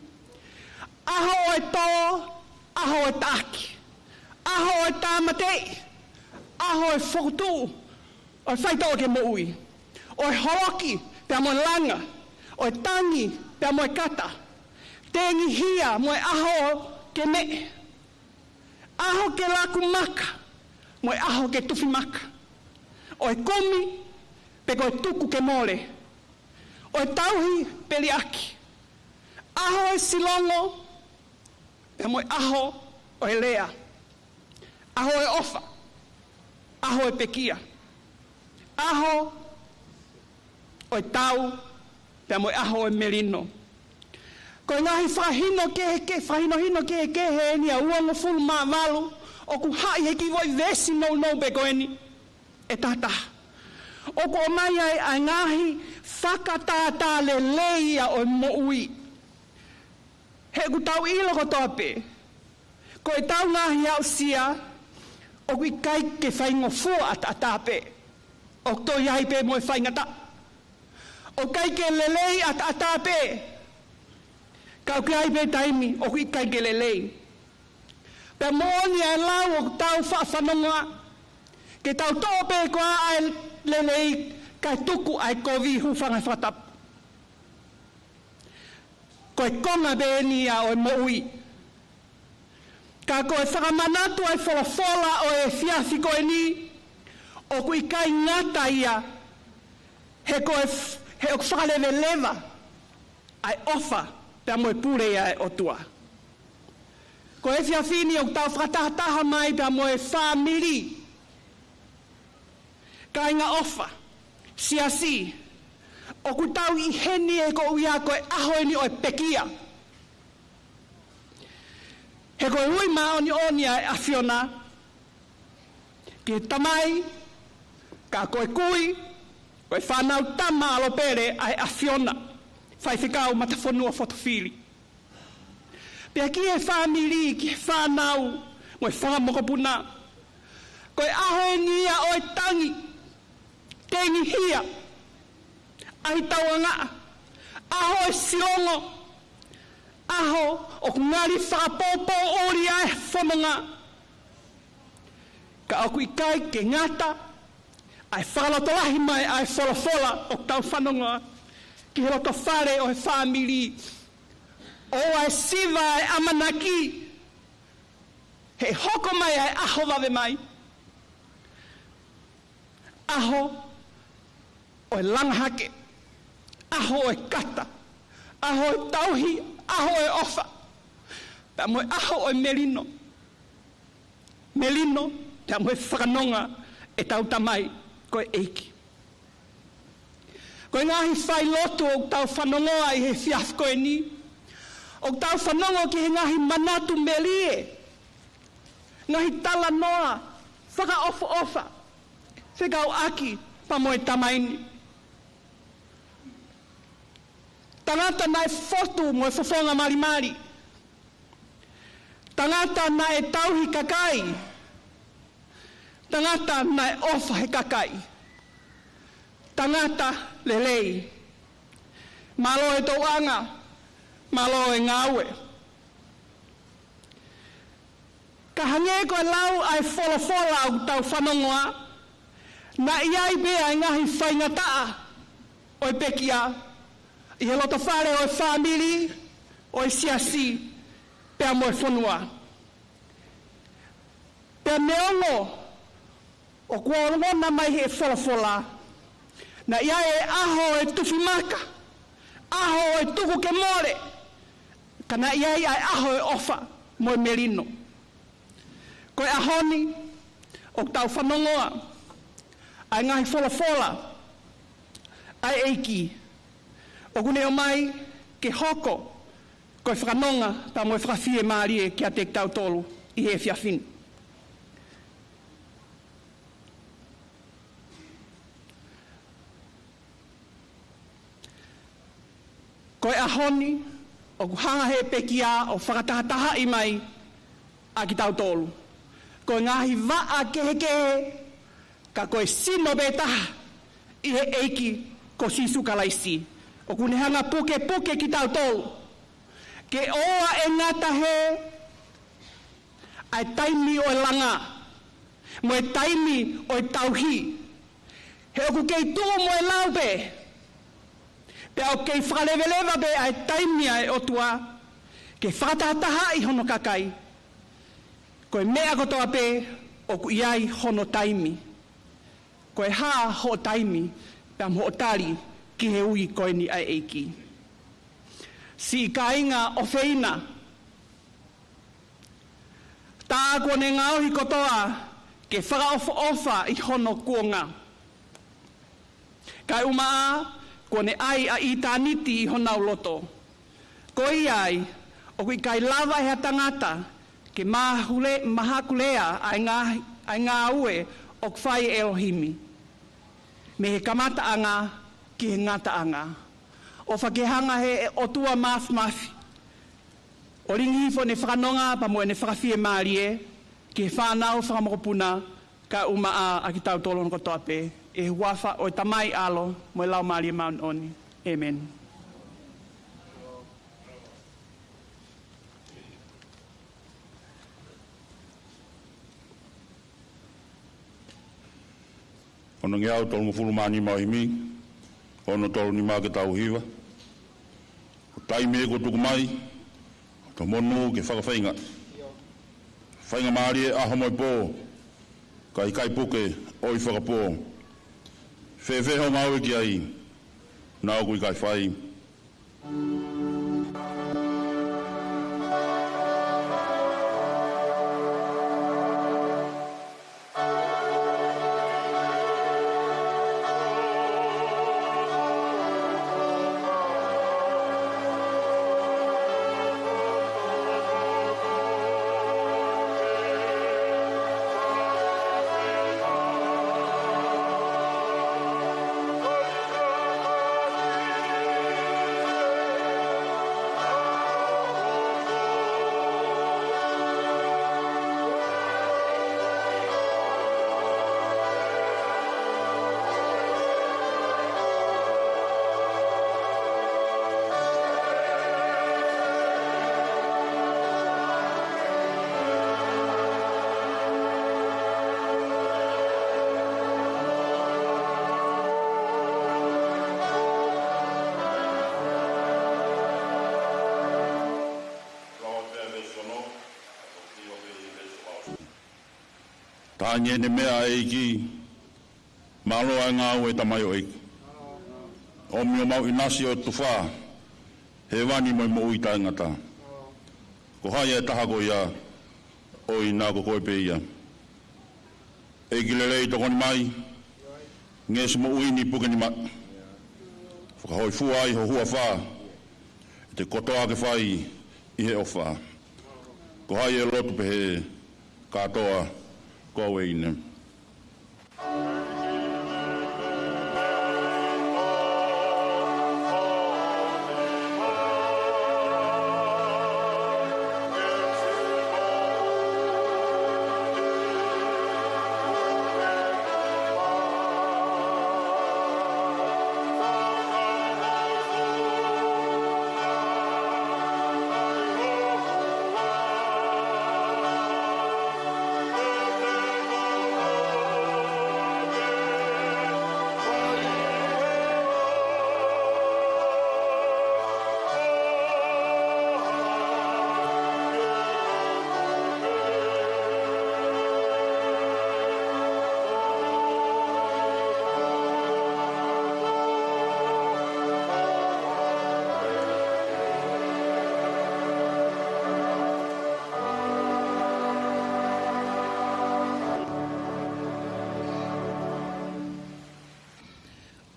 ʻAho ʻo e tō, ʻaho ʻo e taʻaki, ʻaho ʻo e tāmateʻi, ʻaho ʻo e fokotuʻu ʻo e faitoʻo ke moʻui, ʻo e holoki pea mo e langa, ʻo e tangi pea mo e kata, tengihia mo e ʻaho ke meʻe, ʻaho ke laku maka mo e ʻaho ke tufi maka, ʻo e kumi pe ko e tuku ke mole, ʻo e tauhi pe liʻaki, ʻaho ʻo e silongo pea mo e ʻaho ʻo e lea, ʻaho ʻo e ʻofa, ʻaho ʻo e pekia, ʻaho ʻo e tau pea mo e ʻaho ʻo e melino. Ko e ngaahi fakahinokehe-, fakahinohino kehekehe eni ʻa e uongofulu mā valu ʻoku haʻi he kiʻi foʻi veesi nounou pē ko eni ʻe tahataha. ʻOku ʻomai ai ʻa e ngaahi fakatātā lelei ia ʻo e moʻui. He ʻoku tau ʻilo kotoa pē, ko ʻetau ngaahi aʻusia ʻoku ʻikai ke faingofua ʻataʻatā pē. ʻOku toe ʻi ai pē mo e faingataʻa. ʻOku ʻikai ke lelei ʻataʻatā pē. Ka ʻoku ʻi ai pē taimi ʻoku ʻikai ke lelei. Pea moʻoni ʻa e lau ʻoku tau faʻa fanongoa, ke tau toʻo pē koā ʻa e lelei kae tuku ʻa e kovi, hūfanga he fakatapu. Ko e konga pē eni ia ʻo e moʻui. Ka ko e fakamanatu ʻa e folofola ʻo e efiafi ko eni, ʻoku ʻikai ngata ia, he ko e f-, he ʻoku fakaleveleva ʻa e ʻofa pea mo e pule ia ʻa e ʻOtua. Ko e efiafi ni ʻoku tau fakatahataha mai pea mo e fāmili, kāinga ʻofa, siasi, ʻoku tau ʻi heni he ko ia ko e ʻaho eni ʻo e pekia. He ko e ui māʻoniʻoni ʻa e ʻAfiona ki he Tamai, ka ko e kui, ko e fānau tama ʻalo pele ʻa e ʻAfiona, faifekau Matafonua Fotofili. Pea ki he fāmili, ki he fānau, mo e fanga mokopuna. Ko e ʻaho eni ia ʻo e tangi, tengihia, ʻaitauangaʻa, ʻaho ʻo e silongo, ʻaho ʻoku ngali fakapoupouʻi ʻa e fononga. Ka ʻoku ʻikai ke ngata ʻa e fakalotolahi mai ʻa e folofola ʻoku tau fanongoa ki he loto fale ʻo e fāmili. ʻOua ʻe siva ʻa e ʻamanaki, he hoko mai ʻa e ʻaho vave mai. ʻAho ʻo e langa hake, ʻaho ʻo e kata, ʻaho ʻo e tauhi, ʻaho ʻo e ʻofa, pea mo e ʻaho ʻo e melino. Melino, pea mo e fakanonga ʻetau Tamai ko e ʻEiki. Ko e ngaahi failotu ʻoku tau fanongoa ʻi he efiafi ko eni, ʻoku tau fanongo ki he ngaahi manatu melie, ngaahi talanoa fakaʻofoʻofa, fekauʻaki pea mo e Tamai ni. Tangata naʻe fotu mo e fofonga malimali. Tangata naʻe tauhi kakai. Tangata naʻe ʻofa he kakai. Tangata lelei. Mālō e tokanga, mālō e ngāue. Ka hangē ko e lau ʻa e folofola ʻoku tau fanongoa, naʻe ʻi ai pē ʻa e ngaahi faingataʻa ʻo e pekia ʻi he loto fale ʻo e fāmili, ʻo e siasi pea mo e fonua. Pea neongo ʻoku ongona mai he folofola, naʻe ʻi ai e ʻaho e tufi maka, ʻaho e tuku ke mole, ka naʻe ʻi ai ʻa e ʻaho e ʻofa mo e melino. Ko e ʻaho ni, ʻoku tau fanongoa ʻa e ngaahi folofola ʻa e ʻEiki ʻoku ne ʻomai ke hoko ko e fakanonga pea mo e fakafiemālie kiate kitautolu ʻi he efiafi ni. Ko e ʻaho ni, ʻoku hanga he pekia ʻo fakatahatahaʻi mai ʻa kitautolu. Ko e ngaahi vaʻa kehekehe, ka ko e sino pē taha ʻi he ʻEiki ko Sīsū Kalaisi. ʻOku ne hanga pukepuke kitautolu ke ʻoua ʻe ngata he ʻa e taimi ʻo e langa mo e taimi ʻo e tauhi. He ʻoku kei tuʻu mo e lau pē, pea ʻoku kei fakaleveleva pē ʻa e taimi ʻa e ʻOtua ke fakatahatahaʻi hono kakai. Ko e meʻa kotoa pē ʻoku ʻi ai hono taimi. Ko e hā hoʻo taimi pea mo hoʻo tali ki he ui ko eni ʻa e ʻEiki? Siʻi kāinga ʻofeina, tā kuo ne ngaohi kotoa ke fakaʻofoʻofa ʻi hono kuonga. Kae ʻumaʻā kuo ne ʻai ʻa ʻitāniti ʻi honau loto. Ko ia ai, ʻoku ʻikai lava ʻe ha tangata ke mahule-, mahakulea ʻa e ngā-, ʻa e ngāue ʻoku fai ʻe ʻElohimi, mei he kamataʻanga ki he ngataʻanga. ʻOfa ke hanga he ʻOtua Māfimafi ʻo lingi hifo ʻene fakanonga pea mo ʻene fakafiemālie ki he fānau fakamokopuna, kae ʻumaʻā ʻa kitautolu hono kotoa pē, ʻi he huafa ʻo e Tamai, ʻAlo mo e Laumālie Māʻoniʻoni. ʻĒmeni. Ono ngeau tolungofulu mā nima ʻo e himi, ono tolu nima ke tau hiva. Ko e taimi ē kuo tuku mai, ko hoto monū ke fakafeinga. Faingamālie ʻaho mo e pō, ka ʻikai puke ʻo e fakapō. Fēfē hoʻo ngāue ki ai, naʻa ʻoku ʻikai fai. Taha eni ʻene meʻa ʻa e ʻEiki, mālō ʻa e ngāue ʻa e tamaioʻeiki. ʻOmi ʻo maʻu ʻinasi ʻo e tufa, hēvani mo e moʻui taʻengata. Ko hai ʻa e taha ko ia, ʻoʻona ko koe pē ia. ʻEiki lelei tokoni mai, ngeʻesi moʻui ni puke ni maʻu. Fakahōifua ai ho huafa, ʻi he kotoa ke fai ʻi he ʻofa. Ko hai ʻe lotu pehē, kātoa, ko au ʻeni.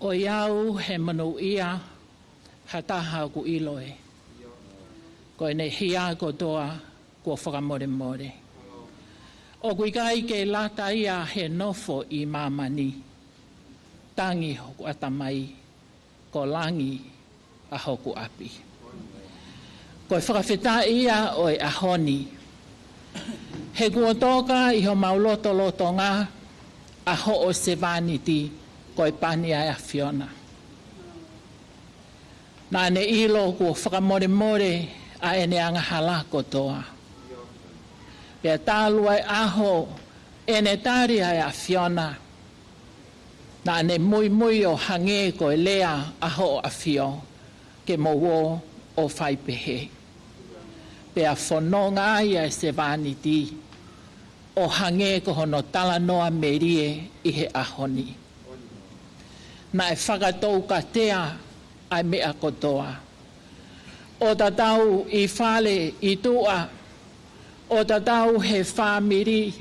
ʻOiauē, he monūʻia ha taha ʻoku ʻilo ē, ko ʻene hia kotoa kuo fakamolemole. ʻOku ʻikai ke lata ia he nofo ʻi māmani. Tangi hoku ʻatamai, ko langi ʻa hoku ʻapi. Ko e fakafetaʻi ia ʻo e ʻaho ni, he kuo toka ʻi homau lotolotonga ʻa hoʻo sevāniti ko e pani ʻa e ʻAfiona. Naʻa ne ʻilo kuo fakamolemole ʻa ʻene angahala kotoa. Pea talu ʻa e ʻaho ʻene tali ʻa e ʻAfiona, naʻa ne muimui ʻo hangē ko e lea ʻa hoʻo ʻAfio, ke mou ō ʻo fai pehē. Pea fononga ai ʻa e sevāniti ʻo hangē ko hono talanoa melie ʻi he ʻaho ni. Naʻe fakatoukatea ʻa e meʻa kotoa, ʻo tatau ʻi fale, ʻi tuʻa, ʻo tatau he fāmili,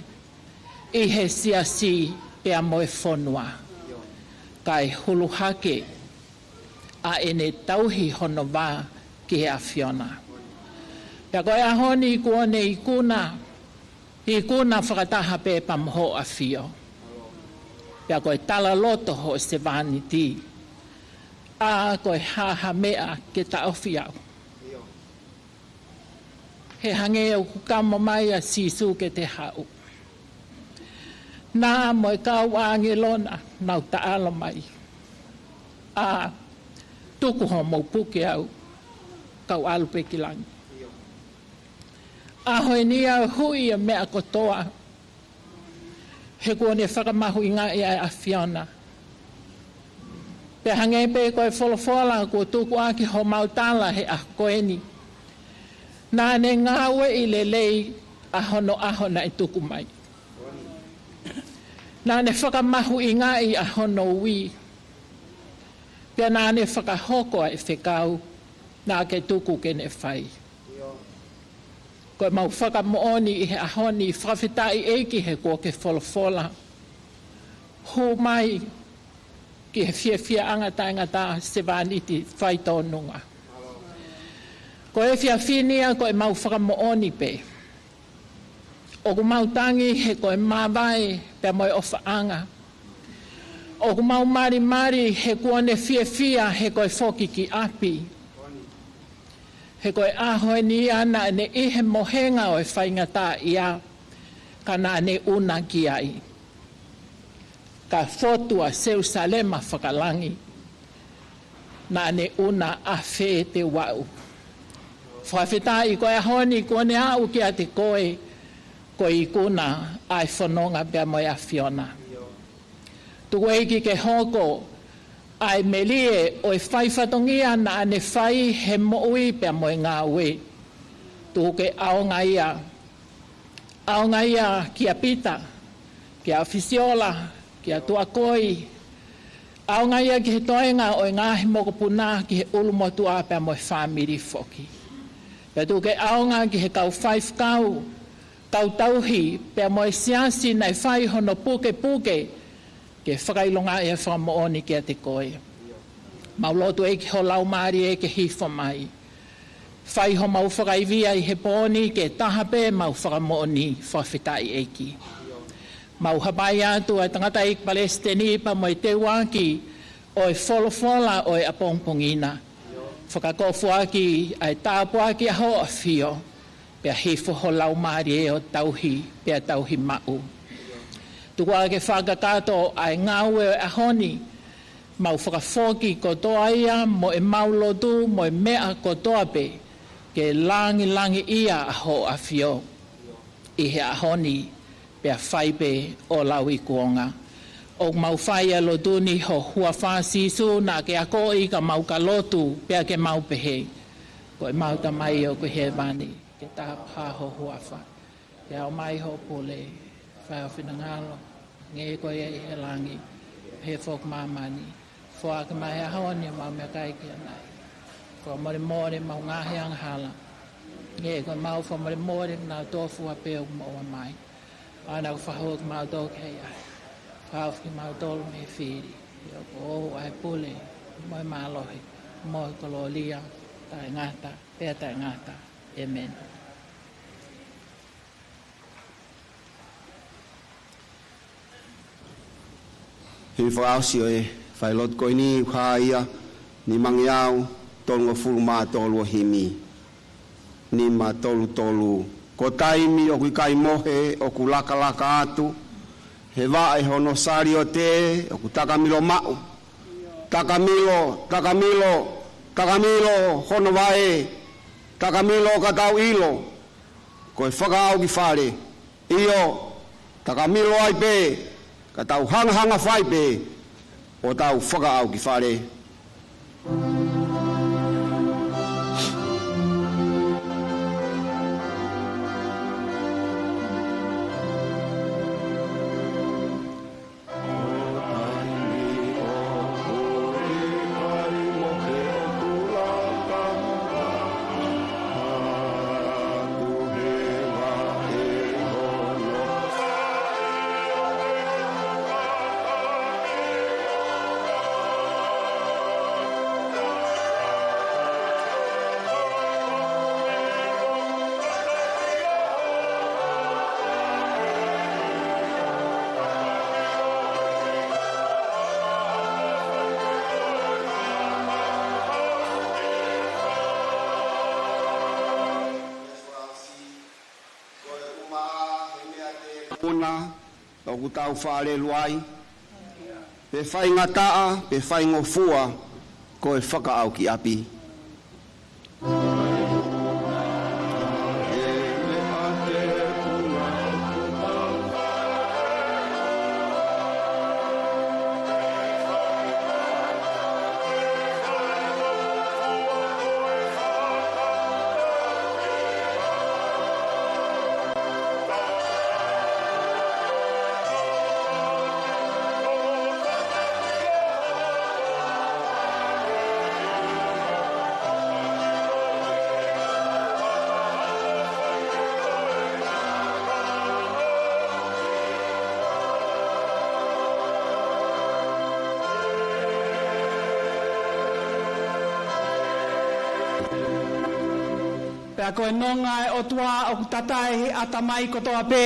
ʻi he siasi pea mo e fonua, kae hulu hake ʻa ʻene tauhi hono vā ki he ʻAfiona. Pea ko e ʻaho ni kuo ne ikuna, ikuna fakataha pē pea mo hoʻo ʻAfio. Pea ko e talaloto hoʻo sevāniti, ʻa, ko e hā ha meʻa ke taʻofi au, he hangē ʻoku kamo mai ʻa Sīsū ke te haʻu. Naʻa mo e kau ʻāngelo na nau taʻalo mai, ʻa, tuku hoʻomou puke au, kau ʻalu pē ki langi. ʻAho eni ʻa e huʻi ʻa e meʻa kotoa, he kuo ne fakamahuʻingaʻi ʻa e ʻAfiona. Pea hangē pē ko e folofola kuo tuku ʻaki homau tala he ʻaho ko eni, naʻa ne ngāueʻi lelei ʻa hono ʻaho naʻe tuku mai. Naʻa ne fakamahuʻingaʻi ʻa hono ui, pea naʻa ne fakahoko ʻa e fekau naʻa ke tuku ke ne fai. Ko ʻemau fakamoʻoni ʻi he ʻaho ni, fakafetaʻi ʻEiki he kuo ke folofola. Hū mai ki he fiefiaʻanga taʻengata, sevāniti faitōnunga. Ko e efiafi ni ia ko ʻemau fakamoʻoni pē. ʻOku mau tangi he ko e māvae pea mo e ʻofaʻanga. ʻOku mau malimali he kuo ne fiefia he ko e foki ki ʻapi. He ko e ʻaho eni ia naʻa ne ʻi he mohenga ʻo e faingataʻaʻia, ka naʻa ne ʻuna ki ai. Ka fotu ʻa Selūsalema fakalangi, naʻa ne ʻuna ʻafē te u aʻu. Fakafetaʻi ko e ʻaho ni kuo ne aʻu kiate koe, ko e ikuna ʻa e fononga pea mo e ʻAfiona. Tuku ʻEiki ke hoko ʻa e melie ʻo e fai fatongia naʻa ne fai he moʻui pea mo e ngāue. Tuku ke ʻaonga ia, ʻaonga ia kia Pita, kia ʻAfisiola, kia Tuakoi, ʻaonga ia ki he toenga ʻo e ngaahi mokopuna, ki he ʻulumotuʻa pea mo e fāmili foki. Pea tuku ke ʻaonga ki he kau faifekau, kau tauhi, pea mo e siasi naʻe fai hono pukepuke ke fakaʻilongaʻi e fakamoʻoni kiate koe. Mau lotu ʻEiki ho Laumālie ke hifo mai. Fai homau fakaivia ʻi he pō ni ke taha pē mau fakamoʻoni, fakafetaʻi ʻEiki. Mau hapai atu ʻa e tangataʻeiki palesiteni pea mo e teuaki ʻo e folofola ʻo e ʻapongipongi na. Fakakofuʻaki ʻa e tāpuaki ʻa hoʻo ʻAfio, pea hifo ho Laumālie ʻo tauhi, pea tauhi maʻu. Tuku ā ke fakakakato ʻa e ngāue ʻo e ʻaho ni, mau fakafoki kotoa ia mo ʻemau lotu mo e meʻa kotoa pē, ke langilangiʻia ʻa hoʻo ʻAfio ʻi he ʻaho ni, pea fai pē ʻo lauikuonga. ʻOku mau fai ʻa e lotu ni ho huafa Sīsū naʻa ke akoʻi ka mau ka lotu, pea ke mau pehē: Ko ʻemau Tamai ʻoku ʻi hēvani, ke tāpuhā ho huafa. Ke aʻu mai hoʻo pule, fai ho finangalo, hangē ko ia ʻi he langi, pehē foki ʻi māmani. Foaki mai he ʻaho ni ʻemau meʻakai ki ʻanai. Fakamolemole ʻemau ngaahi angahala, hangē ko ʻemau fakamolemole kinautolu fua pē ʻoku moʻua mai. ʻOua naʻa ke fakahū kimautolu ki he ʻahiʻahi, ka ke fakahaofi kimautolu mei he fili. ʻOku ʻoʻou ʻa e pule, mo e mālohi, mo e kolōlia, taʻengata pea taʻengata. ʻĒmeni. Himi fakaʻosi ʻo e failotu ko eni, ʻoku hā ia, nimangeau tolungofulu mā tolu ʻo e himi. Nima tolu tolu. Ko taimi ʻoku ʻikai mohe, ʻoku lakalaka atu, he vaʻe hono saliote, ʻoku takamilo maʻu. Takamilo, takamilo, takamilo hono vaʻe, takamilo ka tau ʻilo, ko e fakaʻaukifale. ʻIo, takamilo ai pē, ka tau hangahanga fai pē ʻo tau fakaʻaukifale. Puna, ʻoku tau faʻa lelu ai, pe faingataʻa, pe faingofua, ko e fakaʻaukiʻapi. Pea ko e nonga ʻo e ʻOtua ʻoku tatae ʻi he ʻatamai kotoa pē,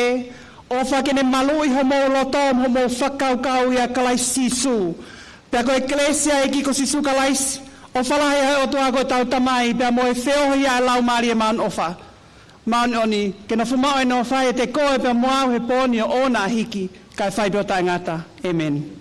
ʻofa ke ne maluʻi homou loto mo homou fakakaukau ʻia Kalaisi Sīsū. Pea ko e kelesi ʻa e ʻEiki ko Sīsū Kalaisi, ʻofa lahi ʻa e ʻOtua ko ʻetau Tamai, pea mo e feohi ʻa e Laumālie Māʻoniʻofa, Māʻoniʻoni, ke nofo maʻu ʻo nofo ai ʻiate koe pea mo au he pō ni ʻo ʻoua naʻa hiki, kae fai pē ʻo taʻengata. ʻĒmeni.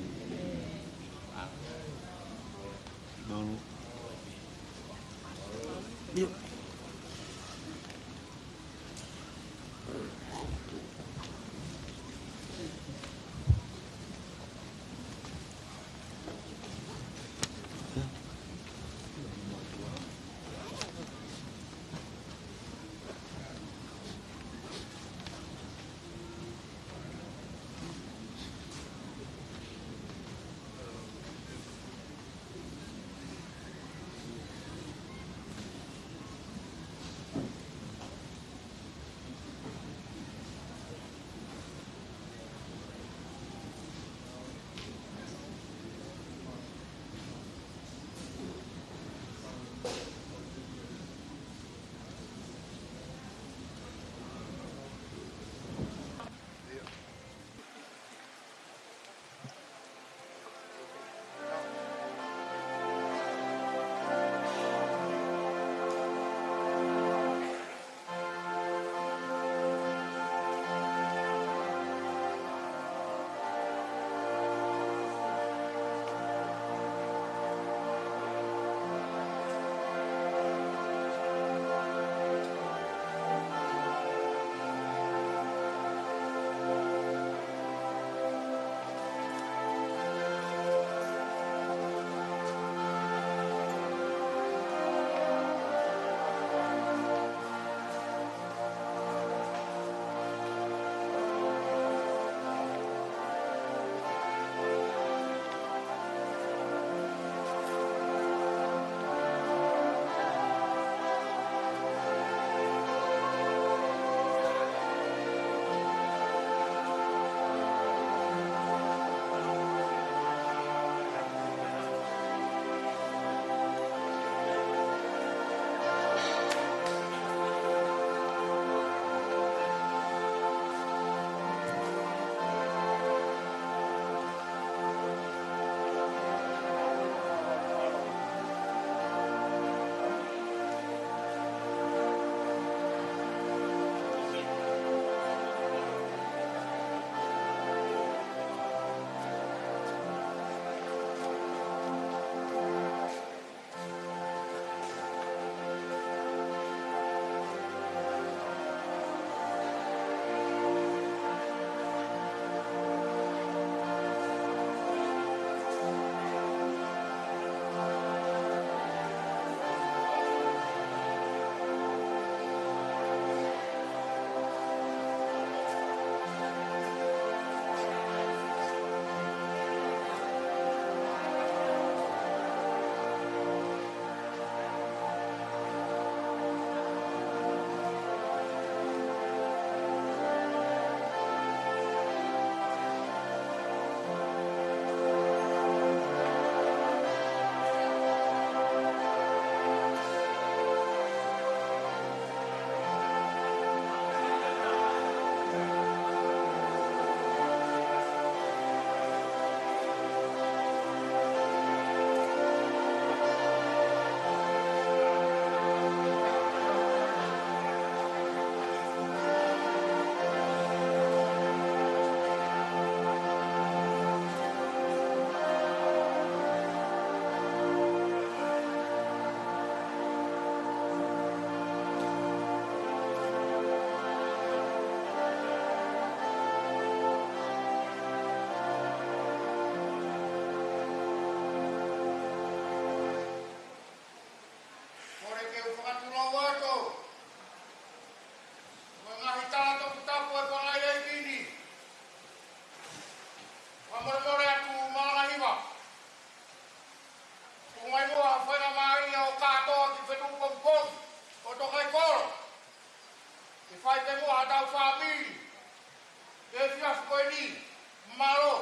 Mālō.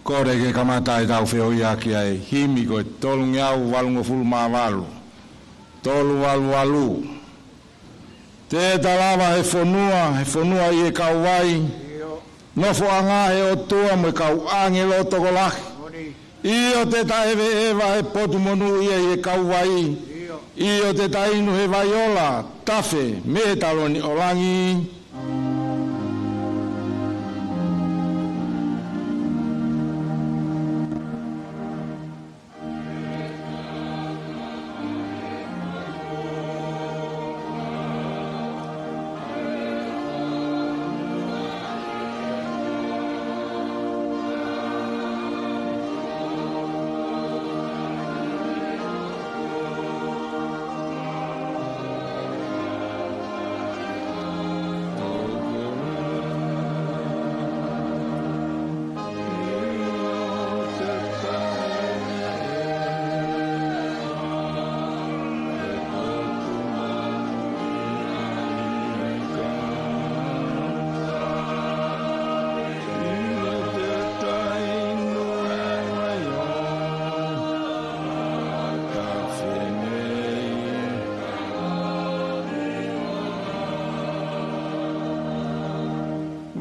Kole ke kamata ʻetau feohiʻaki ʻa e himi ko e tolungeau valungofulu mā valu. Tolu valu valu. Te ta lava he fonua, he fonua ʻi he kauvai. Nofoʻanga he ʻOtua mo e kau ʻāngelo tokolahi. ʻIo te ta ʻeveʻeva he potu monūʻia ʻi he kauvai. ʻIo te ta inu he vai ola, tafe, mei he taloni ʻo langi.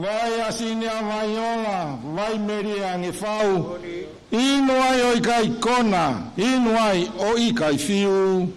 Vai ʻa Sione ʻa Vaiola, vai melie ange fau. Inu ai ʻo ʻikai kona, inu ai ʻo ʻikai fiu.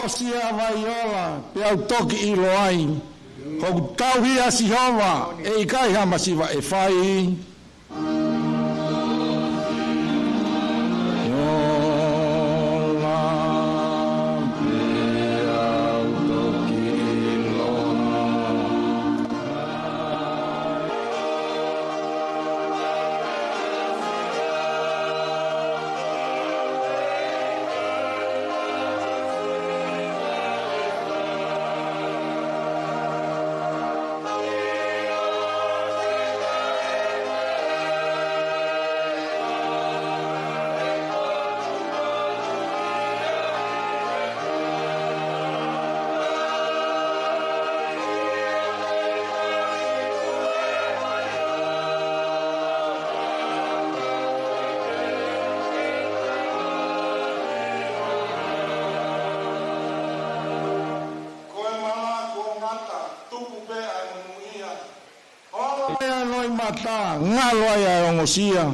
ʻOsi ʻa Vaiola, pea u toki ʻilo ai. Hoku tauhi ʻa Sihova, ʻe ʻikai ha masiva ʻe fai. Ko e mala kuo ngata, tupu pē ʻa e monūʻia. Holo ai ʻa e loʻimata, ngalo ai ʻa e ongosia.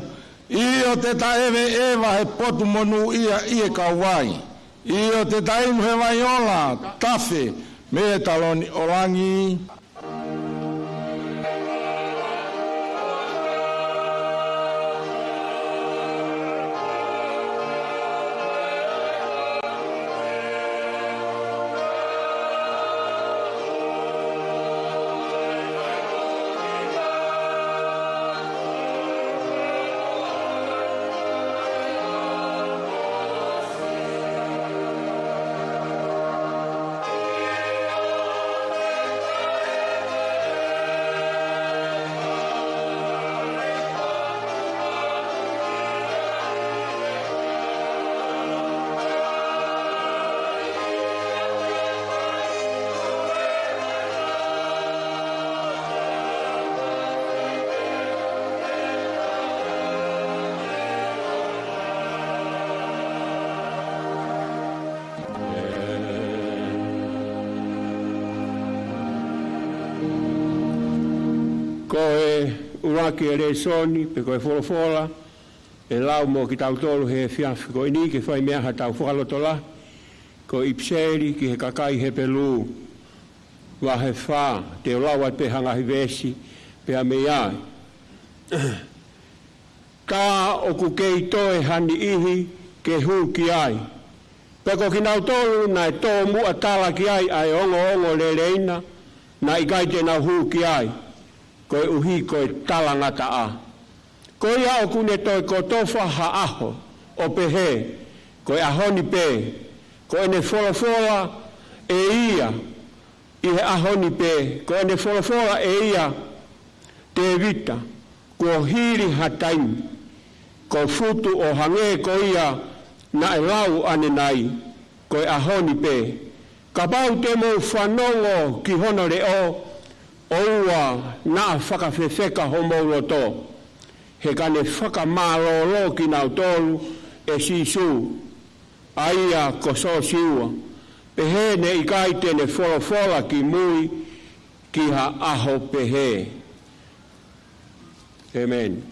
ʻIo te ta ʻeveʻeva he potu monūʻia ʻi he kauvai. ʻIo te ta inu he vai ola, tafe, mei he taloni ʻo langi. ʻUluaki e lēsoni, pe ko e folofola, ʻe lau mo kitautolu he efiafi ko eni ke fai mei ai haʻatau fakalotolahi, ko e ʻipiseli ki he kakai Hepelū, vahe fā, te u lau atu pē ha ngaahi veesi, pea mei ai. Tā ʻoku kei toe ha niʻihi ke hū ki ai. Pea ko kinautolu naʻe tōmuʻa tala ki ai ʻa e ongoongoleleí na, naʻe ʻikai te nau hū ki ai, koeʻuhi ko e talangataʻa. Ko ia ʻoku ne toe kotofa ha ʻaho, ʻo pehē, ko e ʻaho ni pē, ko ʻene folofola ʻe ia, ʻi he ʻaho ni pē, ko ʻene folofola ʻe ia, Tēvita, kuo hili ha taimi, ko Futu ʻo hangē ko ia naʻe lau ʻanenai, ko e ʻaho ni pē. Kapau te mou fanongo ki hono leʻo, ʻoua naʻa fakafefeka homou loto. He ka ne fakamālōlō kinautolu ʻe Sīsū, ʻa ia ko Sosiua, pehē naʻe ʻikai te ne folofola ki mui ki ha ʻaho pehē. ʻĒmeni.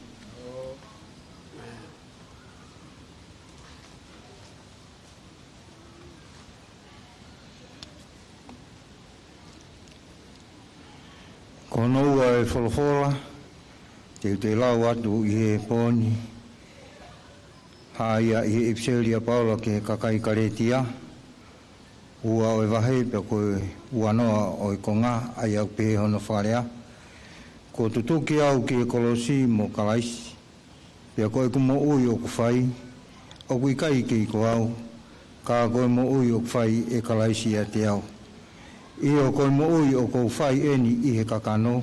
Ko hono ua e folofola, te u toe lau atu ʻi he pō ni, hā ia ʻi he ʻipiseli ʻa Paula ki he kakai Kalētia, ua ʻo e vahe pea ko e uanoa ʻo e konga, ʻa ia ʻoku pehē hono fakalea. Kuo tutuki au ki he kolosi mo Kalaisi, pea ko ʻeku moʻui ʻoku fai, ʻoku ʻikai kei ko au, ka ko e moʻui ʻoku fai ʻe Kalaisi ʻiate au. ʻIo ko e moʻui ʻoku ou fai ʻeni ʻi he kakano,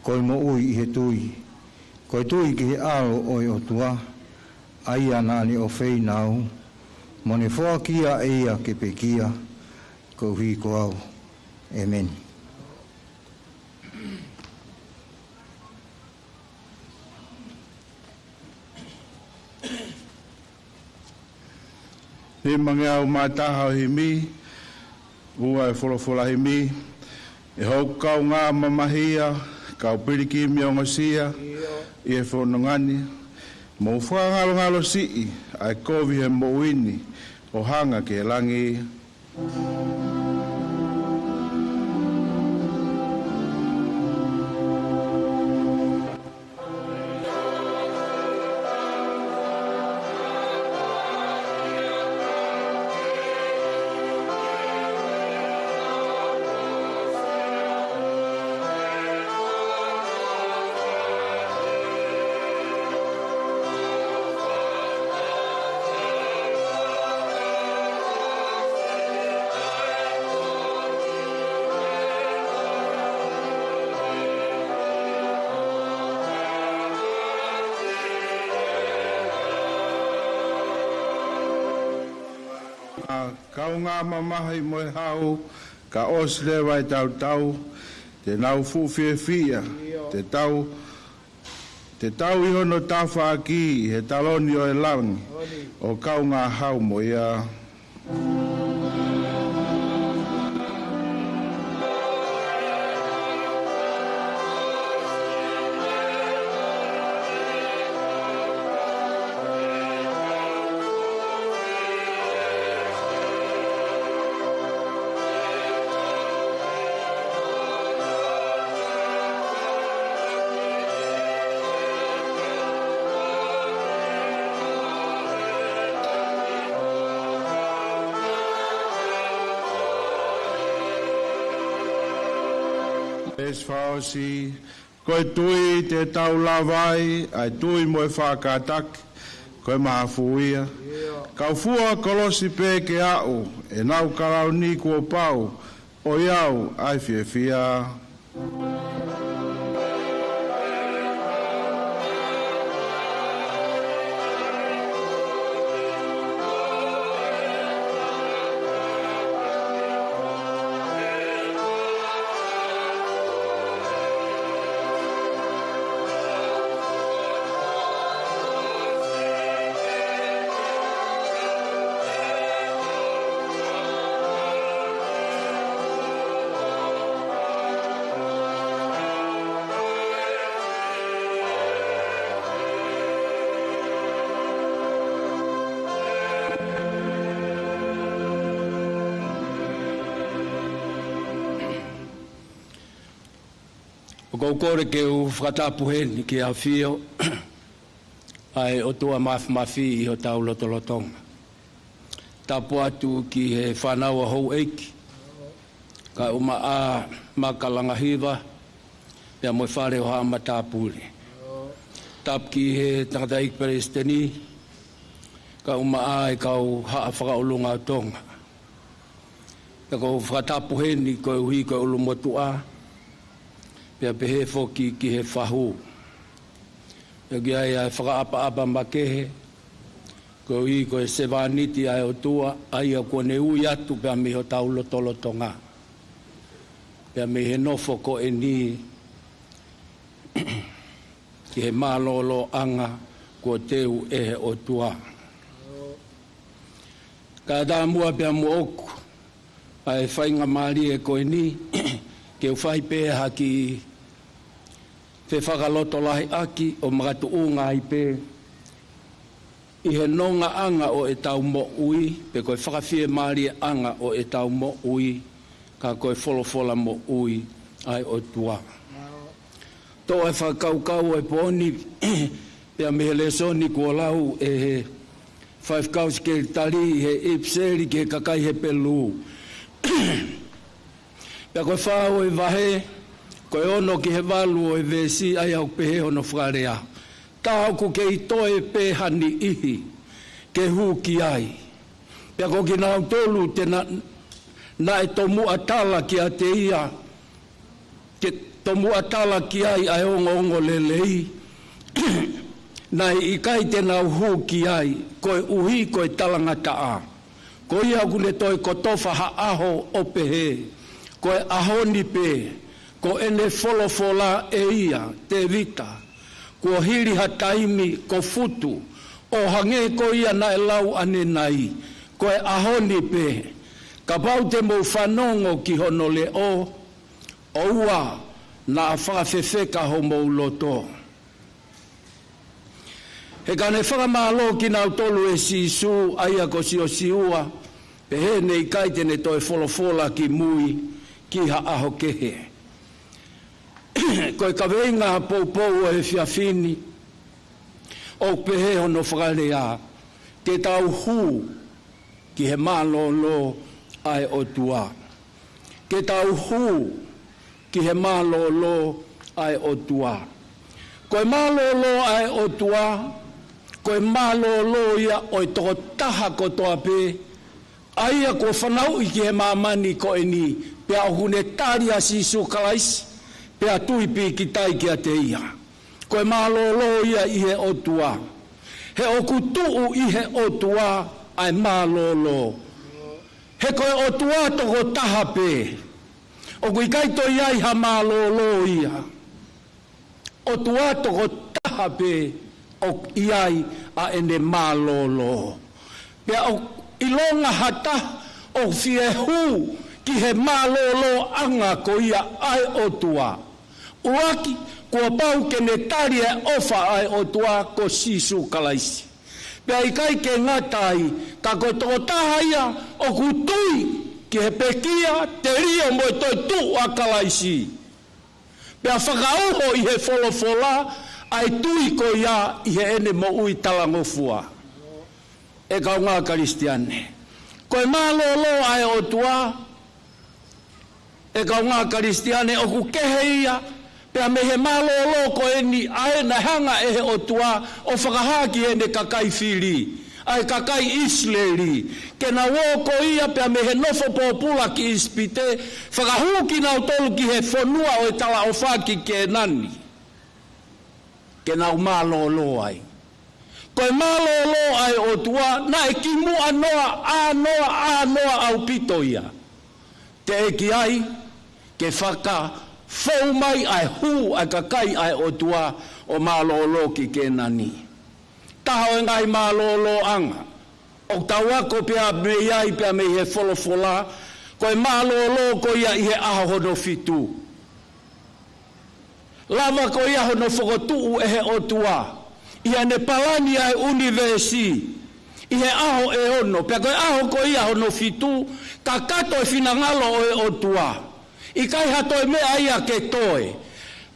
ko e moʻui ʻi he tui, ko e tui ki he ʻAlo ʻo e ʻOtua, ʻa ia naʻa ne ʻofeina au, mo ne foaki ia ʻe ia ke pekia, koeʻuhi ko au. ʻĒmeni. Nimangeau mā taha ʻo e himi, ua e folofola himi, ʻe hoku kaungā mamahi ia, kau pilikimi ongosia, ʻi he fononga ni, mou fakangalongalo siʻi, ʻa e kovi he moʻui ni, ʻo hanga ki he langi. ʻA kaungā mamahi mo e hau, ka ʻosi leva e tautau, te nau fuʻu fiefia, te tau, te tau ʻi hono tafaʻaki, he taloni ʻo e langi, ʻo kaungā hau mo ia. Veesi fakaʻosi, ko e tui te tau lava ai, ʻa e tui mo e faʻa kātaki, ko e mahafu ia. Kau fua kolosi pē ke aʻu, ʻenau kalauni kuo pau, ʻo ʻiate au ʻa e fiefia. ʻOku ou kole ke u fakatapu heni ki he ʻafio ʻa e ʻOtua Mafimafi ʻi hotau lotolotonga. Tapu atu ki he fānau ʻa houʻeiki, kae ʻumaʻā Maka Langahiva, pea mo e fale ʻo haʻa matāpule. Tapu ki he tangataʻeiki palesiteni, kae ʻumaʻā e kau haʻa fakaʻulunga ʻo Tonga. Pea ʻoku ou fakatapu heni koeʻuhi ko e ʻulumotuʻa, pea pehē foki ki he fahu. Pea ʻoku ʻi ai ʻa e fakaʻapaʻapa makehe, koeʻuhi ko e sevāniti ʻa e ʻOtua, ʻa ia kuo ne ui atu pea mei hotau lotolotonga, pea mei he nofo ko eni ki he mālōlōʻanga kuo teu ʻe he ʻOtua. Kae ʻatā muʻa pea moʻoku ʻa e faingamālie ko eni, ke u fai pē ha kiʻi fefakalotolahiʻaki ʻo makatuʻunga ai pē ʻi he nongaʻanga ʻo ʻetau moʻui, pe ko e fakafiemālieʻanga ʻo ʻetau moʻui, ka ko e folofola moʻui ʻa e ʻOtua. Toʻo e fakakaukau ʻo e pō ni, pea mei he lēsoni kuo lau ʻe he faifekau sekelitali ʻi he ʻipiseli ki he kakai Hepelū. Pea ko e fā ʻo e vahe, ko e ono ki he valu ʻo e veesi, ʻa ia ʻoku pehē hono fakalea: Tā ʻoku kei toe pē ha niʻihi ke hū ki ai. Pea ko kinautolu te na-, naʻe tomuʻa tala kiate ia, ke tomuʻa tala ki ai ʻa e ongoongolelei, naʻe ʻikai te nau hū ki ai, koeʻuhi ko e talangataʻa. Ko ia ʻoku ne toe kotofa ha ʻaho ʻo pehē, Ko e ʻaho ni pē, ko ʻene folofola ʻe ia, Tēvita, kuo hili ha taimi ko futu, ʻo hangē ko ia naʻe lau ʻanenai, Ko e ʻaho ni pē, kapau te mou fanongo ki hono leʻo, ʻoua naʻa fakafefeka homou loto. He ka ne fakamālō kinautolu ʻe Sīsū, ʻa ia ko Siosiua, pehē ne ʻikai te ne toe folofola ki mui ki ha ʻaho kehe. Ko e kaveinga poupou ʻo e efiafi ni, ʻoku pehē hono fakalea: Ke tau hū ki he mālōlō ʻa e ʻOtua. Ke tau hū ki he mālōlō ʻa e ʻOtua. Ko e mālōlō ʻa e ʻOtua, ko e mālōlō ia ʻo e tokotaha kotoa pē, ʻa ia kuo fanauʻi ki he māmani ko eni, pea ʻoku ne tali ʻa Sīsū Kalaisi, pea tui pīkitai kiate ia. Ko e mālōlō ia ʻi he ʻOtua. He ʻoku tuʻu ʻi he ʻOtua ʻa e mālōlō. He ko e ʻOtua tokotaha pē. ʻOku ʻikai toe ʻi ai ha mālōlō ia. ʻOtua tokotaha pē ʻoku ʻi ai ʻa ʻene mālōlō. Pea ʻoku ʻilonga ha taha ʻoku fie hū ki he mālōlōʻanga ko ia ʻa e ʻOtua. ʻUluaki, kuo pau ke ne tali e ʻofa ʻa e ʻOtua ko Sīsū Kalaisi. Pea ʻikai ke ngata ai, ka ko e tokotaha ia ʻoku tui ki he pekia, telio mo e toetuʻu ʻa Kalaisi. Pea fakauho ʻi he folofola ʻa e tui ko ia ʻi heʻene moʻui talangofua. ʻE kaungā Kalisitiane, ko e mālōlō ʻa e ʻOtua, ʻe kaungā Kalisitiane, ʻoku kehe ia pea mei he mālōlō ko eni ʻa ē naʻe hanga ʻe he ʻOtua ʻo fakahā ki heʻene kakai fili, ʻa e kakai ʻIsileli, ke nau ō ko ia pea mei he nofo pōpula ki ʻIsipite, fakahū kinautolu ki he fonua ʻo e talaʻofa ki Kēnani, ke nau mālōlō ai. Ko e mālōlō ʻa e ʻOtua, naʻe kimuʻa noa, ʻā noa, ʻā noa ʻaupito ia. Teʻeki ai ke fakafou mai ʻa e hū ʻa e kakai ʻa e ʻOtua ʻo mālōlō ki Kēnani. Taha ʻo e ngaahi mālōlōʻanga ʻoku tau ako pea mei ai pea mei he folofola, ko e mālōlō ko ia ʻi he ʻaho hono fitu. Lava ko ia hono fokotuʻu ʻe he ʻOtua ʻi heʻene palani ʻa e ʻunivēsi ʻi he ʻaho ʻe ono, pea ko e ʻaho ko ia hono fitu, kakato e finangalo ʻo e ʻOtua. ʻIkai ha toe meʻa ia ke toe.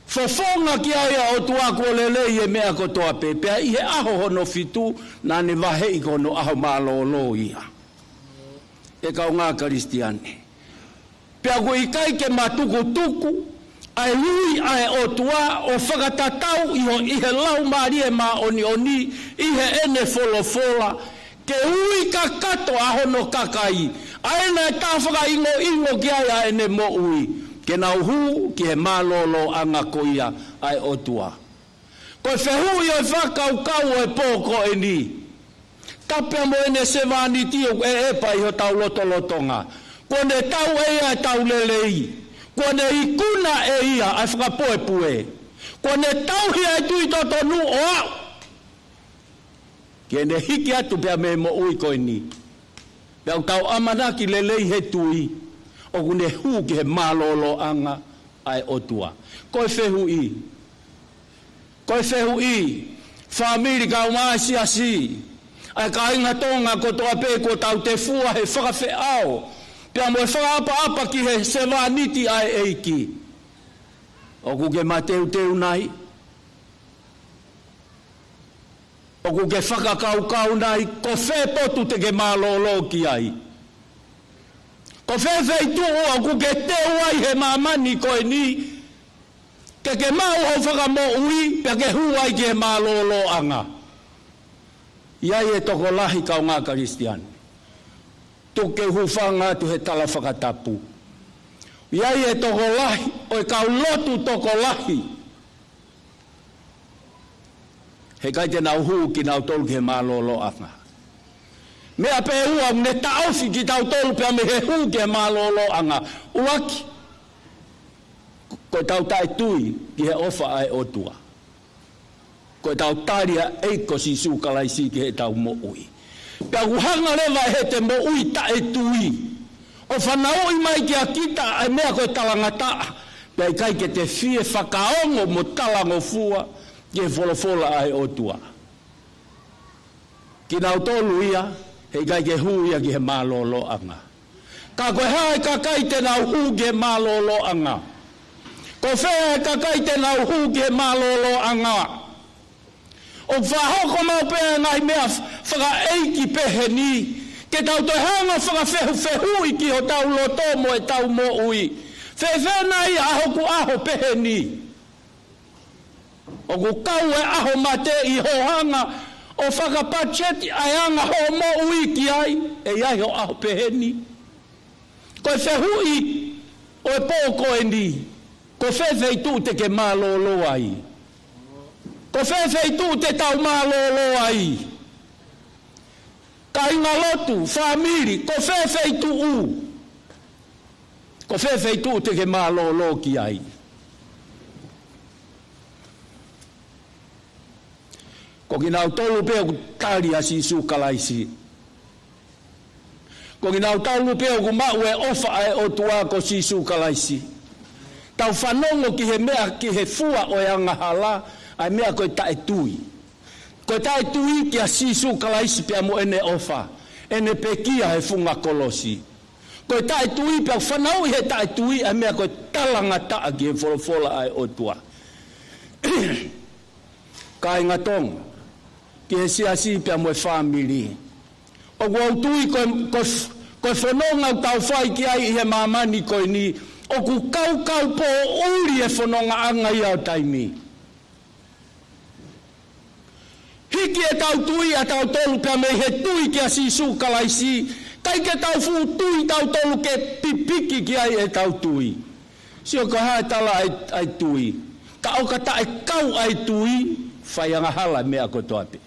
Fofonga ki ai ʻa e ʻOtua kuo lelei e meʻa kotoa pē, pea ʻi he ʻaho hono fitu naʻa ne vaheʻi ko hono ʻaho mālōlō ia. ʻE kaungā Kalisitiane, pea ʻoku ʻikai ke matukutuku ʻa e ui ʻa e ʻOtua ʻo fakatatau ʻi ho, ʻi he Laumālie Māʻoniʻoni, ʻi heʻene folofola, ke ui kakato ʻa hono kakai, ʻa ē naʻe tā fakaʻingoʻingo ki ai ʻa ʻene moʻui, ke nau hū ki he mālōlōʻanga ko ia ʻa e ʻOtua. Ko e fehuʻi ʻo e fakakaukau ʻo e pō ko eni, tapu pea mo ʻene sevāniti ʻoku ʻeʻepa ʻi hotau lotolotonga. Kuo ne tau ʻe ia ʻetau lelei. Kuo ne ikuna ʻe ia ʻa e fakapuepue. Kuo ne tauhi ʻa e tui totonu ʻo aʻu ke ne hiki atu pea mei he moʻui ko eni. Pea ʻoku tau ʻamanaki lelei he tui ʻoku ne hū ki he mālōlōʻanga ʻa e ʻOtua. Ko e fehuʻi, ko e fehuʻi, fāmili, kaungā siasi, ʻa e kāinga Tonga kotoa pē kuo tau tefua he fakafeʻao pea mo e fakaʻapaʻapa ki he sevāniti ʻa e ʻEiki. ʻOku ke mateuteu nai? ʻOku ke fakakaukau nai ko fē potu te ke mālōlō ki ai? Ko fē feituʻu ʻoku ke teu ai he māmani ko eni ke ke maʻu hoʻo fakamoʻui pea ke hū ai ki he mālōlōʻanga? ʻI ai e tokolahi, kaungā Kalisitiane, tuku ke u hūfanga atu he tala fakatapu. ʻI ai e tokolahi ʻo e kau lotu tokolahi, heʻikai te nau hū kinautolu ki he mālōlōʻanga. Meʻa pē ʻe ua ʻoku ne taʻofi kitautolu pea mei he hū ki he mālōlōʻanga. ʻUluaki, ko ʻetau taʻetui ki he ʻofa ʻa e ʻOtua. Ko ʻetau tali ʻa e ʻEiki ko Sīsū Kalaisi ki heʻetau moʻui. Pea ʻoku hanga leva ʻe heʻete moʻui taʻetui ʻo fanauʻi mai kia kita ʻa e meʻa ko e talangataʻa, pea ʻikai ke te fie fakaongo mo talangofua ki he folofola ʻa e ʻOtua. Kinautolu ia, heʻikai ke hū ia ki he mālōlōʻanga. Ka ko e hā e kakai te nau hū ki he mālōlōʻanga? Ko fē e kakai te nau hū ki he mālōlōʻanga? ʻOku fakahoko maʻu pē ʻa e ngaahi meʻa fakaʻeiki pehē ni, ke tau toe hanga fakafehufehuʻi ki hotau loto mo ʻetau moʻui. Fēfē nai ʻa hoku ʻaho pehē ni? ʻOku kau e ʻaho mate ʻi hoʻo hanga ʻo fakapakiseti ʻa e anga hoʻo moʻui ki ai, ʻe ʻi ai hoʻo ʻaho pehē ni? Ko e fehuʻi ʻo e pō ko eni, ko fē feituʻu te ke mālōlō ai? Ko fē feituʻu te tau mālōlō ai? Kāinga lotu, fāmili, ko fē feituʻu? Ko fē feituʻu te ke mālōlō ki ai? Ko kinautolu pē ʻoku tali ʻa Sīsū Kalaisi. Ko kinautolu pē ʻoku maʻu e ʻofa ʻa e ʻOtua ko Sīsū Kalaisi. Tau fanongo ki he meʻa, ki he fua ʻo e angahala, ʻa e meʻa ko e taʻetui. Ko e taʻetui kia Sīsū Kalaisi pea mo ʻene ʻofa, ʻene pekia he funga kolosi. Ko e taʻetui pea fanauʻi he taʻetui ʻa e meʻa ko e talangataʻa ki he folofola ʻa e ʻOtua. Kāinga Tonga, ki he siasi pea mo e fāmili. ʻOku ou tui ko e, ko e, ko e fononga ʻoku tau fai ki ai ʻi he māmani ko eni, ʻoku kaukau poʻuli e fonongaʻanga ia ʻo taimi. Hiki ʻetau tui ʻatautolu pea mei he tui kia Sīsū Kalaisi, ʻikai ke tau fuʻu tui tautolu ke pipiki ki ai ʻetau tui. Sio ko e hā e tala ʻa e, ʻa e tui. Ka ʻo ka taʻekau ʻa e tui, fai angahala e meʻa kotoa pē.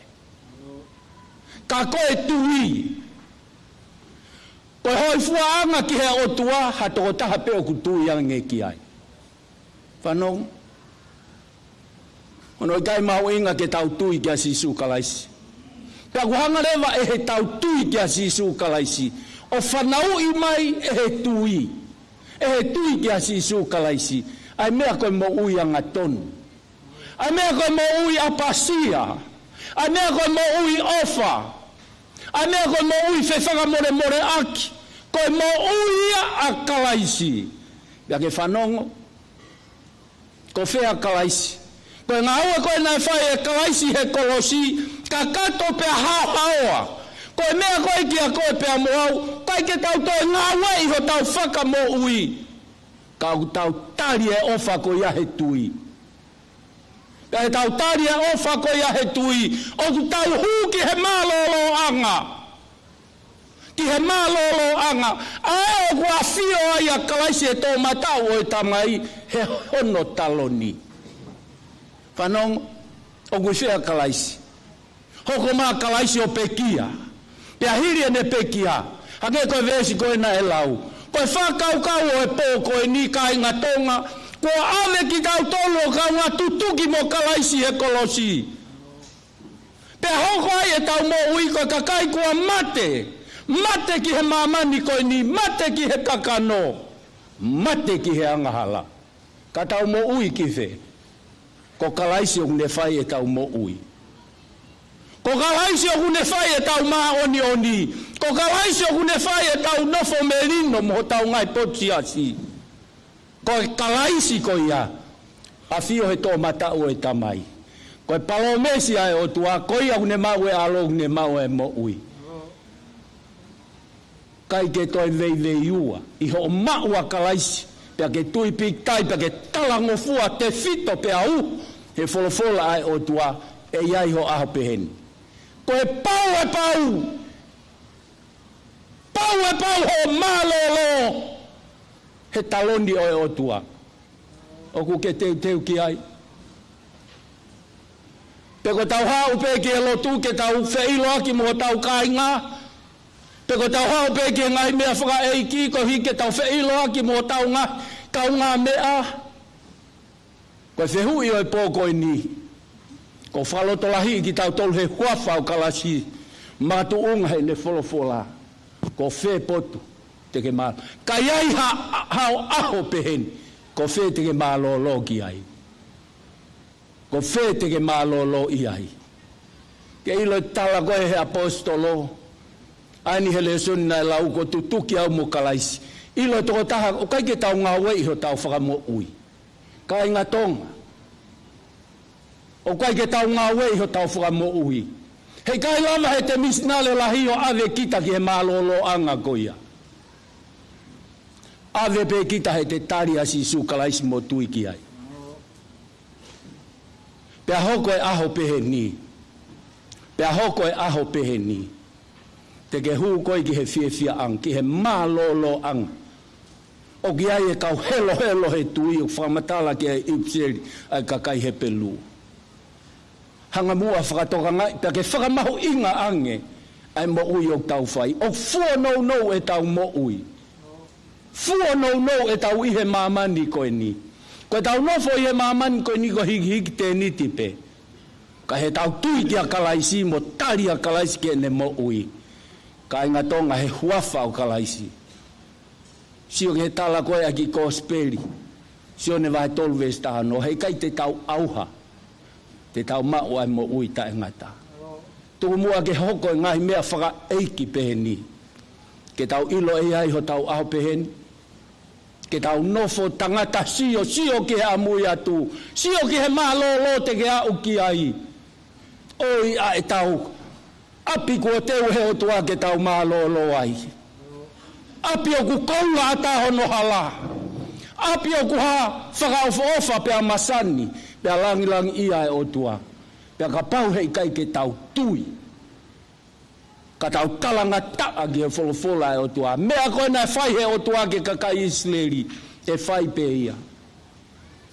Ka ko e tui, ko e hoifuaʻanga ki he ʻOtua, ha tokotaha pē ʻoku tui ange ki ai. Fanongo. Hono ʻikai mahuʻinga ke tau tui kia Sīsū Kalaisi. Pea ʻoku hanga leva ʻe heʻetau tui kia Sīsū Kalaisi ʻo fanauʻi mai ʻe he tui, ʻe he tui kia Sīsū Kalaisi, ʻa e meʻa ko e moʻui angatonu, ʻa e meʻa ko e moʻui ʻapasia, ʻa e meʻa ko e moʻui ʻofa, ʻa e meʻa ko e moʻui fefakamolemoleʻaki, ko e moʻui ia ʻa Kalaisi. Pea ke fanongo. Ko fē ʻa Kalaisi? Ko e ngāue ko ē naʻe fai ʻe Kalaisi he kolosi, kakato pea haohaoa. Ko e meʻa ko ē kiate koe pea mo au, ʻikai ke tau toe ngāueʻi hotau fakamoʻui. Ka ʻoku tau tali e ʻofa ko ia he tui. Pea ʻi heʻetau tali e ʻofa ko ia he tui, ʻoku tau hū ki he mālōlōʻanga. Ki he mālōlōʻanga, ʻa ē ʻoku ʻafio ai ʻa Kalaisi he toʻomataʻu ʻo e Tamai, he hono taloni. Fanongo, ʻoku ʻi fē ʻa Kalaisi? Hoko mai ʻa Kalaisi ʻo pekia. Pea hili ʻene pekia, hangē ko e veesi ko ē naʻe lau, ko e fakakaukau ʻo e pō ko eni, kāinga Tonga, kuo ʻave kitautolu ʻo kaungā tutuki mo Kalaisi he kolosi. Pea hoko ai ʻetau moʻui ko e kakai kuo mate. Mate ki he māmani ko eni, mate ki he kakano, mate ki he angahala. Ka tau moʻui ki fē? Ko Kalaisi ʻoku ne fai ʻetau moʻui. Ko Kalaisi ʻoku ne fai ʻetau māʻoniʻoni. Ko Kalaisi ʻoku ne fai ʻetau nofo melino mo hotau ngaahi potu siasi. Ko e Kalaisi ko ia, ʻafio he toʻomataʻu ʻo e Tamai. Ko e palōmesi ʻa e ʻOtua, ko ia ʻoku ne maʻu e ʻAlo, ʻoku ne maʻu e moʻui. ʻIkai ke toe veiveiua ʻi hoʻo maʻu ʻa Kalaisi, pea ke tui pīkitai, pea ke talangofua tefito pea u he folofola ʻa e ʻOtua, ʻe ʻi ai ho ʻaho peheni. Ko e pau e pau, pau e pau hoʻo mālōlō he taloni ʻo e ʻOtua. ʻOku ke teuteu ki ai? Pe ko ʻetau haʻu pē ki he lotu ke tau feʻiloaki mo hotau kāinga? Pe ko ʻetau haʻu pē ki he ngaahi meʻa fakaʻeiki koeʻuhi ke tau feʻiloaki mo hotau ngaahi kaungāmeʻa? Ko e fehuʻi ʻo e pō ko eni, ko e fakalotolahiʻi kitautolu he huafa ʻo Kalaisi, makatuʻunga heʻene folofola, ko fē potu te ke mā-, ka ʻi ai ha, ha ʻaho peheni, ko fē te ke mālōlō ki ai? Ko fē te ke mālōlō ʻi ai? Ke ʻilo e tala ko ē he ʻaposetolo, ʻa eni he lēsoni naʻe lau, kuo tutuki au mo Kalaisi. ʻIlo e tokotaha, ʻoku ʻikai ke tau ngāueʻi hotau fakamoʻui. Kāinga Tonga, ʻoku ʻikai ke tau ngāueʻi hotau fakamoʻui. Heʻikai lava ʻe he misinale lahi ʻo ʻave kita ki he mālōlōʻanga ko ia. ʻAve pē kita heʻete tali ʻa Sīsū Kalaisi mo tui ki ai. Pea hoko e ʻaho peheni. Pea hoko e ʻaho peheni. Te ke hū koe ki he fiefiaʻanga, ki he mālōlōʻanga. ʻOku ʻi ai e kau helohelo he tui, ʻoku fakamatala ki ai e ʻipiseli ʻa e kakai Hepelū. Hanga muʻa ʻo fakatokangaʻi, pea ke fakamahuʻinga ange ʻa e moʻui ʻoku tau fai. ʻOku fuonounou ʻetau moʻui. Fuonounou ʻetau ʻi he māmani ko eni. Ko ʻetau nofo ʻi he māmani ko eni ko e hikihiki tēniti pē. Ka heʻetau tui kia Kalaisi mo tali ʻa Kalaisi ki heʻene moʻui. Kāinga Tonga, he huafa ʻo Kalaisi. Sio ki he tala ko ē ʻa e kiʻi kosipeli. Sione vahe tolu veesi taha ono, heʻikai te tau ʻauha. Te tau maʻu ʻa e moʻui taʻengata. Tuku muʻa ke hoko e ngaahi meʻa fakaʻeiki peheni. Ke tau ʻilo ʻe ʻi ai hotau ʻaho peheni. Ke tau nofo tangata sio, sio ki he ʻamui atu. Sio ki he mālōlō te ke aʻu ki ai. ʻOi ʻa ʻetau ʻapi kuo teu ʻe he ʻOtua ke tau mālōlō ai. ʻApi ʻoku koula ʻatā hono hala. ʻApi ʻoku hā fakaʻofoʻofa pea masani, pea langilangiʻia e ʻOtua. Pea kapau heʻikai ke tau tui, ka tau talangataʻa ki he folofola e ʻOtua. Meʻa ko ē naʻe fai he ʻOtua ki he kakai ʻIsileli, ʻe fai pē ia.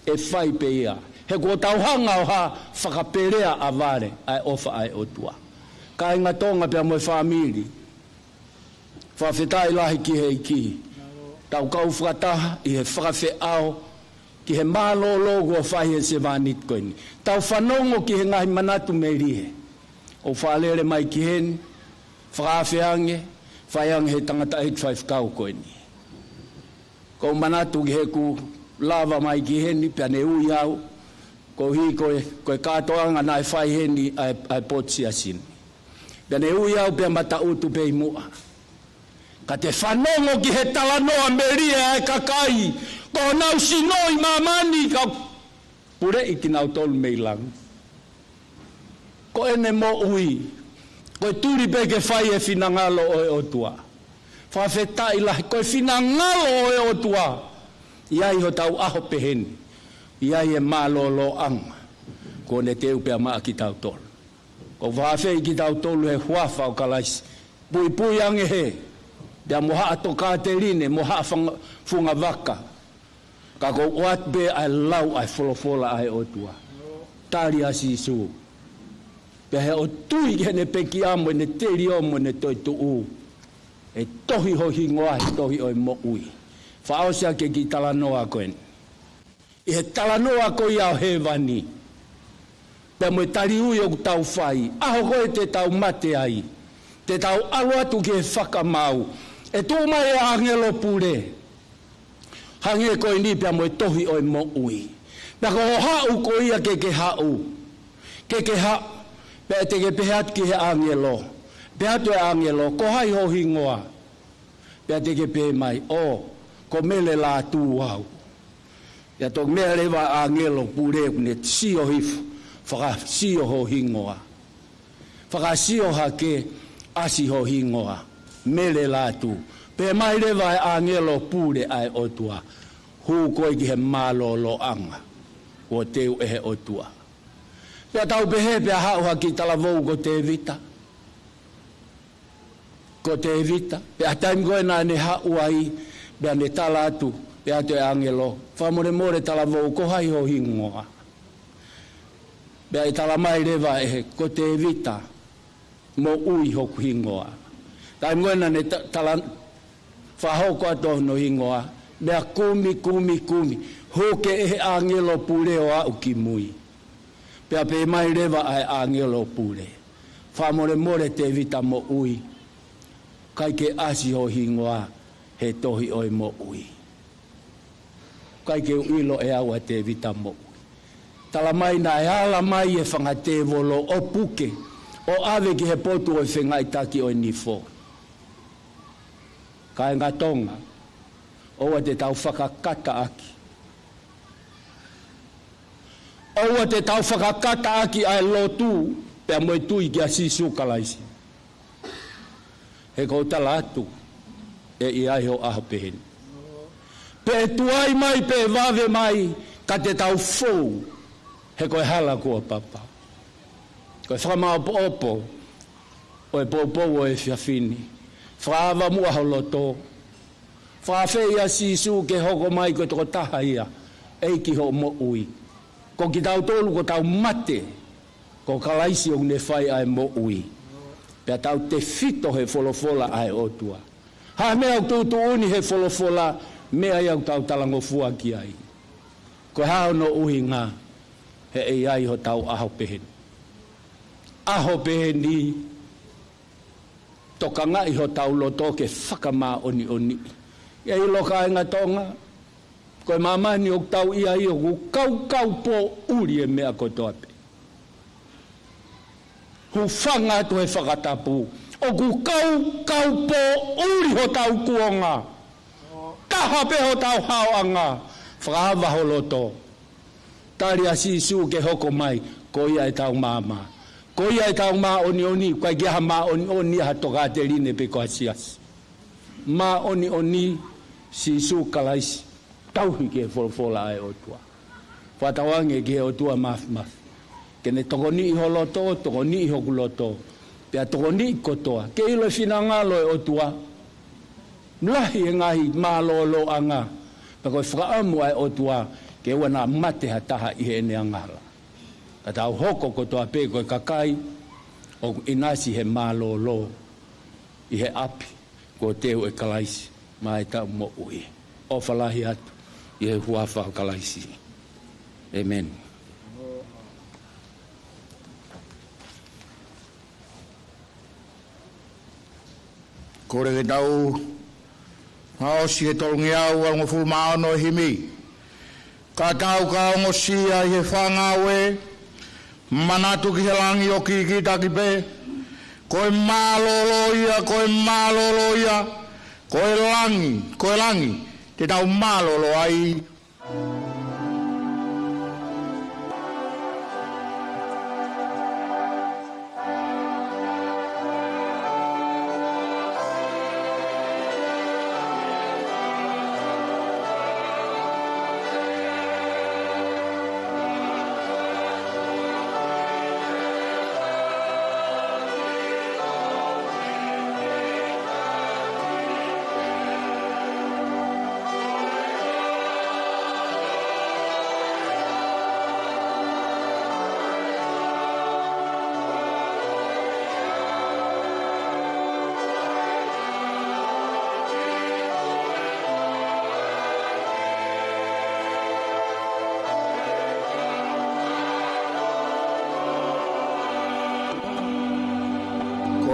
ʻE fai pē ia. He kuo tau hanga ʻo hā, fakapelea ʻa vale ʻa e ʻofa ʻa e ʻOtua. Kāinga Tonga pea mo e fāmili. Fakafetaʻi lahi ki he ʻEiki. Tau kau fakataha ʻi he fakafeʻao ki he mālōlō kuo fai he sevāniti ko eni. Tau fanongo ki he ngaahi manatu melie. ʻOku fakalele mai ki heni, fakaafe ange, fai ange he tangataʻeiki faifekau ko eni. ʻOku ou manatu ki heʻeku lava mai ki heni, pea ne ui au, koeʻuhi ko e, ko e kātoanga naʻe fai heni ʻa e, ʻa e potu siasi ni. Pea ne ui au pea ma taʻutu pē ʻi muʻa. Ka te fanongo ki he talanoa melie ʻa e kakai, ko honau sino ʻi māmani, ka puleʻi kinautolu mei langi. Ko ʻene moʻui, ko e tuli pē ke fai e finangalo ʻo e ʻOtua. Fakafetaʻi lahi, ko e finangalo ʻo e ʻOtua. ʻI ai hotau ʻaho pehē ni, ʻi ai e mālōlōʻanga kuo ne teu pea maʻa kitautolu. Ko e fakaafeʻi kitautolu he huafa ʻo Kalaisi. Puipui ange he, pea mo haʻa tokāteline, mo haʻa fanga-, funga vaka. Ka ʻoku ou ʻoatu pē ʻa e lau ʻa e folofola ʻa e ʻOtua. Tali ʻa Sīsū. Pea he ʻoku tui ki heʻene pekia mo ʻene telio mo ʻene toetuʻu, ʻe tohi ho hingoa he tohi ʻo e moʻui. Fakaʻosi ʻaki e kiʻi talanoa ko eni. ʻI he talanoa ko ia ʻo hēvani, pea mo e tali ui ʻoku tau fai, ʻaho ko ē te tau mate ai, te tau ʻalu atu ki he fakamaau, ʻe tuʻu mai e ʻāngelo pule, hangē ko eni pea mo e tohi ʻo e moʻui. Pea ko hoʻo haʻu ko ia ke ke haʻu, ke ke haʻu, pea te ke pehē atu ki he ʻāngelo, pehē atu e ʻāngelo, ko hai ho hingoa? Pea te ke pehē mai, ʻō, ko Mele Lātū au. Pea toki meʻa leva ʻāngelo pule ʻoku ne sio hifo, fakasio ho hingoa. Fakasio hake, ʻasi ho hingoa, Mele Lātū. Pehē mai leva e ʻāngelo pule ʻa e ʻOtua, hū koe ki he mālōlōʻanga kuo teu ʻe he ʻOtua. Pea tau pehē pea haʻu ha kiʻi talavou ko Tēvita. Ko Tēvita, pea taimi ko ē naʻa ne haʻu ai, pea ne tala atu, pehē atu e ʻāngelo, fakamolemole talavou, ko hai ho hingoa? Pea ʻe tala mai leva ʻe he, ko Tēvita Moʻui hoku hingoa. Taimi ko ē naʻa ne ta-, tala, fakahoko atu hono hingoa, pea kumi, kumi, kumi, hū ke ʻe he ʻāngelo pule ʻo aʻu ki mui. Pea pehē mai leva ʻa e ʻāngelo pule, fakamolemole Tēvita Moʻui, ʻikai ke ʻasi ho hingoa he tohi ʻo e moʻui. ʻIkai ke u ʻilo ʻe au ʻa Tēvita Moʻui. Tala mai naʻe ala mai e fanga tēvolo ʻo puke, ʻo ʻave ki he potu ʻo e fengaiʻitaki ʻo e nifo. Kāinga Tonga, ʻoua te tau fakakataʻaki. ʻOua te tau fakakataʻaki ʻa e lotu pea mo e tui kia Sīsū Kalaisi. He ʻoku ou tala atu, ʻe ʻi ai ho ʻaho pehē ni. Pe ʻe tuai mai, pe ʻe vave mai, ka te tau fou, he ko e hala kuo papa. Ko e fakamāʻopoʻopo ʻo e poupou ʻo e efiafi ni. Fakaava muʻa ho loto. Fakaafeʻi ʻa Sīsū ke hoko mai ko e tokotaha ia, ʻEiki hoʻo moʻui. Ko kitautolu kuo tau mate, ko Kalaisi ʻoku ne fai ʻa e moʻui. Pea tau tefito he folofola ʻa e ʻOtua. Ha meʻa ʻoku tuʻutuʻuni he folofola, meʻa ia ʻoku tau talangofua ki ai. Ko e hā hono ʻuhinga? He ʻe ʻi ai hotau ʻaho pehē ni. ʻAho pehē ni, tokangaʻi hotau loto ke fakamāʻoniʻoniʻi. ʻIo kāinga Tonga, ko e māmani ʻoku tau ʻi ai ʻoku kaukau poʻuli e meʻa kotoa pē. Hūfanga atu he fakatapu. ʻOku kaukau poʻuli hotau kuonga. Taha pē hotau haoʻanga. Fakaava ho loto. Tali ʻa Sīsū ke hoko mai, ko ia ʻetau maama. Ko ia ʻetau māʻoniʻoni, ʻikai ke ʻi ai ha māʻoniʻoni ʻa ha tokāteline pe ko ha siasi. Māʻoniʻoni Sīsū Kalaisi, tauhi ki he folofola ʻa e ʻOtua. Fakatauange ki he ʻOtua Māfimafi. Ke ne tokoniʻi ho loto, tokoniʻi hoku loto. Pea tokoniʻi kotoa. Ke ʻilo e finangalo ʻo e ʻOtua. Lahi e ngaahi mālōlōʻanga. Pea ko e fakaʻamu ʻa e ʻOtua, ke ʻoua naʻa mate ha taha ʻi heʻene angahala. Ka tau hoko kotoa pē ko e kakai ʻoku ʻinasi he mālōlō ʻi he ʻapi kuo teu ʻe Kalaisi maʻa ʻetau moʻui. ʻOfa lahi atu ʻi he huafa ʻo Kalaisi. ʻĒmeni. Kole ke tau fakaʻosi he tolungeau valungofulu mā ono e himi. Ka tau ka ongosia ʻi he fāngāue, manatu ki he langi ʻoku kikitaki pē, ko e mālōlō ia, ko e mālōlō ia, ko e langi, ko e langi, te tau mālōlō ai.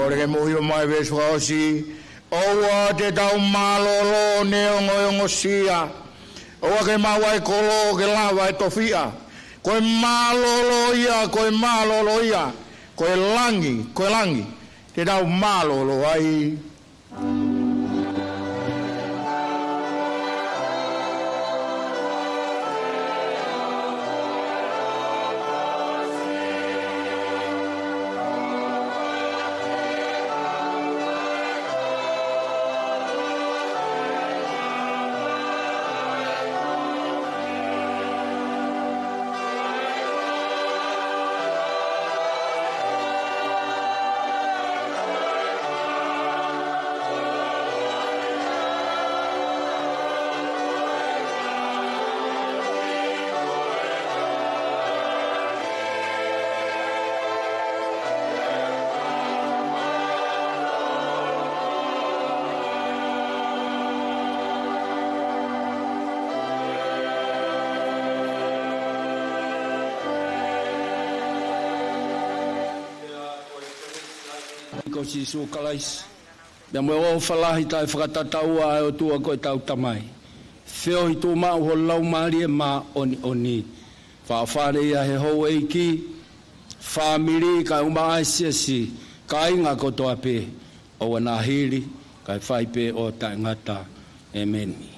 ʻOku ke mou ʻilo mai veesi fakaʻosi, ʻoua te tau mālōlō neongo e ongosia. ʻOua ke maʻu ʻa e kolo ke lava e tofiʻa. Ko e mālōlō ia, ko e mālōlō ia, ko e langi, ko e langi te tau mālōlō ai. Ko Sīsū Kalaisi, pea mo e ʻofa lahi taʻefakatataua ʻa e ʻOtua ko ʻetau Tamai, feohi tuʻumaʻu ho Laumālie Māʻoniʻoni, fāʻofale ia he houʻeiki, fāmili, kae ʻumaʻā e siasi, kāinga kotoa pē, ʻoua naʻa hili, kae fai pē ʻo taʻengata. ʻEmeni.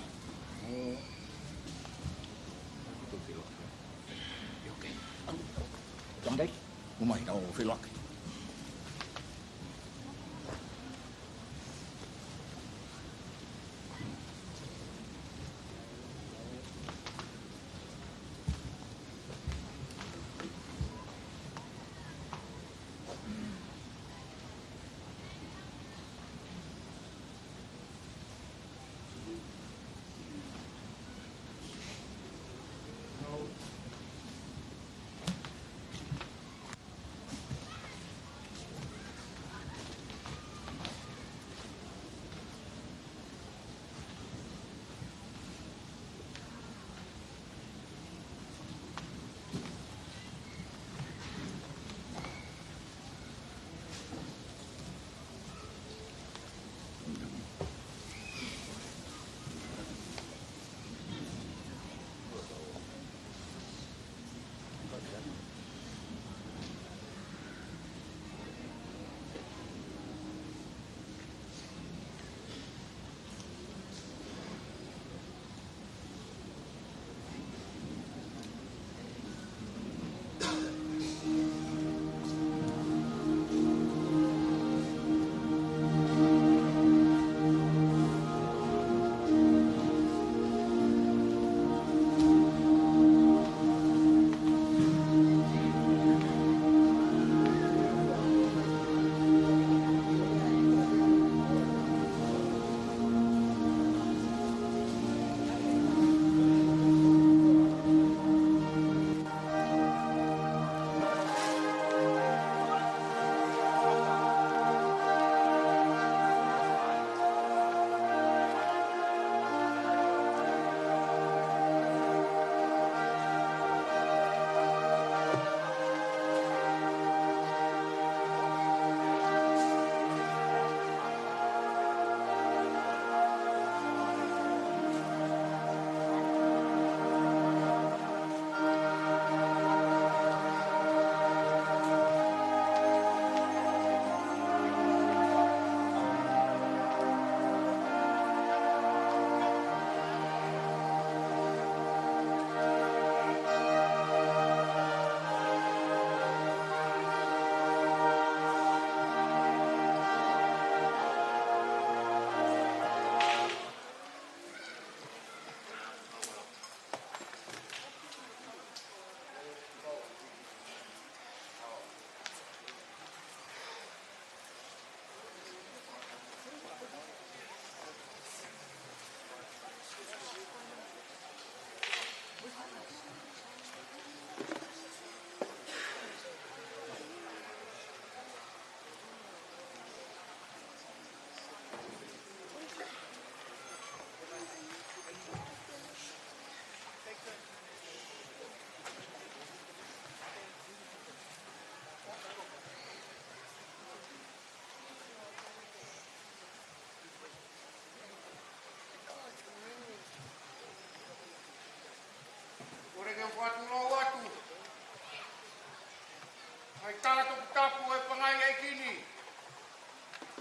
Tala toputapu ʻo e pangai ʻeiki ni.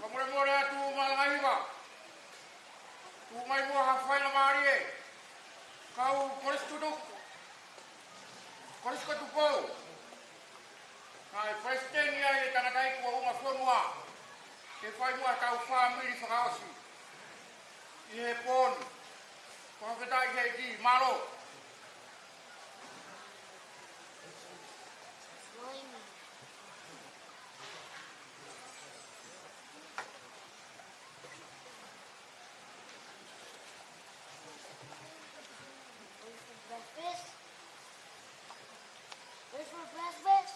Fakamolemole atu Malangahiva. Tuʻu mai muʻa ha faingamālie. Kau Kolisi Tutuku. Kolisi ko Tupou. Naʻe palesiteni ai e tangataʻeiki ʻo e ʻū fonua. Ke fai muʻa ʻetau fāmili fakaʻosi ʻi he pō ni. Fakafetaʻi ki he ʻEiki, mālō. Where's my breakfast?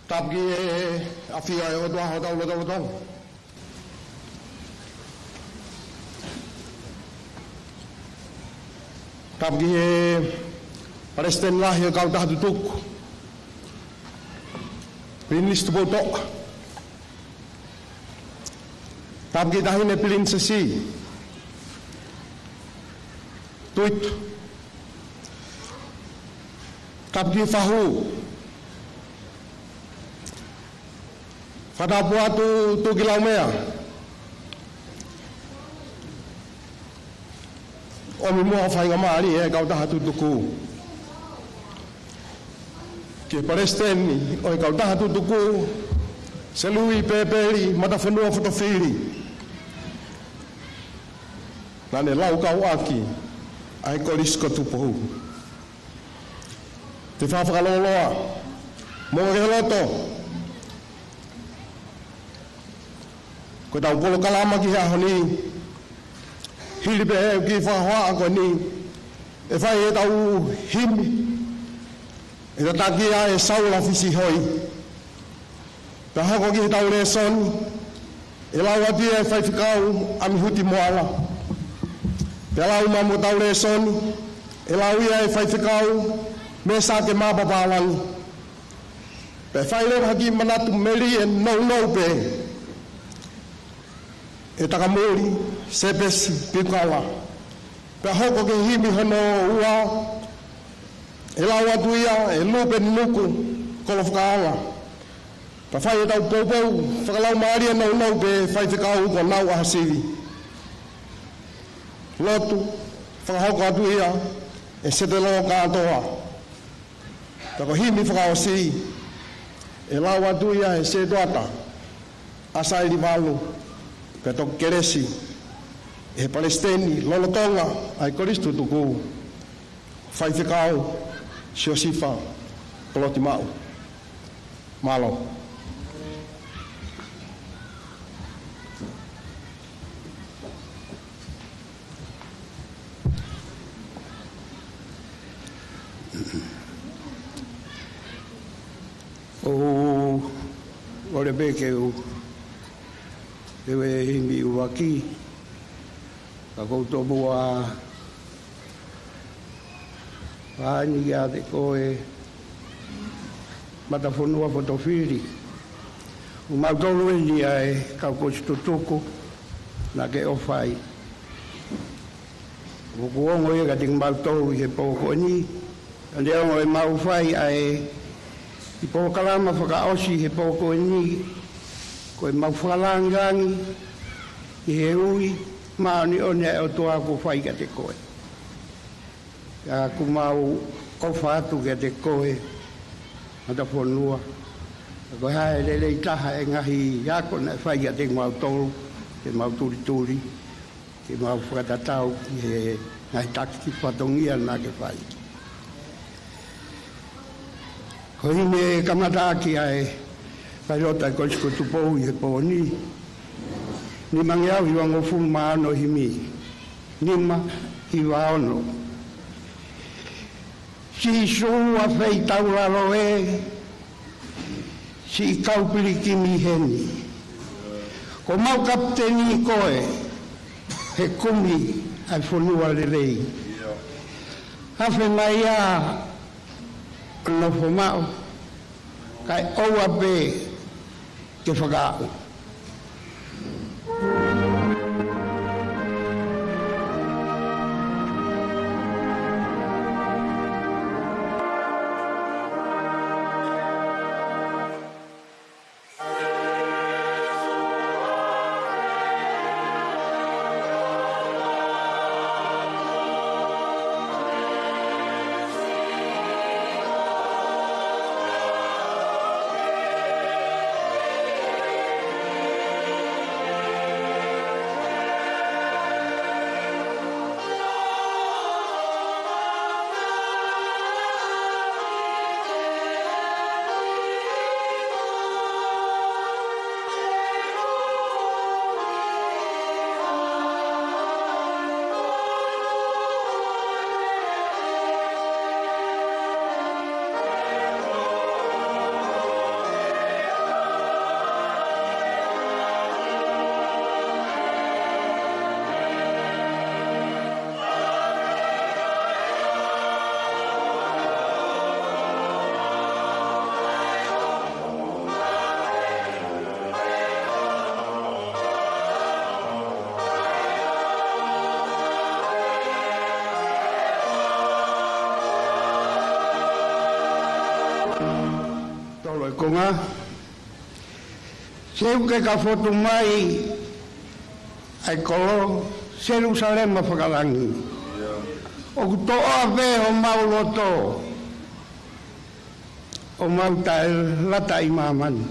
Tapu ki he ʻafio ʻa e ʻOtua ʻi hotau lotolotonga. Tapu ki he Palesiteni Lahi ʻo e Kautaha Tutuku, Pilinisi Tupoutoʻa. Tapu ki he Taʻahine Pilinisesi Tuʻiʻi. Tapu ki he fahu. Fakatapu atu Tuʻi Laumea. ʻOmi muʻa ha faingamālie ʻa e Kautaha Tutuku. Ki he Palesiteni ʻo e Kautaha Tutuku, Selui Pepeli Matafonua Fotofili. Naʻá ne laukau ʻaki ʻa e Kolisi ko Tupou. Te u fakalōloa mo e loto ko ʻetau polokalama ki he ʻaho ni. Hili pē ʻeku kiʻi fakahohaʻa ko eni, ʻe fai ʻetau himi ʻe tataki ʻe Saula Fisihoi. Pea hoko ki heʻetau lēsoni, ʻe lau atu ia ʻe Faifekau ʻAmihuti Moala. Pea lau mai mo ʻetau lēsoni, ʻe lau ia ʻe Faifekau Mēsake Mapapalagi. Pea fai leva ha kiʻi manatu melie nounou pē ʻe Takamuli Sepesi Piukala. Pea hoko ki he himi hono ua, ʻe lau atu ia ʻe Lupeni Nuku Kolofakaʻanga. Pea fai ʻetau poupou fakalaumālie nounou pē ʻe Faifekau Ukonau ʻAhasivi. Lotu fakahoko atu ia ʻe Setelo Kātoa. Pea ko e himi fakaʻosi, ʻe lau atu ia ʻe Setuata ʻAsaeli Valu. Pea toki kelesi ʻe he Palesiteni lolotonga ʻa e Kolisi Tutuku, Faifekau Siosifa Polotimaʻu. Mālō. ʻOku ou ʻosi pē ke u lea he himi ʻuluaki, ka ʻoku ou tomuʻa ʻoange kiate koe, Matafonua Fotofili. ʻOku mau tolu eni ʻa e kau Kolisi Tutuku naʻá ke ʻofa ai. ʻOku ongo ia kiate kimautolu ʻi he pō ko eni, ʻa e ongo ʻemau fai ʻa e kiʻi polokalama fakaʻosi he pō ko eni, ko ʻemau fakalāngilangi ʻi he ui māʻoniʻoni ʻa e ʻOtua kuo fai kiate koe. Pea ʻoku mau ʻofa atu kiate koe, Matafonua. Ko e hā e lelei taha ʻi he ngaahi ako naʻe fai kiate kimautolu, ke mau tulituli, ke mau fakatatau ki he ngaahi taki fatongia naʻá ke fai. Ko e himi kamataʻaki ʻa e pailota ʻa e Kolisi ko Tupou ʻi he pō ni, nimangeau hivangofulu mā ono himi, nima hiva ono. Sīsū ʻafeitaulalo ē, siʻi kau pilikimi heni. Ko homau kapiteni koe he kumi ʻa e fonua lelei. Afe mai ā, nofo maʻu, kae ʻoua pē ke fakaaʻu. Tolo e konga. Seuke ka fotu mai ʻa e kolo Selusalema fakalangi. ʻOku toʻa pē homau loto, ʻo mau taʻelata ʻi māmani.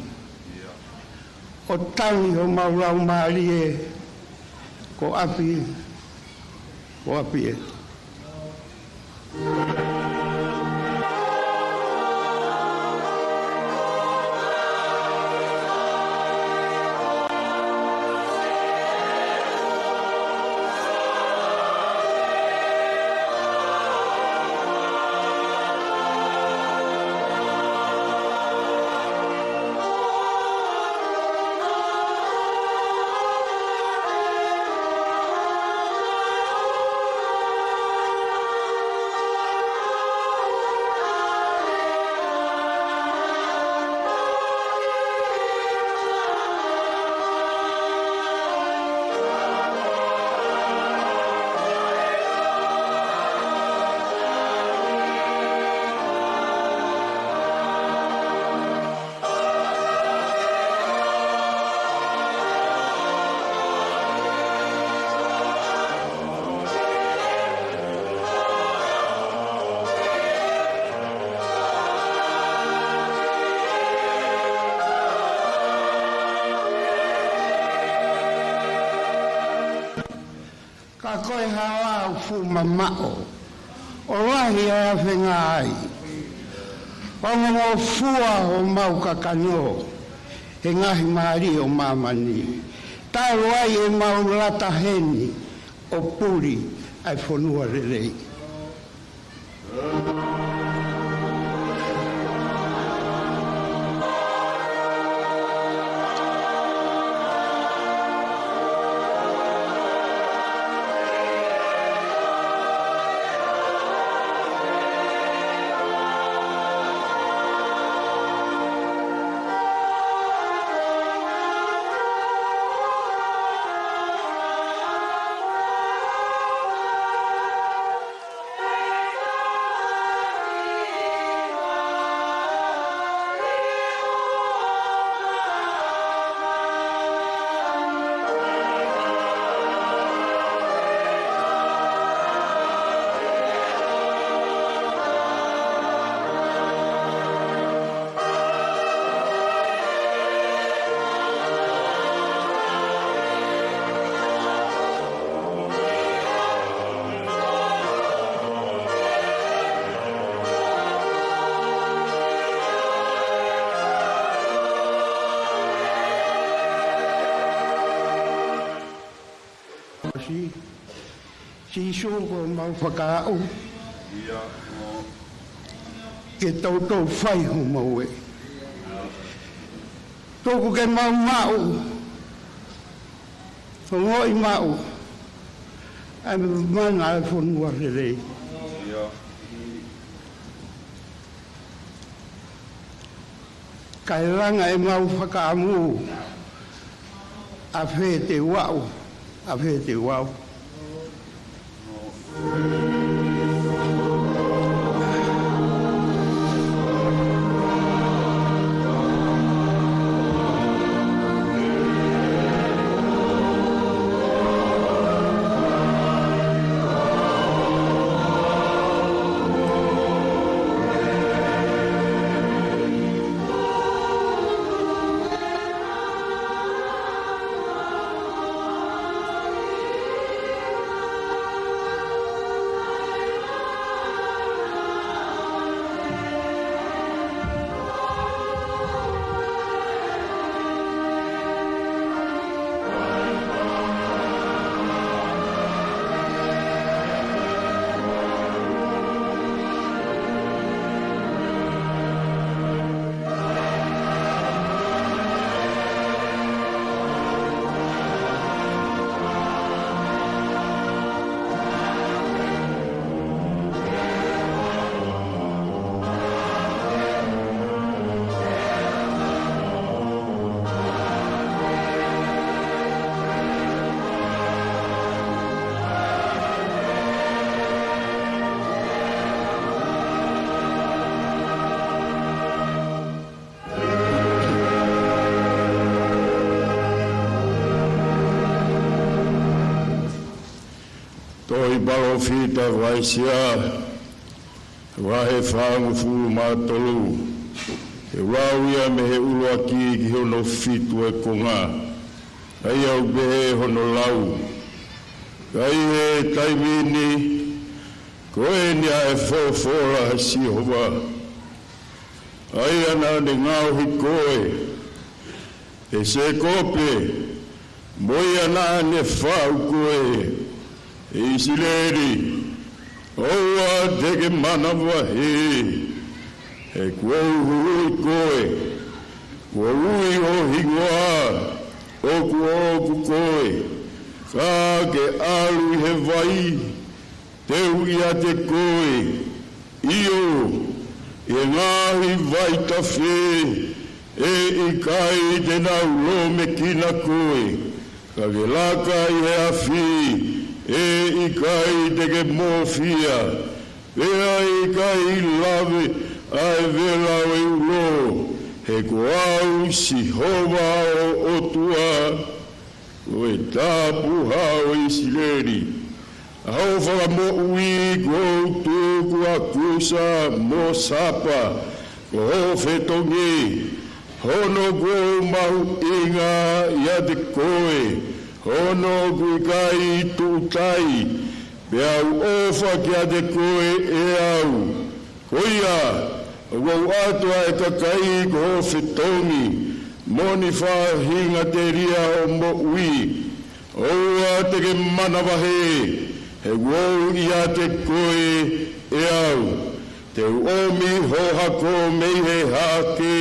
ʻO tangi homau laumālie ko ʻapi ʻo ʻapi ē. Ka ko e hala ʻoku fuʻu mamaʻo, ʻo lahi ʻa e afenga ai. ʻOku ngofua homau kakano he ngaahi mālie ʻo māmani. Talu ai ʻemau lata heni ʻo puli ʻa e fonua lelei. Sīsū ko homau fakaʻau. Ke toutou fai homau ē. Tuku ke mau maʻu, ongoʻi maʻu ʻa e mana ʻo e fonua lelei. Kae langa ʻemau fakaʻamu, ʻa fē te u aʻu, ʻa fē te u aʻu. Tohi Palōfita ko ʻAisea, vahe fāngofulu mā tolu. He lau ia mei he ʻuluaki ki hono fitu ʻo e konga, ʻa ia ʻoku pehē hono lau. Ka ʻi he taimi ni, ko eni ʻa e folofola ʻa Sihova, ʻa ia naʻa ne ngaohi koe, ʻe Sēkope, mo ia naʻa ne faʻu koe, ʻe ʻIsileli, ʻoua te ke manavahē, he kuo u hū koe, kuo u ui ho hingoa, ʻoku ʻoʻoku koe, ka ke ʻalu ʻi he vai, te u ʻiate koe, ʻio, ʻi he ngaahi vaitafe, ʻe ʻikai te nau lōmekina koe, ka ke laka ʻi he afi, ʻe ʻikai te ke mōfia, pea ʻe ʻikai lave ʻa e vela ʻo e ulo, he ko au Sihova ho ʻOtua, ko e Tapuhā ʻo ʻIsileli. ʻA hoʻo fakamoʻui kuo u tuku ʻa Kusa mo Sapa ko hoʻo fetongi, hono kuo u mahuʻinga ʻiate koe, hono ʻoku ʻikai tuʻutai, pea u ʻofa kiate koe ʻe au. Ko ia, ʻoku ou ʻatu ʻa e kakai ko hoʻo fetongi, mo ʻeni faʻahinga telia hoʻo moʻui. ʻOua te ke manavahē, he kuo u ʻiate koe ʻe au. Te u ʻomi ho hako mei he hahake,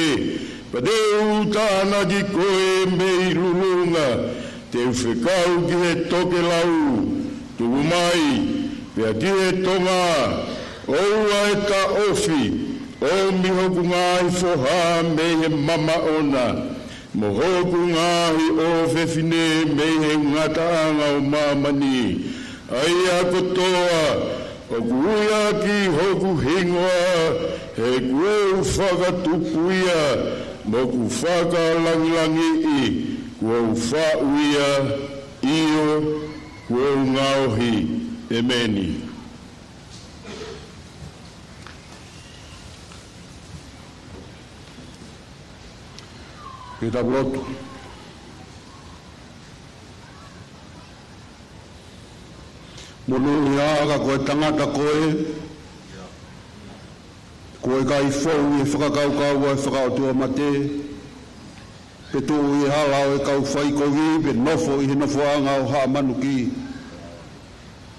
pea te u tānaki koe mei lulunga. Te u fekau ki he tokelau, tuku mai, pea ki he tonga, ʻoua ʻe taʻofi, ʻomi hoku ngaahi foha mei he mamaʻo na, mo hoku ngaahi ʻofefine mei he ngataʻanga ʻo māmani. ʻA ia kotoa ʻoku ui ʻaki hoku hingoa, he kuo u fakatupu ia, mo ku fakalangilangiʻi, kuo u faʻu ia, ʻio, kuo u ngaohi. ʻEmeni. Ke tau lotu. Monūʻia ka ko e tangata koe, kuo ʻikai fou ʻi he fakakaukau ʻa e fakaʻotuamate, pe tuʻu ʻi he hala ʻo e kau faikovi, pe nofo ʻi he nofoʻanga ʻo haʻa manuki.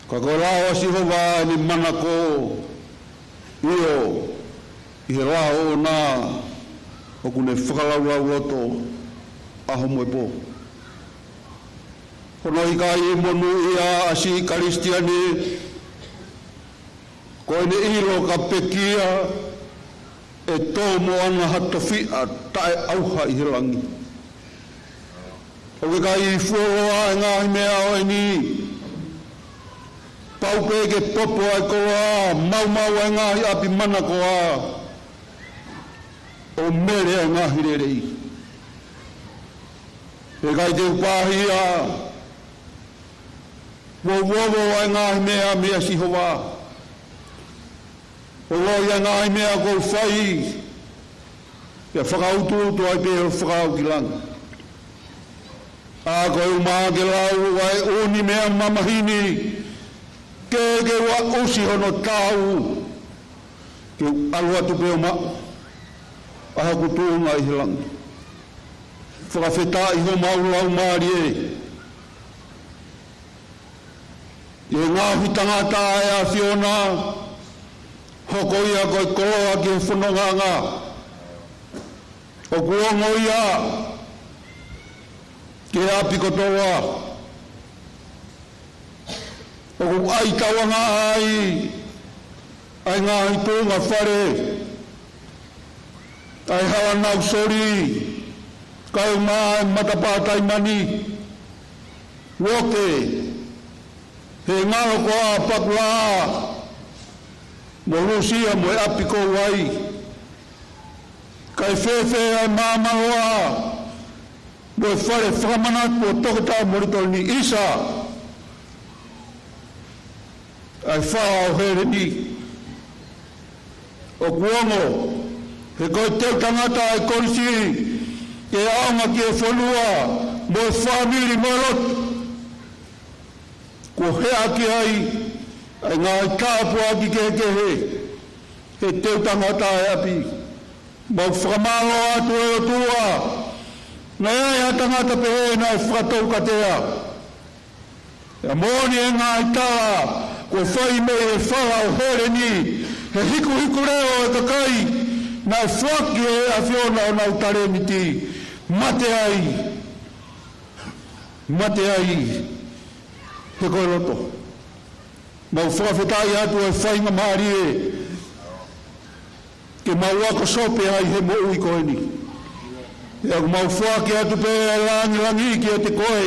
Ka ko e lao ʻa Sihova ʻene manako, ʻio, ʻi he lao ʻoʻona ʻoku ne fakalaulauloto ʻaho mo e pō. Hono ʻikai monūʻia ʻa siʻi Kalisitiane, ko ʻene ʻilo ka pekia, ʻe tō moʻona ha tofiʻa taʻeʻauha ʻi he langi. ʻOku ʻikai fuoloa ʻa e ngaahi meʻa ʻo eni. Pau pē ke popo ʻa e koloa, maumau ʻa e ngaahi ʻapi manakoa, ʻo mele ʻa e ngaahi lelei. He ʻikai te u pāhia, ʻoku ou ovo ʻa e ngaahi meʻa meia Sihova. ʻOku ou ʻi ʻa e ngaahi meʻa ʻoku ou fai, pea fakautuutu ai pē ʻo fakaau ki langi. ʻA ko e ʻumaʻā ke lau ʻa e ʻū meʻa mamahi ni, ke ke ua ʻusi hono tau, ke u ʻalu atu pē ʻo maʻu ʻa hoku tuʻunga ʻi he langi. Fakafetaʻi homau laumālie ʻi he ngaohi tangata ʻa e ʻAfiona, hoko ia ko e koloa ki he fonongaʻanga. ʻOku ongo ia ki he ʻapi kotoa. ʻOku ʻai tauangaʻa ai ʻa e ngaahi tuʻunga fale, ʻa e hala nausoli, kae ʻumaʻā ʻa e matapā taimani, uoke, he ngalo ko ā pakula, mo Lusia mo e ʻapi ko Uai. Kae fēfē ʻa e māmaloa mo e fale fakamanatu ʻo Toketā Molitoni ʻIsa, ʻa e fā ʻo Heleni. ʻOku ongo, he ko e teu tangata ʻa e kolisi, ke ʻaonga ki he fonua, mo e fāmili mo e lotu. Ko ʻo heʻaki ai ʻa e ngaahi tāpuaki kehekehe he teu tangata ʻa e ʻapi. Mau fakamālō atu ʻe ʻOtua, naʻe ʻi ai ha tangata pehē naʻe fakatoukatea. ʻA e moʻoni e ngaahi tala kuo fai mei he fala ʻo Heleni, he hikuhiku leʻo ʻo e kakai naʻe foaki ʻe he ʻAfiona honau talēniti. Mate ai, mate ai he ko e loto. Mau fakafetaʻi atu ʻa e faingamālie ke mau ako sope ai he moʻui ko eni. ʻA ia ʻoku mau foaki atu pē ʻa e langilangi kiate koe,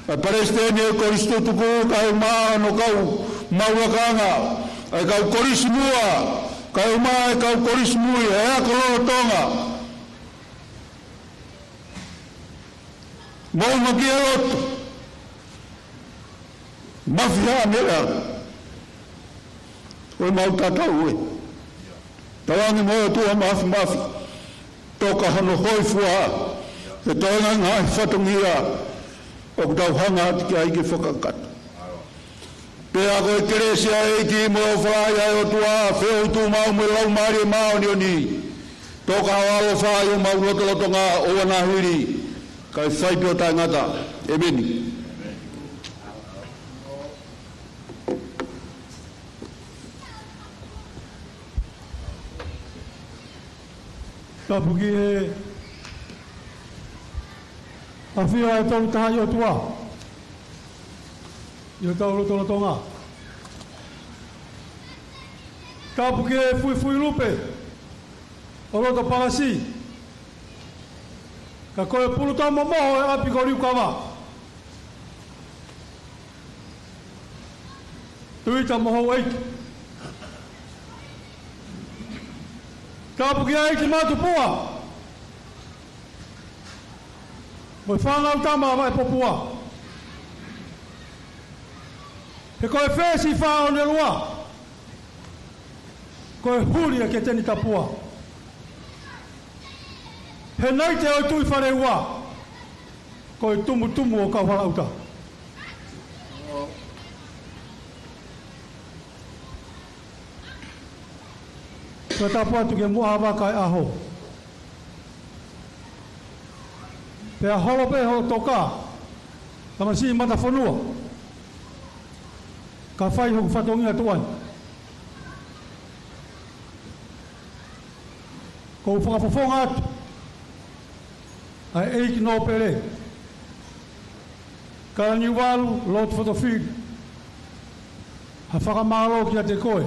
ʻa e palesiteni ʻo e kolisi tutuku, kae ʻumaʻā hono kau maʻu lakanga, ʻa e kau kolisi muʻa, kae ʻumaʻā e kau kolisi mui, ʻa e ako lolotonga. Mau makia loto. Mafi ha meʻa ʻo e mau tatau ē. Tauange mo e ʻOtua Mafimafi, toka hono hōifua he toenga ngaahi fatongia ʻoku tau hanga atu ki ai ke fakakakato. Pea ko e kelesi ʻa e ʻEiki mo e ʻofa ʻa e ʻOtua, feohi tuʻu maʻu mo e Laumālie Māʻoniʻoni, toka ʻo ʻaloʻofa ʻi homau lotolotonga ʻo ʻanahili, kae fai pē ʻo taʻengata. ʻEmeni. Tapu ki he ʻafio ʻa e Tolu Tahaʻi ʻOtua ʻi hotau lotolotonga. Tapu ki he fuifui lupe ʻo loto palasi, ka ko e pulutomo moho ʻo e ʻapi ko Liukava. Tuita mo houʻeiki. Tapu ki he ʻeiki mātuʻa mo e fānau tama ʻa Vaʻepopua. He ko e fesi fā ʻo ne lua, ko e huli ʻa Keteni Tapua. He naʻe ʻi ai e Tuʻi Faleua, ko e tumutumu ʻo Kauhalaʻuta. Ko e tapu atu ke muʻa vaka e ʻaho. Pea holo pē hoʻo toka, tamasiʻi matafonua, ka fai hoku fatongia tuʻa ni. ʻOku ou fakafofonga atu ʻa e ʻEiki Nōpele Kalaniuvalu Lotu Fotofili ha fakamālō kiate koe.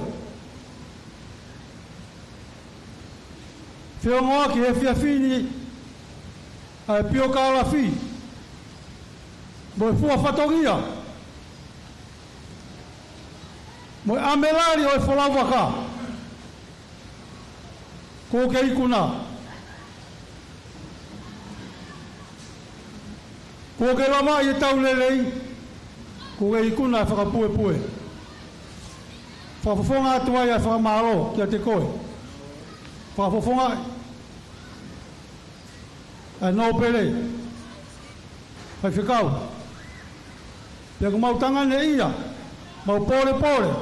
Feongoaki he efiafi ni ʻa e piokalafi mo e fua fatongia mo e ʻamelali ʻo e folau vaka kuo ke ikuna. Kuo ke lavaʻi e tau lelei, kuo ke ikuna e fakapuepue. Fakafofonga atu ai ʻa e fakamālō kiate koe. Fakafofonga ʻa e Nōpele, Faifekau. Pea ko mau tanganeʻia, mau pōlepole,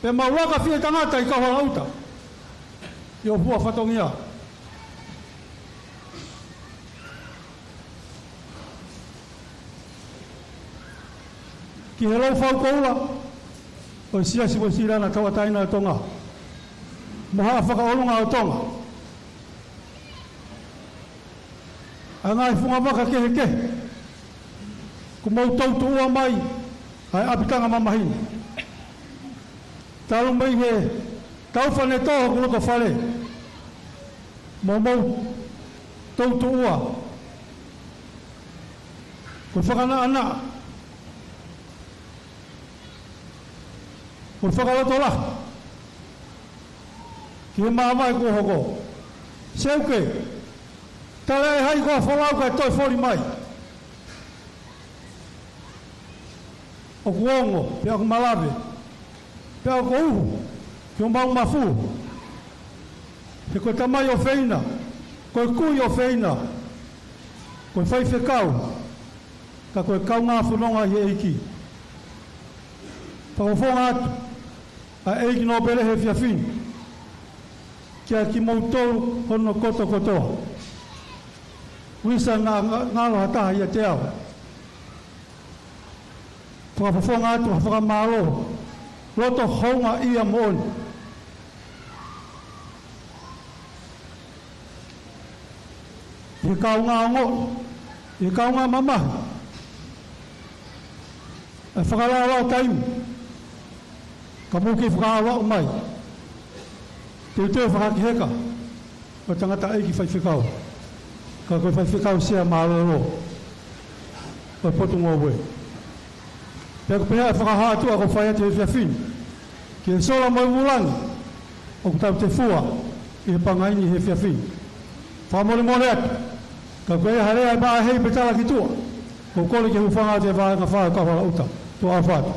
pea mau laka fie tangata ʻi Kauhalaʻuta ʻi hoʻo fua fatongia. Ki he Lou Fau Koula ʻo e Siasi Uēsiliana Tauʻatāina ʻo Tonga mo Haʻa Fakaʻolunga ʻo Tonga, ʻa e ngaahi fungavaka kehekehe kuo mou toutuʻua mai ʻa e ʻapitanga mamahi ni. Talu mei he taufa ne tō hoku loto fale, mo mou toutuʻua, ko e fakanaʻanaʻa, ko e fakalotolahi ki he māvae kuo hoko. Seuke, tala ʻe hai ko ha folau kae toe foli mai. ʻOku ongo, pea ʻoku malave, pea ʻoku uhu ki homau mafu. He ko e tamai ʻofeina, ko e kui ʻofeina, ko e faifekau, ka ko e kaungā fononga ʻi he ʻEiki. Fakafofonga atu ʻa e ʻEiki Nōpele he efiafi ni kiate kimoutolu hono kotoa kotoa. Visa na nga-, ngalo ha taha ʻiate au. Fakafofonga atu ha fakamālō loto houngaʻia moʻoni ʻi he kaungā ongoʻi, ʻi he kaungā mamahi, ʻa e fakalao taimi, ka mou kei fakaʻaoʻao mai. Teuteu fakaheka ʻo e tangataʻeiki faifekau, ka ko e faifekau sea mālōlō ʻo e Potungāue. Pea ko e pehē ʻa e fakahā atu ʻoku fai atu he efiafi ni ki he sola mo e vūlangi ʻoku tau tefua ʻi he pangai ni he efiafi ni. Fakamolemole atu, ka ko e hā leva ʻa e maʻa hei pe tala ki tuʻa, ʻoku ou kole ke hūfanga atu he vahenga fā ʻo e kau hala ʻuta. Tuʻa ʻofa atu.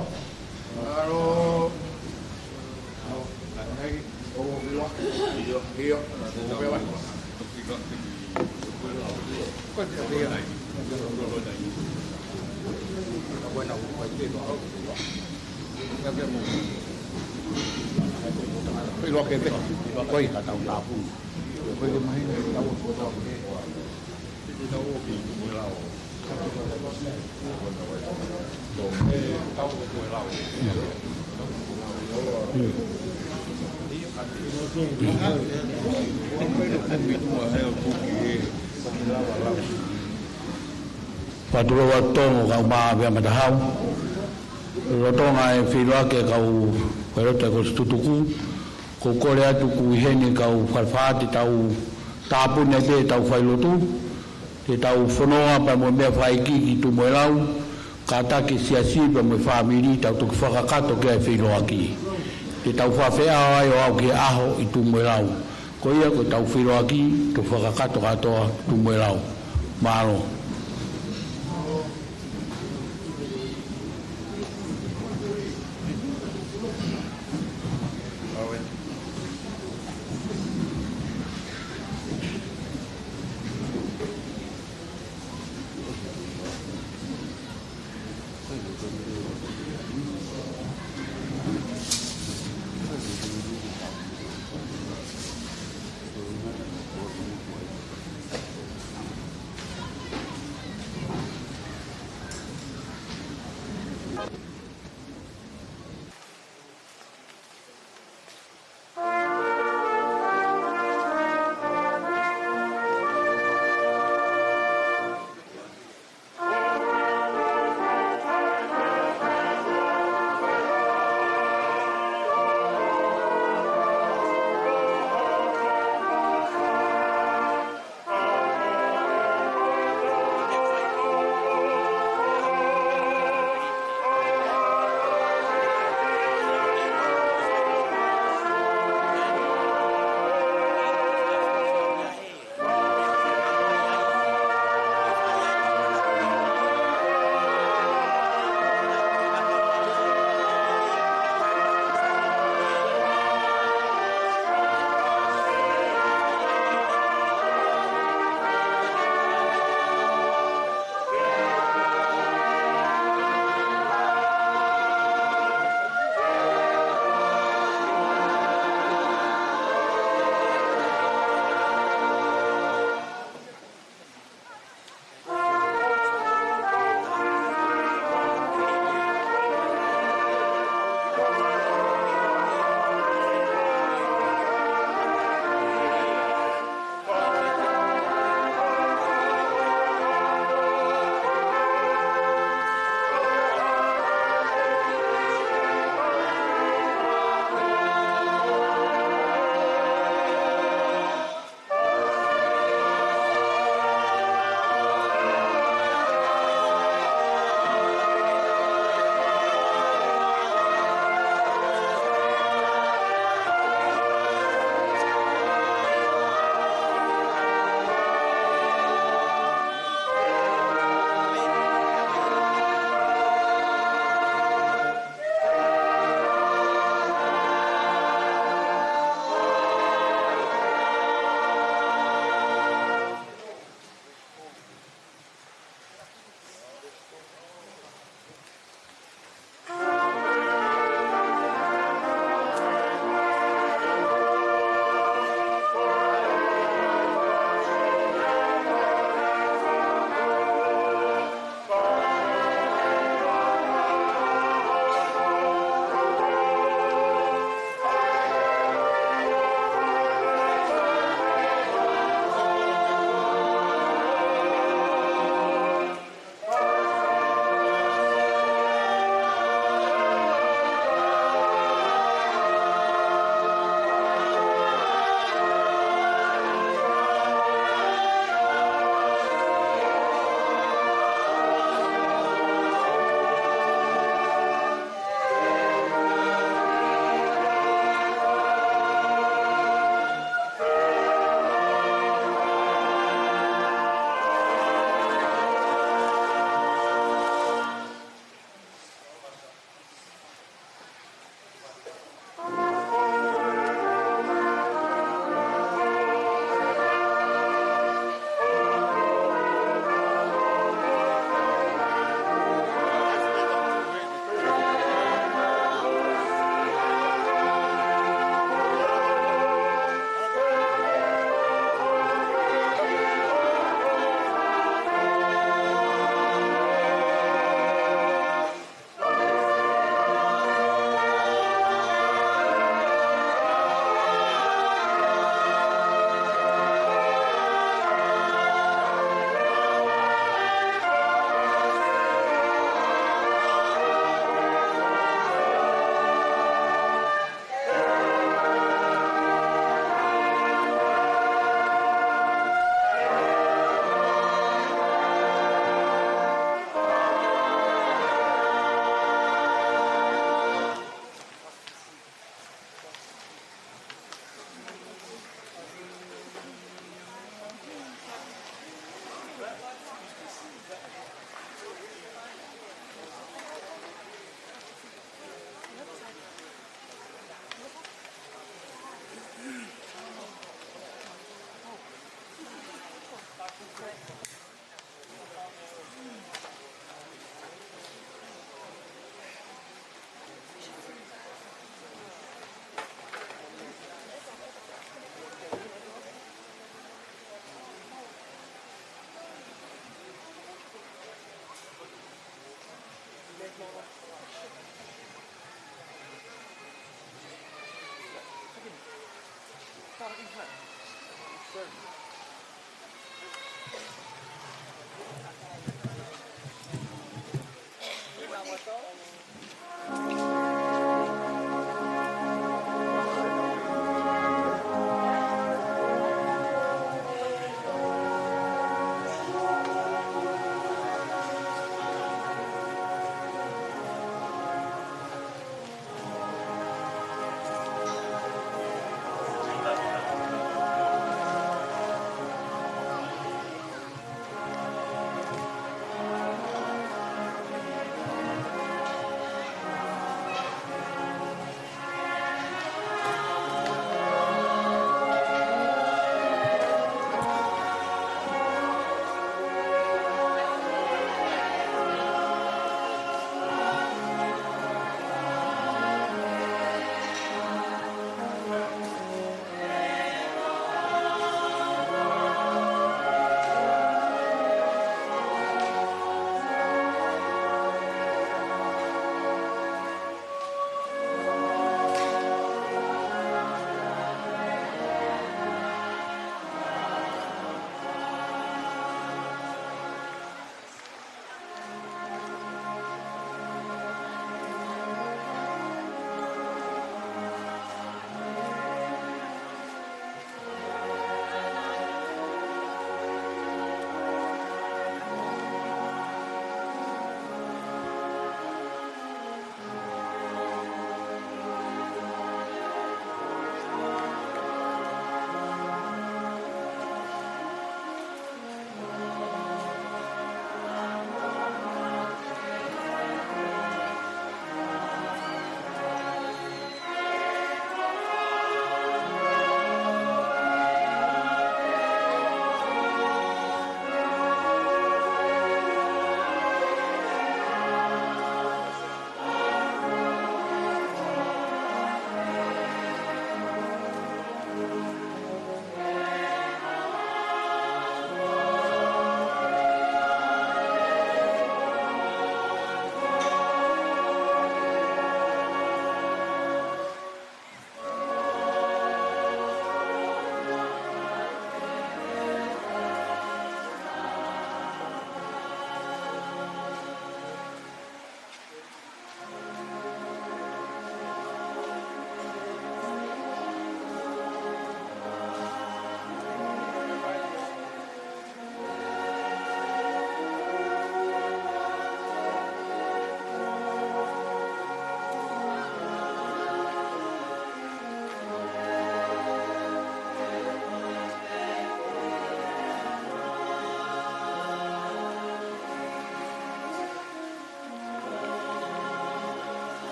Fatu lova tongo kau mā vea matahau. Lolotonga e feʻiloaki ʻa e kau failotu ʻa e kolisi tutuku, ʻoku ou kole atu ʻoku ʻi heni e kau falefaʻa te tau tāpuni atu ʻetau failotu, te tau fononga pea mo e meʻa fakaʻeiki ki Tūmoelau, kātaki e siasi pea mo e fāmili, tau toki fakakakato ki ai e feʻiloaki. Te tau fakafeʻao ai ʻo aʻu ki he ʻaho ʻi Tūmoelau. Ko ia ko ʻetau feʻiloaki, toki fakakakato kātoa Tūmoelau. Mālō.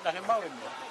Naʻe mau e meʻa.